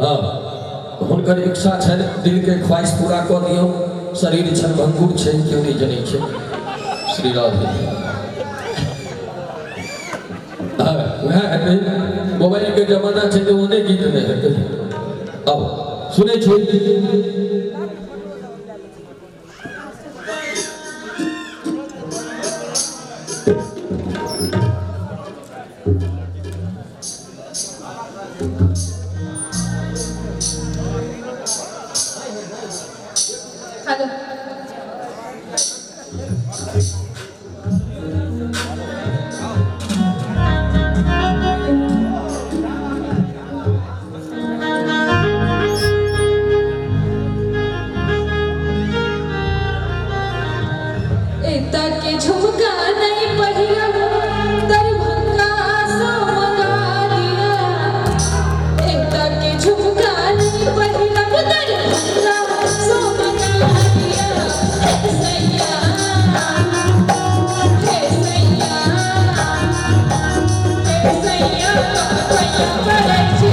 हाँ हुनकर इच्छा छनि दिल के ख्वाहिश पूरा कऽ दियौ। शरीर छनि भंगुर छै, केओ नहि जनै छै। श्री राधे हाँ वएह हेतै, मोबाइल के जमाना छै तऽ ओहने गीत नहि हेतै। आब सुनै छी हेलो एता के झुमका नहीं पहिरब दरभंगा सो मंगा लिया। एता के झुमका नहीं पहिरब दरभंगा सो मंगा लिया। हे सैया हे सैया हे सैया पैया पड़ै छी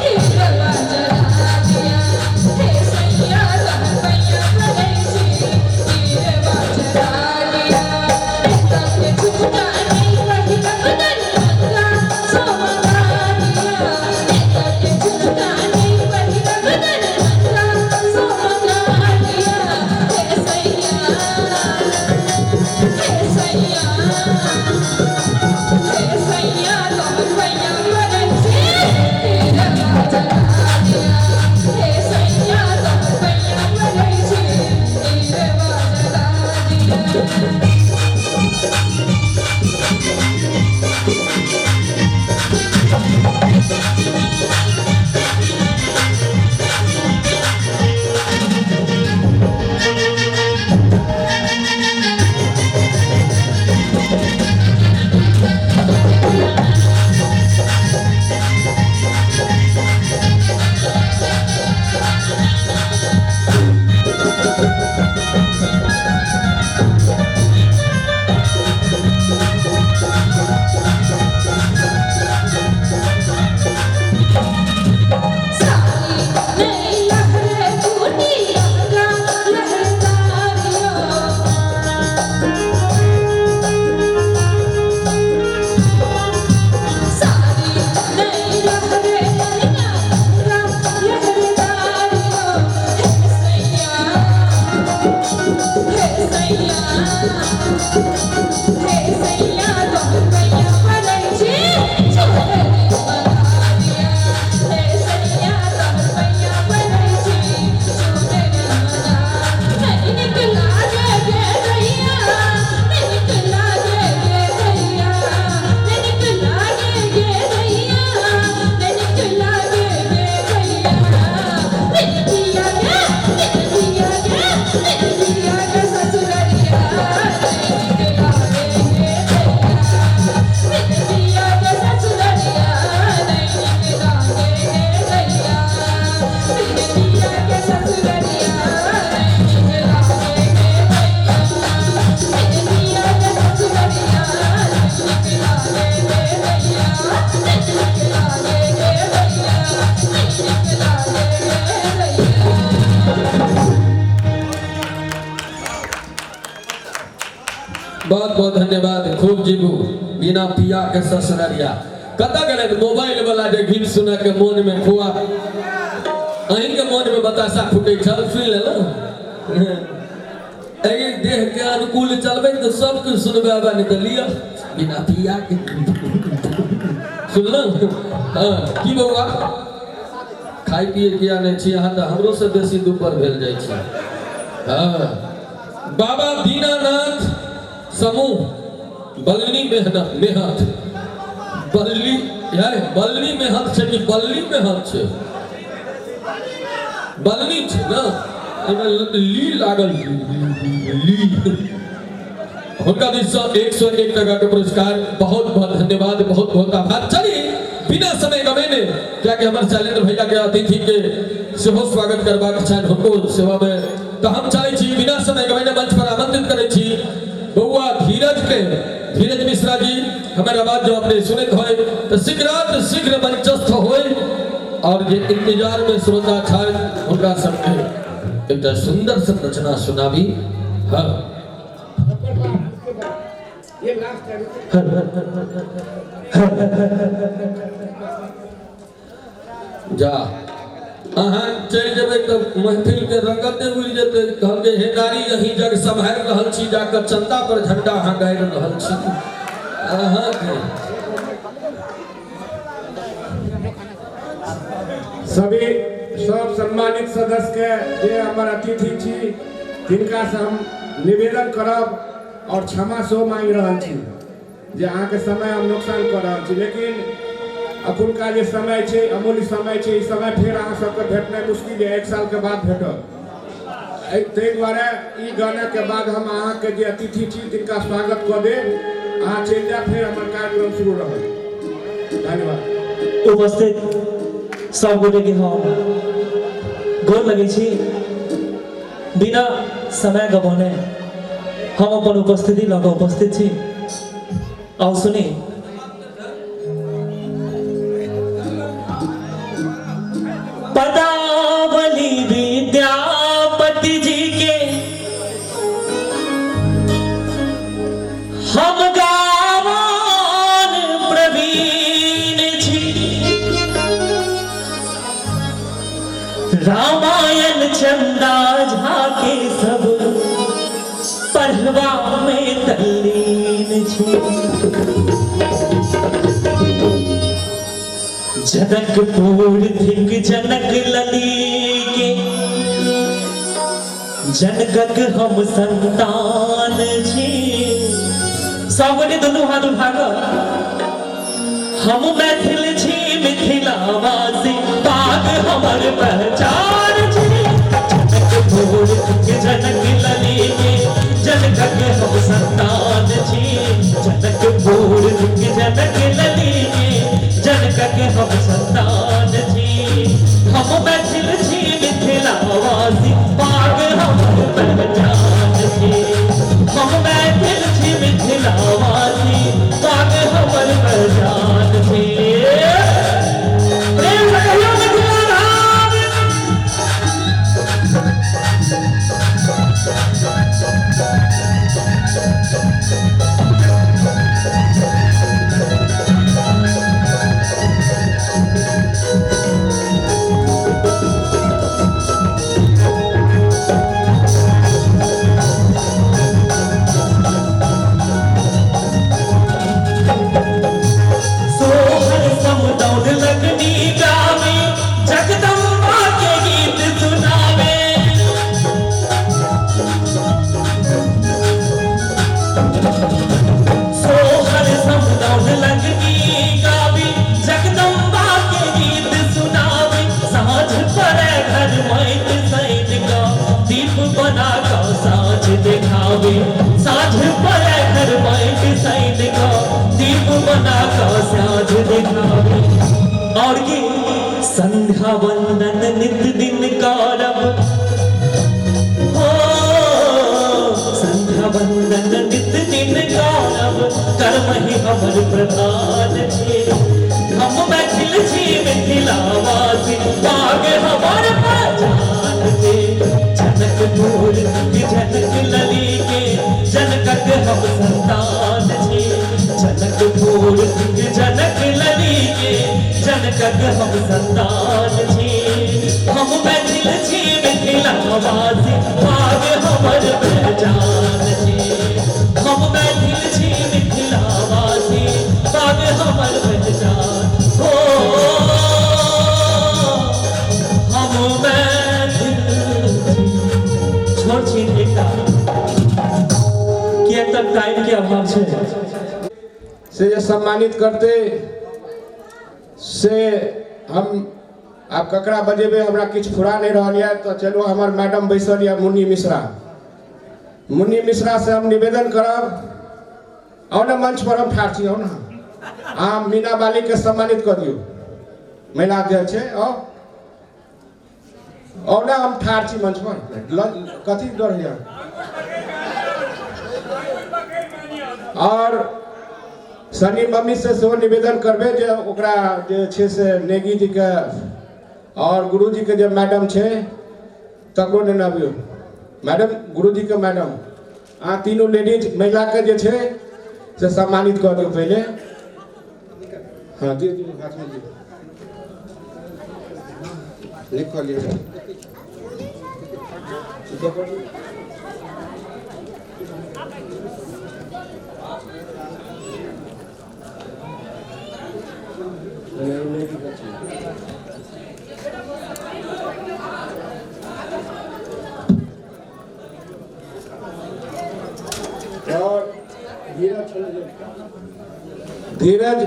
हिरवा जरा दिया। हे सैया पैया पड़ै छी हिरवा जरा दिया। एता के झुमका नहीं पहिरब दरभंगा सो मंगा लिया। एता के झुमका नहीं पहिरब दरभंगा सो मंगा लिया। हे सैया हे सैया हे सैया तोहर पैया पड़ै छी हिरवा जरा दिया। हे सैया तोहर पैया पड़ै छी हिरवा जरा दिया। नहीं लहरे टूटी लहंगा लहरदारियों। सारी नहीं लहरे लहंगा लहरदारियों। हे सैया हे सैया हे सैया तोहर पैया पड़ै छी चुनरी मंगा दिया। हे सैया तोहर पैया पड़ै छी चुनरी मंगा। नहीं नीक लागे गे दैया, नहीं नीक लागे गे दैया, नहीं नीक लागे गे दैया, नहीं नीक लागे गे दैया। मेरे पिया गे, मेरे पिया गे, मेरे पिया गे ससुररिया, नहीं नीक लागे गे दैया। मेरे पिया गे ससुररिया, नहीं नीक लागे गे दैया। मेरे पिया गे ससुररिया, नहीं नीक लागे गे दैया। मेरे पिया गे ससुररिया, नहीं नीक लागे गे दैया। नहीं नीक लागे गे दैया, नहीं नीक लागे गे दैया। बहुत बहुत धन्यवाद। खूब जीबू बिना पिया के ससुररिया। कतऽ गेलै मोबाइल वाला जे गीत सुनऽ के मोन में खुआ, अहीं के मोन में बताशा फूटै छल, सुनि लेलहुँ। एहि देह के अनुकूल चलबै तऽ सबके सुनबै आबै, नहि तऽ लिअ बिना पिया के सुनलहुँ। हँ की बौआ खाइ पिए किया नहि छी अहाँ? तऽ हमरो से बेसी दुब्बर भेल जाइ छी। हँ बाबा दीनानाथ समूह बल्ली मेहनत मेहत बल्ली यार बल्ली मेहत छै कि बल्ली मेहत छै? बल्ली छै ने, एहिमे ली लागल ली। हुनका दिस से 101 टका के पुरस्कार, बहुत बहुत धन्यवाद, बहुत बहुत आभार। चलिए बिना समय गमेने, कियाकि हमर शैलेंद्र भैया के अतिथि के सेहो स्वागत करबाक छनि हुनको सेवा में, तो हम चाहै छी बिना समय गमेने मंच पर आमंत्रित करै छी बौआ धीरज के, धीरज मिश्रा जी। हमर आवाज जो अपने सुनैत होय तो शीघ्रात शीघ्र मंचस्थ होय और जे इंतजार में श्रोता छथि हुनका सबके एकटा सुंदर सन रचना सुनाबी। हाँ जा अहाँ चलि जेबै तऽ मैथिल के रंगते उड़ि जेतै। कहलकै हे नारी अहीं जग सम्हारि रहल छी, जाकऽ चंदा पर झंडा अहाँ गाड़ि रहल छी। अहाँके सभी सब सम्मानित सदस्य के जे हमर अतिथि छी तिनका से हम निवेदन करब और क्षमा सेहो मांगि रहल छी जे अहाँके समय हम नुकसान कऽ रहल छी, लेकिन अखुनका जे समय छै अमूल्य समय छै, ई समय फेर अहाँ सबके भेटनाइ मुश्किल है, 1 साल के बाद भेटत। ताहि दुआरे ई गाना के बाद हम अहाँके जे अतिथि छी तिनका स्वागत कऽ देब, अहाँ चलि जायब, फेर हमर कार्यक्रम शुरू रहत। धन्यवाद। उपस्थित सब गोटे के हम गोर लगै छी। बिना समय गबौने हम अपन उपस्थिति लऽ कऽ उपस्थित छी। आउ सुनी। पदावली विद्यापति जी के हम गावान प्रवीण छी। रामायण चंदा झा के सब पढ़वा में तल्लीन छी। जनकपुर थिक जनक लली के, जनकक हम संतान छी। सब गोटे दुनू हाथ उठा कऽ हम मैथिल छी मिथिलावासी, पाग हमर पहचान छी। जनकपुर थिक जनक लली के, जनकक हम संतान छी। जनकपुर थिक जनक लली के, जनकक हम संतान छी। हम मैथिल छी मिथिलावासी, पाग हमर पहचान छी। हम मैथिल छी मिथिलावासी, पाग हमर पहचान छी। प्रेम से कहियो मिथिला धाम। सोहर समदौन लगनी गावे, जगदम्बा के गीत सुनावे। सोहर समदौन लगनी गावे, जगदम्बा के गीत सुनावे। साँझ पड़े घर मैत सैन का, दीप बना का साँझ दिखावे। साँझ पड़े घर मैत सैन का, दीप बना का साँझ दिखावे। और की संध्या वंदन नित दिन करब, हो संध्या वंदन नित दिन करब, कर्म ही हमर प्रधान छी। हम मैथिल छी मिथिलावासी, पाग हमर पहचान छी। जनकपुर की जनक लली के, जनकक हम संतान छी। जनकक हम संतान छी, हम मैथिल छी मिथिलावासी, पाग हमर पहचान छी। हम मैथिल छी मिथिलावासी, पाग हमर पहचान हो। हम मैथिल छी। छोट छीन एकटा किएक तऽ टाइम के अभाव छै। से जे सम्मानित करते से हम आब ककरा बजेबै, हमरा किछु फुरा नहि रहल यऽ। तऽ चलू हमर मैडम बैसल यऽ मुन्नी मिश्रा, मुन्नी मिश्रा से हम निवेदन करब, आउ ने मंच पर, हम ठाढ़ छी, आउ ने अहाँ मीना बाली के सम्मानित कऽ दियौ, महिला अध्यक्ष छै। आउ आउ ने, हम ठाढ़ छी मंच पर, कथी डर होइए। और सनी मम्मी से सेहो निवेदन करबै जे ओकरा जे छै से नेगी जीके और गुरुजी के जे मैडम छै तकरो नेने अबियौ। मैडम, गुरुजी के मैडम, अहाँ तीनू लेडीज महिला के जे छै से सम्मानित कऽ दियौ पहिले। हाँ दियौ दियौ, हाथमे दियौ, लिख कऽ लियौ। और धीरज,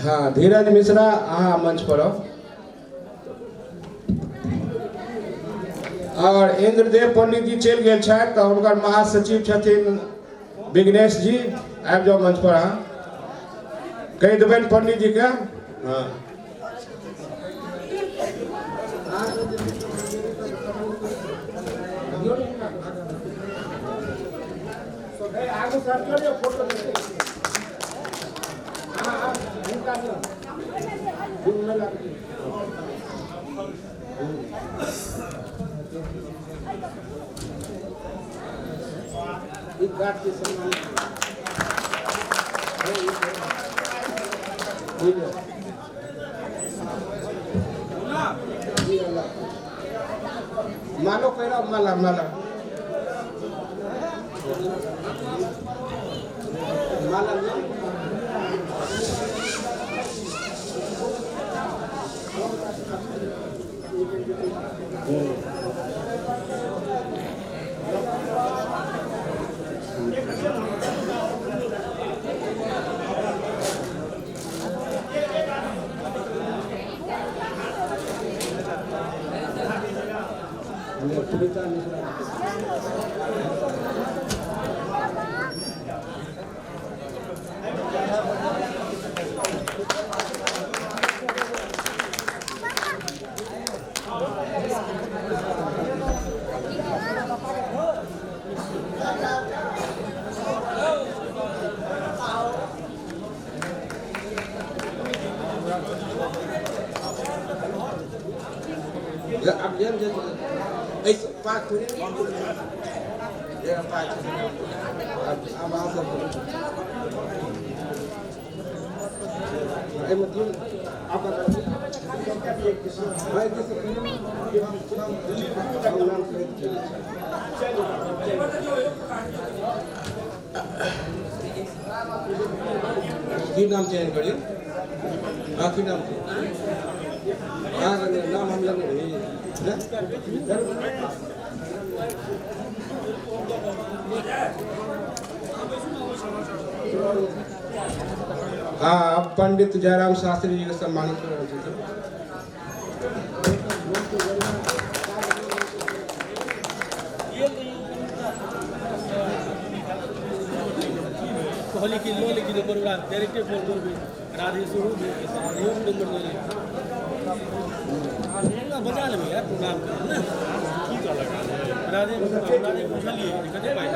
हाँ धीरज मिश्रा अहाँ मंच पर आओ। और इंद्रदेव पंडित जी चलि गेल छथि तऽ हुनकर महासचिव छथिन विघ्नेश जी, आबि जाउ मंच पर। अहाँ कहि देबनि पंडित जी के। हाँ मालो पहिरा, माला माला माला की नाम चयन करियौ? हाँ की नाम छै? हाँ नाम हम लेने रही। हाँ अब पंडित जयराम शास्त्री जी के सम्मानित कर रहल छथिन। कहली कि लो लेकिन नंबर वाला डायरेक्टे फोन करबे राधे शुरू राधे नंबर दे ले बजा लेबै यार प्रोग्राम के ना की कहलक राधे राधे बुझलिए कते पाइ।